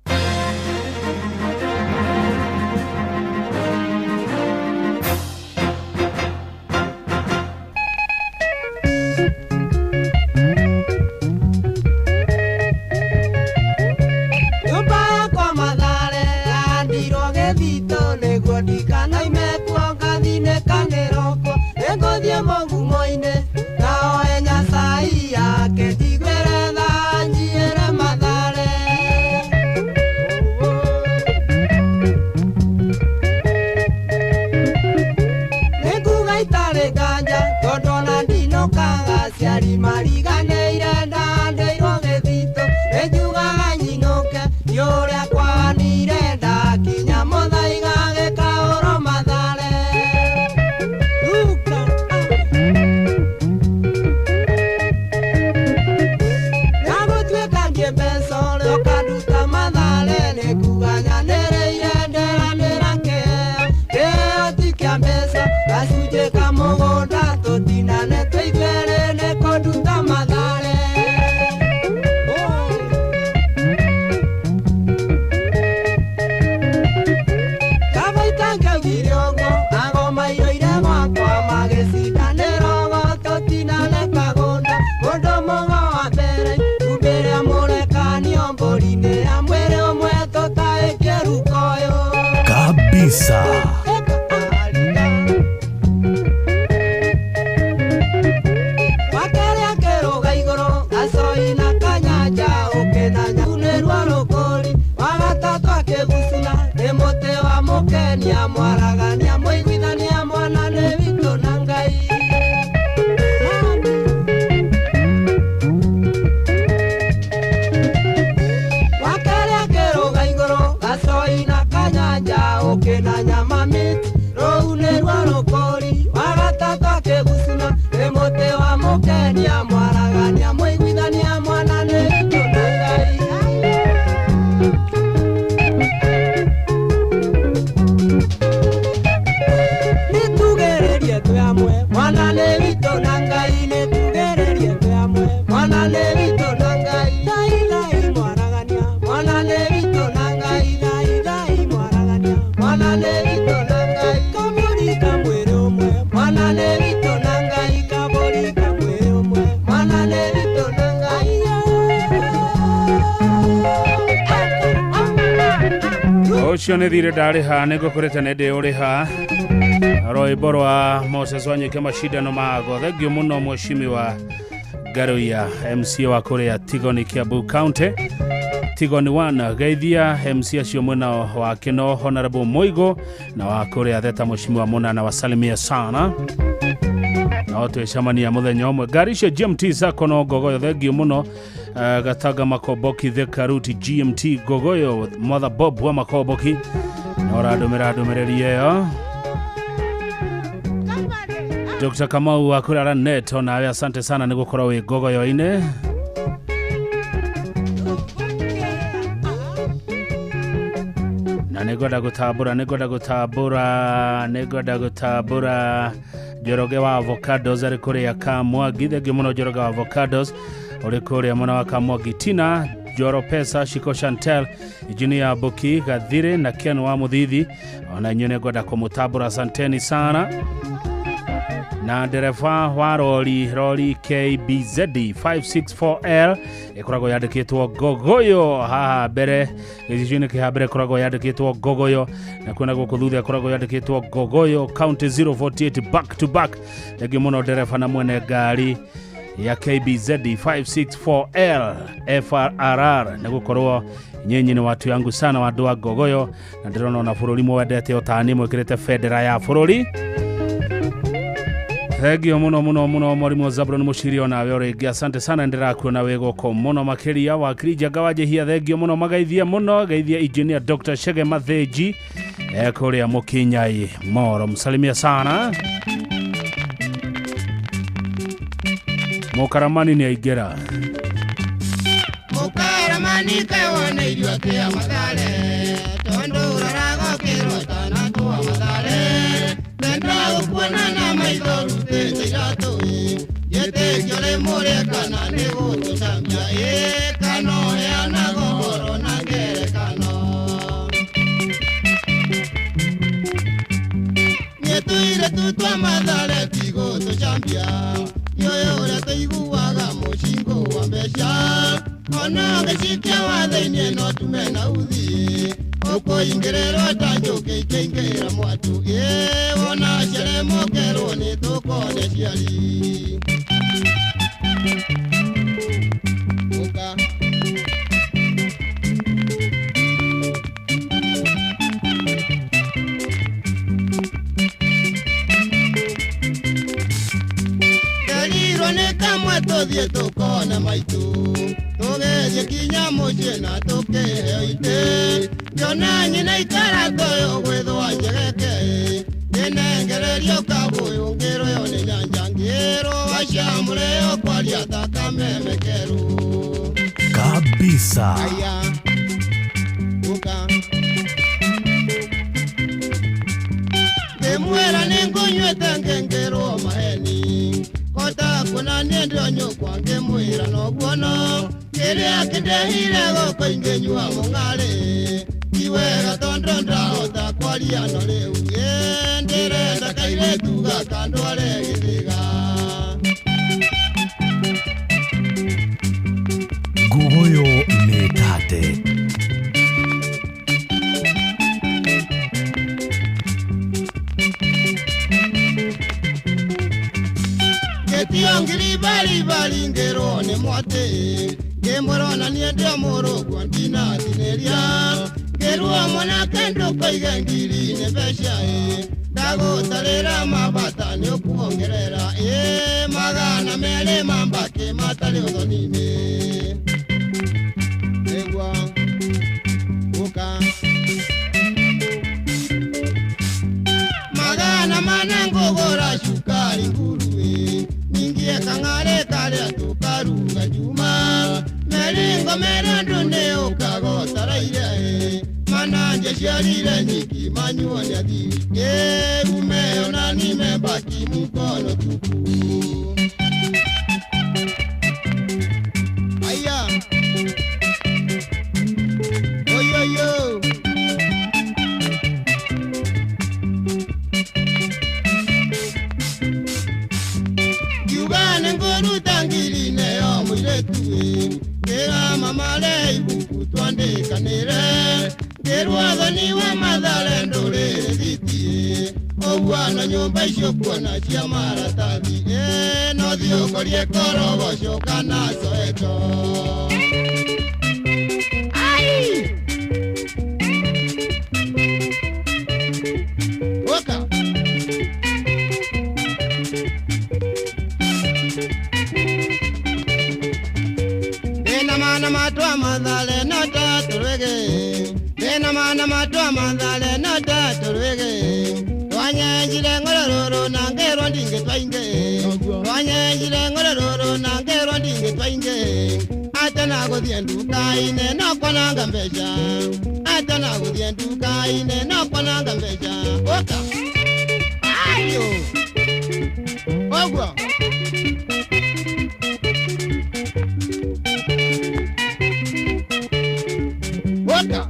Speaker 6: Kabisa.
Speaker 9: Ũcio nĩ thirĩ ndarĩha nĩ ngũkũrĩte nĩ ndĩ ũrĩha. Rwĩmbo rwa Moses Wanyike macindano mago. Thengiũ mũno mheshimiwa Ngaruiya MC wa kũrĩa Tigoni Kiambu County. Tigoni 1 geithia MC acio mwena wa Kino Honorable Moigo na wa kũrĩa Theta mheshimiwa Munana wasalimia sana. No twĩcemania mũthenya ũmwe. Ngari icio GMT Sacco no Ngogoyo thengiũ mũno. Gatanga Makomboki Thika Route GMT Ngogoyo Mother Bob wa Makomboki no ũrandũmĩra ndũmĩrĩri ĩyo. Dr. Kamau wa kũrĩa Lanet, onawe asante sana nĩ gũkorwo wĩ ngogoyo-inĩ. Na nĩngwenda gũtambũra, nĩngwenda gũtambũra, nĩngwenda gũtambũra Njoroge wa Avocados arĩ kũrĩa Kamwangi. Thengiũ mũno Njoroge wa Avocados ũrĩ kũrĩa mwena wa Kamwangi. Tina Joro Pesa, Shiko Chantel, Engineer Buki Gathire na Ken wa Muthithi, ona inyuĩ nĩngwenda kũmũtambũra, asanteni sana. Na ndereba wa rori, rori KBZ 564L ĩkoragwo yandĩkĩtwo Ngogoyo haha mbere, gĩcicio-inĩ kĩa mbere ĩkoragwo yandĩkĩtwo Ngogoyo, na kwĩna gũkũ thutha ĩkoragwo yandĩkĩtwo Ngogoyo County 048 back to back. Thengiũ mũno ndereba na mwene ngari ya KBZ 564L FRR nĩ gũkorwo nyinyi nĩ watu yangu sana wandu wa Ngogoyo, na ndĩrona ona bũrũri mwendete o ta niĩ, mwĩkĩrĩte bendera ya bũrũri. Thengio muno muno muno mwarimu Zabron Mushiri, onawe o rĩngĩ asante sana, ndĩrakuona wĩ gũkũ mũno makĩria. Wakiri Njaga wa Njihia, thengio mũno, magaithia mũno, geithia engineer Dr. Shege Mathĩnji kũrĩa Mũkinyai Moro, msalimia sana. Mũkaramani nĩ aingĩra.
Speaker 11: Mũkaramani kewone irio atĩa Mathare, tondũ ũroraga ũkĩrwo tanatwa Mathare, ndenda gũkuona na maitho rutĩte iratũ ĩ, njĩtĩkio rĩ mũrĩ kana nĩ gũtũcambia ĩ, kana ũheanaga ũhoro na ngerekano. Niĩ tũire tu twa Mathare ti gũtũcambia, nĩũĩ ũrĩa tũiguaga mũcingũ wa mbeca, ona ũgĩcikia watho-inĩ no tume na uthi, ũkũingĩrĩrwo ta njũkĩ ikĩingĩra mwatũ ĩ, wona ciaremũkerwo nĩ tũkone ciari. Ũka. Nderirwo nĩ kamwe tũthiĩ tũkone maitũ, tũgĩthiĩ kinya mũciĩ na tũkĩheo itĩ, ngĩona nyina ikara toyũ gwĩthwa njegeke, ngĩnengererio kabũyũ ngĩrwo ĩyo nĩ nyanja, ngĩrwo wacamũrĩo kwaria ta kameme kerũ.
Speaker 6: Kabisa.
Speaker 11: Aya, ũka. Ngĩmwĩra nĩngũnyuĩte ngĩngĩrwo maheni, kota kuona niĩ ndĩo nyũkwa, ngĩmwĩra noguo no, kĩrĩa kĩndehire gũkũ ingĩnyua mũng'arĩ, ti wega tondũ ndahota kwaria no rĩu ĩ, ndĩrenda kairĩtu gaka ndware gĩthĩga.
Speaker 6: Ngogoyo nĩ tate.
Speaker 11: Ngĩtio ngiri baribari ngĩrwo nĩ mwatĩ, ngĩmwĩra ona niĩ ndĩ mũrũguo ndinatinĩria, ngĩrwo mwanake ndũkoige ngiri nĩ mbeca ĩ, ndagũtarĩra mabata nĩ ũkuongerera ĩ, 200 mambakĩ matarĩ ũthoni-inĩ. Nĩguo ũka. 400 ngũgũra cukari nguru ĩ, ningie kang'are karĩa tũkaruga Juma, meringo merandu nĩ ũkagotaraire ĩ, mananje ciarire nyingi manyuo nĩ athiri ĩ, umeo na nimebaki mkono tupu. Aya. Oyoyo. Ngiuga nĩngũruta ngiri neo mũirĩtu ĩ, ngĩra mama re ibuku twandĩkanĩre, ngĩrwo athoni wa Mathare ndũrĩ rĩthiti ĩ, ũguo na nyũmba icio kuona cia maratathi ĩ, no thiĩ ũkorie korogoco kana Soweto. Ai! Ũka. Ndĩna mana matwa Mathare no tatũrwĩgĩ, ndĩna mana matwa Mathare no tatũrwĩgĩ, twa Twanyenjire ngorororo na ngerwo ndingĩtwaingĩ. Twanyenjire ngorororo na ngerwo ndingĩtwaingĩ. Atana gũthiĩ nduka-inĩ no kwananga mbeca. Atana gũthiĩ nduka-inĩ no kwananga mbeca. Ũka. Ayo. Ũguo. Ũka.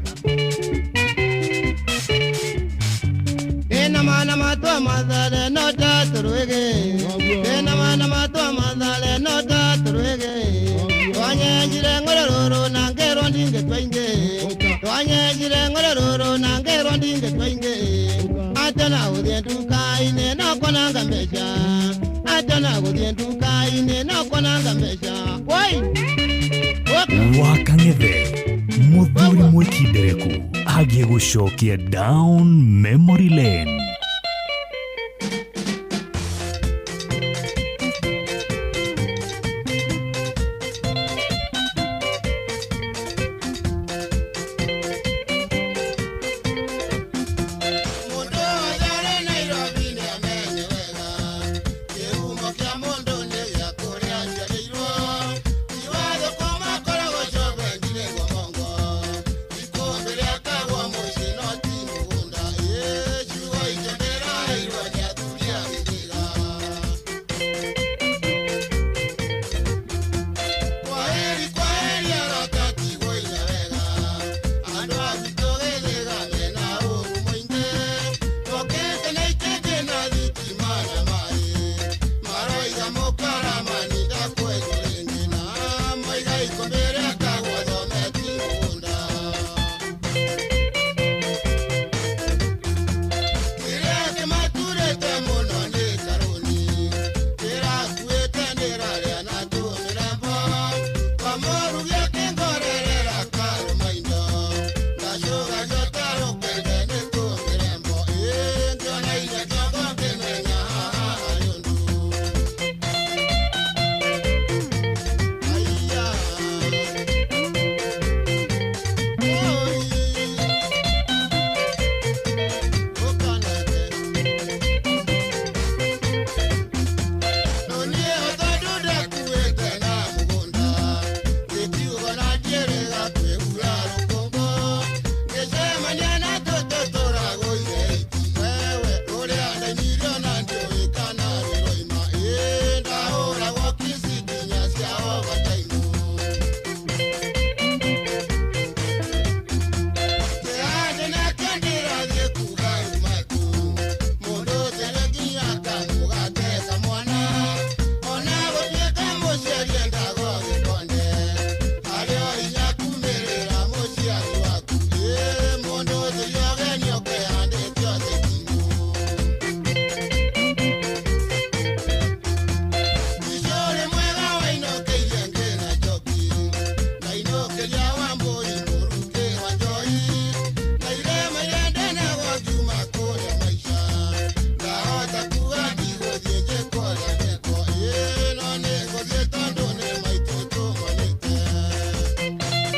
Speaker 11: Ena mana matwa mathare no tatũrwĩgĩ. Ena mana matwa mathare no tatũrwĩgĩ. Twanyenjire ngorororo na ngerwo ndingĩtwaingĩ. Twanyenjire ngorororo na ngerwo ndingĩtwaingĩ. Atana gũthiĩ nduka-inĩ no kwananga mbeca. Atana gũthiĩ nduka-inĩ no kwananga mbeca. Woi!
Speaker 6: Wakang'ethe muthuri mwĩkindereku agĩgũcokia down memory lane.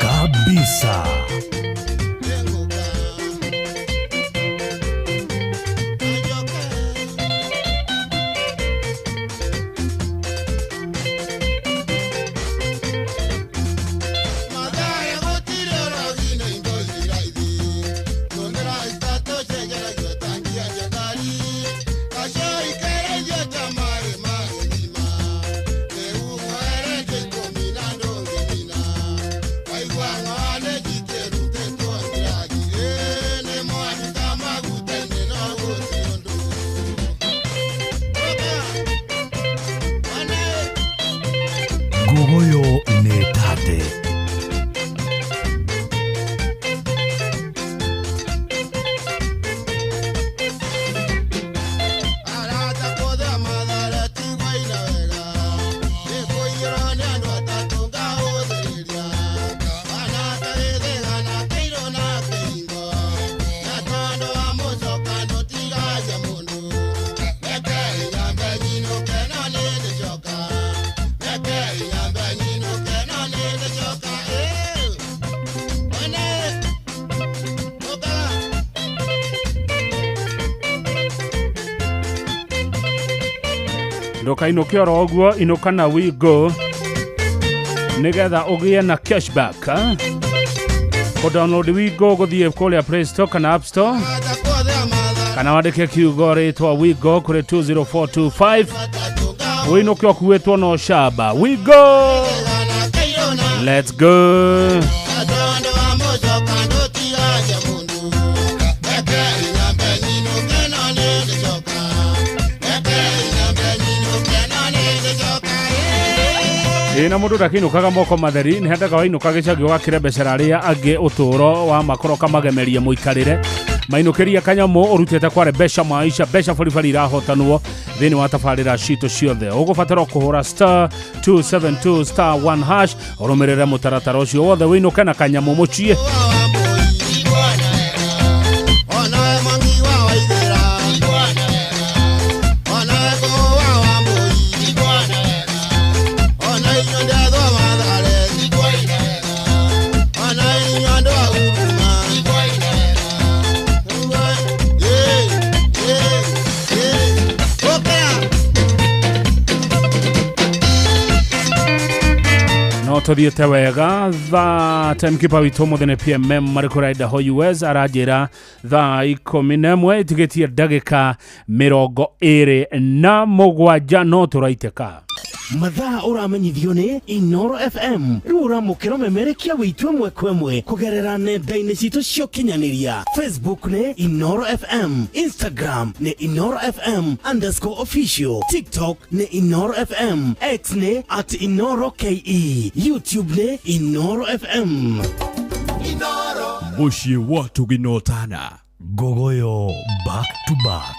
Speaker 6: Kabisa. Nguguyo nĩ tate.
Speaker 11: Yo
Speaker 9: Ndũkainũke oro ũguo, inũka na Wigo nĩgetha ũgĩe na cashback. Kũ download Wigo gũthiĩ kũrĩa Play Store kana App Store, kana wandĩke kiugo rĩtwa Wigo kũrĩ 20425, wĩinũke ũkuĩtwo no shaba. Wigo, let's go. Ĩ na mũndũ ndakĩinũkaga moko matheri, nĩ hendaga wainũka gĩcagi ũgakĩrembecera arĩa angĩ ũtũũro wa makoro kamagemeria mũikarĩre mainũkĩria kanyamũ ũrutĩte kware mbeca maisha mbeca baribari irahotanwo thĩinĩ wa tabarĩra citũ ciothe. Ũgũbatara kũhũra star 272 star 1 hash ũrũmĩrĩre mũtaratara ũcio wothe wĩinũke na kanyamũ mũciĩ. No tũthiĩte wega. Thaa timekeeper witũ mũthĩ nĩ PMM marĩ kũrĩa Idaho US aranjĩra thaa 11 ĩtigĩtie ndagĩka 27, no tũraitĩka.
Speaker 15: Mathaa ũramenyithio nĩ Inoro FM. Rĩu ũramũkĩra memerekia witũ ĩmwe kwa ĩmwe kũgerera nenda-inĩ citũ cia ũkinyanĩria. Facebook nĩ Inoro FM, Instagram nĩ Inoro FM underscore official, TikTok nĩ Inoro FM, X nĩ at Inoro KE, YouTube nĩ Inoro FM.
Speaker 6: Mũciĩ wa Tũginotana, Ngogoyo back to back.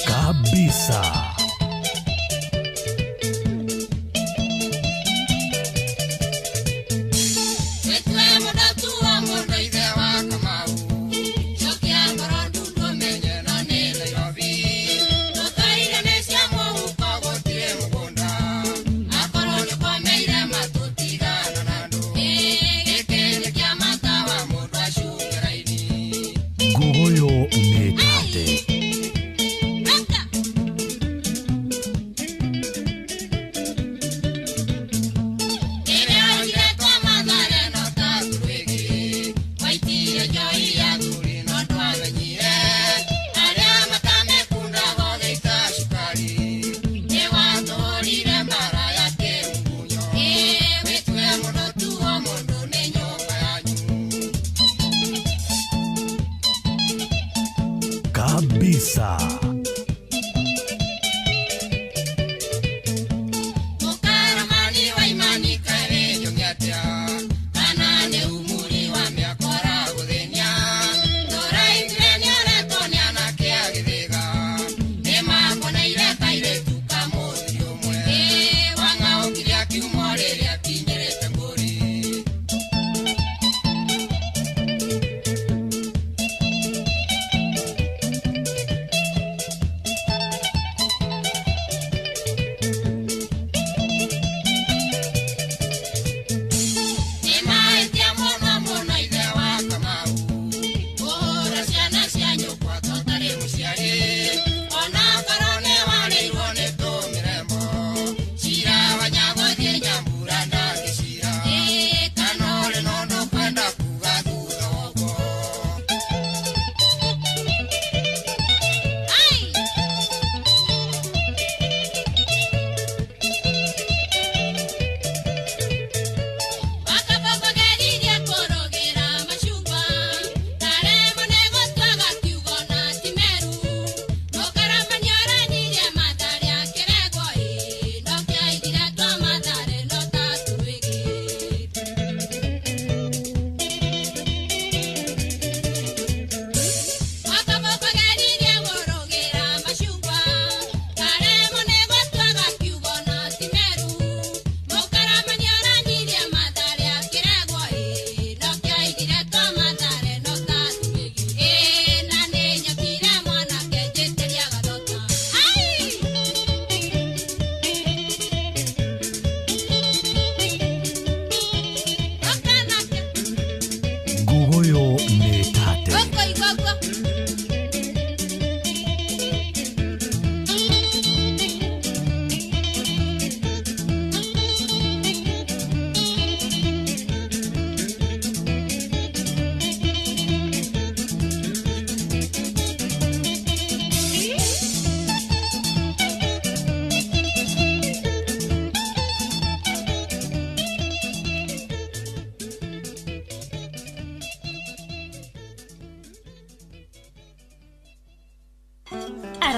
Speaker 6: Kabisa. Ngogoyo nĩ kate. Kabisa.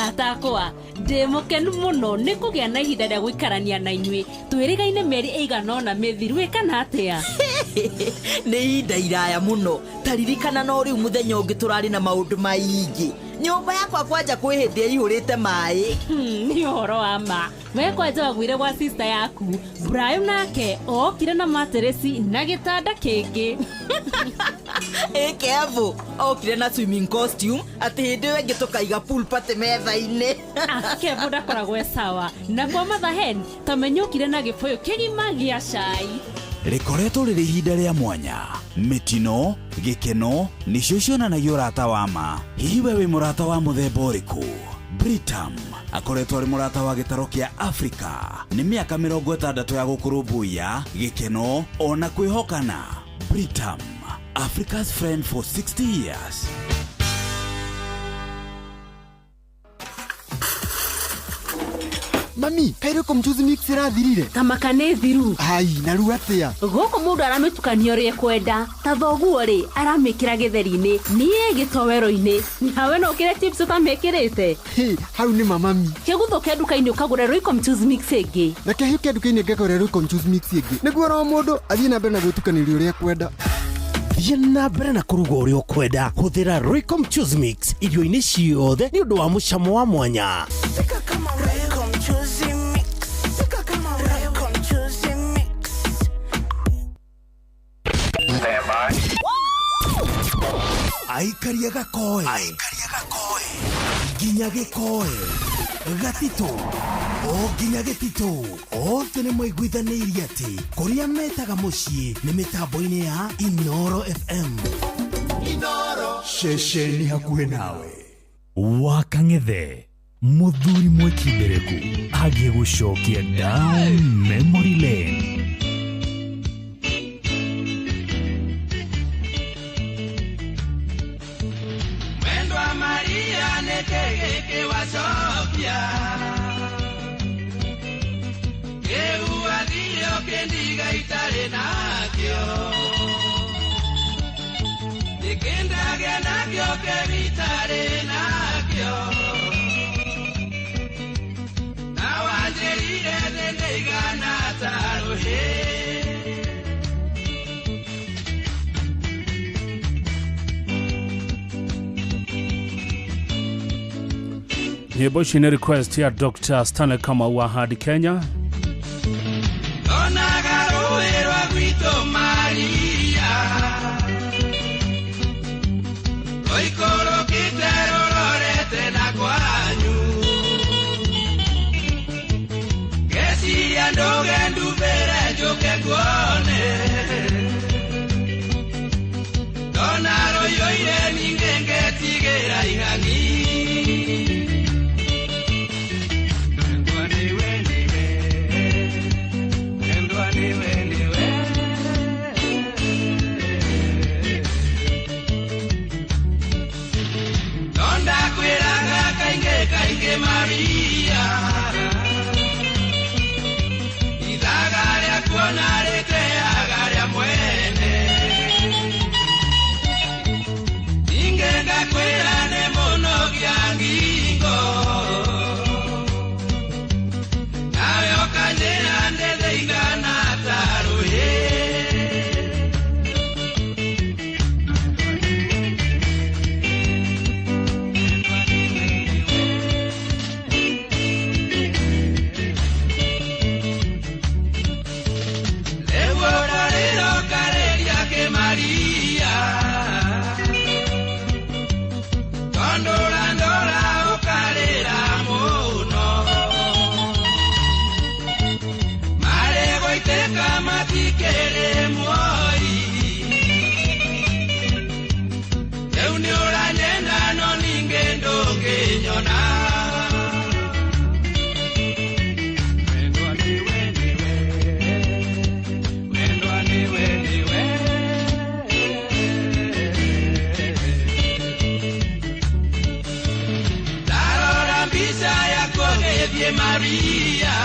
Speaker 16: Arata akwa ndĩ mũkenu mũno nĩ kũgĩa na ihinda rĩa gũikarania na inyuĩ twĩrĩgaine mĩeri ĩigana ũna mĩthiru ĩ kana atĩa.
Speaker 17: Nĩ ihinda iraya mũno taririkana no rĩu mũthenya ũngĩ tũrarĩ na maũndũ maingĩ nyũmba yakwa kwanja kwĩ hĩndĩ ĩihũrĩte maĩ.
Speaker 16: Nĩ ũhoro wa ma we kwanja waguire gwa sister yaku Brian nake okire na materesi na gĩtanda kĩngĩ.
Speaker 17: Ĩ Kevo okire na swimming costume atĩ hĩndĩ ĩyo ĩngĩ tũkaiga pool party metha-inĩ.
Speaker 16: Kevo ndakoragwo e sawa na kwa Mother Hen tamenya okire na gĩbũyũ kĩgima gĩa cai.
Speaker 12: Rĩkoretwo rĩrĩ ihinda rĩa mwanya mĩtino gĩkeno nĩcio cionanagia ũrata wa ma. Hihi we wĩ mũrata wa mũthemba ũrĩkũ? Britam akoretwo arĩ mũrata wa gĩtaro kĩa Afrika nĩ mĩaka 60 ya gũkũrũmbũiya gĩkeno ona kwĩhokana. Britam, Africa's friend for 60 years.
Speaker 19: Mami, kairĩ mchuzi mix ĩrathirire.
Speaker 16: Tamaka nĩ thiru.
Speaker 19: Ai, na rĩu atĩa?
Speaker 16: Gũkũ mũndũ aramĩtukania ũrĩa ekwenda. Ta thoguo rĩ, aramĩkĩra gĩtheri-inĩ, niĩ gĩtoero-inĩ. Nawe no ũkĩre chips ũtamĩkĩrĩte.
Speaker 19: Hĩ, hau nĩ mamami.
Speaker 16: Kĩguthũke nduka-inĩ ũkagũre Royco mchuzi mix ĩngĩ.
Speaker 19: Reke hĩke nduka-inĩ ngagũre Royco mchuzi mix ĩngĩ. Nĩguo oro mũndũ athiĩ na mbere na gwĩtukanĩria ũrĩa ekwenda.
Speaker 15: Thiĩ na mbere na kũruga ũrĩa ũkwenda. Hũthĩra Royco mchuzi mix irio-inĩ ciothe nĩ ũndũ wa mũcamo wa mwanya.
Speaker 6: Aikaria gakoe nginya gĩkoe gatitũ o nginya gĩtitũ othe nĩ maiguithanĩirie atĩ kũrĩa metaga mũciĩ nĩ mĩtambo-inĩ ya Inoro FM.
Speaker 5: Inoro ceceni hakuhĩ nawe.
Speaker 6: Wakang'ethe mũthuri mwĩkindĩrĩku agĩgũcokia down memory lane.
Speaker 9: Nyĩmbo ici nĩ request ya Dr. Stanley Kamau wa Hadi Kenya.
Speaker 10: Maria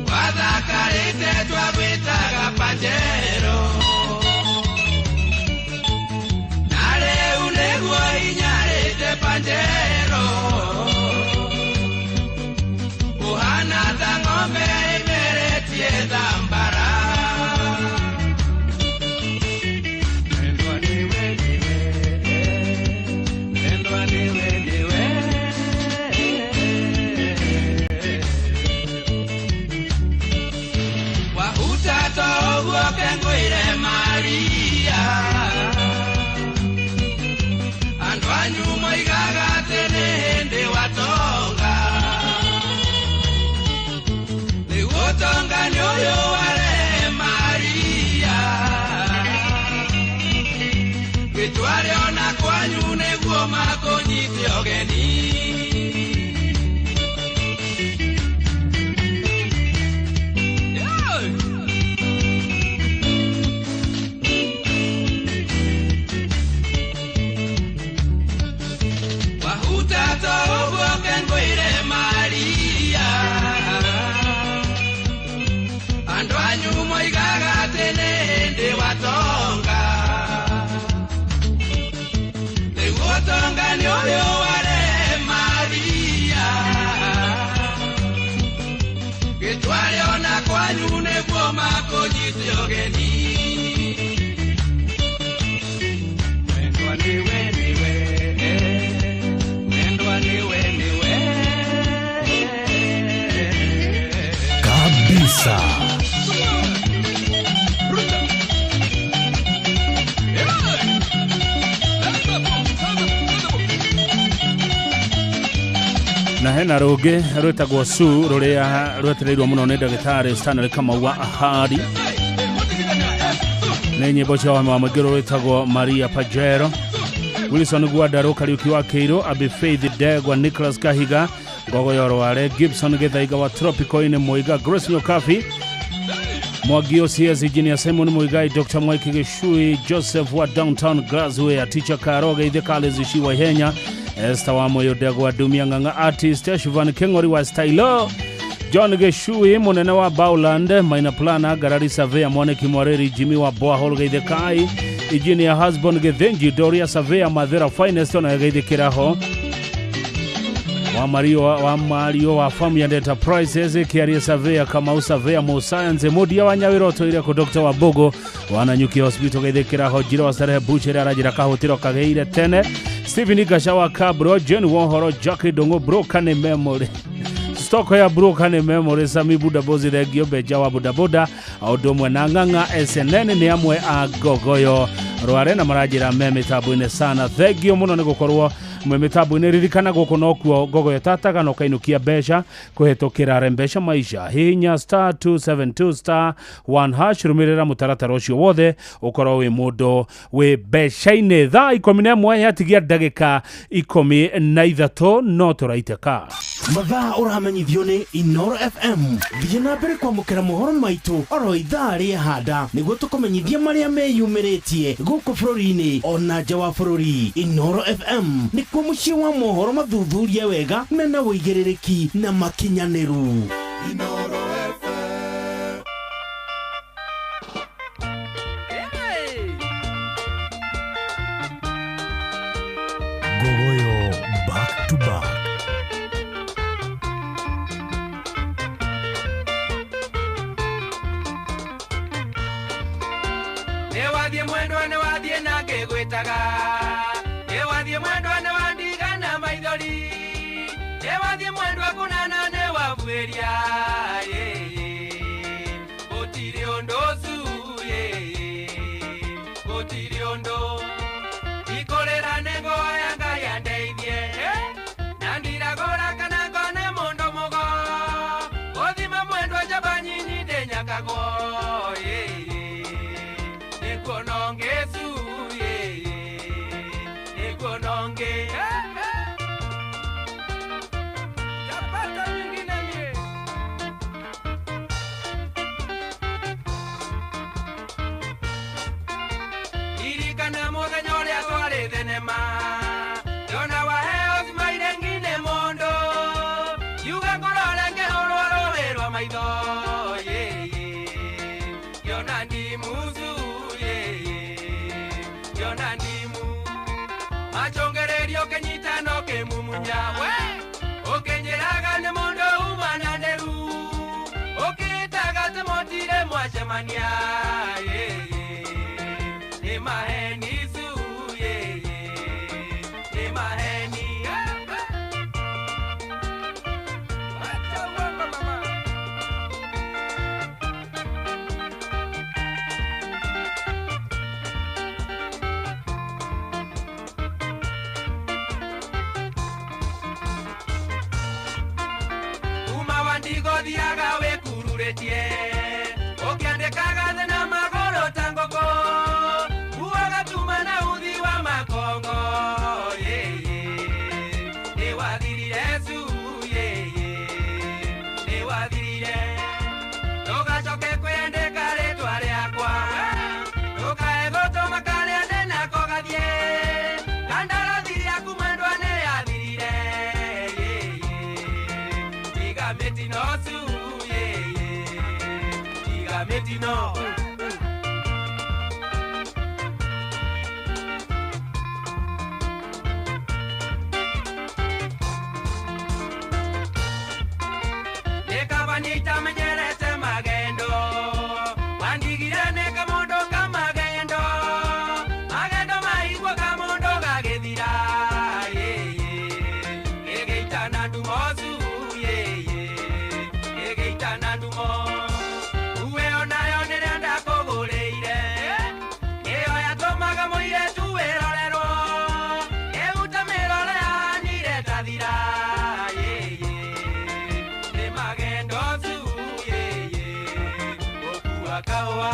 Speaker 10: wathakarĩte twagwĩtaga Pajero na rĩu nĩguo hinyarĩte. Thambara. Mwendwa niwe niwe, mwendwa niwe niwe. Wahuta toguo kengwire Maria, andu anyu moigaga atĩ nĩ hĩndĩ watonga. Rĩu ũtonga nĩ ũyũ warehe Maria, gĩtware ona kwanyu nĩguo makũnyite ũgeni. Wahuta toguo kengwire Maria, andu anyu moigaga atĩ nĩ hĩndĩ watonga. Rĩu ũtonga nĩ ũyũ warehe Maria, gĩtware ona kwanyu nĩguo makũnyite ũgeni. Mwendwa niwe niwe, mwendwa niwe niwe.
Speaker 6: Kabisa.
Speaker 9: Na hena rũngĩ rwĩtagwo su rũrĩa rwetereirwo mũno nĩ ndagĩtarĩ Stanley Kamau wa Ahadi. Nĩ nyĩmbo cia wame wa mũingĩ rwĩtagwo Maria Pajero, Wilson Gwadaro, Kariuki wa Kĩirũ, Abi Faith Ndegwa, Nicholas Kahiga, Ngogoyo Rware, Gibson Gĩthaiga wa Tropico-inĩ Muiga, Grace Nyokabi, Mwangi OCS, Engineer Simon Muigai, Dr. Mike Gĩcui, Joseph wa Downtown Glasgow, Teacher Karoge, Ithe College Ciwa Ihenya, Esther wa Moyo Ndegwa, Dumia Ng'ang'a Artist, Shivan Keng'ori wa Stylo, John Gĩcui, mũnene wa Bauland, Maina Plana, Garari Surveyor, Mwaniki Mwareri, Jimmy wa Boahol Geithe-Kai, Engineer Husband Gĩthĩnji, Doria Surveyor, Mathera Finest, ona Geithe-Kĩraho, wa Mario wa Farm and Enterprises, Kiaria Surveyor, Kamau Surveyor, Mo Science, Mudia wa Nyawiro Toire ko Dr. Wabogo, Wananyuki Hospital Geithe-Kĩraho, Jiro wa Starehe Butchery arajira kahutiro kageire tene, Stephen Gashawa Kabro, John Wohoro, Jackie Dongo, Broken Memory, Stoko ya Broken Memory, Sami Budabozi Regio, Beja wa Budaboda, ũndũ ũmwe na Ng'ang'a SNN nĩ amwe a Ngogoyo Rware na marajira me mĩtambo-inĩ sana. Thengio mũno nĩ gũkorwo mwe mĩtambo-inĩ. Ririkana gũkũ nokuo Ngogoyo tataga na ũkainũkia mbeca kũhĩtũkĩra Rembesha Maisha. Hihinya star 272 star 1 hash, rũmĩrĩra mũtaratara ũcio wothe ũkorwo wĩ mũndũ wĩ mbeca-inĩ. Thaa 11 yatigia ndagĩka 13 no tũraitĩka.
Speaker 15: Mathaa ũramenyithio nĩ Inoro FM. Thiĩ na mbere kwamũkĩra mohoro maitũ oro ithaa rĩa handa nĩguo tũkũmenyithia marĩa meyumĩrĩtie gũkũ bũrũri-inĩ ona nja wa bũrũri. Inoro FM nĩkuo mũciĩ wa mohoro mathuthurie wega mena ũigĩrĩrĩki na makinyanĩru.
Speaker 5: Inoro FM. Gogoyo back to back.
Speaker 10: Nĩwathiĩ mwendwa nĩwathiĩ na ngĩgwĩtaga, nĩwathiĩ mwendwa nĩwandigana maithori, nĩwathiĩ mwendwa kũnana nĩwabuĩria, gũtirĩ ũndũ ũcu, gũtirĩ ũndũ. Ndikũrĩra nĩngoya Ngai andeithie, na ndiragũra kana ngone mũndũ mũgo, gũthima mwendwa njamba nyinyi ndĩnyakagwo, Chapata nyingine mie. Twacemania yeye nĩ maheni su yeye nĩ maheni. Wacha uongo mama. Uma wandigothiaga wĩkururĩtie ũkĩandĩkaga thĩ na magũrũ ta ngũkũ uaga tuma na uthi wa makongo yeye nĩ wathirire cu yeye nĩ wathirire. Ndũgacoke kwĩandĩka rĩtwa rĩakwa ndũkae gũtũma karĩa ndĩnako gathiĩ kandarathi rĩaku mwendwa nĩ yathirire yeye tiga mĩtino cu yeye tiga mĩtino. Nĩkaba nĩitamenyerete magendo wandigire nĩ kamũndũ ka magendo magendo maigua kamũndũ gagĩthira yeye gĩgĩitana ndumo cu yeye gĩgĩitana ndumo. Uwe onayo nĩrĩa ndakũgũrĩire ĩyo yatũmaga mũirĩtu wĩrorerwo ĩhuta mĩrore yahanire tathira yeye nĩ magendo cu yeye gũkua kahũa.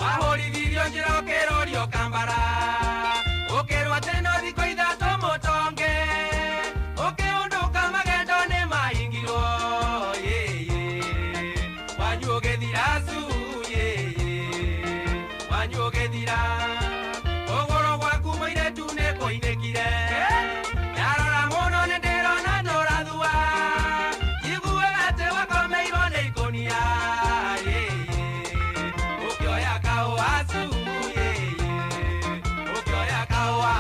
Speaker 10: Wahũrithirio njĩra ũkĩrũrio kambara ũkĩrwo atĩ no thikũ ithatũ mũtonge ũkĩũndũka magendo nĩ mahingirwo yeye wanyu ũgĩthira cu yeye wanyu ũgĩthira. Kũgũrũ gwaku mũirĩtu nĩ kũinĩkire ndarora mũno nĩ ndĩrona nũrathua njiguaga atĩ wakomeirwo nĩ ikũnia yeye ũkĩoya kahũa cu yeye ũkĩoya kahũa.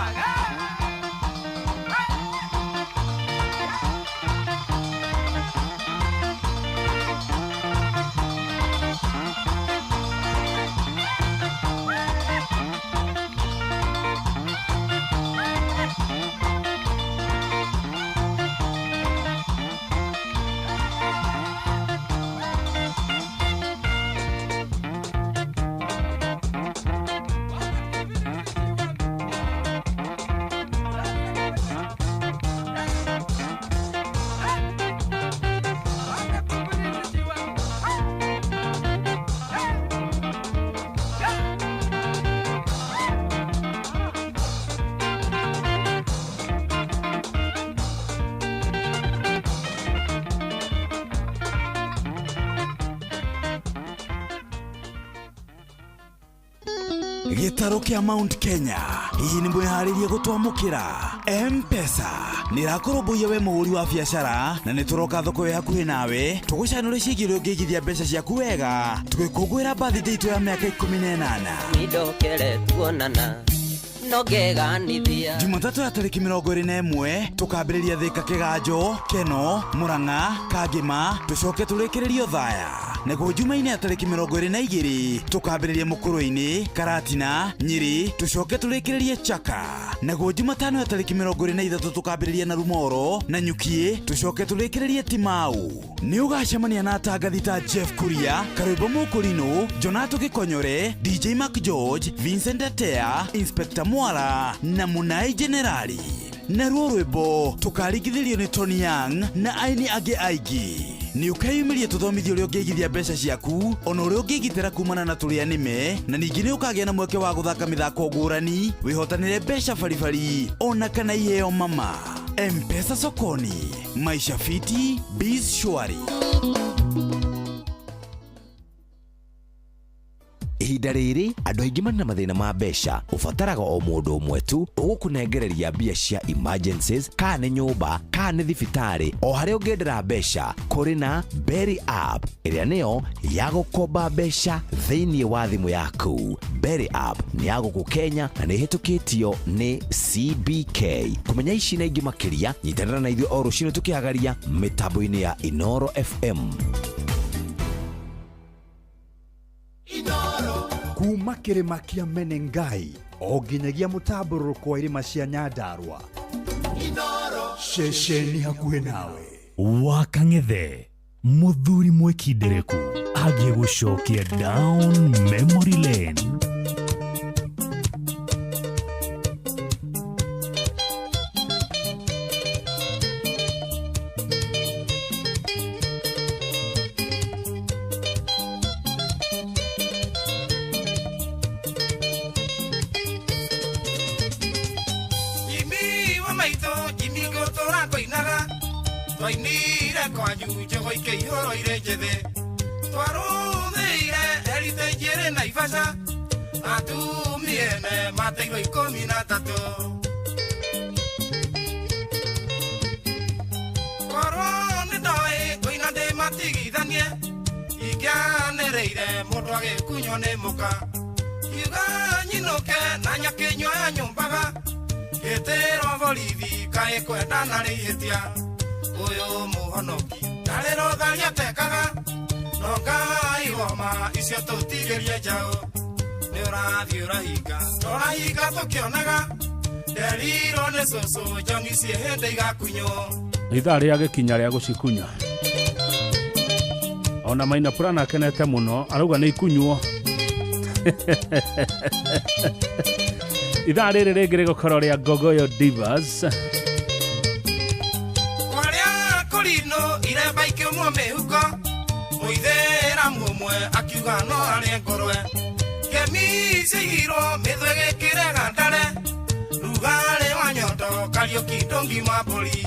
Speaker 12: Gĩtarũ kĩa Mount Kenya hihi nĩ mwĩharĩrie gũtwamũkĩra? M-Pesa nĩ ĩrakũrũmbũiya we mũhũri wa biacara na nĩ tũroka thoko ĩ hakuhĩ nawe tũgũcanũre ciĩgiĩ ũrĩa ũngĩigithia mbeca ciaku wega tũgĩkũngũĩra birthday itũ ya mĩaka 18.
Speaker 20: Nindokere tuonana no ngeganithia.
Speaker 12: Jumatatũ ya tarĩki 21 tũkambĩrĩria Thĩka Kĩganjo, Keno, Mũrang'a, Kangĩma tũcoke tũrĩkĩrĩrio Thaya. Naguo Jumaine ya tarĩki 22 tũkambĩrĩria Mũkũrwe-inĩ, Karatina, Nyĩrĩ tũcoke tũrĩkĩrĩrie Chaka. Naguo Jumatano ya tarĩki 23 tũkambĩrĩria na Rumoro na Nyukiĩ tũcoke tũrĩkĩrĩrie Timau. Nĩ ũgacemania na atangathi ta Jeff Kuria, Karwĩmbo Mũkũrinũ, Jonato Gĩkonyore, DJ Mark George, Vincent Atea, Inspector Mwara na Munai Generali. Naruo rwĩmbo tũkaringithĩrio nĩ Tony Young na aini angĩ aingĩ. Nĩ ũkeyumĩria tũthomithio ũrĩa ũngĩigithia mbeca ciaku ona ũrĩa ũngĩgitĩra kumana na tũrĩa nĩme na ningĩ nĩ ũkagĩa na mweke wa gũthaka mĩthako ngũrani wĩhotanĩre mbeca baribari ona kana iheo mama. M-Pesa sokoni, maisha fiti, biz shwari.
Speaker 1: Ihinda rĩrĩ andũ aingĩ marĩ na mathĩna ma mbeca, ũbataraga o mũndũ ũmwe tu ũgũkũnengereria mbia cia emergencies, kana nĩ nyũmba, kana nĩ thibitarĩ, o harĩa ũngĩendera mbeca. Kũrĩ na Berry app ĩrĩa nĩyo ya gũkomba mbeca thĩinĩ wa thimũ yaku. Berry app nĩ ya gũkũ Kenya na nĩ ĩhĩtũkĩtio nĩ CBK. Kũmenya ici na ingĩ makĩria, nyitanĩra na ithuĩ o rũcinĩ tũkĩhagaria mĩtambo-inĩ ya Inoro FM.
Speaker 5: Kuma kĩrĩma kĩa Menengai o nginyagia mũtambũrũrũko wa irĩma cia Nyandarua, ceceni hakuhĩ nawe.
Speaker 21: Wa Kang'ethe, mũthuri mwĩkindĩrĩku agĩgũcokia down memory lane.
Speaker 22: Jimmy wa maitũ, Jimmy ngũtũra ngũinaga, twainire kwanyu njogo ikĩihũrwo irĩ njĩthĩ, twarũthĩire heritage ĩrĩ Naivasha, atumia ene mateirwo 13. Korwo nĩ ndoĩ ngũina ndĩmatigithanie, ingĩanĩrĩire mũndũ agĩkunywo nĩ mũka, kiuga nyinũke na nyakĩnyua ya nyũmbaga, gĩtĩrwo borithi kaĩ kwenda narĩ ihĩtia, ũyũ mũhonoki ndarĩ rũtharia atekaga, no Ngai woma icio tũtigĩrie njaũ, nĩ ũrathiĩ ũrahinga, tũrahinga tũkĩonaga, nderirwo nĩ cũcũ njongi ciĩ hĩndĩ igakunywo.
Speaker 9: Ithaa rĩa gĩkinya rĩa gũcikunya. Ona Maina Purana akenete mũno, arauga nĩ ikunywo. Ithaa rĩrĩ rĩngĩ rĩgũkorwo rĩa Ngogoyo Divas.
Speaker 22: Kwarĩa kũrinũ iremba ikĩũmwo mĩhuko, mũithĩramu ũmwe akiuga no arĩe ngũrwe, kemi ciaigirwo mĩthwe gĩkĩrega ndare, rugarĩ wa nyondo Kariũki ndũngima mbũri.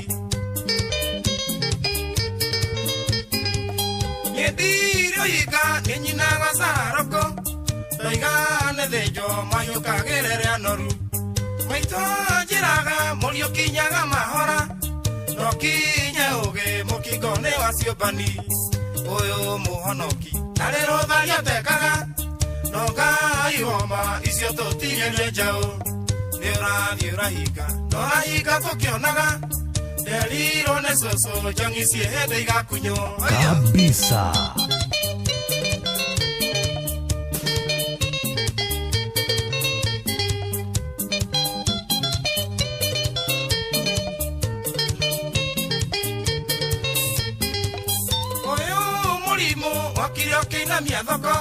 Speaker 22: Niĩ ndirĩ ũhinga nĩ nyinaga cararũkũ, ndoiga nĩ thĩnjwo mahiũkagĩre rĩa noru, maitũ anjĩraga mũriũ kinyaga mahora, no kinye ũgĩ mũkingo nĩ wa ciũmbani, ũyũ mũhonoki ndarĩ rũtharia atekaga, no Ngai woma icio tũtigĩrie njaũ, nĩ ũrathiĩ ũrahinga, tũrahinga tũkĩonaga, nderirwo nĩ cũcũ njongi ciĩ hĩndĩ igakunywo.
Speaker 21: Kabisa.
Speaker 22: Ũyũ mũrimũ wokire ũkĩinamia thoko,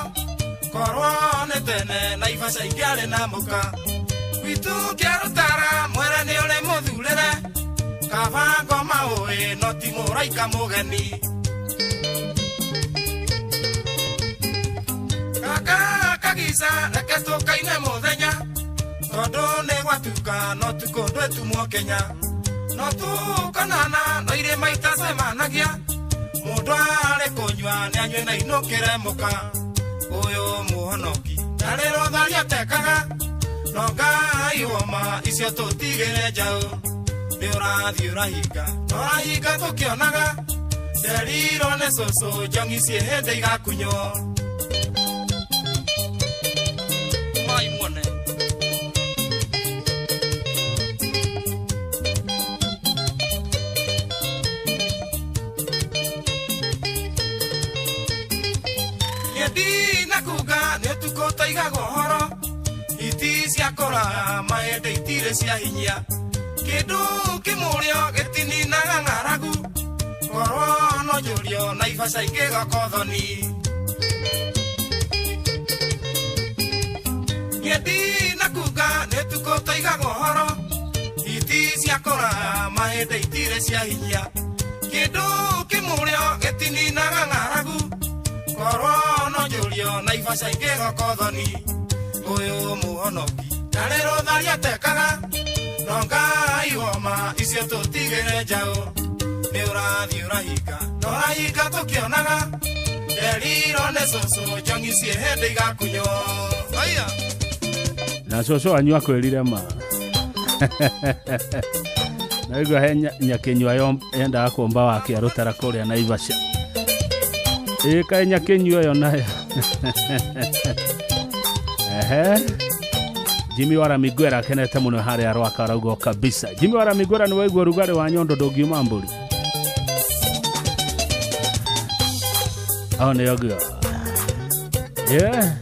Speaker 22: korwo nĩ tene Naivasha ingĩarĩ na mũka, gwitũ kĩarũtara mwere nĩ ũrĩ mũthurĩre, kaba ngoma ũĩ no ti mũraika mũgeni. Kaka kagica reke tũkaine mũthenya, tondũ nĩ gwatuka no tukũ ndwĩtumwo Kenya, no tũkonana no irĩma itacemanagia, mũndũ arĩ kũnyua nĩ anyue na inũkĩre mũka, ũyũ mũhonoki ndarĩ rũtharia atekaga, no Ngai woma icio tũtigĩre njaũ, nĩ ũrathiĩ ũrahinga, tũrahinga tũkĩonaga, nderirwo nĩ cũcũ njongi ciĩ hĩndĩ igakunywo. Mai muone. Niĩ ndinakuga nĩ ũtukũ tũigaga ũhoro, hiti cia kũraya mahĩndĩ itirĩ cia hinya, kĩndũ kĩmũrĩo gĩtininaga ng'aragu, korwo no njũrio Naivasha ingĩgoka ũthoni. Niĩ ndinakuga nĩ ũtukũ tũigaga ũhoro, hiti cia kũraya mahĩndĩ itirĩ cia hinya, kĩndũ kĩmũrĩo gĩtininaga ng'aragu, korwo no njũrio Naivasha ingĩgoka ũthoni, ũyũ mũhonoki ndarĩ rũtharia atekaga, no Ngai woma icio tũtigĩre njaũ, nĩ ũrathiĩ ũrahinga, tũrahinga tũkĩonaga, Nderirwo nĩ cũcũ njong'i ciĩ hĩndĩ igakunywo. Aya.
Speaker 9: Na cũcũ wanyu akwĩrire ma naigua he nyakinyua yendaga kũmba wake arũtara kũrĩa Naivasha. Ĩ kaĩ nyakinyua ĩyo nayo. Ehe. Jimmy Wara Miguera akenete mũno harĩa Rwaka arauga kabisa. Jimmy Wara Miguera nĩ waigua rugarĩ wa nyondo ndũngiuma mbũri. Au nĩ ũguo. Yeah.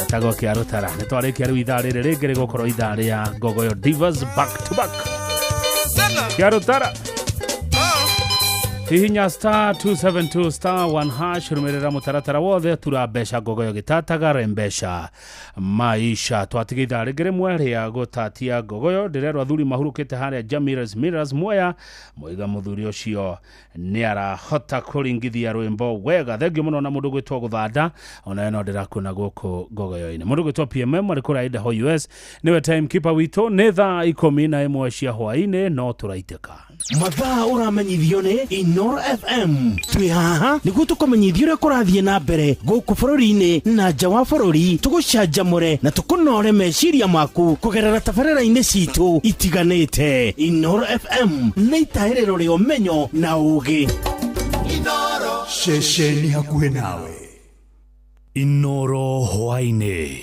Speaker 9: Etagwo Kĩarũtara. Nĩ twarĩkia rĩu ithaa rĩrĩ rĩngĩ rĩgũkorwo ithaa rĩa Ngogoyo Divas back to back. Kĩarũtara. Hihinya star 272 star 1 hash rũmĩrĩra mũtaratara wothe tura mbeca Ngogoyo gĩtataga rembeca maisha. Twatiga ithaa rĩngĩ rĩmwe rĩa gũtatia Ngogoyo. Ndĩrerwo athuri mahurũkĩte harĩa Jamiras Mirrors Mwea moiga mũthuri ũcio nĩ arahota kũringithia rwĩmbo wega. Thengiũ mũno na mũndũ gwĩtwo Gũthanda ona no ndĩrakuona gũkũ Ngogoyo-inĩ. Mũndũ gwĩtwo PMM arĩ kũrĩa Idaho US nĩwe timekeeper witũ. Nĩ thaa 11 cia hwaĩ-inĩ no tũraitĩka.
Speaker 15: Mathaa ũramenyithio nĩ Inoro FM. Twĩ haha nĩguo tũkũmenyithia ũrĩa kũrathiĩ na mbere gũkũ bũrũri-inĩ na nja wa bũrũri, tũgũcanjamũre na tũkũnore meciria maku kũgerera tabarĩra-inĩ citũ itiganĩte. Inoro FM nĩ itahĩrĩro rĩa ũmenyo na ũũgĩ.
Speaker 5: Ceceni hakuhĩ nawe.
Speaker 21: Inoro hwaĩ-inĩ.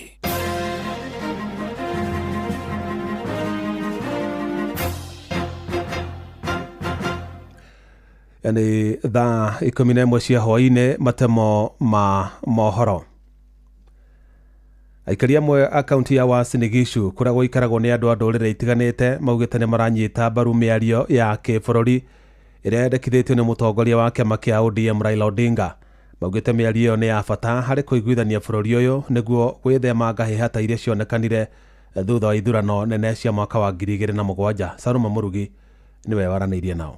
Speaker 14: Nĩ thaa 11 cia hwaĩ-inĩ matemo ma mohoro. Aikari amwe a kaunti ya Uasin Gishu kũrĩa gũikaragwo nĩ andũ a ndũrĩrĩ itiganĩte maugĩte nĩ maranyita mbaru mĩario ya kĩbũrũri ĩrĩa yendekithĩtio nĩ mũtongoria wa kĩama kĩa ODM Raila Odinga. Maugĩte mĩario ĩyo nĩ ya bata harĩ kũiguithania bũrũri ũyũ nĩguo gwĩthema ngahĩha ta iria cionekanire thutha wa ithurano nene cia mwaka wa 2007. Salma Mũrugi nĩwe waranĩirie nao.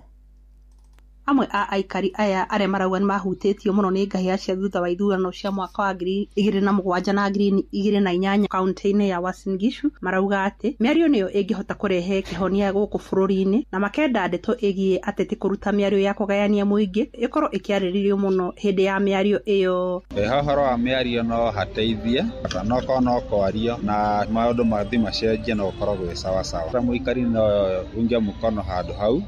Speaker 7: Amwe a aikari aya arĩa marauga nĩmahutĩtio mũno nĩ ngahĩha cia thutha wa ithurano cia mwaka wa 2007 na 2008 kaunti-inĩ ya Uasin Gishu marauga atĩ mĩario nĩyo ĩngĩhota kũrehe kĩhonia gũkũ bũrũri-inĩ na makenda ndeto ĩgiĩ ateti kũruta mĩario ya kũgayania mũingĩ ĩkorwo ĩkĩarĩrĩrio mũno hĩndĩ ya mĩario ĩyo.
Speaker 8: Ha ũhoro wa mĩario no hateithie no korwo no kwario na maũndũ mathi macenjie no gũkorwo gwĩ sawasawa. Mũikari no unge mũkono handũ hau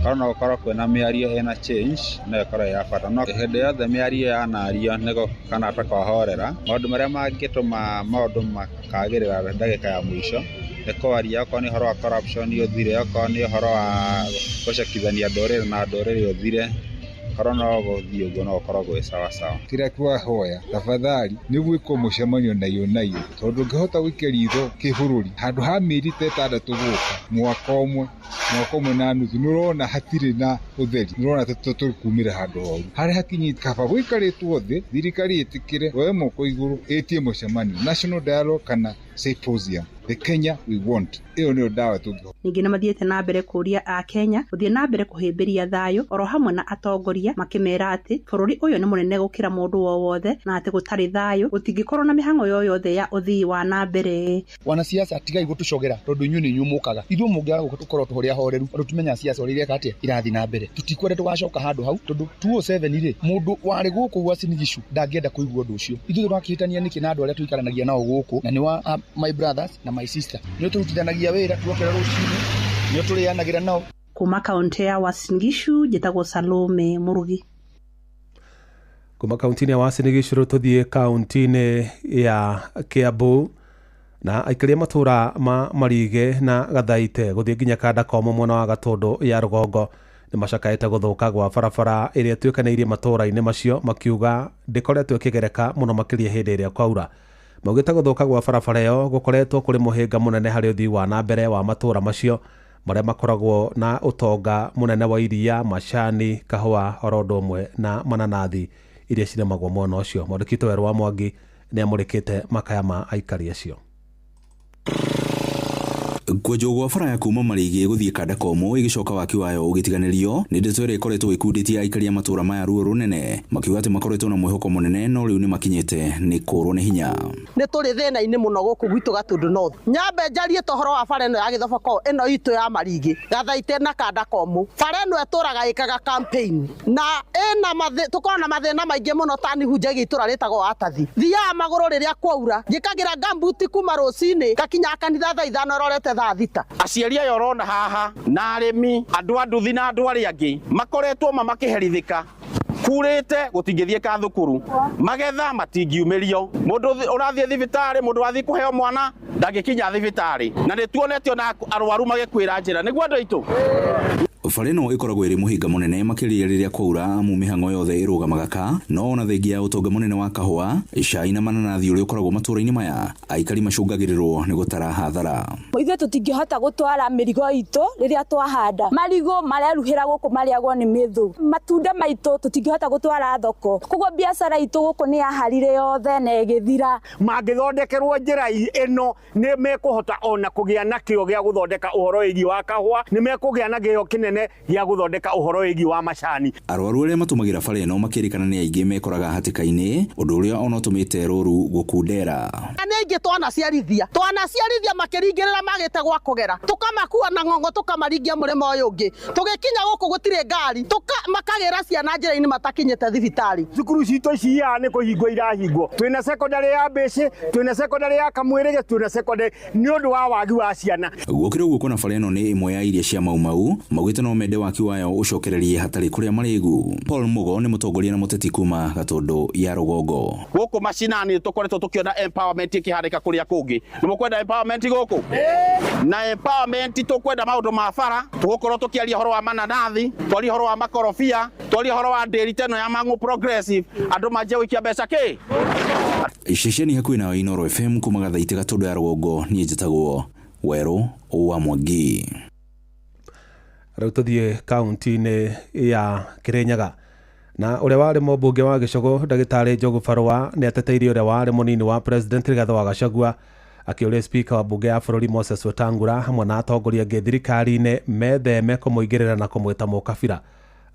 Speaker 8: korwo no gũkorwo kwĩna mĩario ĩna change no ĩkorwo ya bata. No hĩndĩ yothe mĩario yanario nĩgo kana ta kwahorera maũndũ marĩa mangĩtũma maũndũ makagĩrĩra ndagĩka ya mũico nĩ kwaria, okorwo nĩ ũhoro wa corruption ũthire, okorwo nĩ ũhoro wa gũcekithania ndũrĩrĩ na ndũrĩrĩ ũthire, korwo no gũthiĩ ũguo no gũkorwo gwĩ sawasawa.
Speaker 23: Kĩrĩa twahoya tafadhali nĩ gwĩkwo mũcemanio na iyo na iyo tondũ ũngĩhota gũikia ritho kĩbũrũri handũ ha mĩeri ta ĩtandatũ gũka mwaka ũmwe na nuthu nĩ ũrona hatirĩ na ũtheri, nĩ ũrona tũkumĩra handũ horu harĩa hakinyĩte. Kaba gũikarĩtwo thĩ thirikari ĩtĩkĩre woe moko igũrũ ĩtie mũcemanio national dialogue kana symposium, the Kenya we want. Ĩyo nĩyo ndawa tũngĩhota.
Speaker 7: Ningĩ nĩmathiĩte na mbere kũũria a Kenya gũthiĩ na mbere kũhĩmbĩria thayũ oro hamwe na atongoria makĩmera atĩ bũrũri ũyũ nĩ mũnene gũkĩra mũndũ o wothe na atĩ gũtarĩ thayũ gũtingĩkorwo na mĩhang'o yoyothe ya ũthii wa na mbere.
Speaker 24: Wanasiasa tigai gũtũcogera tondũ inyuĩ nĩ inyuĩ mũkaga ithuĩ mũngĩaga gũka tũkorwo tũrĩ ahoreru tondũ tumenya siasa ũrĩa ireka atĩa irathiĩ na mbere. Tũtikwenda tũgacoka handũ hau tondũ 2007 rĩ mũndũ warĩ gũkũ Uasin Gishu ndangĩenda kũigua ũndũ ũcio. Ithuĩ tũrakĩhĩtania nĩkĩ na andũ arĩa tũikaranagia nao gũkũ na nĩ wa my brothers na my sister nĩ tũrutithanagia wĩra tuokera rũcinĩ nĩ tũrĩanagĩra nao.
Speaker 7: Kuma kaunti ya Uasin Gishu njĩtagwo Salome Mũrugi.
Speaker 14: Kuma kaunti-inĩ ya Uasin Gishu tũthiĩ kaunti-inĩ ya Kiambu na aikaria matũra ma Marige na Gathaite gũthiĩ nginya Kanda Komo mwena wa Gatũndũ ya rũgongo nĩ macakaĩte gũthũka gwa barabara ĩrĩa ĩtuĩkanĩirie matũra-inĩ macio makiuga ndĩkoretwo ĩkĩgereka mũno makĩria hĩndĩ ĩrĩa kwaura. Maugĩte gũthũka gwa barabara ĩyo gũkoretwo kũrĩ mũhĩnga mũnene harĩ ũthii wa na mbere wa matũra macio marĩa makoragwo na ũtonga mũnene wa iria, macani, kahũa oro ũndũ ũmwe na mananathi iria cirĩmagwo mwena ũcio. Mwandĩki witũ Werũ wa Mwangi nĩ amũrĩkĩte makaya ma aikari acio.
Speaker 12: Kwenjwo gwa bara ya kuma Marĩgĩ gũthiĩ kanda komũ ĩgĩcoka waki wayo ũgĩtiganĩrio nĩ ndeto ĩrĩa ĩkoretwo ĩkundĩtie aikari a matũra maya ruo rũnene, makiuga atĩ makoretwo na mwĩhoko mũnene no rĩu nĩmakinyĩte nĩ kũrwo nĩ hinya.
Speaker 2: Nĩ tũrĩ thĩna-inĩ mũno gũkũ gwitũ Gatũndũ North. Nyambe njarie ta ũhoro wa bara ĩno ya gĩthoboko ĩno itũ ya Marigĩ, Gathaitĩ na kanda komũ. Bara ĩno ĩtũraga ĩkaga campaign na ĩna tũkoragwo na mathĩna maingĩ mũno ta nĩ hunjagia itũra rĩtagwo Atathi. Thiaga magũrũ rĩrĩa kwaura, njĩkagĩra gambuti kuma rũcinĩ ngakinya kanitha thaa 5 rorete thaa 6.
Speaker 13: Aciari aya ũrona haha na arĩmi, andũ a nduthi na andũ arĩa angĩ makoretwo makĩherithĩka kurĩte gũtingĩthiĩka thukuru, magetha matingiumĩrio, mũndũ ũrathiĩ thibitarĩ, mũndũ wathiĩ kũheo mwana ndangĩkinya thibitarĩ, na nĩ tuonete ona arwaru magĩkuĩra njĩra. Nĩguo andũ aitũ?
Speaker 12: Bara ĩno ĩkoragwo ĩrĩ mũhĩnga mũnene makĩria rĩrĩa kwaura amu mĩhang'o yothe ĩrũgamaga ka, no ona thengia ya ũtonga mũnene wa kahũa, cai na mananathi ũrĩa ũkoragwo matũra-inĩ maya, aikari macũngagĩrĩrwo nĩ gũtara hathara.
Speaker 3: Ithuĩ tũtingĩhota gũtwara mĩrigo itũ rĩrĩa twahanda. Marigũ mareruhĩra gũkũ marĩagwo nĩ mĩthũ. Matunda maitũ tũtingĩhota gũtwara thoko. Koguo biacara itũ gũkũ nĩ yaharire yothe na ĩgĩthira.
Speaker 4: Mangĩthondekerwo njĩra ĩno nĩ mekũhota ona kũgĩa na kĩo gĩa gũthondeka ũhoro wĩgiĩ wa kahũa, nĩ mekũgĩa na kĩo kĩnene gĩa gũthondeka ũhoro wĩgiĩ wa macani.
Speaker 12: Arwaru arĩa matũmagĩra bara ĩno makĩrĩkana nĩ aingĩ mekoraga hatĩka-inĩ, ũndũ ũrĩa ona ũtũmĩte rũru gũkundera.
Speaker 2: Nĩ aingĩ twanaciarithia makĩringĩrĩra magĩte gwa kũgera, tũkamakua na ng'ong'o tũkamaringia mũrĩmo ũyũ ũngĩ, tũgĩkinya gũkũ gũtirĩ ngari, makagĩra ciana njĩra-inĩ matakinyĩte thibitarĩ.
Speaker 4: Cukuru citũ ici haha nĩ kũhingwo irahingwo, twĩna secondary ya Mbĩcĩ, twĩna secondary ya Kamwĩrĩge, twĩna secondary nĩ ũndũ wa wagi wa ciana.
Speaker 12: Gũkĩrĩ ũguo kuona bara ĩno nĩ ĩmwe ya iria cia Mau Mau, maugĩte no mende waki wayo ũcokererie hatarĩ kũrĩa marĩgu. Paul Mugo nĩ mũtongoria na mũteti kuma Gatũndũ ya rũgongo.
Speaker 13: Gũkũ macinani tũkoretwo tũkĩona empowerment ĩkĩhanĩka kũrĩa kũngĩ. Nĩ mũkwenda empowerment gũkũ? Na empowerment tũkwenda maũndũ ma bara, tũgũkorwo tũkĩaria ũhoro wa mananathi, twarie ũhoro wa makorobia, twarie ũhoro wa ndĩri ta ĩno ya Mang'u Progressive, andũ manjie gũikia mbeca kĩ?
Speaker 12: Ceceni hakuhĩ nawe Inooro FM kuma Gathaitĩ Gatũndũ ya rũgongo, niĩ njĩtagwo Werũ wa Mwangi.
Speaker 14: Rĩu tũthiĩ kaunti-inĩ ya Kĩrĩnyaga na ũrĩa warĩ mũmbunge wa Gĩcũgũ ndagĩtarĩ Njogu Barũa nĩ ateteirie ũrĩa warĩ mũnini wa president Rigathĩ wa Gachagua akĩũria speaker wa mbunge ya bũrũri Moses Wetangula hamwe na atongoria angĩ thirikari-inĩ metheme kũmũingĩrĩra na kũmwĩta mũkabira.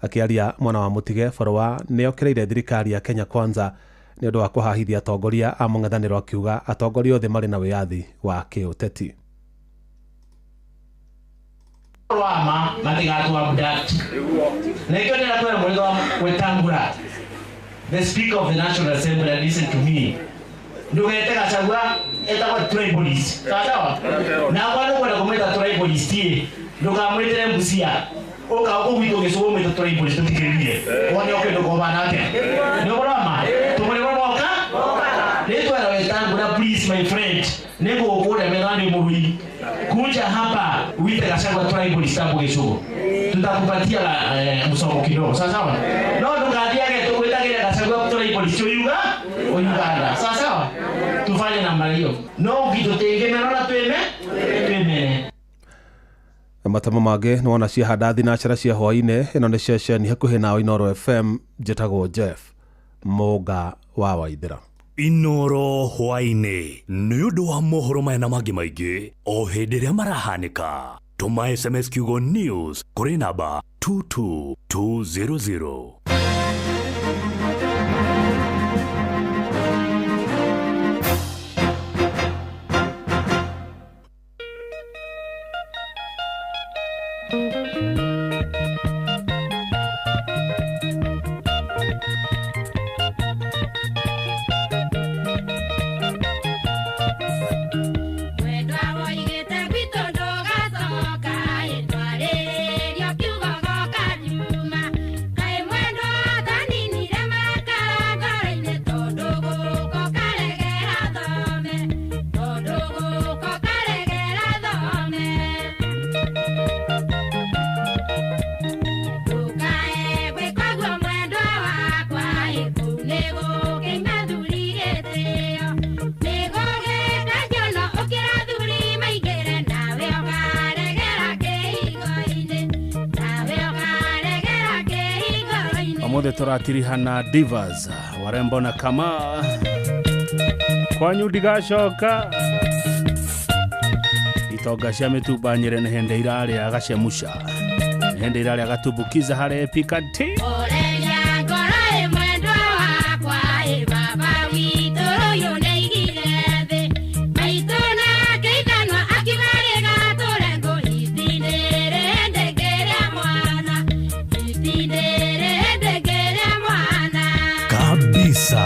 Speaker 14: Akĩaria mwena wa Mũtige, Barũa nĩ okĩrĩire thirikari ya Kenya Kwanza nĩ ũndũ wa kũhahithia atongoria a mũng'ethanĩro, akiuga atongoria othe marĩ na wĩyathi wa kĩũteti.
Speaker 18: Rwama matigatu abduct. Nekio ndĩra kwĩra mũrĩgo Wetangula, the speaker of the National Assembly, and listen to me. Ndũgete Gachagua etagwo tribalist. Sawa sawa? Na kwa nĩkwenda kũmwĩta tribalist ĩ, ndũkamwĩtĩre Busia. Ũka gũkũ gwitũ gĩcũgũ mwĩte tribalist tũthikĩrĩrie. Wone ũkĩndũ kũbana atĩa? Nĩ ũhoro wa ma? Tũmũrĩgo moka? Nĩtwera Wetangula, please my friend, nĩngũgũkũremera nĩ mũrũi. Kuja hapa uite Gachagua tribalist hapo Gĩcũgũ. Tutakupatia msomo kidogo. Sawa sawa? No ndũgathiage tũgwĩtagĩra Gachagua tribalist uyuga Uganda. Sawa sawa? Tufanye namna hiyo. No ũngĩtũtengemera na twĩme twĩmere.
Speaker 14: Matamo mangĩ nĩ wona ciahanda thinacara cia hwaĩ-inĩ. Ĩno nĩ ceceni hakuhĩ nawe Inooro FM, njĩtagwo Jeff Mũnga wa Waithĩra.
Speaker 21: Inooro hwaĩ-inĩ nĩ ũndũ wa mohoro maya na mangĩ maingĩ o hĩndĩ ĩrĩa marahanĩka. Tũma SMS kiugo news kũrĩ namba 22200.
Speaker 9: Omothe tũratirihana divas warembo na kama kwanyu ndigacoka. Itonga cia mĩtumba Nyĩrĩ nĩ hĩndĩ irarĩa gacemuca, nĩ hĩndĩ irarĩa gatumbukiza harĩ pikanti.
Speaker 21: Kabisa.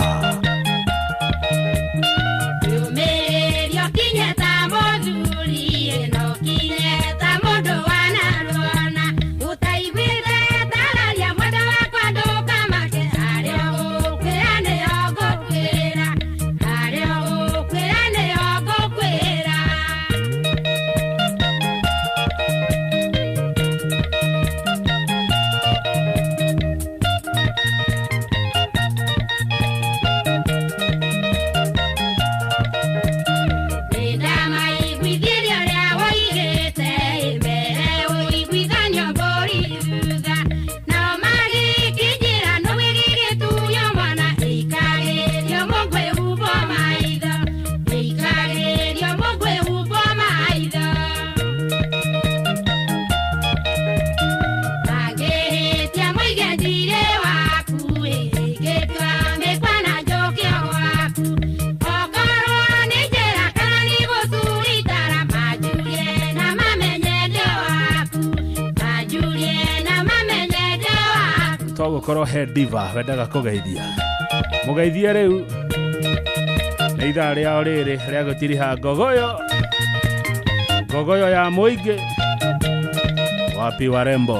Speaker 9: Togũkorwo he diva wendaga kũgeithia mũgeithie rĩu nĩ ithaa rĩao rĩrĩ rĩa gũtiriha ngogoyo, ngogoyo ya mũingĩ wapi warembo.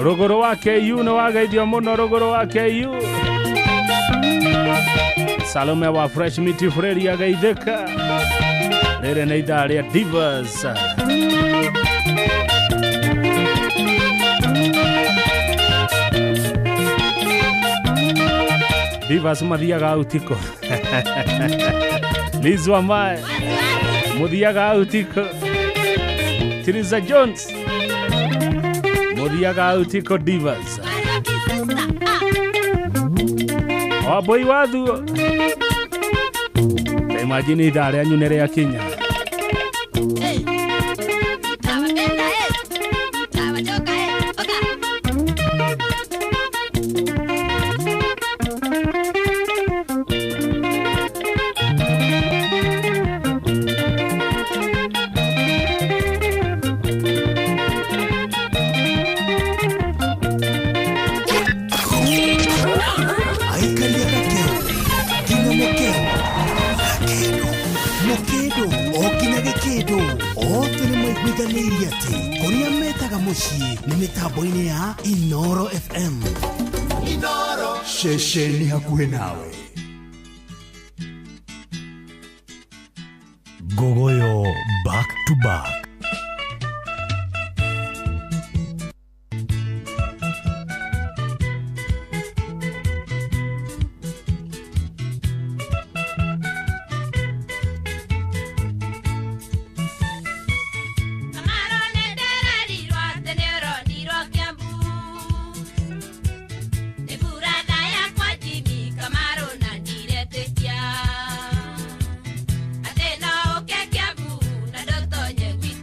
Speaker 9: Rũgũrũ wa KU nĩ wageithio mũno, rũgũrũ wa KU. Salome wa Fresh Meat Freri ageithĩka. Rĩrĩ nĩ ithaa rĩa Divas. Divas mathiaga utiko. Liz Wamae muthiaga utiko. Teresa Jones muthiaga utiko Divas. Wambui wathuo. Imagine ithaa rĩanyu nĩ rĩakinya.
Speaker 6: Inoro FM.
Speaker 5: Inoro. Ceceni hakuhĩ nawe.
Speaker 21: Gogoyo back to back.
Speaker 11: Atena oke Kiambu na ndotonye gwitũ.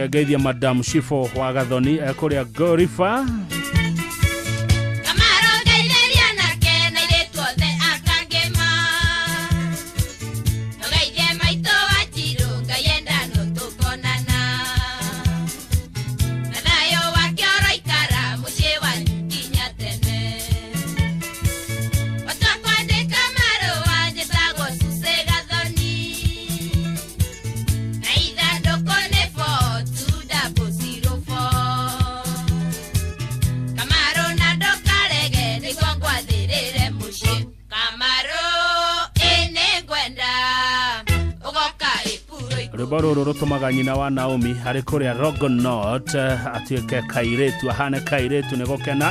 Speaker 9: Ngeithia Madam Shifo wa Gathoni kũrĩa Gorifa. Rwĩmbo rũrũ rũtũmaga nyina wa Naomi arĩ kũrĩa Rogonot atuĩke kairĩtu, ahane kairĩtu nĩ gũkena.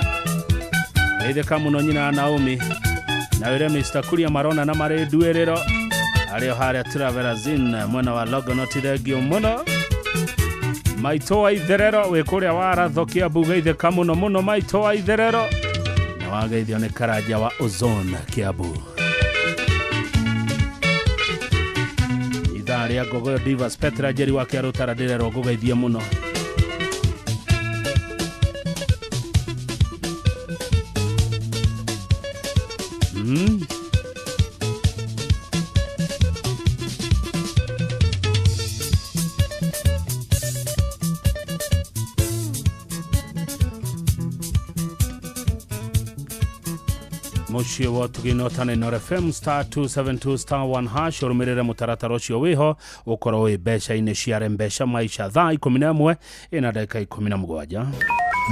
Speaker 9: Geithĩka mũno nyina wa Naomi na wĩre Mr. Kuria marona na marĩ nduĩrĩro arĩ o harĩa Travelazin mwena wa Rogonot. Thengio mũno maitũ wa Itherero wĩ kũrĩa Waratho Kiambu, geithĩka mũno mũno maitũ wa Itherero, na wageithio nĩ Karanja wa Ozone Kiambu. Ithaa rĩa Ngogoyo Divas Petra Njeri wa Kĩarũtara ndĩrerwo ngũgeithie mũno. Mũciĩ wa Ũtugi Tane Inooro FM star 272 star 1 hash ũrũmĩrĩre mũtaratara ũcio wĩho ũkorwo wĩ mbeca-inĩ ciare mbeca maisha. Thaa 11 ĩna ndagĩka 17.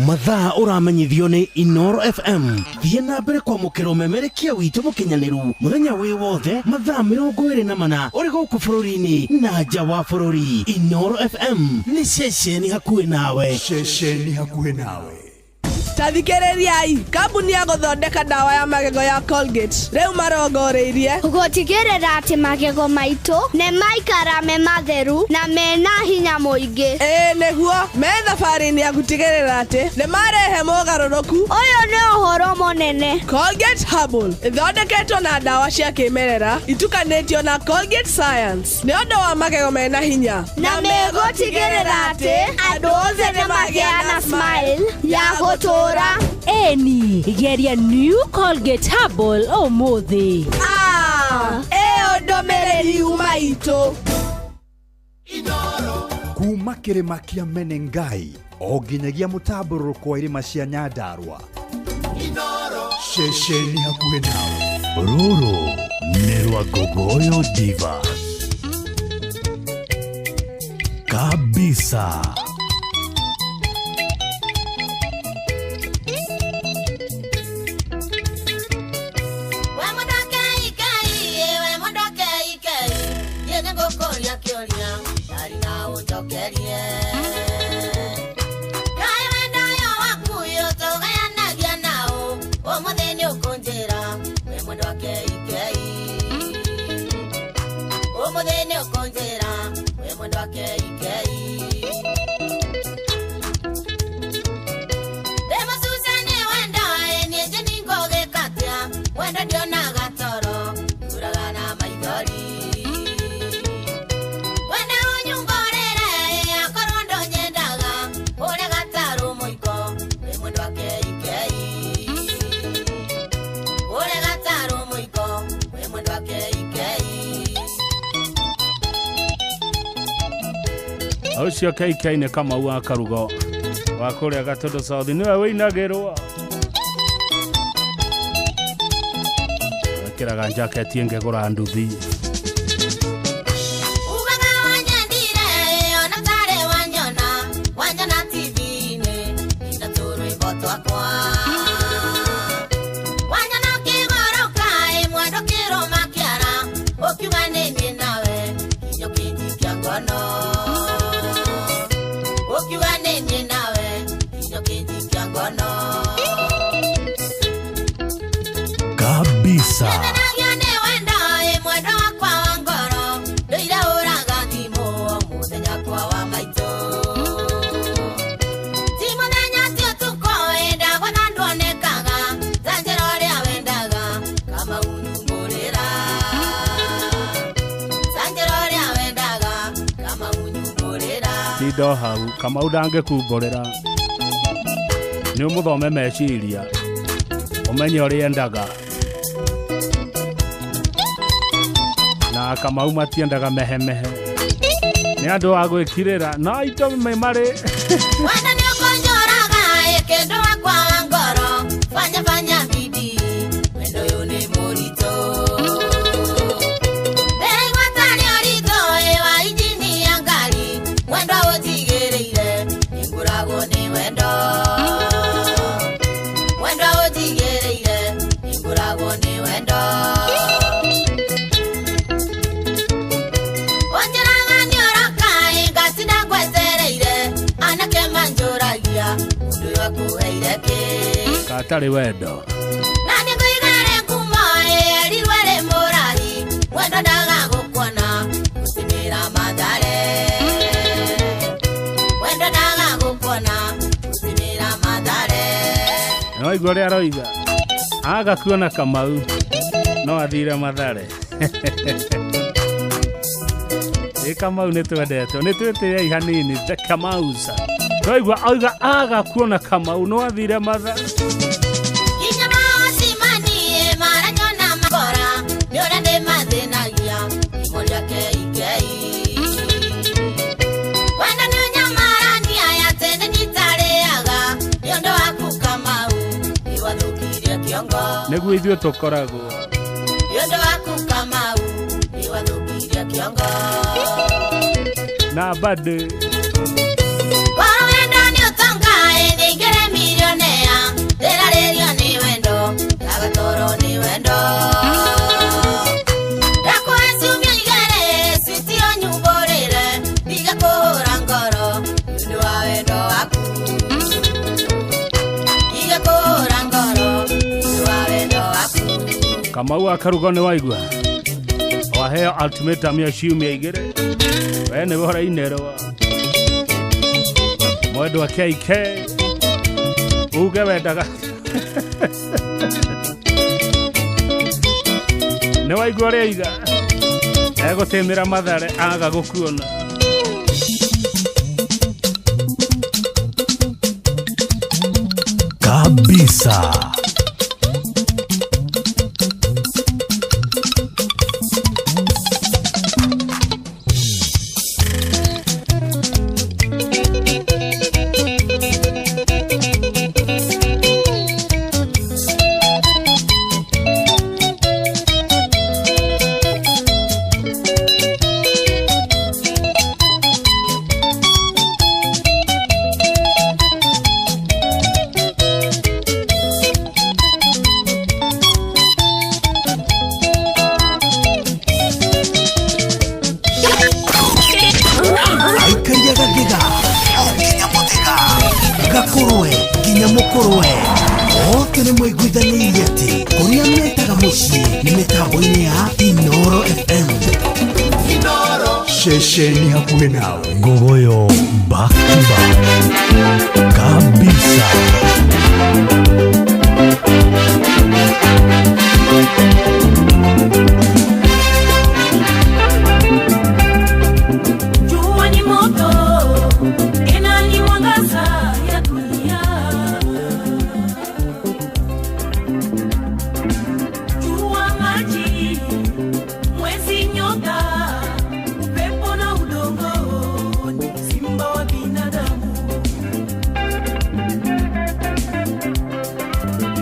Speaker 15: Mathaa ũramenyithio nĩ Inooro FM. Thiĩ na mbere kwamũkĩra ũmemerekia witũ mũkinyanĩru mũthenya wĩ wothe mathaa 24 ũrĩ gũkũ bũrũri-inĩ na nja wa bũrũri. Inooro FM nĩ ceceni hakuhĩ nawe.
Speaker 5: Ceceni hakuhĩ nawe.
Speaker 11: Tathikĩrĩriai, kambuni ya gũthondeka ndawa ya magego ya Colgate rĩu marongoreirie
Speaker 16: gũtigĩrĩra atĩ magego maitũ nĩ maikara me matheru na mena hinya mũingĩ.
Speaker 11: Ĩĩ nĩguo, me thabarĩ-inĩ ya gũtigĩrĩra atĩ nĩ marehe mogarũrũku.
Speaker 16: Ũyũ nĩ ũhoro mũnene.
Speaker 11: Colgate Herbal ĩthondeketwo na ndawa cia kĩmerera itukanĩtio na Colgate Science nĩ ũndũ wa magego mena hinya
Speaker 16: na megũtigĩrĩra atĩ andũ othe nĩ magĩa na smile ya gũtũũra.
Speaker 17: Eni, geria New Colgate Herbal ũmũthĩ.
Speaker 11: Ĩyo ndũmĩrĩri yuma itũ.
Speaker 5: Kuma kĩrĩma kĩa Menengai o nginyagia mũtambũrũko wa irĩma cia Nyandarua. Ceceni hakuhĩ nawe.
Speaker 21: Rũrũ nĩ rwa Ngogoyo Diva kabisa.
Speaker 9: Ũcio KK nĩ Kamau wa Karugo wa kũrĩa Gatũndũ South nĩwe wĩinagĩrwo. Wĩkĩraga njaketi ĩngĩgũra nduthi.
Speaker 21: Kabisa.
Speaker 9: Ũtinde o hau Kamau ndangĩkumbũrĩra. Nĩ ũmũthome meciria ũmenye ũrĩa endaga. Na Kamau matiendaga mehemehe. Nĩ andũ a gwĩkirĩra no ito marĩ.
Speaker 1: Wenda nĩ ũkũnjũraga ĩ kĩndũ wakwa wa ngoro fanya fanya bidii wendo ũyũ nĩ mũritũ ndĩraigua tarĩ ũritũ ĩ wa injini ya ngari wendo ũnjigĩrĩire nĩngũragwo nĩ wendo wendo ũnjigĩrĩire nĩngũragwo nĩ wendo ũnjĩraga nĩ ũroka ĩ ngatinda ngwetereire anake manjũragia mũndũ ũyũ akũheire kĩ
Speaker 9: Katarĩ wendo.
Speaker 1: Na nĩngũigare ngumo ĩ erirwo ĩrĩ mũrahi wendo ndaga gũkuona gũtimĩra Mathare wendo ndaga gũkuona gũtimĩra Mathare.
Speaker 9: Nĩ waigua ũrĩa aroiga aga kuona Kamau no athire Mathare. Ĩ Kamau nĩ twendetwo nĩ twĩtĩei hanini the Kamausa. Waigua auga aga kuona Kamau no athire Mathare.
Speaker 1: Nginya maocimani ĩ maranyona makora nĩ ũrĩa ndĩmathĩnagia imoria keikei wendo nĩ ũnyamarania atĩ nĩ nyitarĩaga nĩ ũndũ waku Kamau nĩ wathũkirie kĩongo
Speaker 9: Nĩguo ithuĩ tũkoragwo.
Speaker 1: Nĩ ũndũ waku Kamau nĩ wathũkirie kĩongo
Speaker 9: Na bado
Speaker 1: Korwo wendo nĩ ũtonga ĩ nĩingĩre milionea ndĩrarĩrio nĩ wendo ndagatoro nĩ wendo ndakũhe ciumia igĩrĩ switi ũnyumbũrĩre ndige kũhũra ngoro nĩ ũndũ wa wendo waku ndige kũhũra ngoro nĩ ũndũ wa wendo waku.
Speaker 9: Kamau akarugo nĩ waigua waheo ultimatum ya ciumia igĩrĩ we nĩwe ũrainĩrwo mwendwa KK uge wendaga nĩ waigua ũrĩa aiga egũtĩmĩra Mathare aga gũkuona.
Speaker 21: Kabisa.
Speaker 6: Aikaria gagĩga o nginya mũthĩga gakũrwe nginya mũkũrwe othe nĩ maiguithanĩirie atĩ kũrĩa metaga mũciĩ nĩ mĩtambo-inĩ ya Inoro FM.
Speaker 5: Ceceni hakuhĩ nawe.
Speaker 21: Ngogoyo back to back. Kabisa.
Speaker 10: Jua ni moto, tena ni mwangaza ya dunia. Jua maji, mwezi nyota, upepo na udongo, ni simba wa binadamu.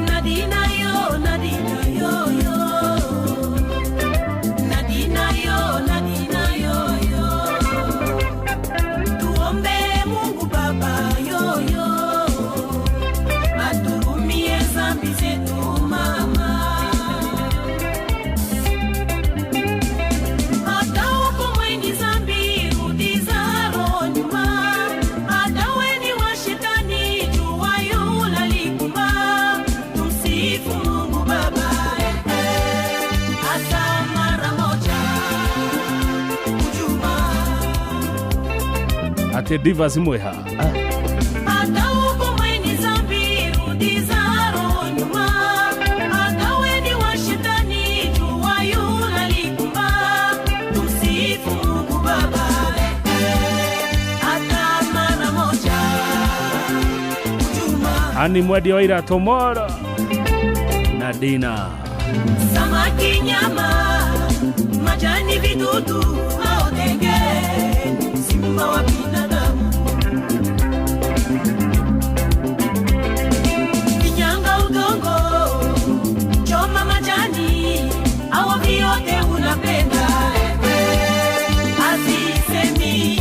Speaker 10: Nadina yo, nadina yo yo. Nadina yo, nadina yo yo. Tuombe Mungu Baba yoyo aturumie zambi zetu mama. Hata uko mwenye zambi rudi zaro nyuma, hata weni wa shetani jua yula likumba. Tumsifu Mungu Baba hata mara moja ujuma.
Speaker 9: Atĩ Divas mwĩha.
Speaker 10: Hata uko mwenye zambi rudi zaro nyuma, hata weni wa shetani jua yula likumba. Tumsifu Mungu Baba hata
Speaker 9: Ani mwendia wa iratũ Moro na Dina.
Speaker 10: Samaki, nyama, majani, vidudu, maodenge, simba wa binadamu. Kinyanga udongo, choma majani, au vyote unapenda. Azisemi.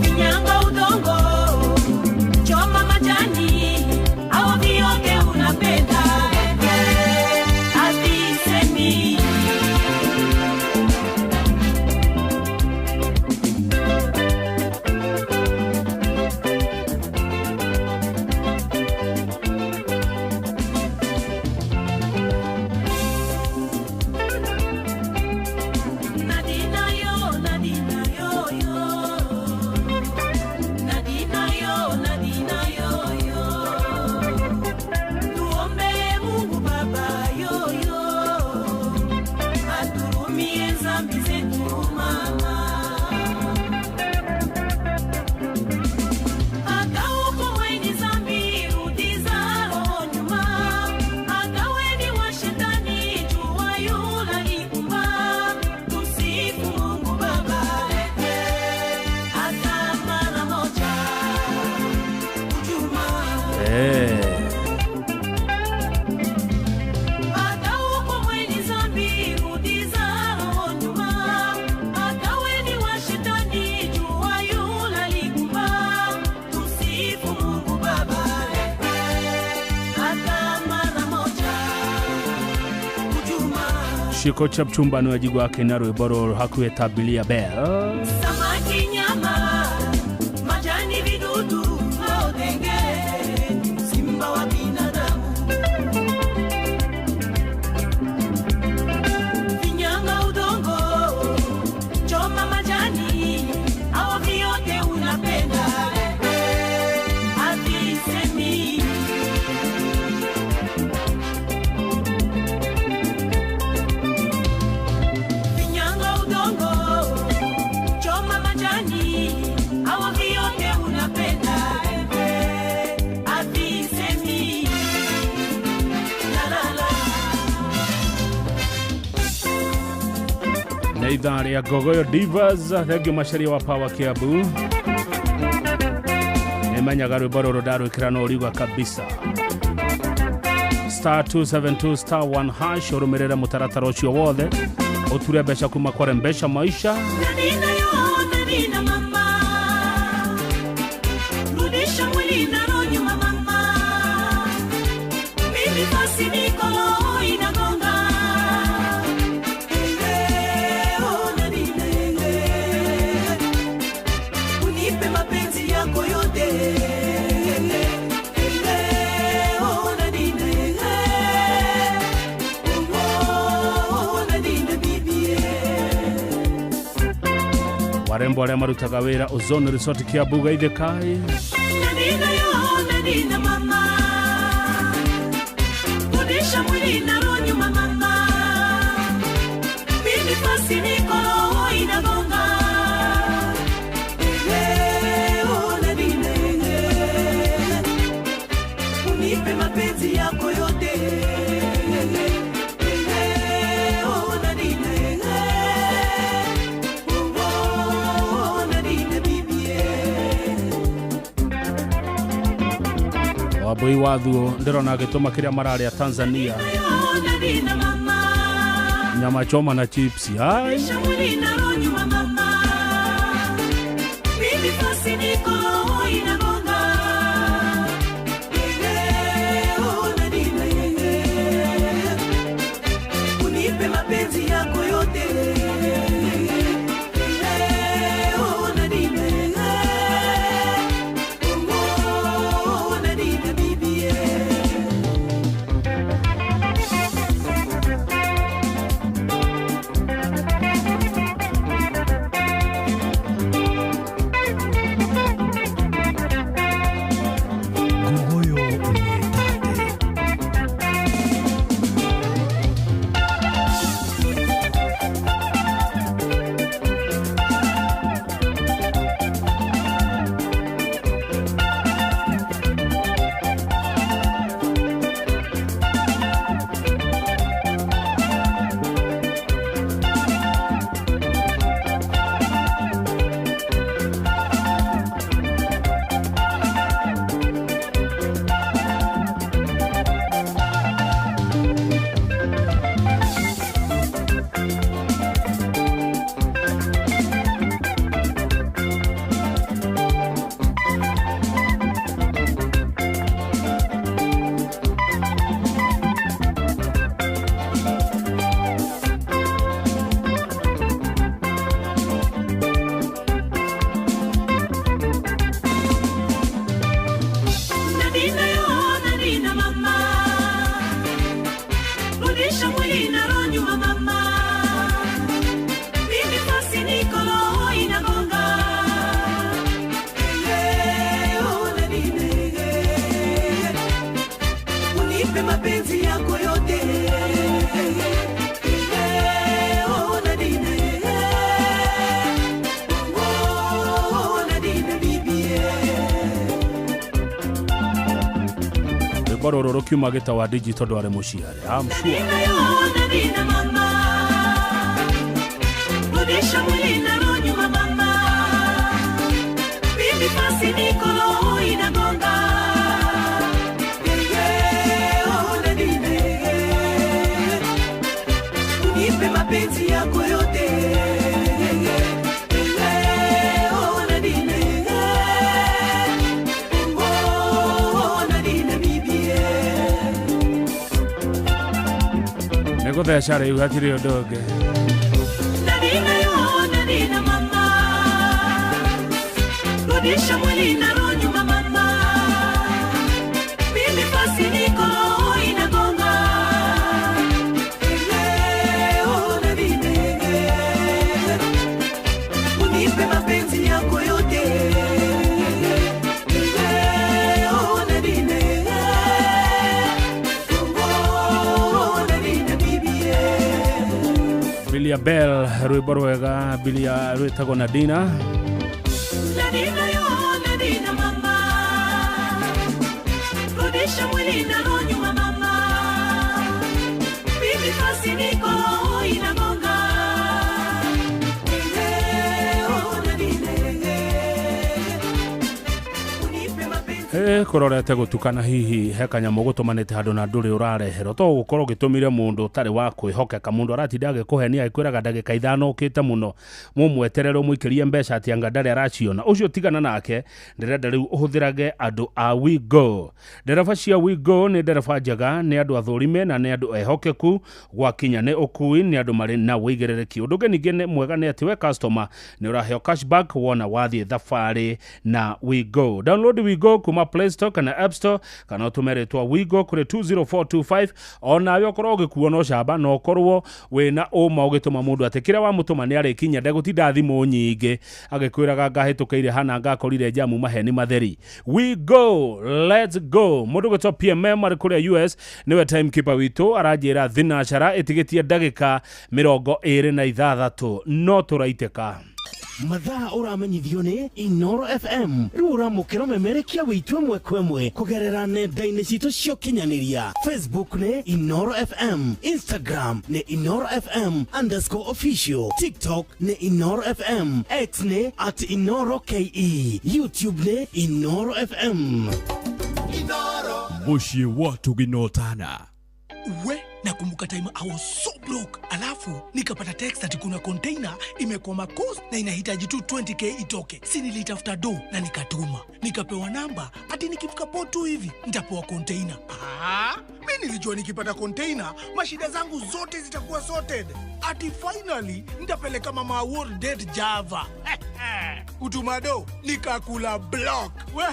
Speaker 10: Kinyanga udongo, choma majani, au vyote unapenda. Azisemi. Nadina yo, Nadina yo yo. Nadina yo, Nadina yo yo. Tuombe Mungu Baba yo yo. Aturumie zambi zetu mama. Akaukomweni zambi rudi zaro nyuma. Akaweni wa shetani jua yula likumba. Tusifu Mungu Baba, hata mara moja ujuma. Akaukomweni zambi rudi zaro nyuma. Akaweni wa shetani jua yula likumba. Tusifu Mungu Baba, hata mara moja ujuma.
Speaker 9: Shiko Chepchumba nĩ wajigua akĩina rwĩmbo rũrũ hakuhĩ ta Bilia Bell.
Speaker 10: Samaki, nyama, majani, vidudu, maodenge, simba wa binadamu. Finyanga udongo, choma majani, au vyote unapenda. Havisemi. Finyanga udongo, choma majani, au vyote unapenda. Havisemi. La la la.
Speaker 9: Nĩ ithaa rĩa Ngogoyo Divas, thengio macaria wa Power Kiambu. Nĩmenyaga rwĩmbo rũrũ ndarwĩkĩra no ũrigua kabisa. Star 272 star 1 hash ũrũmĩrĩre mũtaratara ũcio wothe ũture mbeca kuma kware mbeca maisha.
Speaker 10: Nadina yo, Nadina mama. Rudisha mwili na roho nyuma mama. Mimi basi niko roho inagonga. Eh, oh, Nadina, eh. Unipe mapenzi yako yote. Eh, oh, Nadina, eh. Oh, oh, Nadina, bibi, eh.
Speaker 9: Warembo arĩa marutaga wĩra Ozone Resort Kiambu geithĩkai.
Speaker 10: Nadina yo, Nadina mama. Rudisha mwili na roho nyuma mama. Mimi basi niko roho inagonga. Eh, oh, Nadina, eh. Unipe mapenzi yako yote. Eh, oh, Nadina, eh. Oh, oh, Nadina, bibi, eh.
Speaker 9: Wambui wa Thuo ndĩrona agĩtũma kĩrĩa mararĩa Tanzania,
Speaker 10: Oh, Nadina mama.
Speaker 9: nyama choma na chips. Ai.
Speaker 10: Rudisha mwili na roho nyuma mama. Mimi basi niko roho inagonga. Eh, oh, Nadina, eh. Unipe mapenzi yako yote. Eh, oh, Nadina, eh. Oh, oh, Nadina, bibi, eh.
Speaker 9: Rwĩmbo rũrũ rũkiuma gĩtawa digital ndwarĩ mũciare. I'm sure.
Speaker 10: Nadina mama, rudisha mwili na roho nyuma mama, mimi fasi niko roho inagonga. Yeah, oh Nadina, unipe mapenzi yako yote. Yeah, oh Nadina, oh Nadina bibi.
Speaker 9: Nĩ gũtheca rĩu hatirĩ ũndũ ũngĩ.
Speaker 10: Nadina yo, Nadina mama, rudisha mwili na roho nyuma mama, mimi fasi niko roho inagonga. Eh, oh Nadina, unipe mapenzi yako yote. Eh, oh Nadina, oh Nadina bibi.
Speaker 9: Bilia Bell rwĩmbo rwega Bilia rwĩtagwo Nadina.
Speaker 10: Nadina yo, Nadina mama, rudisha mwili na roho nyuma mama, mimi fasi niko roho inagonga. Eh, oh Nadina, unipe mapenzi.
Speaker 9: Kũrorete gũtukana hihi he kanyamũ gũtũmanĩte handũ na ndũrĩ ũrareherwo to gũkorwo ũgĩtũmire mũndũ ũtarĩ wa kwĩhokeka mũndũ aratinda agĩkũhenia agĩkwĩraga ndagĩka ithano ũkĩte mũno mũmweterere ũmũikĩrie mbeca atĩ anga ndarĩ araciona ũcio tigana nake ndĩrenda rĩu ũhũthĩrage andũ a WeGo. Ndereba cia WeGo nĩ ndereba njega nĩ andũ athũrime na nĩ andũ ehokeku gwakinya nĩ ũkui nĩ andũ marĩ na wĩigĩrĩrĩki ũndũ ũngĩ ningĩ nĩ mwega nĩ atĩ we customer nĩ ũraheo cashback wona wathiĩ thabarĩ na WeGo. Download WeGo kuma Play Store kana App Store kana ũtũme rĩtwa WeGo kũrĩ 20425 onawe ũkorwo ũgĩkuo no camba na ũkorwo wĩna ũma ũgĩtũma mũndũ atĩ kĩrĩa wamũtũma nĩ arĩkinya ndegũtinda thimũ nyingĩ agĩkwĩraga ngahĩtũkĩire hana ngakorire jamu maheni matheri. We go, let's go. Mũndũ gwĩtwo PMM arĩ kũrĩa US nĩwe timekeeper witũ aranjĩra thinacara ĩtigĩtie ndagĩka 26 no tũraitĩka.
Speaker 15: Mathaa ũramenyithio nĩ Inoro FM rĩu ũramũkĩra ũmemerekia wĩitũ ĩmwe kwa ĩmwe kũgerera nenda-inĩ citũ cia ũkinyanĩria. Facebook nĩ Inoro FM, Instagram nĩ Inoro FM underscore official, TikTok nĩ Inoro FM, X nĩ at Inoro KE, YouTube nĩ Inoro FM.
Speaker 21: Mũciĩ wa Tuginotana.
Speaker 8: We, nakumbuka time I was so broke, alafu nikapata text ati kuna container imekwama coast na inahitaji tu 20k itoke. Si nilitafuta do na nikatuma, nikapewa namba ati nikifika port tu hivi nitapewa container. Ah, mi nilijua nikipata container mashida zangu zote zitakuwa sorted, ati finally nitapeleka mama world date Java. Kutuma do nikakula block. We,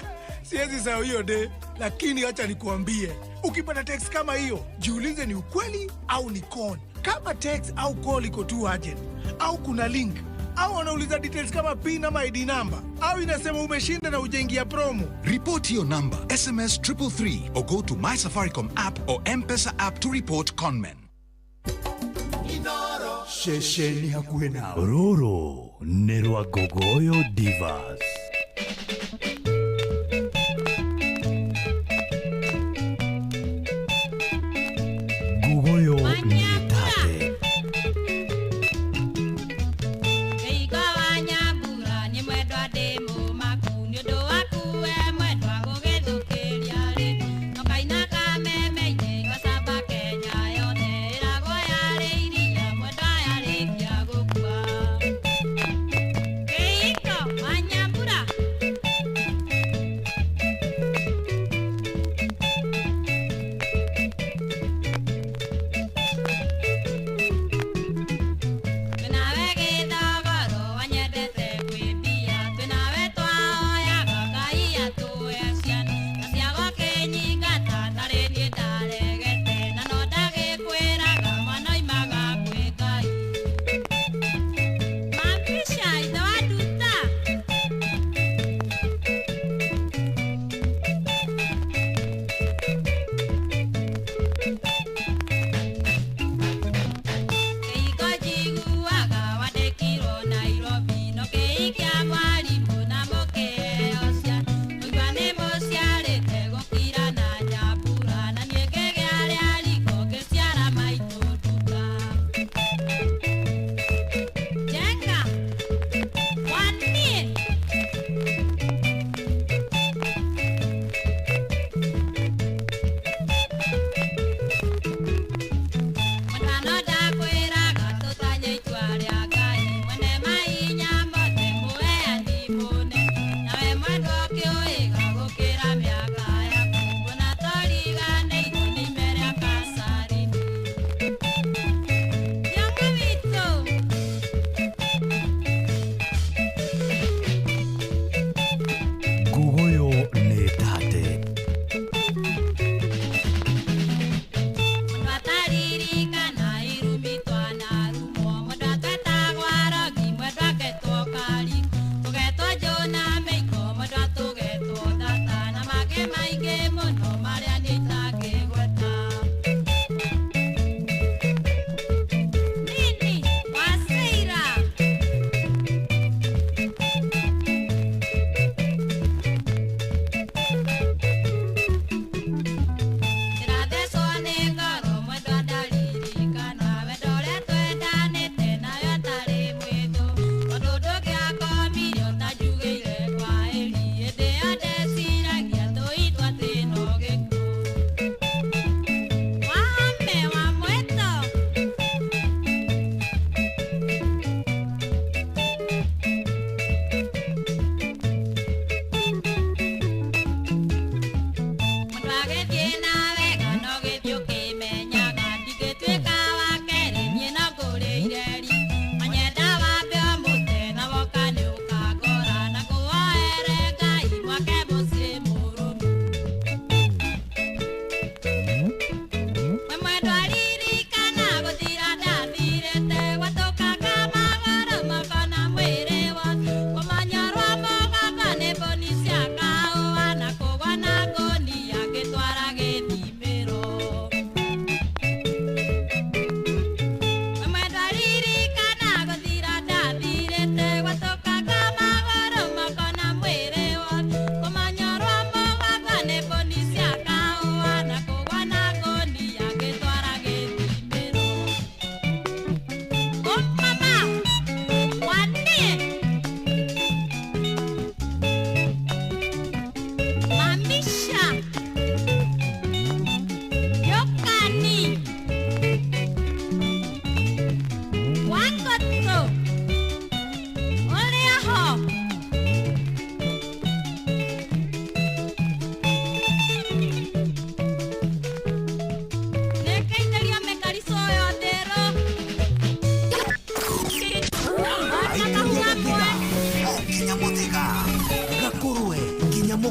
Speaker 8: siwezi sahau hiyo day, lakini acha nikuambie, ukipata text kama hiyo jiulize ni ukweli au ni con. Kama text au call iko too urgent, au kuna link, au wanauliza details kama PIN ama ID number, au inasema umeshinda na ujaingia promo.
Speaker 19: Report your number, SMS 333 or go to My Safaricom app or M-Pesa app to report conmen.
Speaker 5: Ceceni hakuhĩ nawe.
Speaker 21: Rũrũ nĩ rwa Ngogoyo Divas. Ngogoyo nĩ tate.
Speaker 1: Kĩhingo wa Nyambura nĩ mwendwa ndĩ mũmaku nĩ ũndũ waku we mwendwa gũgĩthũkĩria rĩ no kaina kameme-inĩ gacamba Kenya yothe ĩragwo yarĩ iria mwendwa yarĩkia gũkua. Kĩhingo wa Nyambura.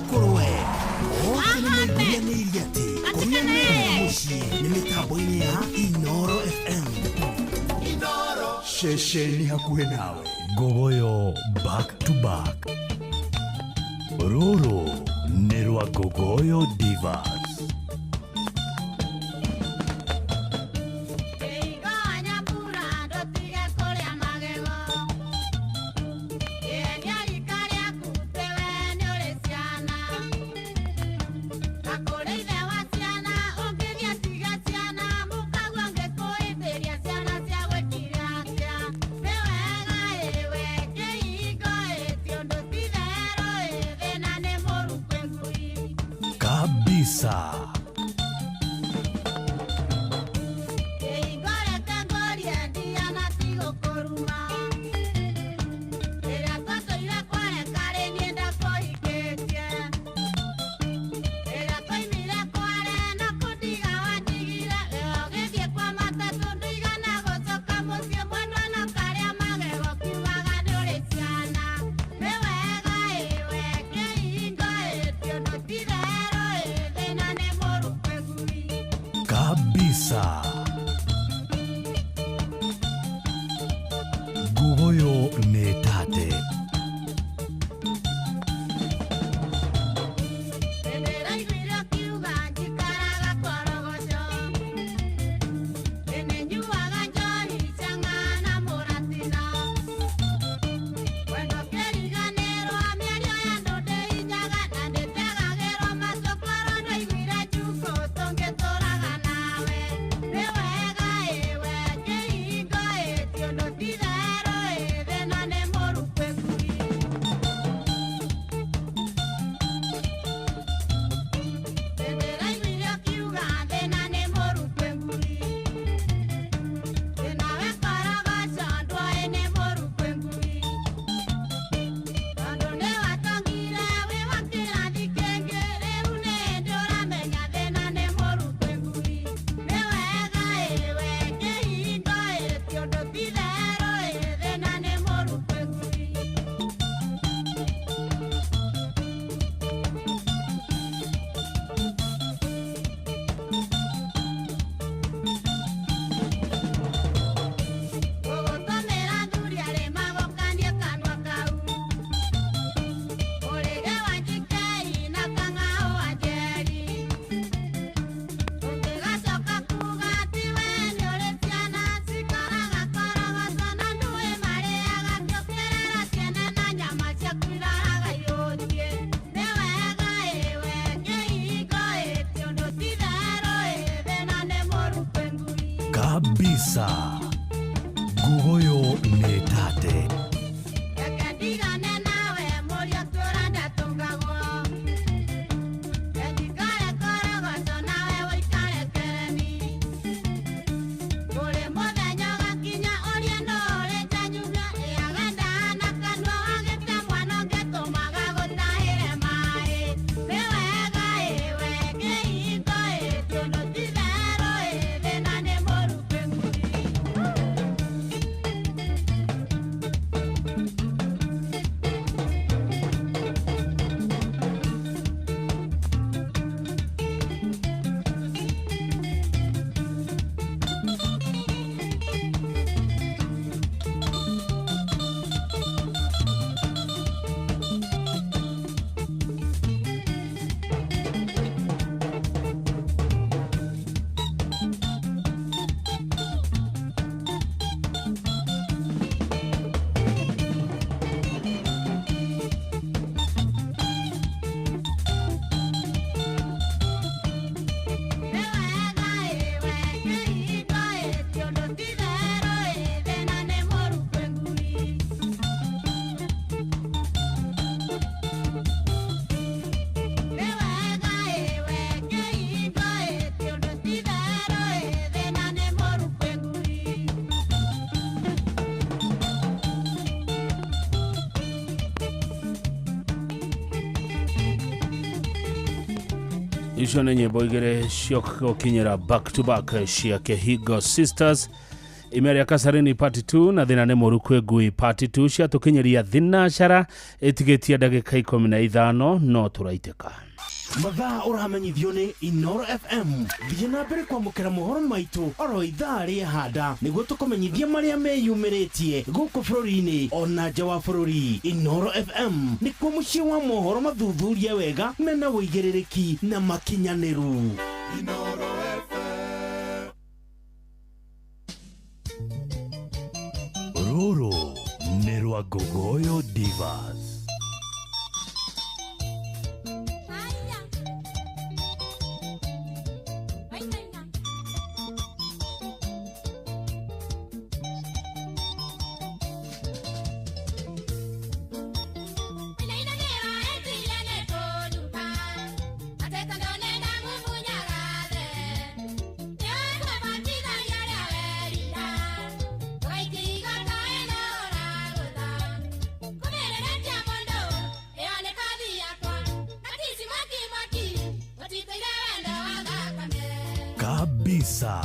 Speaker 6: mũkũrwe othe nĩ maiguithanĩirie atĩ kũrĩa metaga mũciĩ nĩ mĩtambo-inĩ ya Inoro FM.
Speaker 5: Ceceni hakuhĩ nawe.
Speaker 21: Ngogoyo back to back. Rũrũ nĩ rwa Ngogoyo Divas. Kabisa. Kabisa. Ngugoyo nĩ tate. Kabisa. Ngugoyo nĩ tate.
Speaker 9: Icio nĩ nyĩmbo igĩrĩ cia gũkinyĩra back to back cia Kehigo Sisters. Ime rĩa Kasarini part 2 na thĩna nĩ mũru kwĩ ngui part 2 ciatũkinyĩria thinacara ĩtigĩtie ndagĩka 15 no tũraitĩka.
Speaker 15: Mathaa ũramenyithio nĩ Inoro FM. Thiĩ na mbere kwamũkĩra mohoro maitũ oro ithaa rĩehanda nĩguo tũkũmenyithie marĩa meyumĩrĩtie gũkũ bũrũri-inĩ ona nja wa bũrũri. Inoro FM nĩkuo mũciĩ wa mohoro mathuthurie wega mena ũigĩrĩrĩki na makinyanĩru.
Speaker 21: Rũrũ nĩ rwa Ngogoyo Divas. Kabisa.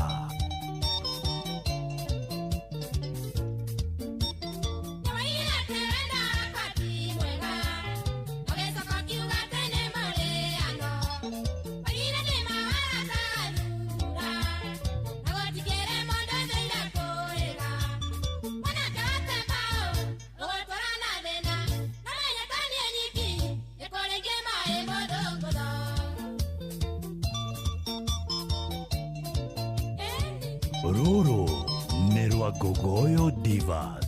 Speaker 21: Rũrũ nĩ rwa Ngogoyo Divas.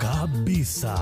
Speaker 21: Kabisa.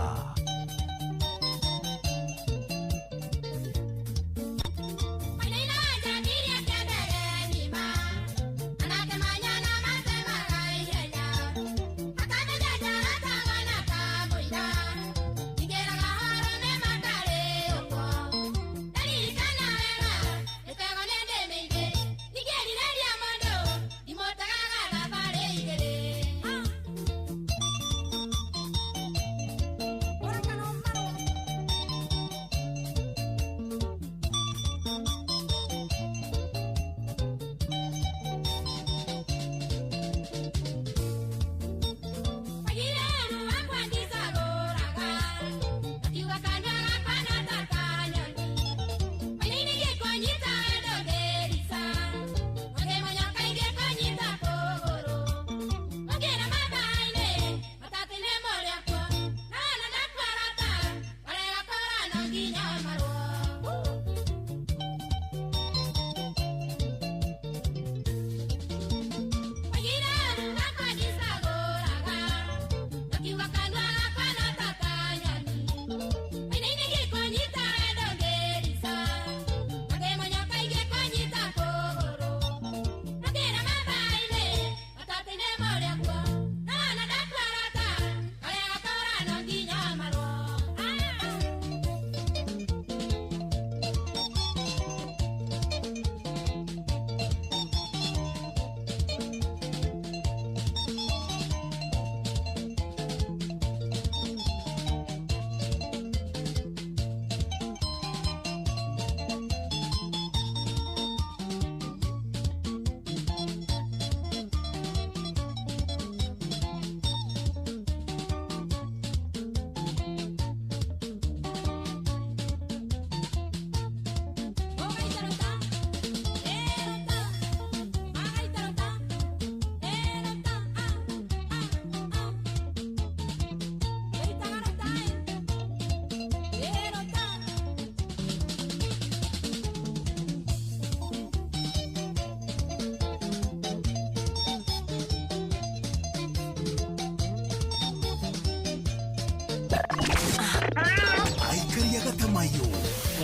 Speaker 6: Aikaria gatamayo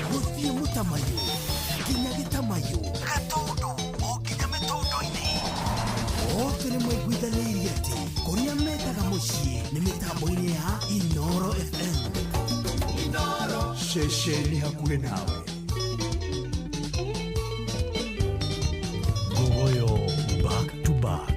Speaker 6: gũthiĩ mũtamayo nginya gĩtamayo gatũndũ o nginya mĩtũndũ-inĩ othe nĩ maiguithanĩirie atĩ kũrĩa metaga mũciĩ. mũciĩ nĩ mĩtambo-inĩ ya Inoro FM.
Speaker 5: Inoro ceceni hakuhĩ nawe.
Speaker 21: Ngogoyo back to back.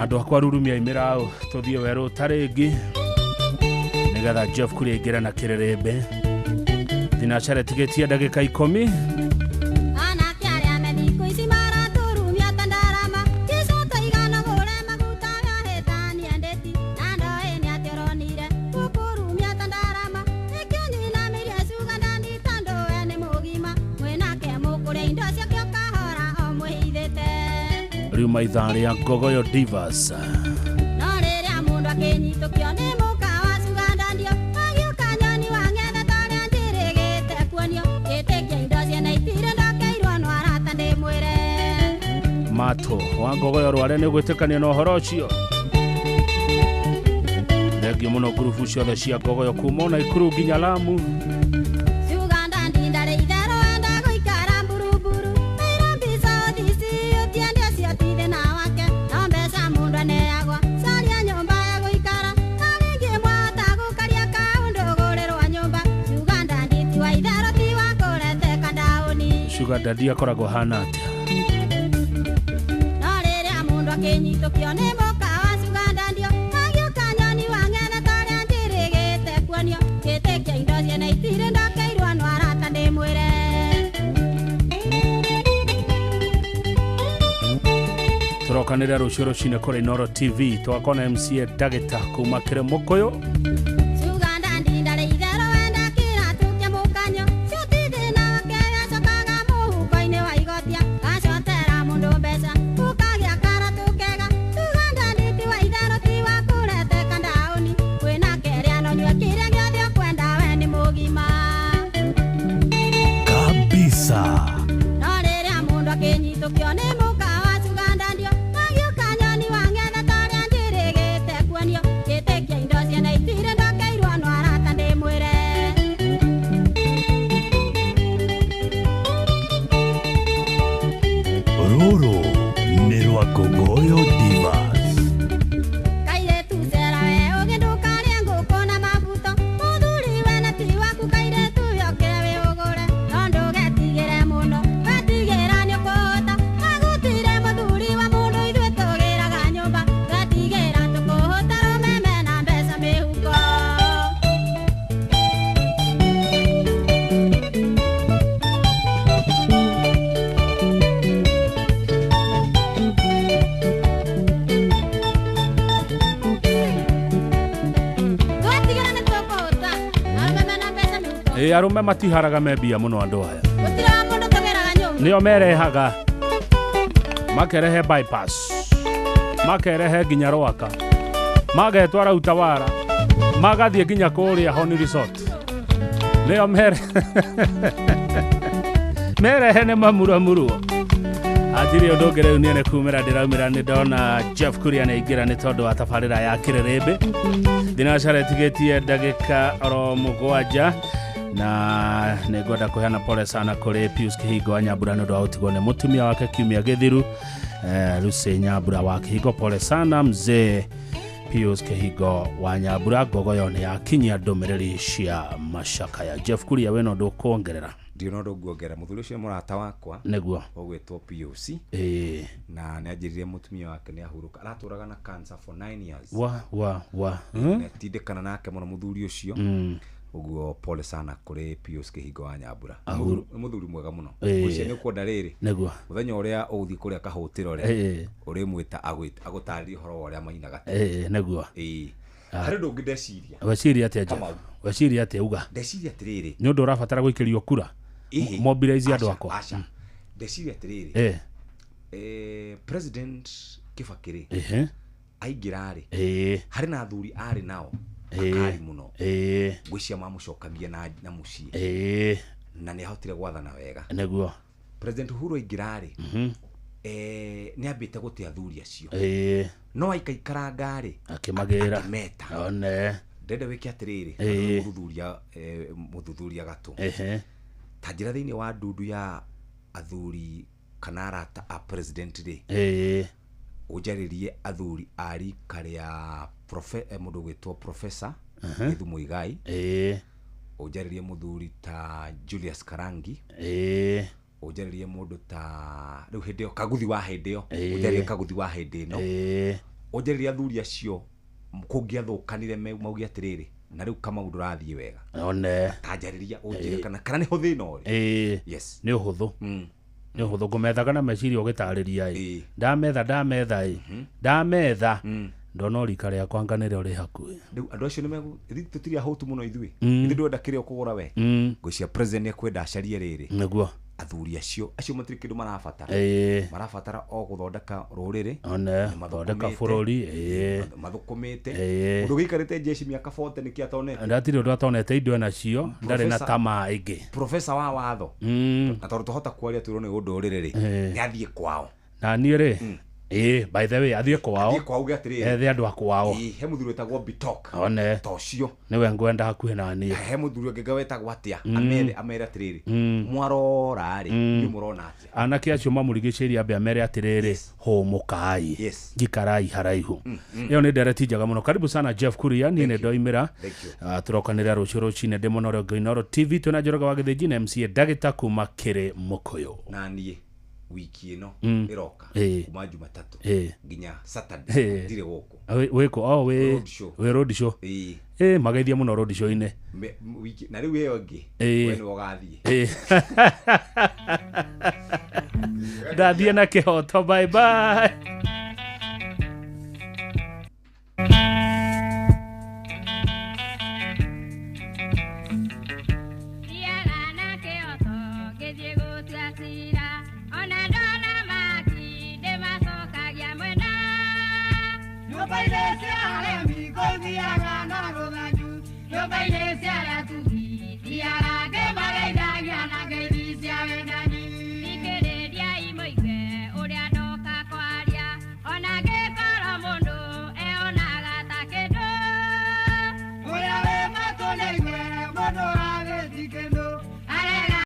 Speaker 9: Andũ akwa rurumia imĩraũ tũthiĩ werũ tarĩngĩ nĩgetha Jeff Kuria aingĩre na kĩrĩrĩmbĩ. Thinacara ĩtigĩtie ndagĩka 10. Riuma ithaa rĩa Ngogoyo Divas. Mato wa Ngogoyo rware nĩ gwĩtĩkania na ũhoro ũcio. Thengio mũno ngurubu ciothe cia Ngogoyo kuma Naikuru nginya Lamu. Sugar daddy akoragwo hana atĩa? Tũrokanĩra rũciũ rũcinĩ kũrĩ Inoro TV twakona MCA Ndagĩta kuma Kĩrĩmũkũyũ. Arũme matiharaga membia mũno andũ aya nĩo merehaga makerehe bypass makerehe nginya Rwaka magetwara Utawara magathiĩ nginya kũrĩa Honi Resort nĩo mere merehe nĩ mamuramurwo. Hatirĩ ũndũ ũngĩ rĩu niĩ nĩ kumĩra ndĩraumĩra nĩ ndona Jeff Kuria nĩ aingĩra nĩ tondũ wa tabarĩra ya kĩrĩrĩmbĩ. Thinacara ĩtigĩtie ndagĩka oro 7 na nĩ ngwenda kũheana pole sana kũrĩ Pius Kĩhingo wa Nyambura nĩ ũndũ wa gũtigwo nĩ mũtumia wake kiumia gĩthiru. Lucy Nyambura wa Kĩhingo, pole sana mzee Pius Kĩhingo wa Nyambura. Ngogoyo nĩ yakinyia ndũmĩrĩri cia macakaya. Jeff Kuria wĩna ũndũ ũkuongerera?
Speaker 20: Ndina ũndũ nguongerera. Mũthuri ũcio mũrata wakwa
Speaker 9: nĩguo
Speaker 20: ũgwĩtwo Pius na nĩ anjĩrire mũtumia wake nĩ ahurũka, aratũraga na cancer for 9 years.
Speaker 9: Wa
Speaker 20: nĩ nake mũno mũthuri ũcio. Ũguo pole sana kũrĩ Pius Kĩhingo wa Nyambura. Nĩ mũthuri mwega mũno. Ũcio nĩ ũkwenda rĩrĩ
Speaker 9: nĩguo
Speaker 20: mũthenya ũrĩa ũgũthiĩ kũrĩa kahũtĩro rĩ ũrĩmwĩta agũtarĩrie ũhoro wa ũrĩa mainaga.
Speaker 9: Nĩguo.
Speaker 20: Harĩ ũndũ ũngĩ ndeciria.
Speaker 9: Weciria atĩa Jeff? Weciria atĩa uga?
Speaker 20: Ndeciria atĩrĩrĩ,
Speaker 9: nĩ ũndũ ũrabatara gũikĩrio kura mobilize andũ akwa.
Speaker 20: Aca. Ndeciria atĩrĩrĩ, President Kibaki rĩ, aingĩra rĩ, harĩ na athuri arĩ nao akari mũno, ngwĩciria mamũcokagia na mũciĩ, na nĩ ahotire gwathana wega.
Speaker 9: Nĩguo.
Speaker 20: President Uhuru aingĩra rĩ, nĩ ambĩte gũte athuri acio, no aikaikaranga rĩ,
Speaker 9: akĩmagĩra,
Speaker 20: akĩmeta.
Speaker 9: One.
Speaker 20: Ndĩrenda wĩke atĩrĩrĩ, mũthuthuria, mũthuthuria gatũ, ta njĩra thĩinĩ wa ndundu ya athuri kana arata a president rĩ, ũnjarĩrie athuri a rika rĩa mũndũ ũgwĩtwo Professor Githu Muigai, ũnjarĩrie mũthuri ta Julius Karangi, ũnjarĩrie mũndũ ta rĩu hĩndĩ ĩyo Kaguthi wa hĩndĩ ĩyo, ũnjarĩrie Kaguthi wa hĩndĩ ĩno, ũnjarĩrie athuri acio kũngĩathũkanire mauge atĩrĩrĩ, na rĩu Kamau ndũrathiĩ wega.
Speaker 9: One.
Speaker 20: Ta njarĩria ũnjĩre kana nĩho thĩna ũrĩ. Yes.
Speaker 9: Nĩ ũhũthũ, nĩ ũhũthũ ngũmethaga na meciria ũgĩtarĩria ĩ, ndametha ndametha ĩ, ndametha ndona rika rĩakwa anga nĩrĩo rĩ hakuhĩ.
Speaker 20: Rĩu andũ acio nĩ tũtirĩ ahũtu mũno ithuĩ, ithuĩ ndwenda kĩrĩa ũkũgũra we. Ngwĩciria president nĩ ekwenda acarie rĩrĩ,
Speaker 9: Nĩguo.
Speaker 20: Athuri acio matirĩ kĩndũ marabatara, marabatara o gũthondeka rũrĩrĩ.
Speaker 9: One.
Speaker 20: Nĩ
Speaker 9: thondeka
Speaker 20: mathũkũmĩte.
Speaker 9: Bũrũri.
Speaker 20: Mathũkũmĩte. Mũndũ ũgĩikarĩte jeshi mĩaka 40 nĩkĩ atonete?
Speaker 9: Ndatirĩ ũndũ atonete, indo enacio, ndarĩ na tamaa ĩngĩ.
Speaker 20: Professor wa watho, na tondũ twahota kwaria twĩrwo nĩ ũndũrĩrĩ rĩ, nĩ athiĩ kwao.
Speaker 9: Na niĩ rĩ, by the way, athiĩ kwao.
Speaker 20: Athiĩ kwao uge atĩrĩrĩ,
Speaker 9: ethe andũ a kwao.
Speaker 20: He mũthuri wĩtagwo Bitok,
Speaker 9: One.
Speaker 20: ta ũcio
Speaker 9: nĩwe ngwenda hakuhĩ na niĩ.
Speaker 20: He mũthuri ũngĩ wetagwo atĩa, amethe amere atĩrĩrĩ, mwarora rĩ, inyuĩ mũrona atĩa?
Speaker 9: Anake acio mamũrigicĩirie ambe amere atĩrĩrĩ, hũmũkai, njikarai haraihu. Ĩyo nĩ ndereti njega mũno. Karibu sana Jeff Kuria, niĩ nĩ ndoimĩra.
Speaker 20: Thank you.
Speaker 9: Tũrokanĩra rũciũ rũcinĩ ndĩ mũno rĩo Inooro TV, twĩna Njoroge wa Gĩthĩnji na MCA Ndagĩta kuma kĩrĩ Mũkũyũ.
Speaker 20: Na niĩ wiki ĩno ĩroka, kuma Jumatatũ nginya Saturday, ndirĩ gũkũ.
Speaker 9: Wĩkũ? Oh, wĩ
Speaker 20: Road show.
Speaker 9: Wĩ road show. Mageithie mũno road show-inĩ.
Speaker 20: Wiki na rĩu ĩyo ĩngĩ, we nĩwe ũgathiĩ.
Speaker 9: Ndathiĩ na kĩhoto. Bye bye.
Speaker 1: Thiaga na kĩoto ngĩthiĩ gũtua cira, ona ndona maki ndĩmacokagia mwena. Nyũmba-inĩ cia aremi ngũthiaga na rũthanju, nyũmba-inĩ cia arĩa.